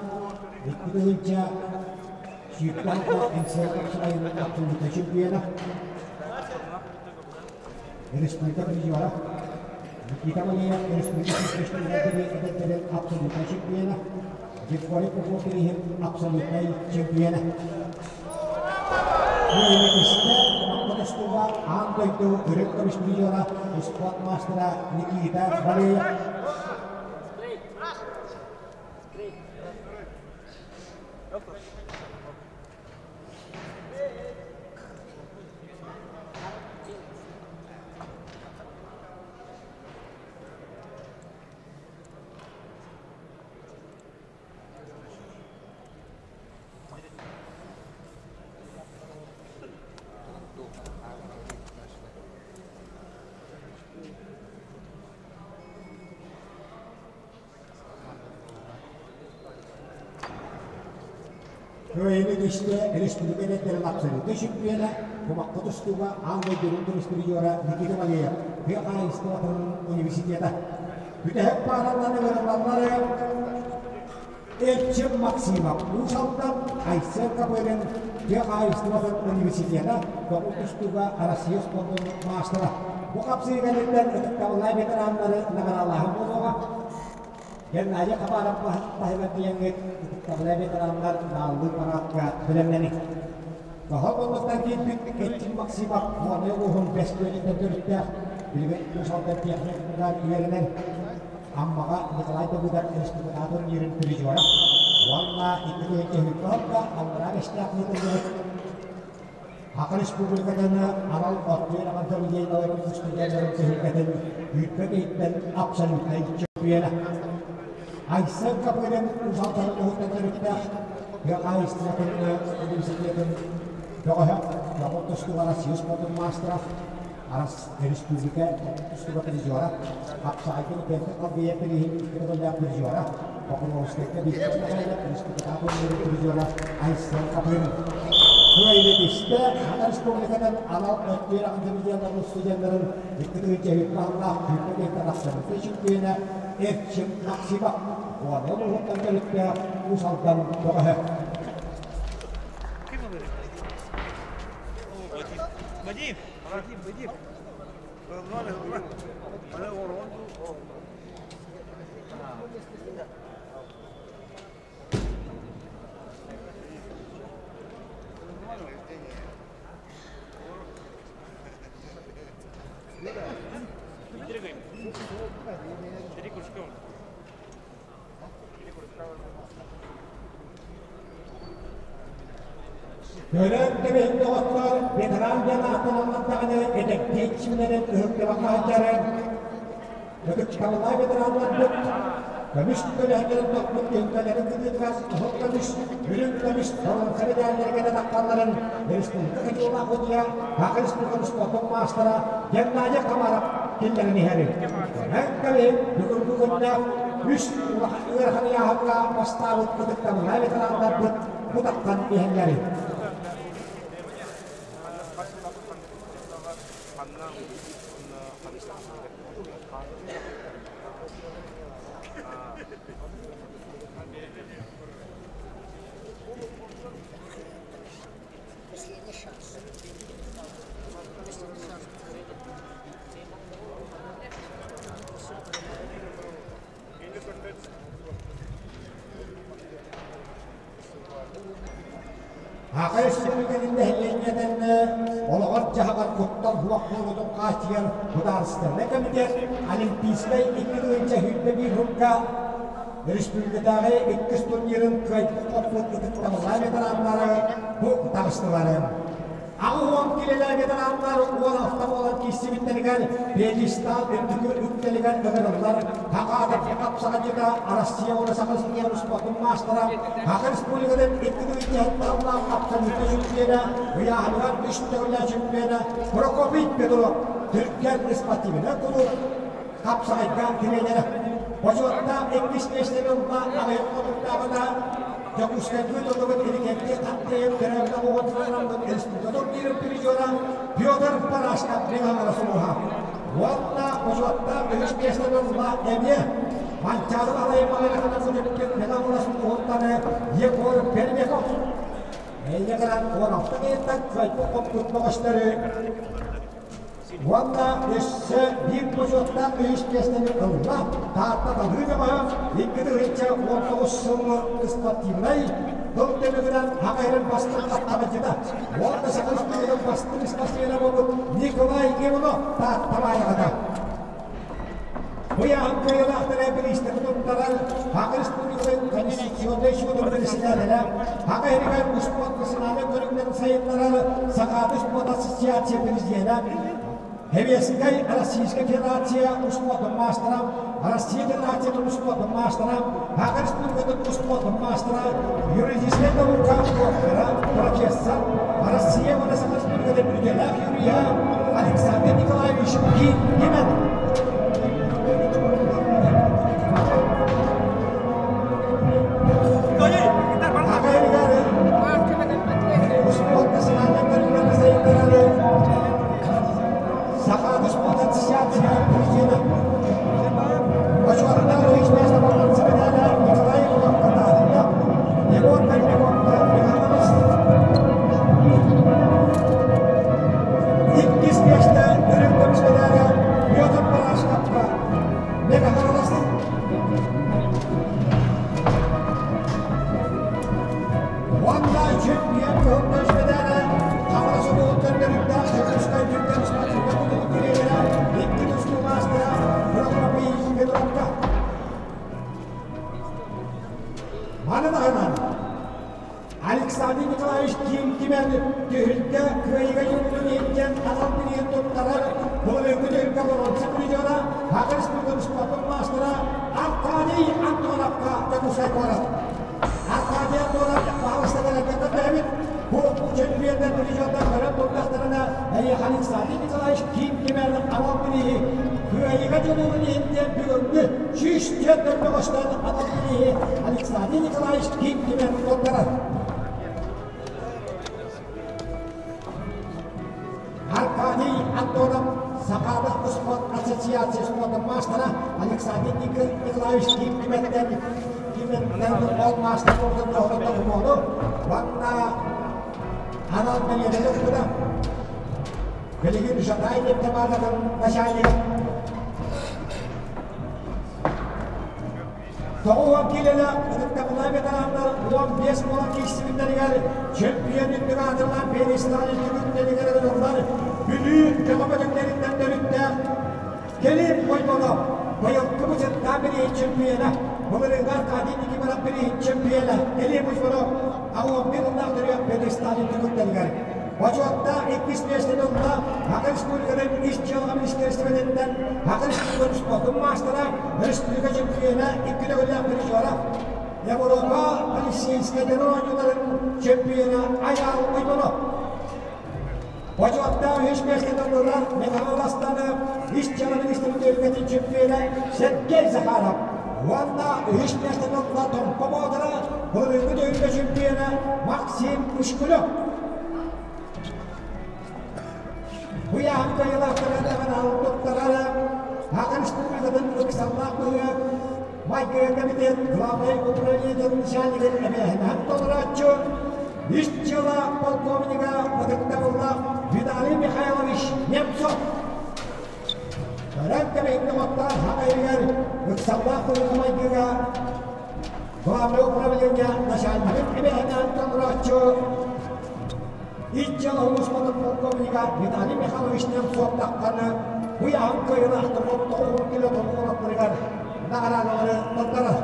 2000 сүүрбэ НСР сайынын абсолютнай чемпиона, республика призера, Никита Валеев республика эдэрдэрин абсолютнай чемпиона, Григорий Попов иһин абсолютнай чемпиона. Үөрэтистэ Маттан аан дойду үрүҥ көмүс призера, спорт маастара Никита Валеев. Кыайыыны тистэ республика эдэрдэрин абсолютнай чемпиона, кумахха тустууга аан дойду урут призера Никита Валеев тыа хаһаайыстыбатын университета. Бүтэһик пааранан ыҥырыллаллар Эрчим Максимов Уус Алдан, Айсен Копырин тыа хаһаайыстыбатын университета, көҥүл тустууга Россия спордун маастара. Бу хапсыы кэнниттэн ытыктабыллаах ветераннары наҕараалааһын буолуоҕа. Геннадий Хабаров таһыгар тиийэҥҥит ытыктабыллаах ветераннар нааллыы параадка бэлэмнэниҥ. Тоһо оннуктан киирбит Эрчим Максимов Горнай улууһун Бэс Күөлүттэн төрүттээх, билигин Уус Алдан техникумугар үөрэнэн Аммаҕа Николай Давыдов республикаҕа турнирын призера уонна 2 тыһыынча сылга Аллараа Бэстээх ыытыллыбыт Саха Республикатын анал от үөрэҕин заведениеларын студеннарын түһүлгэтин үүппэ киһиттэн абсолютнай чөмпүйүөнэ. Айсен Копырин Уус Алдан улууһуттан төрүттээх тыа хаһаайыстыбатын университетын бөҕөһө, Дьоҕур тустууга Россия спордун маастара, Арас Республика тустууга призера, Хапсаҕайга Кэнтик Алгыйа приһин икки призера, Покровскайга Виктор Михайлов республика призера Айсен Копырин. Кыайыытистэ Саха Республикатын анал өттүөрэх дивизионнарын студеннарын 2 тыһыынча аллаах күүппэ киһиттэн абсолютнай чемпиона Эрчим Максимов Горнай улууһуттан төрүттээх Уус Алдан бөҕөһө. Вадим! Вадим, Вадим! Көрөн кэбиһин доҕоттор, ветеран диэн ааттаналлар даҕаны эдэрдии иччилэрин ыһыктыбакка сылдьарын, ытыктабыллаах ветераннарбыт көмүс көлөһөлөрүн топпут түһүлгэлэрин кытыытыгар кыһыл көмүс, үрүҥ көмүс боруонса мэдээллэргэ да таххалларын республика Кадилов Удья, Саха Республикатын спордун маастара Геннадий Комаров киллэрэн иһэрин. Көрөн кэбиһин бүгүҥҥү күннэ үс улахан ыарахан ыйааһыҥҥа бастаабыт ытыктабыллаах ветераннарбыт бутахтан иһэллэрин. Последний шанс. Последний шанс. Саха Республикатын нэһилиэнньэтин олоҕор-дьаһаҕар куттал суох буолуутун хааччыйар Судаарыстыбаннай комитет Олимпийскай 2021 сылга республикатааҕы иккис турнирын кыайбыт-хотпут ытыктабыллаах ветераннары бу таҕыстылар. 80 килэлээх ветераннар 16 буолан киирсибиттэригэр пьедестал үрдүкү үктэлигэр ыҥырыллар Хакаатар хапсаҕайдьыта Россия уонна Саха сиригэр спордун маастара Саха Республикатын 2 тыһыынча сыллаах абсолютнай чемпиона, ыйааһыныгар үс төгүллээх чемпиона Прокопий Петров Түргэн спортивнай кулууп хапсаҕайга тренерэ. Бочуоттаах иккис миэстэни ылла аҕыйах хонуктааҕыта Дьокуускайга ыытыллыбыт Иликэнти Аттыйын төрөөбүт оҕотунан республика турнирын призера Петр Парашков Михаил Сулуһа. Уонна бочуоттаах үһүс миэстэни ылла эмиэ Манчаары Алайын Малайханан сүрүппүт Михаил Сулуһуттаны Егор Пермяков. Эйне гынан 16 киһиттэн кыайбыт хоппут бөҕөстөрү Уонна өссө биир бочуоттаах үһүс миэстэни ылла Таатта Талыы бөҕөһө 2019 сыл спортивнай тыл түмүгүнэн Саха сирин бастыҥ хаттаҕыччыта уонна Саха Республикатын бастыҥ спортсмена буолбут Николай Иванов Таатта баайаҕата. Бу ыйааһын кыайыылаахтара бириистэри туттарар Саха Республикатын Конституционнай суутун председателэ, Саха сиригэр успуорт национальнай көрүҥнэрин сайыннарар Сахааты спорт ассоциация президенэ, Советскай Российскай Федерация успуордун маастара, Россия Федерациятын успуордун маастара, Саха Республикатын успуордун маастара, юридическай наука доктора, профессор, Россия уонна Саха Республикатын үтүөлээх юриһа Александр Николаевич Гимен. Уонна чемпион кыһыл медале Хаҥалас улууһуттан төрүттээх Дьокуускай түргэн спортивнай кулуубун тренерэ, икки тустуу маастара Прокопий Федоровка. Маны таһынан Александр Николаевич Ким Кимэн түһүлгэ кыайыыга дьулуурун иһиттэн анал билиэн туттарар былырыыҥҥы түһүлгэ боруонса призера, Саха Республикатын спордун маастара Аркадий Антоновка Дьокуускай куорат. Аркадий Антонов баһылыста кэлэргэ көрдөһөбүт. Бу чемпионнар призердар көрөн турдахтарына, эйиэхэ Александр Николаевич Ким Кимэн анал бирииһи кыайыыга дьулуурун иһиттэн бүгүҥҥү 104 бөҕөстөн анал бирииһи Александр Николаевич Ким Кимэн туттарар. Аркадий Антонов Сахаада спорт ассоциация спордун маастара Александр Николаевич Ким Кимэттэн Кимэттэн ол маастар буолбутун дохуону уонна анал бэлиэтэ туппута. Билигин Жатай нефтебазатын начальнига. 90 киилэлээх ытыктабыллаах ветераннар 15 буолан киирсибиттэригэр чемпион үрдүк аатырылаах пьедесталь түгүктэригэр ылыллар Бүлүү бөҕө бөтүҥнэриттэн төрүттээх Кэлим Бойбонов быйылгы бычыттаах бирииһин чемпиона, былырыыҥҥы Аркадий Никифоров бирииһин чемпиона Кэлим Бойбонов 81 ыллаах төрүөх пьедесталь түгүктэригэр Бочуоттаах иккис миэстэни ылла Саха Республикатын Ис дьыалаҕа министиэристибэтиттэн Саха Республикатын спордун маастара, республика чемпиона, икки төгүллээх призера, Европа полицейскайдарын оонньууларын чемпиона Айаал Ойбонов. Бочуоттаах үһүс миэстэни ыллылар Михаил Астанов, Ис дьыала министрин түһүлгэтин чемпиона Сергей Захаров уонна үһүс миэстэни ылла Томпо Боотура, былырыыҥҥы түһүлгэ чемпиона Максим Ушкулев. Бу ыйааһын кыайыылаахтарын эҕэрдэ туттарара Саха Республикатын ыксаллаах быһыы майгы комитет главнай управлениетын начальнигын эбээһинэһин толорооччу, үс дьыала полковнига ытыктабыллаах Виталий Михайлович Немцов. Көрөн кэбиһин доҕоттор Саха ыксаллаах быһыы майгыга главное управление начальнигын эбээһинэһин толорооччу Ис дьыала улууспатын полковнига Виталий Михайлович Немцов тахханы бу ыйааһын кыайыылаахтар 90 кило толкуолаттарыгар наҕараадалары туттарар.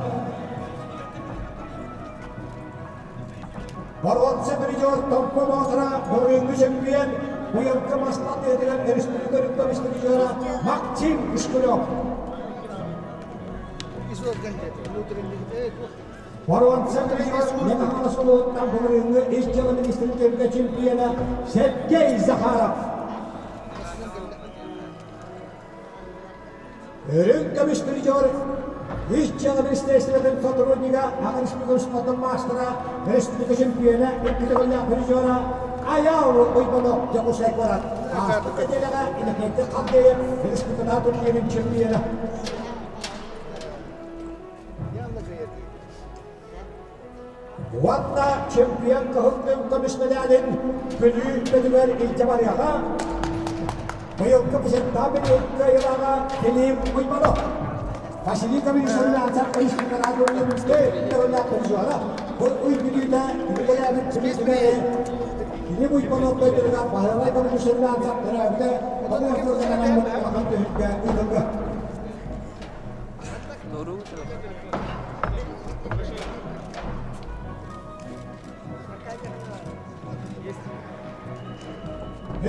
Боруонса призер Томпо Боотура былырыыҥҥы чемпион быйылгы мас тардыытыгар республика көмүс призера Максим Ушкулев. Боруонса призер Михаил Солоуттан былырыыҥҥы ис дьыала министрин төрүкэ чемпиона Сергей Захаров. Үрүҥ көмүс призер Ис дьыала министерствотын сотруднига, Аҕа республика маастара, республика чемпиона, икки төгүллээх призера Айаал Уйбанов Дьокуускай куорат. Ааспыт нэдиэлэҕэ Иннокентий Халдеев республикатааҕы турнирын чемпиона. Уонна чемпион кыһыл көмүс мэдээлин Бүлүү бөтүгэр илдьэ барыаҕа. Быйылгы Пусеттаах билигин кыайыылааҕа Филипп Уйбанов. Василий Камилович призера. Бу ый бүтүүтэ үбүлээбит Филипп Филипп Уйбанов дойдутугар Баһылай Камилович төрөөбүтэ 90 сылынан улахан түһүлгэ ыытыллыа.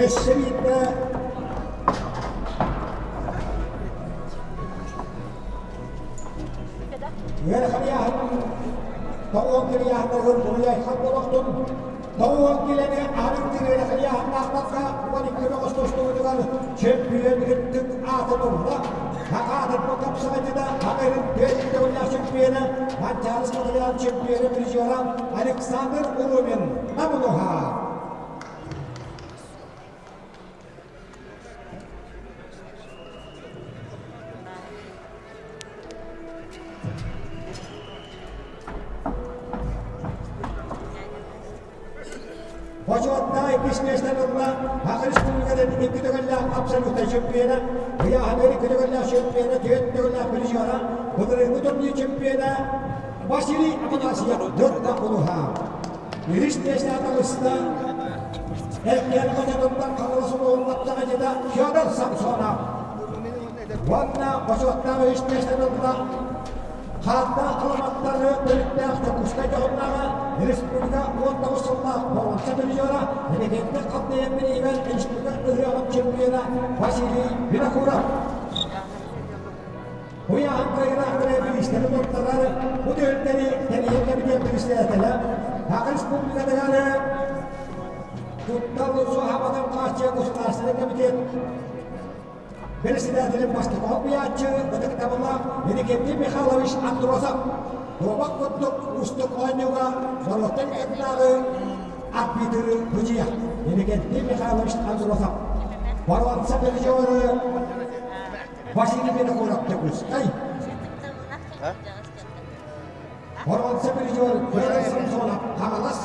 Өссө биирдэ үөрэх ыйааһын тоҕуон кирийааһыннарыгар буруйайхан болохтун тоҕуон килэни аһарыктыыр үөрэх ыйааһыннаахтарга 12 бөҕөс тустубутугар чөмпүйүөн үрдүк аатын ылла. Хакаатырба хапсаҕайдьыта Хагырын түөрт төгүллээх чемпиона, Манчаары спортивнай чемпиона призера Александр Урумин Намулуха. Бочуоттаах иккис миэстэни ылла Саха Республикатын икки төгүллээх абсолютнай чемпиона, ыйааһыныгар икки төгүллээх чемпиона, түөрт төгүллээх призера. Былырыыҥҥы турнир чемпиона Василий Афанасьев Ньурба улууһа. Үһүс миэстэҕэ таҕыста Эркээн Хочотуттан Хаҥалас улууһун баттаҕадьыта Федор Самсонов. Уонна бочуоттаах үһүс миэстэни ылла Хааттаах Халаматтары төрүттээх Дьокуускай дьоһуннааҕа республика 19 сыллаах боруонса призера, легенда халтайан бирииһигэр республика ыһыаҕын чемпиона Василий Винокуров. Уйаһын кыайыылаахтары бириистэри туттарар бу түһүлгэни тэрийэр кэмитиэт председателэ Саха Республикатыгар куттал суоһаабатын хааччыйар государственнай комитет председателин бастакы солбуйааччы ытыктабыллаах Иннокентий Михайлович Андросов дуобат курдук уустук оонньууга норуоттан кытынааҕы арбитры судьуйа Иннокентий Михайлович Андросов боруонса призеры Василий Винокуров Дьокуускай боруонса призер Федор Самсонов Хаҥалас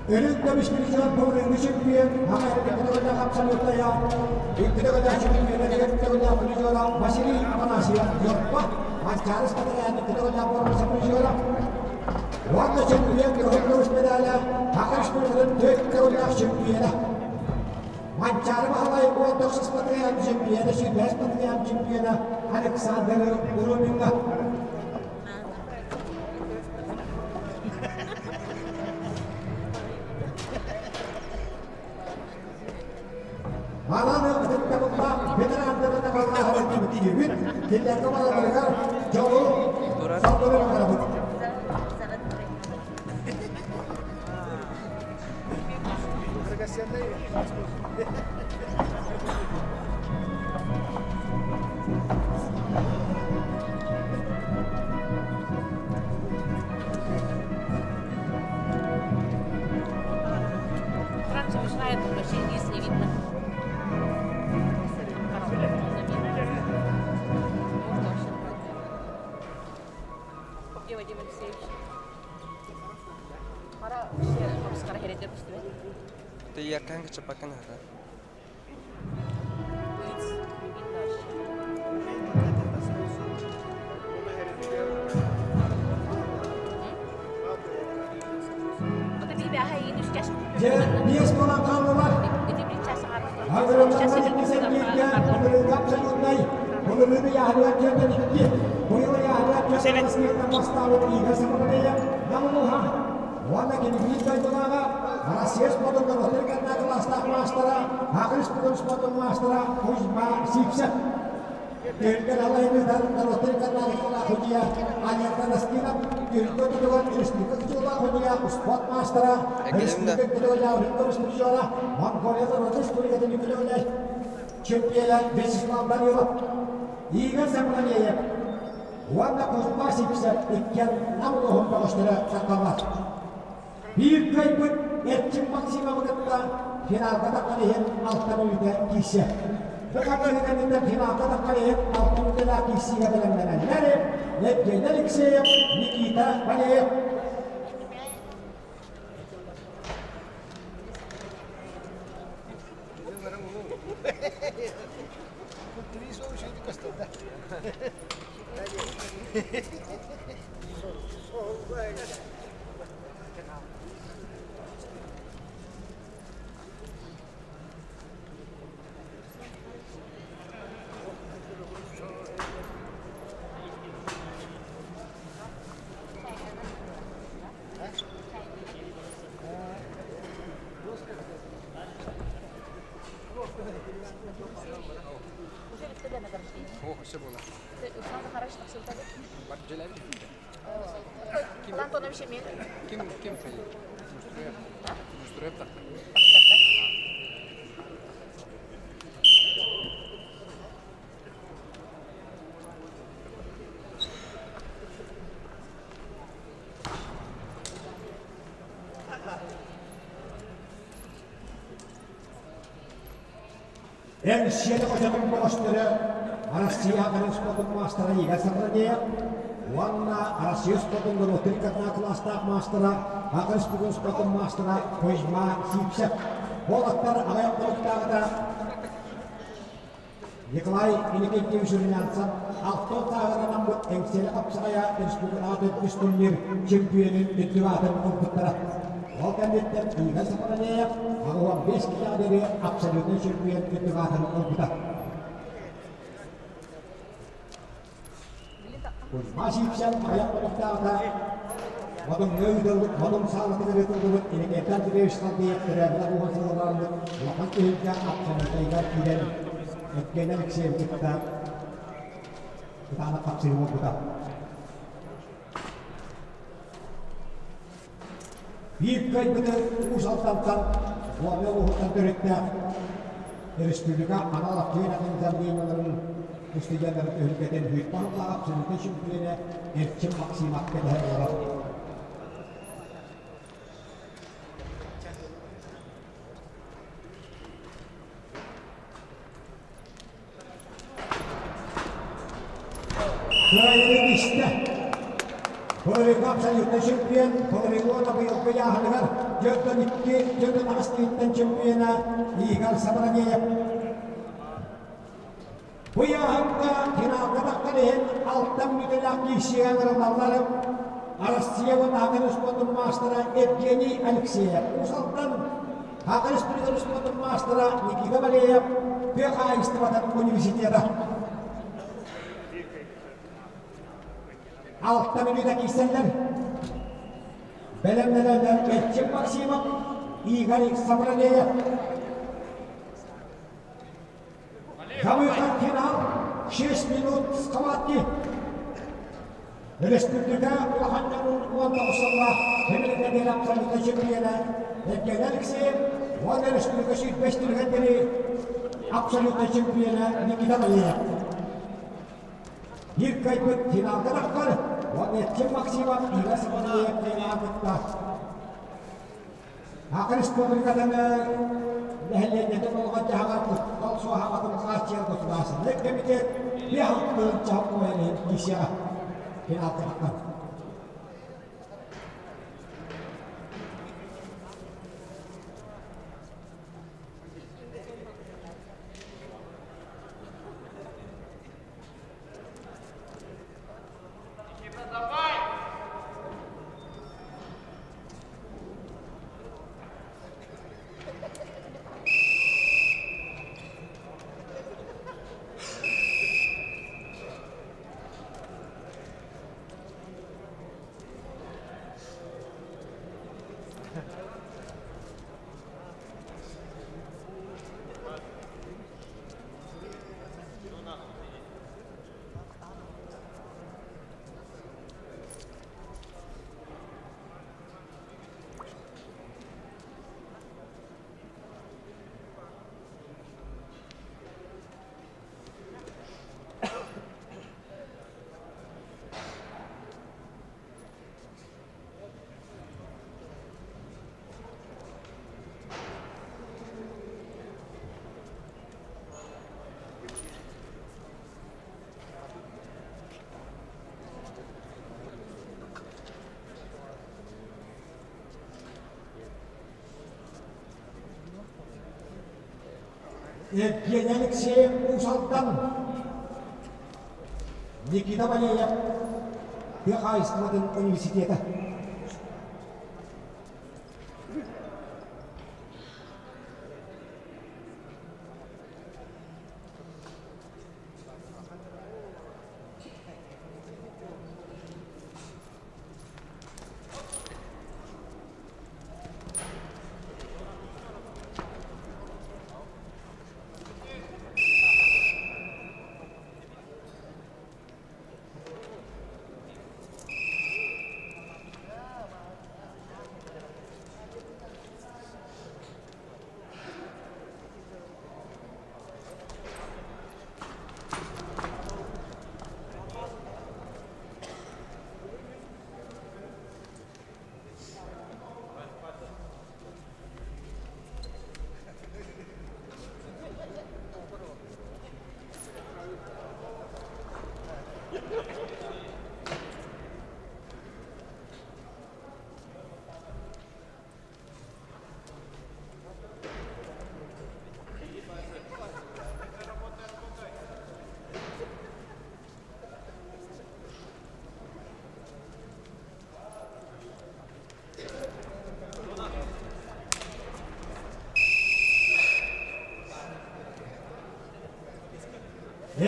Үрүҥ көмүс призер былырыыҥҥы чемпион Америка көтөҕүллээх абсолютная икки төгүллээх чемпиона түөрт төгүллээх призера Василий Афанасьев Ньурба Манчаары спартакиадын икки төгүллээх боруонса призера уонна чемпион кыһыл көмүс медаля Саха Республикатын түөрт төгүллээх чемпиона Манчаары Баһылай 19 спартакиада чемпиона, 25 спартакиада чемпиона Александр Уроминга. Манан ытыктабыллаах ветераннары табаллааһын түмүктүүбүт. Кинилэргэ барыларыгар дьолу, соргуну баҕарабыт. Франция мешает, вообще низ не видно. Где Вадим Алексеевич? Хара вообще хара херете пустывает. Ты я канга чапакан хара. Лиц не видно вообще. Дьэ, биэс буолан хааллылар. Агырылларга иккисэргииргэ былырыыга абсолютнай, былырыыны яһыгар тиэрдэн икки, быйыл яһыгар тиэрдэн Россияттан бастаабыт Игорь Самаралеев Намылуха уонна кини биир дойдулааҕа Россия спордун норуоттар кэннэ кылаастаах маастара, Саха Республикатын спордун маастара Кузьма Сивцев. Түһүлгэн алайыныытар норуоттар иккардааҕы судьуйа Алерта Наскинов, түһүлгэ тутугар республика кытыылаах судьуйа, спорт маастара, республика кытыылаах призера, Монголия норуотун республикатын үкүлээх чемпиона Вячеслав Данилов, Игорь Самаралеев уонна Кузьма Сивцев иккиэн Нам улууһун бөҕөстөрө сахалар. Биир кыайбыт Эрчим Максимовы кытта финалга таххан иһин алта мүнүүтэ киирсиэ. Бу хапсыһыы кэнниттэн финалга таххан иһин алта мүнүүтэлээх киирсиигэ бэлэмнэнэллэр Евгений Алексеев, Никита Валеев. Ким ким Мустуруев тахта. Эн сиэни хочотун бөҕөстөрө Россия аҕарын спордун маастара Игорь Савранеев уонна Россия спордун норуоттарын иккардынан кылаастаах маастара, Аҕа республикатын спордун маастара Кузьма Сивцев. Уолаттар аҕыйах хонуктааҕыта Николай Иннокентьевич Румянцев алтан сааһыранаммыт Эҥсиэли хапсаҕайа республикаҕа төрдүс турнир чемпионун үрдүк аатын ылбыттара. Ол кэнниттэн Игорь Сафаранеев 85 киилэҕэ диэри абсолютнай чемпион үрдүк аатын ылбыта. Кузьма Сивцев аҕыйах хонуктааҕыта Модуҥҥа ыытыллыбыт Модун саалатыгар ыытыллыбыт Иннокентий Андреевич Халдеев төрөөбүт уһун сылларыгар улахан түһүлгэ абсолютнайыгар киирэн Евгений Алексеев кытта кытаанах хапсыһыы буолбута. Биир кыайбыты Уус Алдантан Гомель улууһуттан төрүттээх республика анал активнатын заявлениеларын устудьуоннарын түһүлгэтин Бүйтэн абсолютнай чемпиона Эрчим Максимов кэтэһэр олорор. Кыайыыны истэ. Половиков абсолютнай чемпион, Половикова быйылгы ыйааһыныгар 42, 48 киһиттэн чемпиона Игорь Сабранеев. Бу ыйааһыҥҥа финалга тахсан иһин алта мүнүүтэлээх киирсиигэ ыҥырыллаллар Россия уонна Саха Республикатын маастара Евгений Алексеев. Уус Алдан Саха Республикатын спордун маастара Никита Валеев тыа хаһаайыстыбатын университета. Алта мүнүүтэ киирсэллэр. Бэлэмнэнэллэр Эрчим Максимов, Игорь Сабранеев. За выход в финал 6 минут схватки. Республика улахан дьонун 19 сыллаах Хемилиннэрин абсолютнай чемпиона Евгений Алексеев уонна республика сүүрбэс түргэннэри абсолютнай чемпиона Никита Валерьев. Биир кыайбыт финалга тахсар уонна Эрчим Максимов Игорь Сабанеев кытта Саха Республикатын нэһилиэнньэтин олоҕун-дьаһаҕар куттал суоһаабатын хааччыйар государственнай комитет биэс тыһыынча уойан киирсиэҕэ. Финалга Евгений Алексеев Уус Алдан, Никита Валеев тыа хаһаайыстыбатын университета.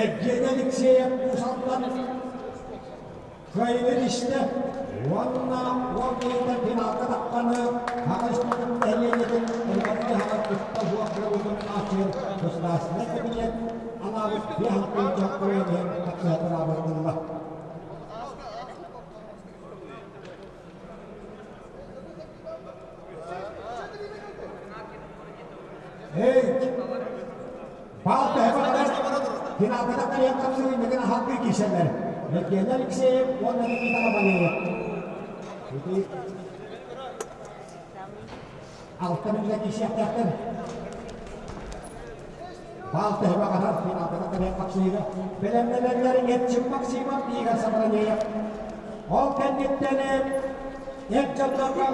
Евгений Алексеев Уус-Алдан кыайыыны истэ уонна уол киһитэ финалга тахханы Саха Республикатын нэһилиэнньэтин олоҕун-дьаһаҕын кытта суох буолуутун хааччыйар Государственнай кабинет анаабыт 5 тыһыынча иһин тахсыһа ылла. Эй, бал төһө баҕарар финалга тахсыан тахсыы иннигин аһалгыы киирсэллэр. Евгений Алексеев уонна Никита Лобанеев. Ити алта мүнүүтэ киирсиэхтээхтэр. Бал төһө баҕарар финалга тахсыан тахсыыга бэлэмнэнэллэр Эрчим Максимов, Игорь Савранеев. Ол кэнниттэн Эр дьоннорго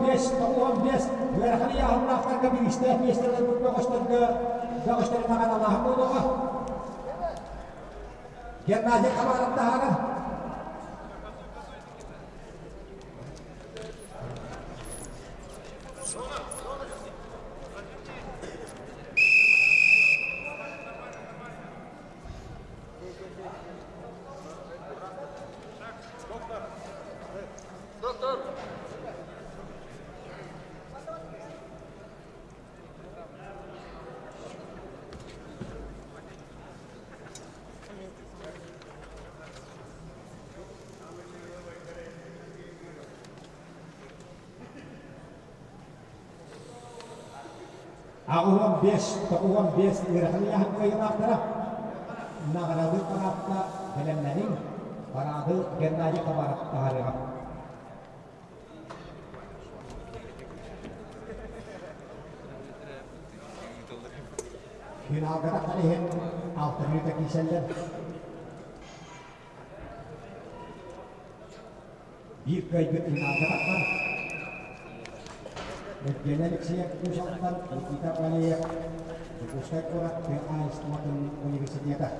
15, 95 ыарахан ыйааһыннаахтарга бириистээх миэстэлэрбит бөҕөстөргө бөҕөстөрү наҕараалааһын буолуоҕа. Геннадий Хабаров таһаарар. 85, 95 ыарахан ыйааһын кыайыылаахтара наҕараадыы параадка бэлэмнэниҥ, параады Геннадий Хабаров таһаарыаҕа. Финалга тахсан иһин алта мүнүүтэ киирсэллэр. Биир кыайбыт финалга тахсар. Евгений Алексеев Уус-Алтан, Никита Валеев, Дьокуускай куорат тыа хаһаайыстыбатын университета.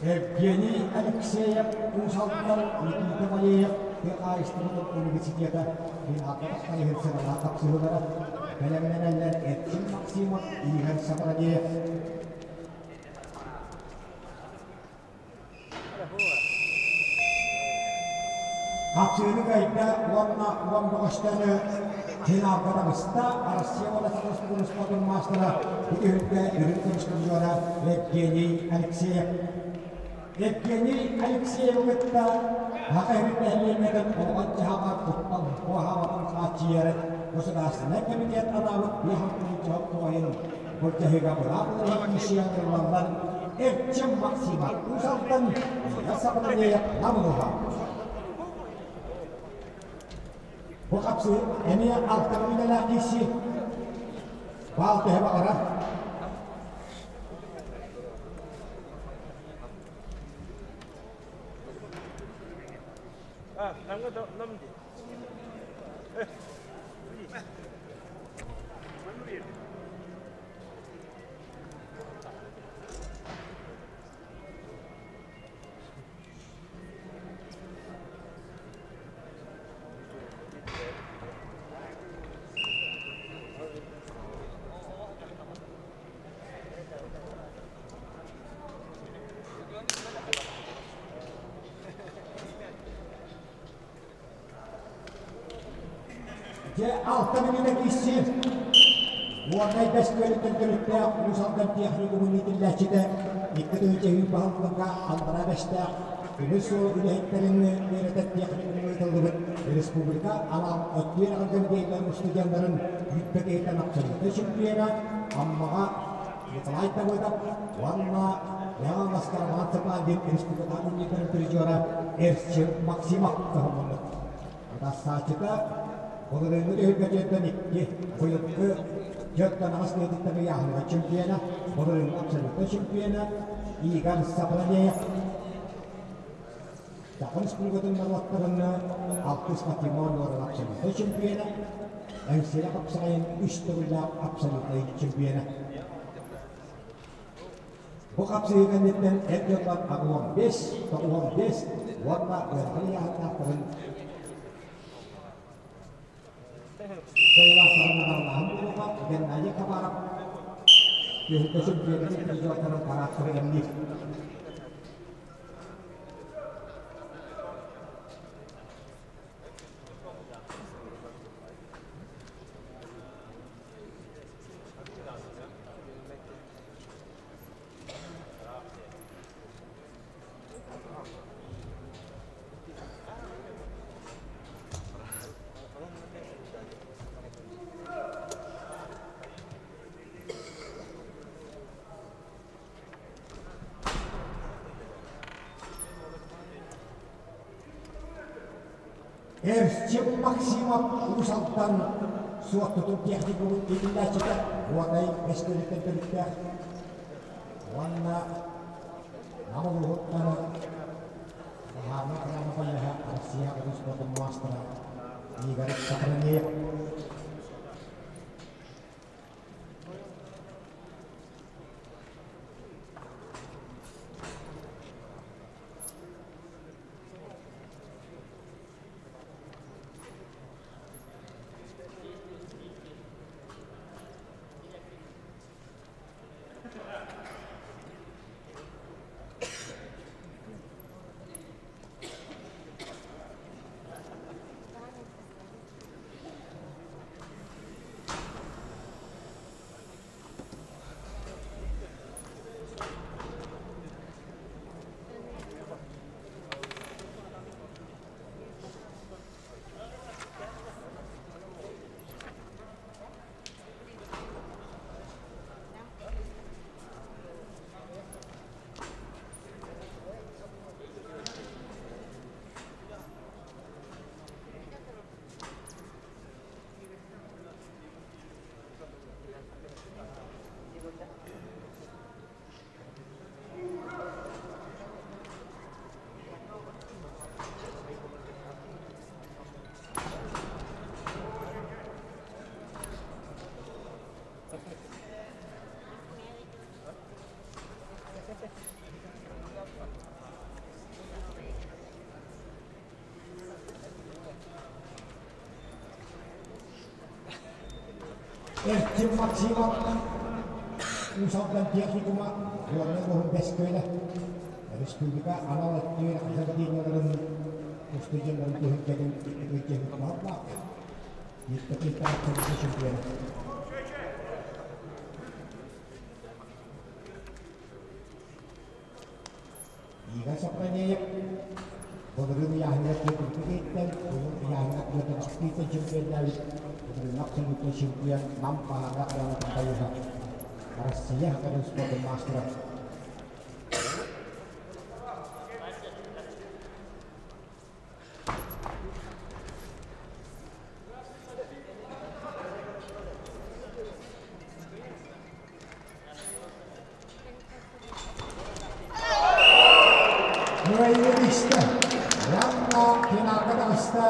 Евгений Алексеев Уус-Алдан Никита Валеев тыа хаһаайыстыбатын университета финалга тахсан иһин сыаналаах хапсыһыылара бэлэмнэнэллэр Эрчим Максимов, Игорь Саврадеев. Хапсыыны кыайда уонна уон бөҕөстөнү финалга таҕыста. Россия уонна Саха Республикатын маастара бу түһүлгэ үрүҥ көмүс призера Евгений Алексеев. Евгений Алексеевы кытта Саха сирин нэһилиэнньэтин олоҕун-дьаһаҕар куттал суоһаабатын хааччыйар Государственнай комитет анаабыт биэс тоҕойун былдьаһыыга быраап ылар миссияларыллаллар Эрчим Максимов Уус Алдан Илья Сапананеев Намылыха. Бу хапсыы эмиэ алта мүнэлээх киирсии. Баал төһө баҕарар. А, намга да нам ди. Дьэ, алта мүнүүтэ киирсии. Уоннай бэс күөлүттэн төрүттээх Уус Алдан техникумун иитиллээччитэ икки тыһыынча сүүс баһылыга Аллараа Бэстээх тимир суол үлэһиттэрин үөрэтэр техникумҥа ыытыллыбыт республика анал өттүгэр гвардеялар устудьуоннарын бүппэт иһиттэн абсолютнай чемпиона Аммаҕа Николай Давыдов уонна Леон Роман Цыпандин республикатааҕы турнирдарын призера Эрчим Максимов туһаммыт. Атассааччыта былырыыҥҥы түһүлгэтиттэн икки, быйылгы дьөртөн аҕыс киһититтэн ыйааһыныгар чемпиона, былырыыҥҥы абсолютнай чемпиона Игорь Сапранеев. Саха Республикатын норуоттарын алтыс спортивнай оонньууларын абсолютнай чемпиона, Эҥсиэлэ хапсаҕайын үс төгүллээх абсолютнай чемпиона. Бу хапсыһыы кэнниттэн эр дьоннор 85, 95 уонна ыарахан ыйааһыннаахтарын кыайыылаахтарын наҕараалааһын буолуоҕа. Геннадий Хабаров түһүлгэ чемпионатын призердарын параадтара кэмниир. Эрчим Максимов Уус Алдан Суоттутун техникумун иитиллээччитэ Уодай Бэскөлүттэн төрүттээх уонна Нам улууһуттан Баһаарынай охрана коллеһа Россия спортун маастара Игорь Сахаранеев. Эрчим Максимов Уус Алдан техникума Горнай улууһун Бэс Күөлэ республика анал өттүгэр заведениеларын Устудьуоннарын түһүлгэтин икки туһалаах. Евдокия чемпион. Игорь Сапранеев былырыын ыйааһыҥҥа түөрт быйыл ыйааһыҥҥа түөрт чемпионнаабыт былырыын абсолютнай чемпион Нам баһаардаах Ивановтан байыһа Россия хакатын спордун маастара. Кыайыы истэ. Уонна финалга таҕыста.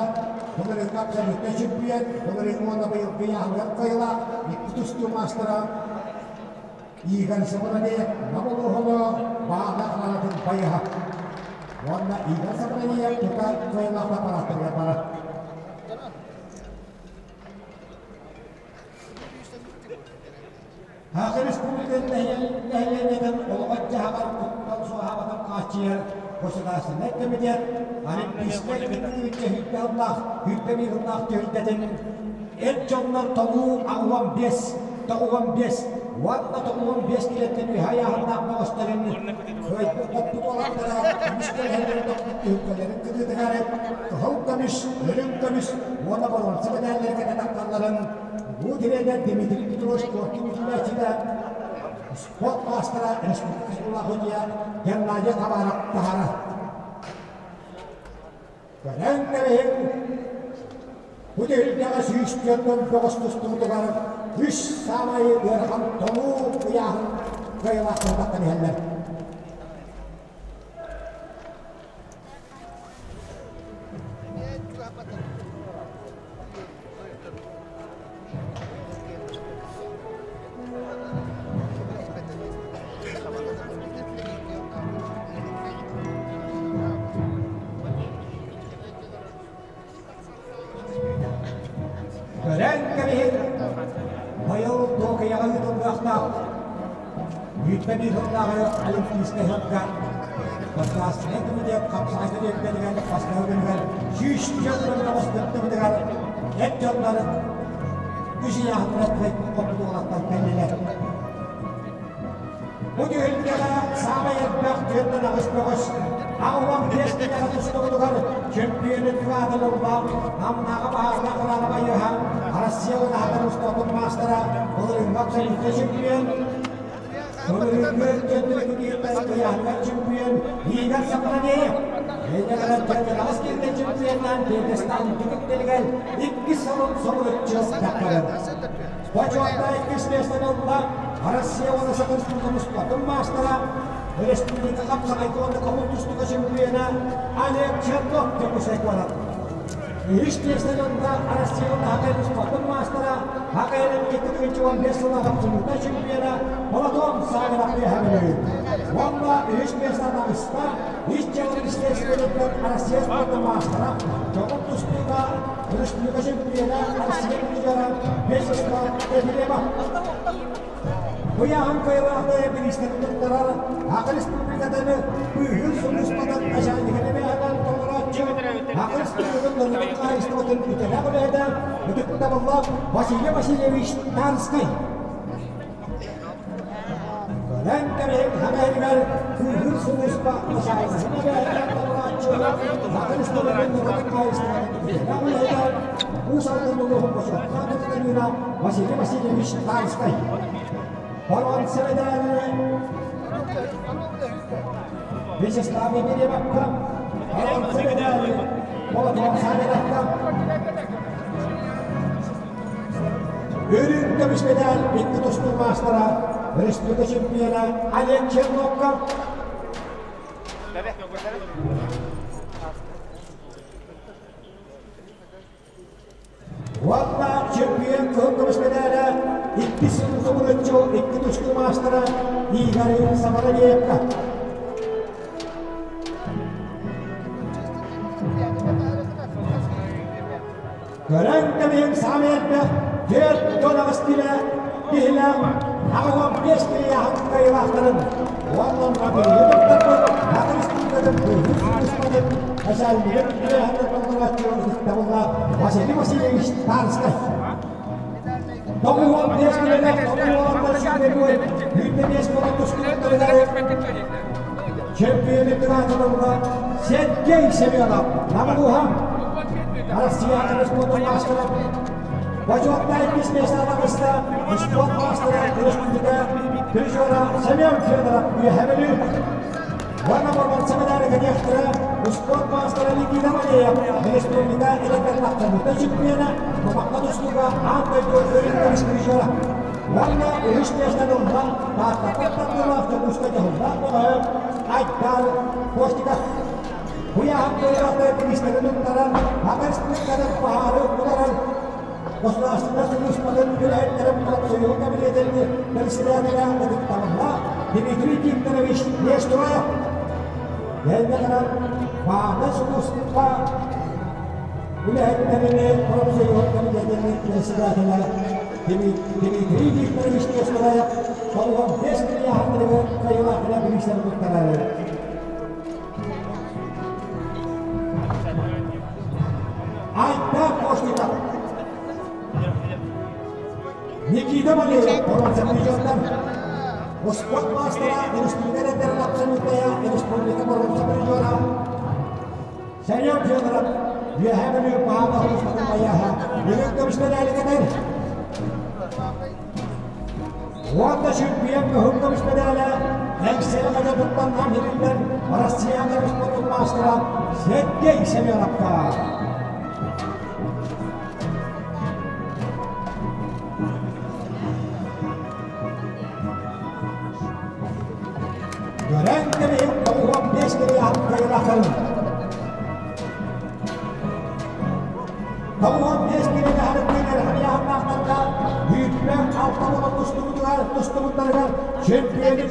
Былырыыҥҥы абсолютнай чемпион, былырыыҥҥы уонна быйылгы ыйааһыныгар кыайыылаах икки тустуу маастара Игорь Сабранеев Нам улууһуна Баалаах Ларатын байыһа. Уонна Игорь Сабранеев тута кыайыылаах аппарааттарыгар барар. Саха Республикатын нэһилиэнньэтин олоҕор-дьаһаҕар куттал суоһаабатын хааччыйар Государственнай комитет Олимпийскай икки сүүрбэ сыллаах, 21 сыллаах түһүлгэтин эр дьоннор толуу 85, 95 уонна 95 килэттэн үһэ айааһыннаах бөҕөстөрүн кыайбыт-хоппут уолаттара көмүс көлөһөлөрүн түһүлгэлэрин кытыытыгар кыһыл көмүс, үрүҥ көмүс уонна боруонса мэдээллэри кэтэ таххалларын Бу тренер Дмитрий Петрович Коркин үтүлээччитэ, спорт маастара республика Сулахудья Геннадий Хабаров таһаарар. Көрөн кэбиһиҥ, бу түһүлгэҕэ 140 бөҕөс тустуутугар үс саамай ыарахан толуу ыйааһын кыайыылаахтары тахсан иһэллэр. Көрөн кэбиһиҥ, быйыл Токиоҕа ыытыллыахтаах 21 сыллааҕы Олимпийскай ыһыахха Государственнай комитет хапсаҕай тэрилтэтигэр бастакы күнүгэр 149 кыттыбытыгар эр дьоннор үс ыйааһыннара кыайбыт уолаттар кэллилэр. Бу түһүлгэҕэ саамай элбэх 48 бөҕөс 85 киилэҕэ тустубутугар чөмпүйүөнү аатын ылла Намнааҕы баһаарга кылаабай ыһа Россия унаһатын устуотун маастара былырыыҥҥы абсолютнай чемпион Былырыыҥҥы кэнники ыйааһыҥҥа чемпион Игорь Сапранеев Эйгэлэрэ аҕыс киилэ чемпионнаан пьедестал түмүктэригэр иккис сылын соһуччу таххарар. Бочуотта иккис миэстэни ылла Россия уонна Саха Республикатын спордун маастара, республика хапсаҕайга уонна көҥүл тустууга чемпиона Олег Чернов Дьокуускай куорат. Үһүс миэстэни ылла Россия уонна Саха спордун маастара, ХКЛ 2015 сыллаах абсолютнай чемпиона Платон Савинов Бүлүү. Уонна үһүс миэстэни таҕыста Ис дьыала министиэристибэтиттэн Россия спордун маастара, көҥүл тустууга Республика чемпиона Россия призера Вячеслав Ефремов. Ыйааһын кыайыылаахтары бириистэри туттарар Саха Республикатын быыһыыр сулууспатын начальнигын эбээһинэн толорооччу Саха Республикатын норуотун хаһаайыстыбатын үтэлээх үлэһитэ ытыктабыллаах Василий Васильевич Тарскай. Көрөн кэбиһиҥ Саха иһигэр быыһыыр сулууспа начальнигын эбээһинэн толорооччу Саха Республикатын норуотун хаһаайыстыбатын үтэлээх үлэһитэ Уус Алдан улууһун бочуоттаах гражданина Василий Васильевич Тарскай. Боруонса мэдээлини Вячеслав Егоревка, боруонса мэдээли Платон Савиновка, Үрүҥ көмүс мэдээл икки тустуу маастара, республика чемпиона Олег Черновка, Уонна чемпион кыһыл көмүс мэдээлэ иккис сыл тумулуччу икки тустуу маастара Игорь Самаралиевка. Көрөн кэбиһиҥ саамай элбэх 48 киилэ киһилээх 85 киилэ кыайыылаахтарын уонна биһиги туттарбыт Саха Республикатын республикатын быыһыыр сулууспатын начальнигын үлэһитэ толорооччу ытыктабыллаах Василий Васильевич Тарскай. 95 килэлээх тобул уолаттар сүүрбэ 25 буолан тустубуттарыгар чемпионы кыраатыларга Сергей Семенов Намылуһан Россия спортун маастара Бочуоттай иккис миэстэ таҕыста спорт маастара республика призера Семен Федоров Үөһээ Бүлүү уонна Борбонца медали кэтиэхтэрэ спорт маастара Никита Малеев республика электролактарбыта чемпиона Тумакка тустууга аан дойду өрүттэрис призера уонна үһүс миэстэни ылла Тааттаттан тардыылаах Дьокуускай дьоһуннаах бөҕөһө Айдар Костиков. Куйааһын кыайыылаахтары бириистэрин туттаран, Саха Республикатын баһаары утарар Государственнай сулууспатын үлэһиттэрин профсоюһун кабинетин председателэ ытыктабыллаах Дмитрий Викторович Нестеров. Кэннэ гынан баһаарынай сулууспа үлэһиттэрин профсоюһун кабинетин председателэ Дмитрий Викторович Нестеров толугун бэс кыайыылаахтарыгар кыайыылаахтара бириистэрин туттарар. Айта Костиков. Никита Валерьев, Боронсаприжоттар. Спорт маастара, республика эдэр абсолютная, республика Боронсаприжора. Сәрем Федоров, Үөһээ Бүлүү баһаама улууспатын байыаһа, Үрүҥ көмүс медали кэтэр. Уонна чемпион кыһыл көмүс медалэ Эҥсиэли хаһыатыттан Нам иһиттэн Россия көмүс спортун маастара Сергей Семеновка. Көрөн кэбиһин 95 кириэһин кыайылаахын. 95 киилэни харыктыыр ыарахан 26 буолан тустубутугар тустубуттарыгар чемпионы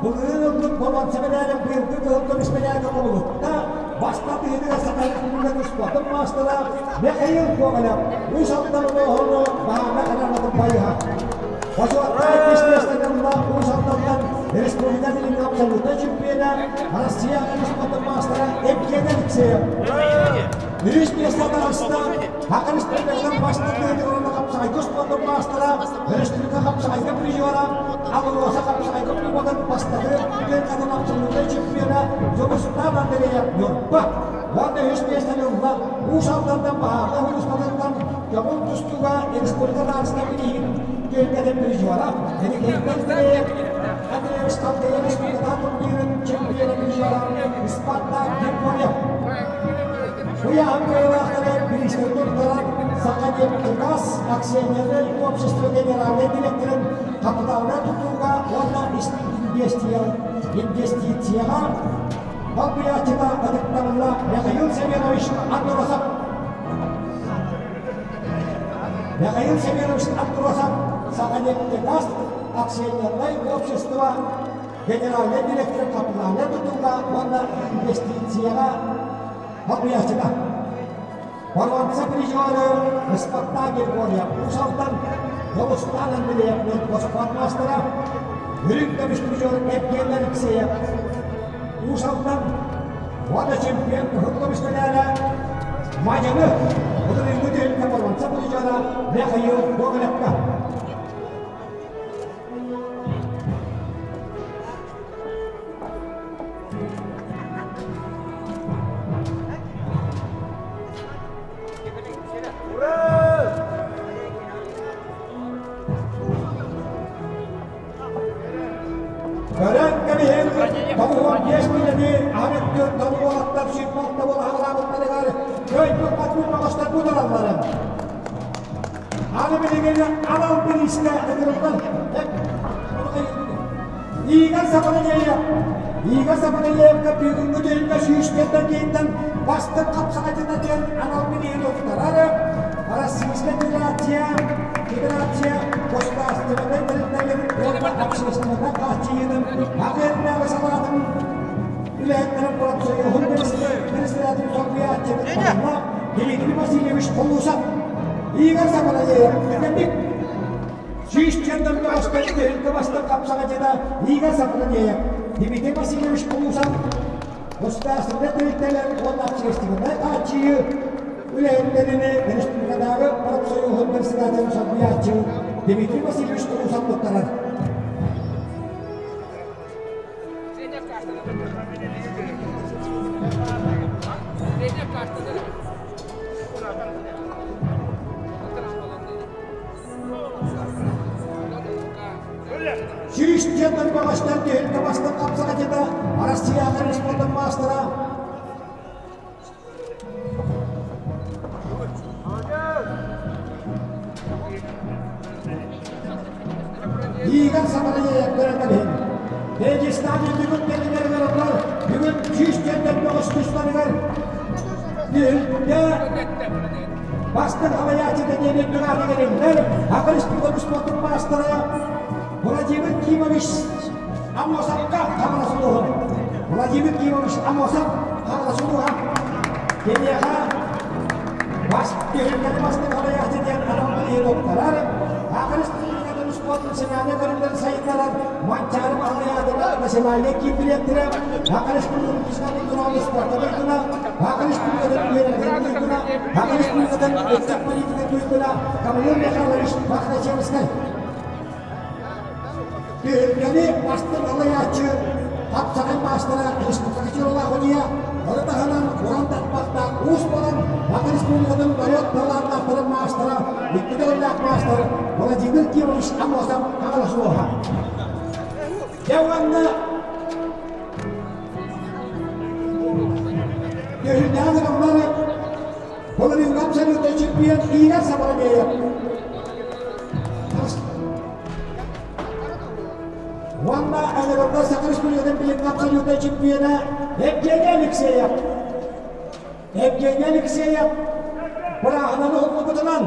былырыын ылбыт боруонса мэдээлин быйылгы кыһыл көмүс мэдээлгэ кубулутта. Бастакы Саха Республикатын спортун маастара Михаил Гоголев Уус Алдан улууһун баһаарга каналатын байыһа. Бочуоттаах иккис миэстэни ылла Уус Алдантан республика билиҥҥи абсолютнай чемпиона Россия спортун маастара Евгений Алексеев. Үһүс миэстэ таҕыста Саха Республикатын бастакы уонна хапсаҕайга спордун маастара, республика хапсаҕайга призера, АЛРОСА хапсаҕайга кубогын бастакы күөн абсолютнай чемпиона Дьулустаан Андреев Ньурба. Уонна үһүс миэстэни ылла Уус Алдантан баһаарга улууспатыттан көҥүл тустууга республика Татарстан билиһин түөлбэтин призера Сергей Андреев Андреевич Талтаев республика турнирын чемпиона призера Спартак Григорьев. Куйааһын кыайыылаахтара бириистэри туттаран Саханефтегаз акционернай общество генеральнай директорын хапытаалынай тутууга уонна инвестицияҕа солбуйааччыта ытыктабыллаах Михаил Семенович Андросов. Михаил Семенович Андросов Саханефтегаз акционернай общество генеральнай директорын хапытаалынай тутууга уонна инвестицияҕа солбуйааччыта. Боруонса призеры Спартак Григорьев Уус Алдан, Дьулустаан Андреев спорт маастара, Үрүҥ көмүс призер Евгений Алексеев Уус Алдан уонна чемпион кыһыл көмүс мэдээлэ Мадьыны былырыыҥҥы түһүлгэ боруонса призера Михаил Гоголевка. Көрөн кэбиһин, 95 киилэни аһан өттүн уолаттар сүүрбэ буола хаалаабыттарыгар көйбүт батбыт бөҕөстөр бутаралларын. Аны билигин анал бириискэ ыҥырыллар. Игорь Сапанаеев Игорь Сапанаевка бүгүҥҥү түһүлгэ сүүстэртэн киинтэн бастык хапсаҕайдьыта диэн анал бирииһи туттарар Российская Федерация Федерация государственнай тэрилтэлэрин уонна общественнай хааччыйыытын Аҕыйахтааҕы салаатын үлэһиттэрин профсоюһун председателин солбуйааччы Дмитрий Васильевич Холусов. Игорь Сапанаеев түргэнник 100 бөҕөстөр түһүлгэ бастык хапсаҕайдьыта Игорь Сапанаеев Дмитрий Васильевич Холусов. Государственнай тэрилтэлэр уонна общественнай хааччыйыы үлэһиттэрин республикатааҕы профсоюһун председателин солбуйааччы Дмитрий Васильевич Трусов туттарар. Сүүс диэн баҕастар түһүлгэ бастан хапсаҕатыта Россияҕа республика маастара Иигэн сабарайа көрөн кэбиһин. Дагестан бүгүн кэлинэригэр олор бүгүн 100 бөҕөс тустарыгар түһүлгэ бастыҥ халайааччыта диэн үрдүк ааты Саха Республикатын спортун маастара Владимир Кимович Аммосовка Хаҥалас улууһун Владимир Кимович Аммосов Хаҥалас улууһа киниэхэ бас түһүлгэни бастыҥ халайааччы диэн анал бэлиэ туттарар Саха Республикатын спортун национальнай көрүҥнэрин сайыннарар Манчаары Баһылай национальнай киин дириэктэрэ Саха Республикатын туруору спорта туйгуна Саха Республикатын үөрэҕин туйгуна Саха Республикатын ыччат политика туйгуна Гаврил Михайлович Мохначевскай Түһүлгэни бастыҥ алайааччы хапсаҕай маастара Республика Чуралаах Удьуйа, ону таһынан уран тарбахтаах уус буолан Саха Республикатын норуот талааннаахтарын маастара, икки төгүллээх маастар Владимир Кимович Аммосов Хаҥалас улууһа. Дьэ уонна түһүлгэҕэ ыҥырыллар былырыыҥҥы абсолютнай чемпион Игорь Сабарабеев Уонна ыҥырыллар Саха Республикатын билиҥҥи абсолютнай чемпиона Евгений Алексеев. Евгений Алексеев бырааһынан уһуллубутунан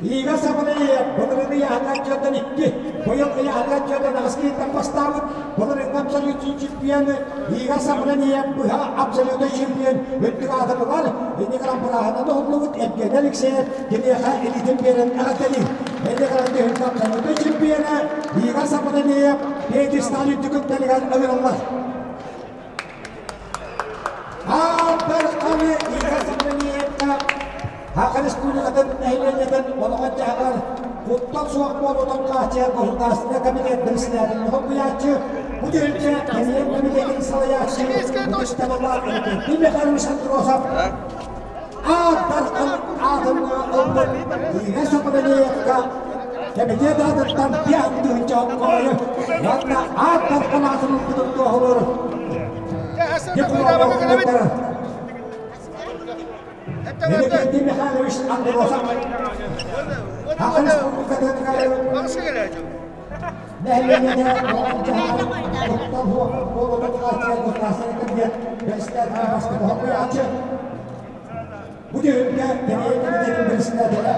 Лига Сабарыйа былырыын ыйааһыҥҥа дьонтон икки, быйыл ыйааһыҥҥа дьонтон аҕыс киһиттэн бастаабыт. Былырыыҥҥы абсолютнай чемпионы Лига Сабарыйа быһа абсолютнай чемпион үрдүк аатын ылар. Инники гынан бырааһынан уһуллубут Евгений Алексеев киниэхэ илиитин биэрэн эҕэрдэлиир. Инники гынан түһүлгэ абсолютнай чемпиона Лига Сабарыйа пьедестал үрдүк үктэлигэр ыҥырыллар. Аан-Дарханы Игорь Савельевка Саха Республикатын нэһилиэнньэтин олоҕун-дьаһаҕар куттал суох буолуутун хааччыйар государственнай комитет председателин солбуйааччы, бу түһүлгэ кэмиэн комитетин салайааччы ытыктабыллаах Иннокентий Михайлович Андросов Аан-Дархан аатын ылбыт Игорь Савельевка комитет аатыттан 5000 хоҥкойу уонна Аан-Дархан аатын ылбытын туоһулуур Иннокентий Михайлович Андросов Саха Республикатыгар нэһилиэнньэтэ олоҕун-дьаһаҕын куттал суох буолуутун хааччыйар государственнай кэмитиэт бэрэссэдээтэлэ бастакы солбуйааччы Бу түһүлгэ Кэриэйэ кэмитиэтин бэрэссэдээтэлэ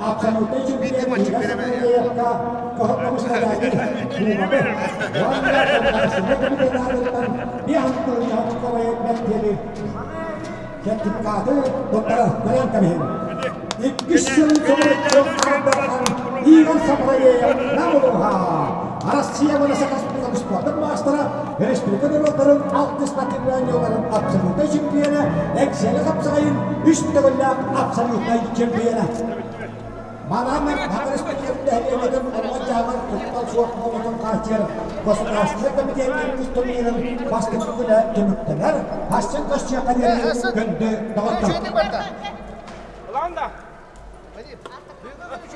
абсолютнай чемпион Игорь Савельевка кыһыл көмүс мэтээли кубогы уонна Государственнай комитет аатыттан 50 очковай мэктиэни сертификаты туттарар көрөн кэбиһиҥ. Иккис сылын соҕуруччу Аан Игорь Савельев Нам улууһа Россия уонна Саха Республикатын спордун маастара, республика норуоттарын алтыс спортивнай оонньууларын абсолютнай чемпиона, Эксели хапсаҕайын үс төгүллээх абсолютнай чемпиона. Манан Саха Республикатын нэһилиэнньэтин олоҕун-дьаһаҕар куттал суох буолуутун хааччыйар Государственнай комитет иккис турнирын бастакы күнэ түмүктэнэр. Хассын көрсүөххэ диэри күндү доҕоттор!